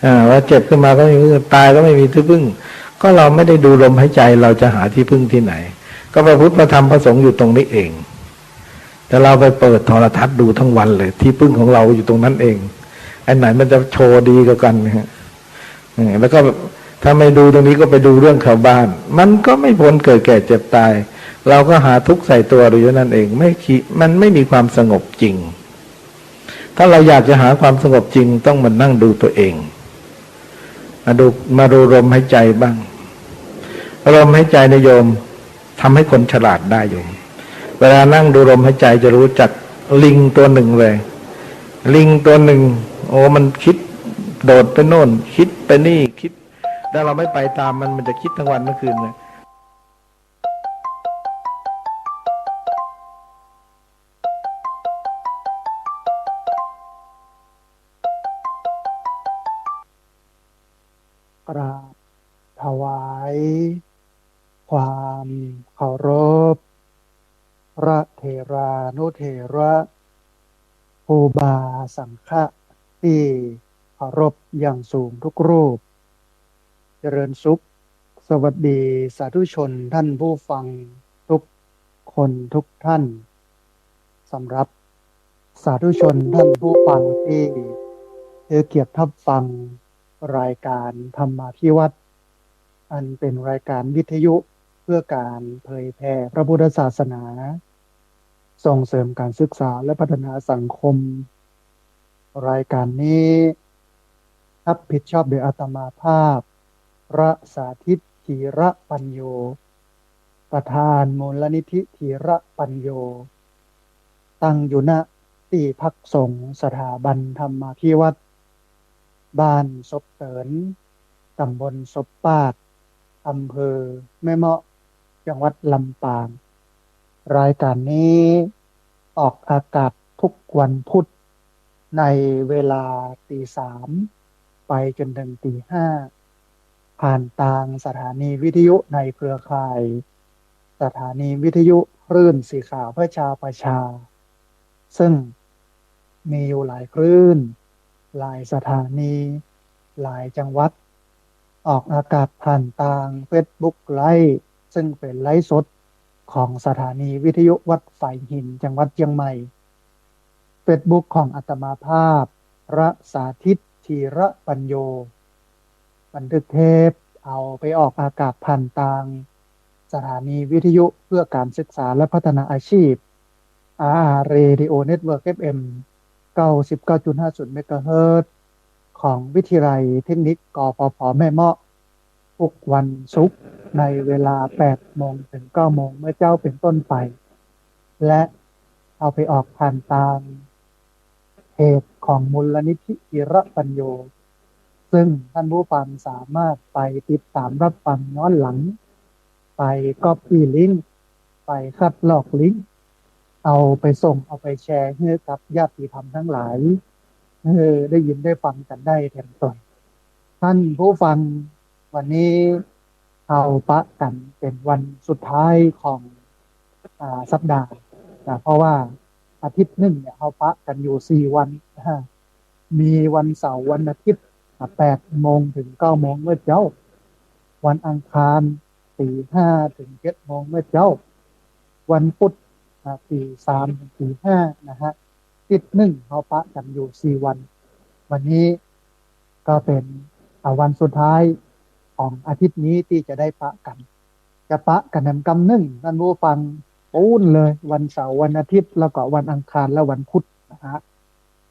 อ่า เวลาเจ็บขึ้นมาก็ไม่มีที่พึ่ง ตายก็ไม่มีที่พึ่ง ก็เราไม่ได้ดูลมหายใจ เราจะหาที่พึ่งที่ไหน ก็พระพุทธพระธรรมพระสงฆ์อยู่ตรงนี้เอง แต่เราไปเปิดโทรทัศน์ดูทั้งวันเลย ที่พึ่งของเราอยู่ตรงนั้นเอง อันไหนมันจะโชว์ดีกว่ากันนะฮะ เออ แล้วก็ถ้าไม่ดูตรงนี้ก็ไปดูเรื่องชาวบ้าน มันก็ไม่พ้นเกิดแก่เจ็บตาย เราก็หาทุกข์ใส่ตัวเราอยู่นั่นเอง ไม่คิด มันไม่มีความสงบจริง ถ้าเราอยากจะหาความสงบจริง ต้องมานั่งดูตัวเอง มาดู มาดูลมหายใจบ้าง ลมหายใจนะโยม ทำให้คนฉลาดได้โยม เวลานั่งดูลมหายใจจะรู้จักลิงตัวหนึ่งเลย ลิงตัวหนึ่ง โอ้ มันคิดโดดไปโน่น คิดไปนี่ คิด ถ้าเราไม่ไปตามมัน มันจะคิดทั้งวันทั้งคืนเลย กราบถวายความเคารพ พระเถรานุเถระ ครูบาสังฆะ ตี้เคารพอย่างสูงทุกรูป เจริญสุข สวัสดีสาธุชนท่านผู้ฟังทุกคนทุกท่าน สำหรับสาธุชนท่านผู้ฟังตี้ให้เกียรติฮับฟังรายการธรรมาภิวัตน์ อันเป็นรายการวิทยุเพื่อการเผยแผ่พระพุทธศาสนา ส่งเสริมการศึกษาและพัฒนาสังคม รายการนี้รับผิดชอบโดยอาตมาภาพ พระสาธิต ธีระปัญโญ ประธานมูลนิธิธีระปัญโญ ตั้งอยู่ ณ ตี้พักสงฆ์สถาบันธรรมาภิวัตน์ บ้านศพเติน ตำบลศพปาด อำเภอแม่เมาะ จังหวัดลำปาง รายการนี้ออกอากาศทุกวันพุธ ในเวลาตีสามไปจนถึงตีห้า ผ่านตางสถานีวิทยุในเครือข่าย สถานีวิทยุคลื่นสีขาวเพื่อชาวประชา ซึ่งมีอยู่หลายคลื่น หลายสถานี หลายจังหวัด ออกอากาศผ่านตางเฟซบุ๊กไลฟ์ ซึ่งเป็นไลฟ์สดของสถานีวิทยุวัดฝายหิน จังหวัดเจียงใหม่ เฟซบุ๊กของอาตมาภาพ พระสาธิต ธีระปัญโญ บันทึกเทปเอาไปออกอากาศผ่านตางสถานีวิทยุเพื่อการศึกษาและพัฒนาอาชีพ อาร์อาร์ Radio Network เอฟเอ็ม เก้าสิบเก้าจุดห้าศูนย์ เมกะเฮิรตซ์ ของวิทยาลัยเทคนิค กปภ แม่เมาะ ทุกวันศุกร์ในเวลา แปดโมง ถึง เก้าโมง เมื่อเจ๊าเป็นต้นไป และเอาไปออกผ่านตางเพจของมูลนิธิธีระปัญโญ ซึ่งท่านผู้ฟังสามารถไปติดตามรับฟังย้อนหลัง ไปก๊อปปี้ลิงก์ ไปคัดลอกลิงก์ เอาไปส่ง เอาไปแชร์ให้กับญาติธรรมทั้งหลาย เออ ได้ยินได้ฟังกั๋นได้แถมตวย ท่านผู้ฟัง วันนี้เฮาปะกั๋นเป็นวันสุดท้ายของ อ่า สัปดาห์นะ เพราะว่าอาทิตย์นึ่งเนี่ยเฮาปะกั๋นอยู่สี่วันนะฮะ มีวันเสาร์วันอาทิตย์ อ่า แปดโมง ถึง เก้าโมง เมื่อเจ๊า วันอังคาร ตีห้า ถึง เจ็ดโมง เมื่อเจ๊า วันพุธ อ่า ตีสาม ถึง ตีห้า นะฮะ อาทิตย์นึ่งเฮาปะกั๋นอยู่สี่วัน วันนี้ก็เป็น อ่า วันสุดท้ายของอาทิตย์นี้ตี้จะได้ปะกั๋น จะปะกั๋นแหมกำนึ่ง ท่านผู้ฟัง ปู๊นเลย วันเสาร์วันอาทิตย์ แล้วก็วันอังคารและวันพุธนะฮะ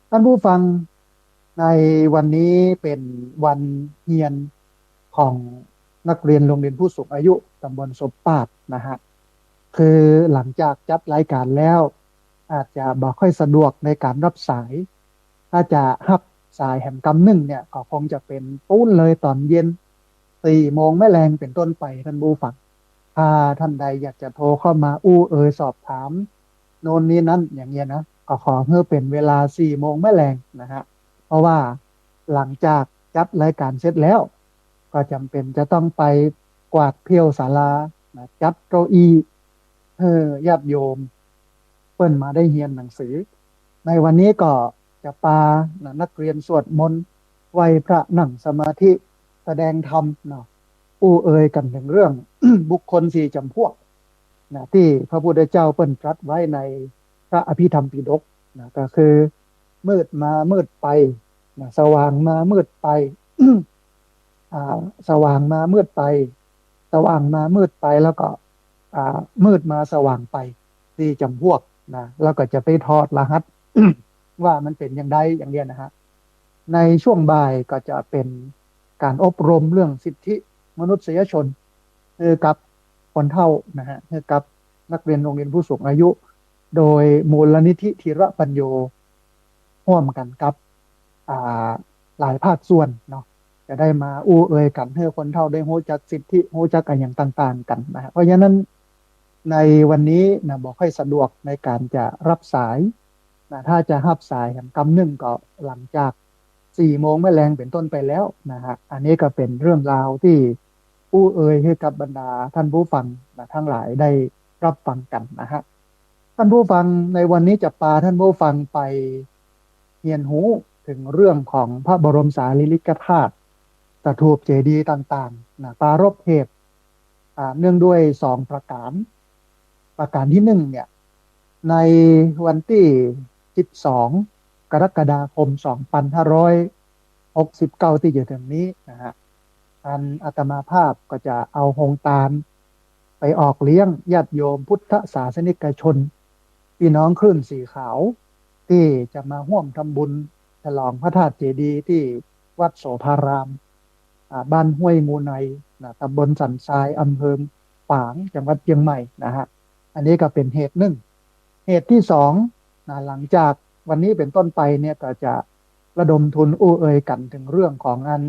ท่านผู้ฟัง ในวันนี้เป็นวันเฮียนของนักเรียนโรงเรียนผู้สูงอายุตำบลสบปาดนะฮะ คือหลังจากจัดรายการแล้ว อาจจะบ่ค่อยสะดวกในการรับสาย ถ้าจะฮับสายแหมกำนึ่งเนี่ย ก็คงจะเป็นปู๊นเลยตอนเย็น สี่โมงแม่แลงเป็นต้นไป ท่านผู้ฟัง ถ้าท่านใดอยากจะโทรเข้ามาอู้เอ่ยสอบถาม โน่นนี่นั้นอย่างเงี้ยนะ ก็ขอหื้อเป็นเวลาสี่โมงแม่แลงนะฮะ เพราะว่าหลังจากจัดรายการเสร็จแล้ว ก็จ๋ำเป็นจะต้องไปกวาดเผี้ยวศาลานะ จัดเก้าอี้ หื้อญาติโยมเปิ้นมาได้เฮียนหนังสือ ในวันนี้ก็จะปานะ นักเรียนสวดมนต์ ไหว้พระ นั่งสมาธิ แสดงธรรมเนาะ อู้เอ่ยกั๋นเถิงเรื่อง บุคคลสี่จ๋ำพวกนะ ตี้พระพุทธเจ้าเปิ้นตรัสไว้ในพระอภิธรรมปิฎกนะ ก็คือ มืดมามืดไปนะ สว่างมามืดไป อ่า สว่างมามืดไป สว่างมามืดไป แล้วก็ อ่า มืดมาสว่างไป สี่จ๋ำพวกนะ แล้วก็จะไปถอดรหัส ว่ามันเป๋นอย่างใดอย่างเนี้ยนะฮะ ในช่วงบ่ายก็จะเป็นการอบรมเรื่องสิทธิมนุษยชน หื้อกับคนเฒ่านะฮะ หื้อกับนักเรียนโรงเรียนผู้สูงอายุ โดยมูลนิธิธีระปัญโญ ฮ่วมกั๋นกับ อ่า หลายภาคส่วนเนาะ จะได้มาอู้เอ่ยกั๋น หื้อคนเฒ่าได้ฮู้จักสิทธิ ฮู้จักอะหยังต่างๆ กั๋นนะฮะ เพราะฉะนั้นในวันนี้นะ บ่ค่อยสะดวกในการจะฮับสายนะ ถ้าจะฮับสายแหมกำนึ่งก็หลังจากสี่โมงแม่แลงเป็นต้นไปแล้วนะฮะ อันนี้ก็เป็นเรื่องราวตี้อู้เอ่ยหื้อกับบรรดาท่านผู้ฟังนะ ทั้งหลายได้รับฟังกั๋นนะฮะ ท่านผู้ฟัง ในวันนี้จะปาท่านผู้ฟังไปเฮียนฮู้เถิงเรื่องของพระบรมสารีริกธาตุ สถูปเจดีย์ต่างๆ นะ ปรารภเหตุ อ่า เนื่องด้วยสองประก๋าน ประก๋านตี้นึ่งเนี่ย ในวันตี้สิบสอง กรกฎาคม สองพันห้าร้อยหกสิบเก้า ตี้จะเถิงนี้นะฮะ อันอาตมาภาพก็จะเอาโฮงตานไปออกเลี้ยงญาติโยมพุทธศาสนิกชน ปี้น้องคลื่นสีขาว ตี้จะมาฮ่วมทำบุญฉลองพระธาตุเจดีย์ตี้วัดโสภาราม อ่า บ้านห้วยงูในนะ ตำบลสันทราย อำเภอฝาง จังหวัดเจียงใหม่นะฮะ อันนี้ก็เป็นเหตุนึ่ง เหตุตี้สองนะ หลังจากวันนี้เป็นต้นไปเนี่ย ก็จะระดมทุนอู้เอ่ยกั๋นเถิงเรื่องของอัน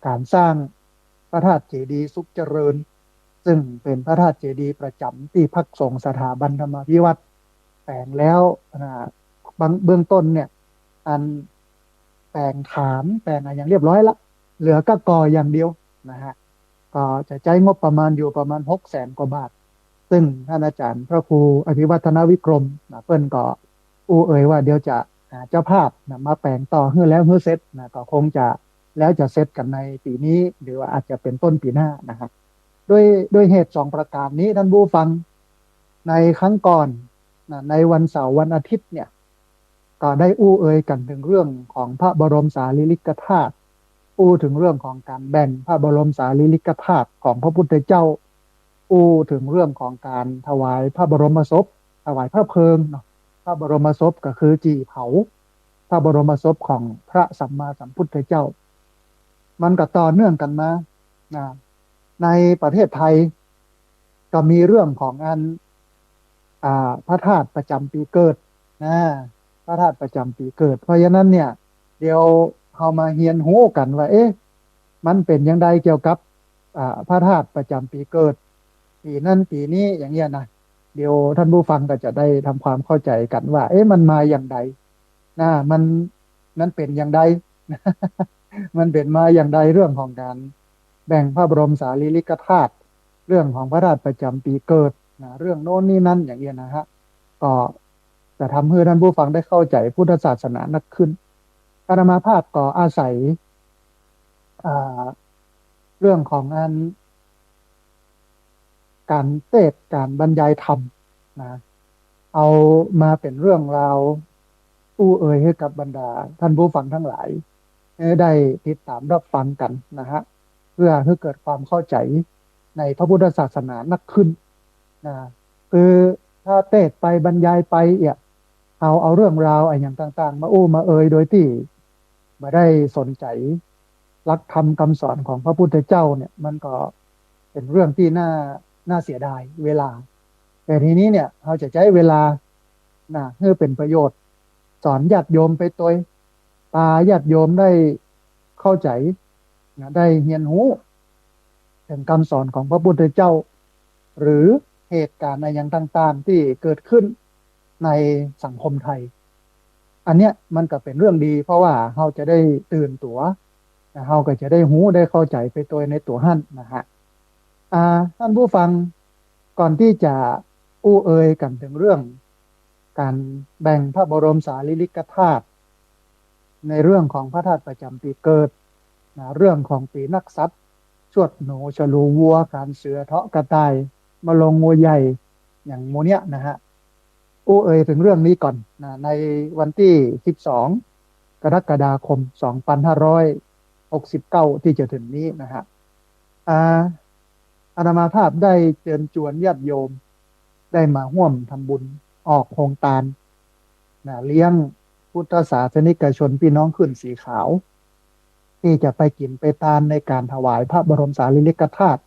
การสร้างพระธาตุเจดีย์สุขเจริญ ซึ่งเป๋นพระธาตุเจดีย์ประจ๋ำตี้พักสงฆ์สถาบันธรรมาภิวัตน์แป๋งแล้วนะ บาง เบื้องต้นเนี่ย อันแป๋งฐาน แป๋งอะหยังเรียบร้อยละ เหลือก้าก่ออย่างเดียวนะฮะ ก็จะใจ๊งบประมาณอยู่ประมาณหกแสนกว่าบาท ซึ่งท่านอาจ๋ารย์พระครูอภิวัฒนวิกรมนะ เปิ้นก็อู้เอ่ยว่าเดี๋ยวจะหาเจ้าภาพนะ มาแป๋งต่อหื้อแล้วหื้อเสร็จนะ ก็คงจะแล้วจะเสร็จกั๋นในปี๋นี้ หรือว่าอาจจะเป๋นต้นปี๋หน้านะฮะ ด้วย ด้วยเหตุสองประก๋านนี้ ท่านผู้ฟัง ในครั้งก่อนนะ ในวันเสาร์วันอาทิตย์เนี่ย ก็ได้อู้เอ่ยกั๋นเถิงเรื่องของพระบรมสารีริกธาตุ อู้เถิงเรื่องของการแบ่งพระบรมสารีริกธาตุของพระพุทธเจ้า อู้เถิงเรื่องของการถวายพระบรมศพ ถวายพระเพลิงเนาะ พระบรมศพก็คือจี่เผา พระบรมศพของพระสัมมาสัมพุทธเจ้า มันก็ต่อเนื่องกั๋นมา นะ ในประเทศไทยก็มีเรื่องของอัน อ่า พระธาตุประจำปี๋เกิด นะ พระธาตุประจำปี๋เกิด เพราะฉะนั้นเนี่ย เดี๋ยวเฮามาเฮียนฮู้กั๋นว่า เอ๊ะ มันเป๋นอย่างใดเกี่ยวกับ อ่า พระธาตุประจำปี๋เกิด ปี๋นั้นปี๋นี้อย่างเงี้ยนะ เดี๋ยวท่านผู้ฟังก็จะได้ทำความเข้าใจ๋กั๋นว่า เอ๊ะ มันมาอย่างใด นะ มัน มันเป๋นอย่างใด มันเป๋นมาอย่างใด เรื่องของก๋านแบ่งพระบรมสารีริกธาตุ เรื่องของพระธาตุประจำปี๋เกิด นะ เรื่องโน้นนี่นั้นอย่างเงี้ยนะฮะ ก็จะทำหื้อท่านผู้ฟังได้เข้าใจ๋พุทธศาสนานักขึ้น อาตมาภาพก็อาศัย อ่า เรื่องของอัน ก๋านเตสน์ ก๋านบรรยายธรรม นะ เอามาเป๋นเรื่องราวอู้เอ่ยหื้อกับบรรดาท่านผู้ฟังตังหลาย หื้อได้ติดต๋ามรับฟังกั๋นนะฮะ เพื่อหื้อเกิดความเข้าใจ๋ในพระพุทธศาสนานักขึ้น นะ คือถ้าเตสน์ไปบรรยายไปเอี่ย เอา เอาเรื่องราวอะหยังต่างๆ มาอู้มาเอ่ยโดยตี้บ่ได้สนใจ๋หลักธรรมกำสอนของพระพุทธเจ้าเนี่ย มันก็เป๋นเรื่องตี้น่า น่าเสียดายเวลา แต่ทีนี้เนี่ย เฮาจะใจ๊เวลา นะ หื้อเป๋นประโยชน์ สอนญาติโยมไปตวย ปาญาติโยมได้เข้าใจ๋ นะ ได้เฮียนฮู้เถิงกำสอนของพระพุทธเจ้า หรือเหตุก๋ารณ์อะหยังต่างๆ ตี้เกิดขึ้นในสังคมไทย อันเนี้ยมันก็เป๋นเรื่องดี เพราะว่าเฮาจะได้ตื่นตั๋ว นะ เฮาก็จะได้ฮู้ได้เข้าใจ๋ไปตวยในตั๋วหั้นนะฮะ อ่า ท่านผู้ฟัง ก่อนตี้จะอู้เอ่ยกั๋นเถิงเรื่องก๋านแบ่งพระบรมสารีริกธาตุ ในเรื่องของพระธาตุประจำปี๋เกิด นะ เรื่องของปี๋นักสัตว์ ชวดหนู ฉลูวัว ขานเสือ เทาะกระต่าย มะโรงงัวใหญ่ อย่างหมู่เนี้ยนะฮะ อู้เอ่ยเถิงเรื่องนี้ก่อน นะ ในวันตี้ สิบสอง กรกฎาคม สองพันห้าร้อยหกสิบเก้า ตี้จะเถิงนี้นะฮะ อ่า อาตมาภาพได้เจิญจวนญาติโยม ได้มาฮ่วมทำบุญออกโฮงตาน นะ เลี้ยงพุทธศาสนิกชนปี้น้องขึ้นสีขาว ตี้จะไปกิ๋นไปตานในก๋านถวายพระบรมสารีริกธาตุ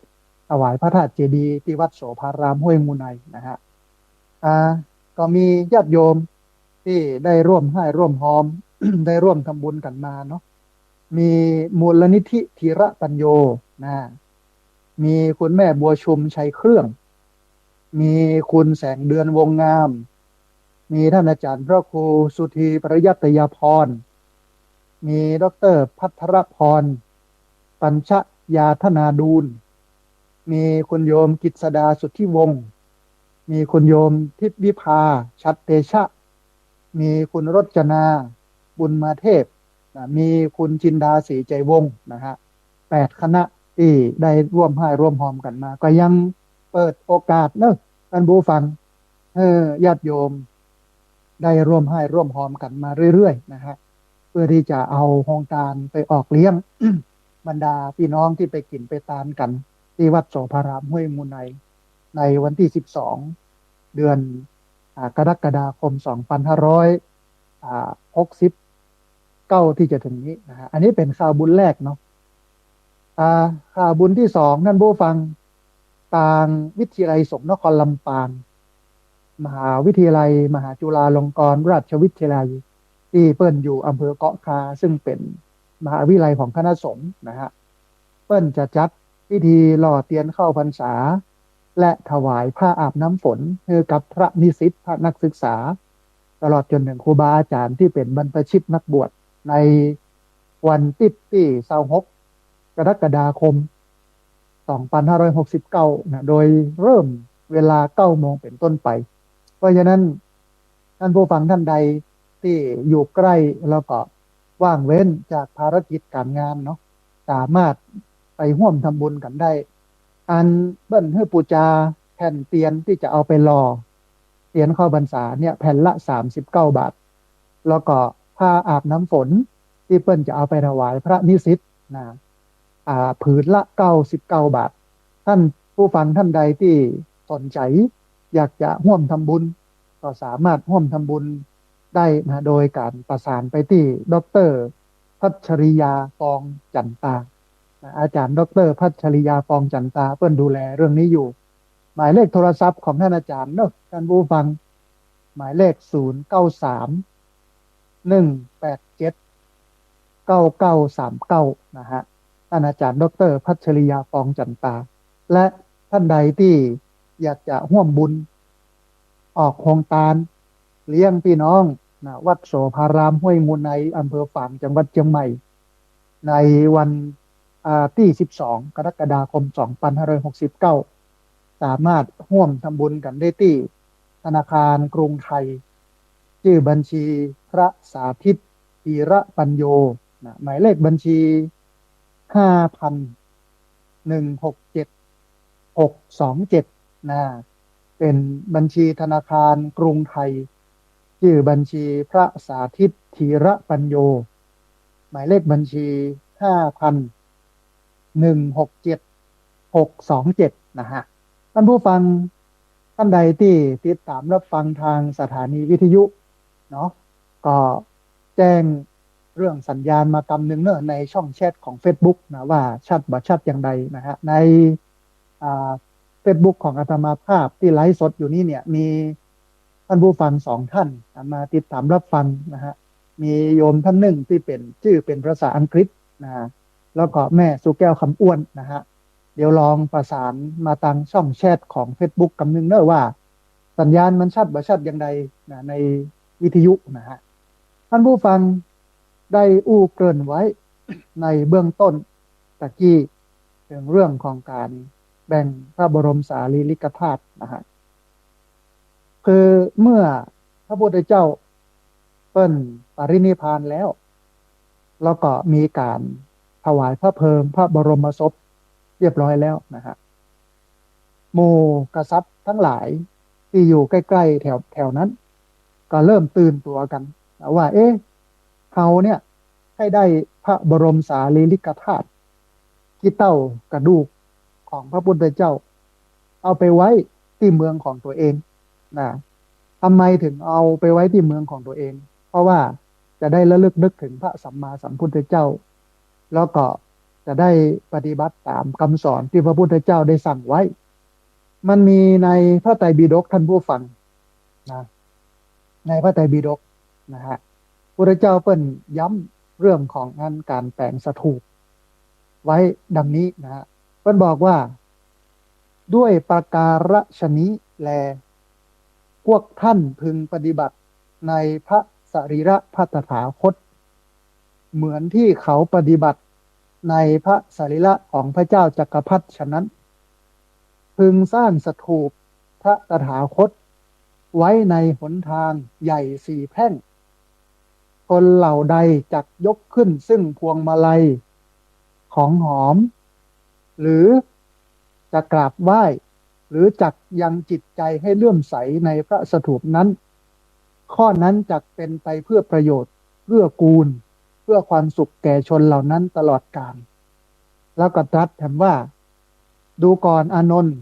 ถวายพระธาตุเจดีย์ตี้วัดโสภารามห้วยงูในนะฮะ อ่า ก็มีญาติโยมตี้ได้ร่วมฮ้ายร่วมฮอม ได้ร่วมทำบุญกั๋นมาเนาะ มีมูลนิธิธีระปัญโญ นะ มีคุณแม่บัวชุม ชัยเครื่อง มีคุณแสงเดือน วงงาม มีท่านอาจารย์พระครูสุธี ปริยัตยาภรณ์ มีด็อกเตอร์ภัทรพร ปัญชยาธนาดูล มีคุณโยมกฤษดา สุทธิวงศ์ มีคุณโยมทิพย์วิภา ชัดเตชะ มีคุณรจนา บุญมาเทพ นะ มีคุณจินดา ศรีใจวงศ์ นะฮะ แปดคณะตี้ได้ร่วมฮ้ายร่วมฮอมกั๋นมา ก็ยังเปิดโอกาสเนาะ ท่านผู้ฟัง หื้อญาติโยมได้ร่วมฮ้ายร่วมฮอมกั๋นมาเรื่อยๆ นะฮะ เพื่อตี้จะเอาโฮงตานไปออกเลี้ยง บรรดาปี้น้องตี้ไปกิ๋นไปตานกั๋น ตี้วัดโสภารามห้วยงูใน ในวันตี้ สิบสอง เดือน อ่า กรกฎาคม สองพันห้าร้อยหกสิบเก้า ตี้จะเถิงนี้นะฮะ อันนี้เป๋นข่าวบุญแรกเนาะ อ่า ข่าวบุญตี้สอง ท่านผู้ฟัง ตางวิทยาลัยสงฆ์นครลำปาง มหาวิทยาลัยมหาจุฬาลงกรณราชวิทยาลัย ตี้เปิ้นอยู่อำเภอเกาะคา ซึ่งเป๋นมหาวิทยาลัยของคณะสงฆ์นะฮะ เปิ้นจะจัดพิธีหล่อเตียนเข้าพรรษา และถวายผ้าอาบน้ำฝนหื้อกับพระนิสิต พระนักศึกษา ตลอดจ๋นเถิงครูบาอาจ๋ารย์ตี้เป๋นบรรพชิตนักบวช ในวันติ๊ดตี้ ซาวหก กรกฎาคม สองพันห้าร้อยหกสิบเก้า นะ โดยเริ่มเวลา เก้าโมงเป๋นต้นไป เพราะฉะนั้น ท่านผู้ฟังท่านใดตี้อยู่ใก้ แล้วก็ว่างเว้นจากภารกิจก๋านงานเนาะ สามารถไปฮ่วมทำบุญกั๋นได้ อันเปิ้นหื้อปู๋จาแผ่นเตียนตี้จะเอาไปหล่อเตียนเข้าพรรษาเนี่ย แผ่นละ สามสิบเก้าบาท แล้วก็ผ้าอาบน้ำฝนตี้เปิ้นจะเอาไปถวายพระนิสิตนะ อ่า ผืนละ เก้าสิบเก้าบาท ท่านผู้ฟังท่านใดตี้สนใจ๋อยากจะฮ่วมทำบุญ ก็สามารถฮ่วมทำบุญ ได้นะ โดยก๋านประสานไปตี้ด็อกเตอร์พัชริยา ฟองจันตา นะ อาจ๋ารย์ด็อกเตอร์พัชริยา ฟองจันตา เปิ้นดูแลเรื่องนี้อยู่ หมายเลขโทรศัพท์ของต้านอาจ๋ารย์เนาะ ต้านผู้ฟัง หมายเลข ศูนย์เก้าสาม หนึ่งแปดเจ็ด เก้าเก้าสามเก้า นะฮะ ต้านอาจ๋ารย์ด็อกเตอร์พัชริยา ฟองจันตา และต้านใดตี้อยากจะฮ่วมบุญ ออกโฮงตานเลี้ยงปี้น้องนะ วัดโสภารามห้วยมูลใน อำเภอฝาง จังหวัดเจียงใหม่ ในวัน อ่า ตี้ สิบสอง กรกฎาคม สองพันห้าร้อยหกสิบเก้า สามารถฮ่วมทำบุญกั๋นได้ตี้ธนาคารกรุงไทย จื้อบัญชีพระสาธิต ธีระปัญโญ นะ หมายเลขบัญชี ห้าพัน หนึ่งหกเจ็ด หกสองเจ็ด นะ เป๋นบัญชีธนาคารกรุงไทย จื้อบัญชีพระสาธิต ธีระปัญโญ หมายเลขบัญชี ห้าพัน หนึ่งหกเจ็ด หกสองเจ็ด นะฮะ ต้านผู้ฟังต้านใดตี้ติดต๋ามรับฟังตางสถานีวิทยุเนาะ ก็แจ้งเรื่องสัญญาณมากำนึ่งเนาะ ในช่องแชทของเฟซบุ๊กนะ ว่าชัดบ่ชัดอย่างใดนะฮะ ใน อ่า เฟซบุ๊กของอาตมาภาพตี้ไลฟ์สดอยู่นี้เนี่ย มีต้านผู้ฟังสองต้านนะ มาติดต๋ามรับฟังนะฮะ มีโยมต้านนึ่งตี้เป๋น จื้อเป๋นภาษาอังกฤษนะ แล้วก็แม่สุแก้ว คำอ้วนนะฮะ เดี๋ยวลองประสานมาตางช่องแชทของเฟซบุ๊กกำนึ่งเนาะ ว่าสัญญาณมันชัดบ่ชัดอย่างใดนะ ในวิทยุนะฮะ ต้านผู้ฟังได้อู้เกริ่นไว้ในเบื้องต้นตะกี้ เถิงเรื่องของก๋านแบ่งพระบรมสารีริกธาตุนะฮะ คือเมื่อพระพุทธเจ้าเปิ้นปรินิพพานแล้ว แล้วก็มีก๋านถวายพระเพลิงพระบรมศพเรียบร้อยแล้วนะฮะ หมู่กษัตริย์ทั้งหลายตี้อยู่ใก้ๆ แถว แถวนั้น ก็เริ่มตื่นตั๋วกั๋นนะว่า เอ๊ะ เฮาเนี่ย ใค่ได้พระบรมสารีริกธาตุ ขี้เต้ากระดูกของพระพุทธเจ้า เอาไปไว้ตี้เมืองของตั๋วเองนะ ทำไมเถิงเอาไปไว้ตี้เมืองของตั๋วเอง เพราะว่าจะได้ระลึกนึกเถิงพระสัมมาสัมพุทธเจ้า แล้วก็จะได้ปฏิบัติต๋ามกำสอนตี้พระพุทธเจ้าได้สั่งไว้ มันมีในพระไตรปิฎก ต้านผู้ฟังนะ ในพระไตรปิฎกนะฮะ พุทธเจ้าเปิ้นย้ำเรื่องของอันก๋านแป๋งสถูปไว้ดังนี้นะฮะ เปิ้นบอกว่า ด้วยประการฉะนี้แล พวกท่านพึงปฏิบัติในพระสรีระพระตถาคต เหมือนที่เขาปฏิบัติในพระสรีระของพระเจ้าจักรพรรดิฉะนั้น พึงสร้างสถูปพระตถาคตไว้ในหนทางใหญ่สี่แพร่ง คนเหล่าใดจักยกขึ้นซึ่งพวงมาลัยของหอม หรือจะกราบไหว้ หรือจักยังจิตใจให้เลื่อมใสในพระสถูปนั้น ข้อนั้นจักเป็นไปเพื่อประโยชน์ เกื้อกูล เพื่อความสุขแก่ชนเหล่านั้นตลอดกาล แล้วก็ตรัสแถมว่า ดูก่อนอานนท์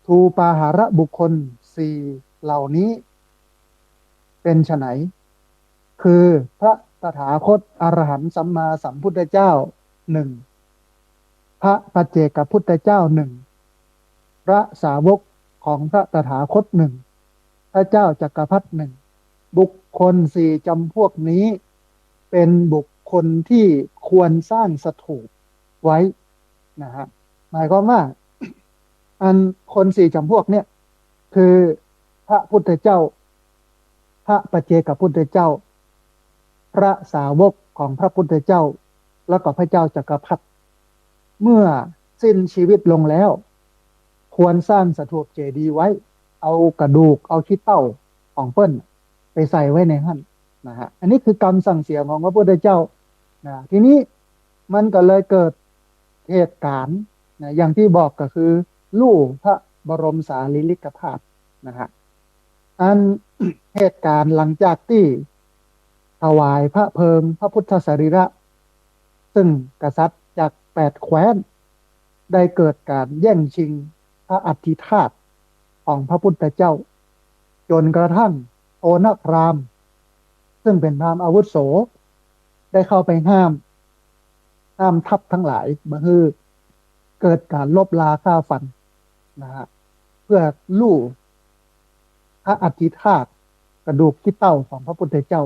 ทูปาหาระบุคคลสี่เหล่านี้ เป๋นไฉน คือพระตถาคตอรหันต์สัมมาสัมพุทธเจ้าหนึ่ง พระปัจเจกพุทธเจ้าหนึ่ง พระสาวกของพระตถาคตหนึ่ง พระเจ้าจักรพรรดิหนึ่ง บุคคลสี่จำพวกนี้ เป็นบุคคลที่ควรสร้างสถูปไว้นะฮะ หมายความว่า อันคนสี่จำพวกเนี่ย คือพระพุทธเจ้า พระปัจเจกพุทธเจ้า พระสาวกของพระพุทธเจ้า แล้วก็พระเจ้าจักรพรรดิ เมื่อสิ้นชีวิตลงแล้ว ควรสร้างสถูปเจดีย์ไว้ เอากระดูก เอาขี้เถ้าของเปิ้นไปใส่ไว้ในหั้นนะฮะ อันนี้คือกำสั่งเสียของพระพุทธเจ้านะ ทีนี้มันก็เลยเกิดเหตุก๋ารณ์นะ อย่างตี้บอกก็คือ ลู่พระบรมสารีริกธาตุนะฮะ อันเหตุก๋ารณ์หลังจากตี้ถวายพระเพลิงพระพุทธสรีระ ซึ่งกษัตริย์จากแปดแคว้น ได้เกิดก๋ารแย่งชิงพระอัฐิธาตุของพระพุทธเจ้า จนกระทั่ง โอณพราหมณ์ ซึ่งเป๋นพราหมณ์อาวุโส ได้เข้าไปห้าม ห้ามทัพตังหลายบ่หื้อเกิดก๋านลบราฆ่าฟันนะฮะ เปื้อลู่พระอัฐิธาตุ กระดูกขี้เต้าของพระพุทธเจ้า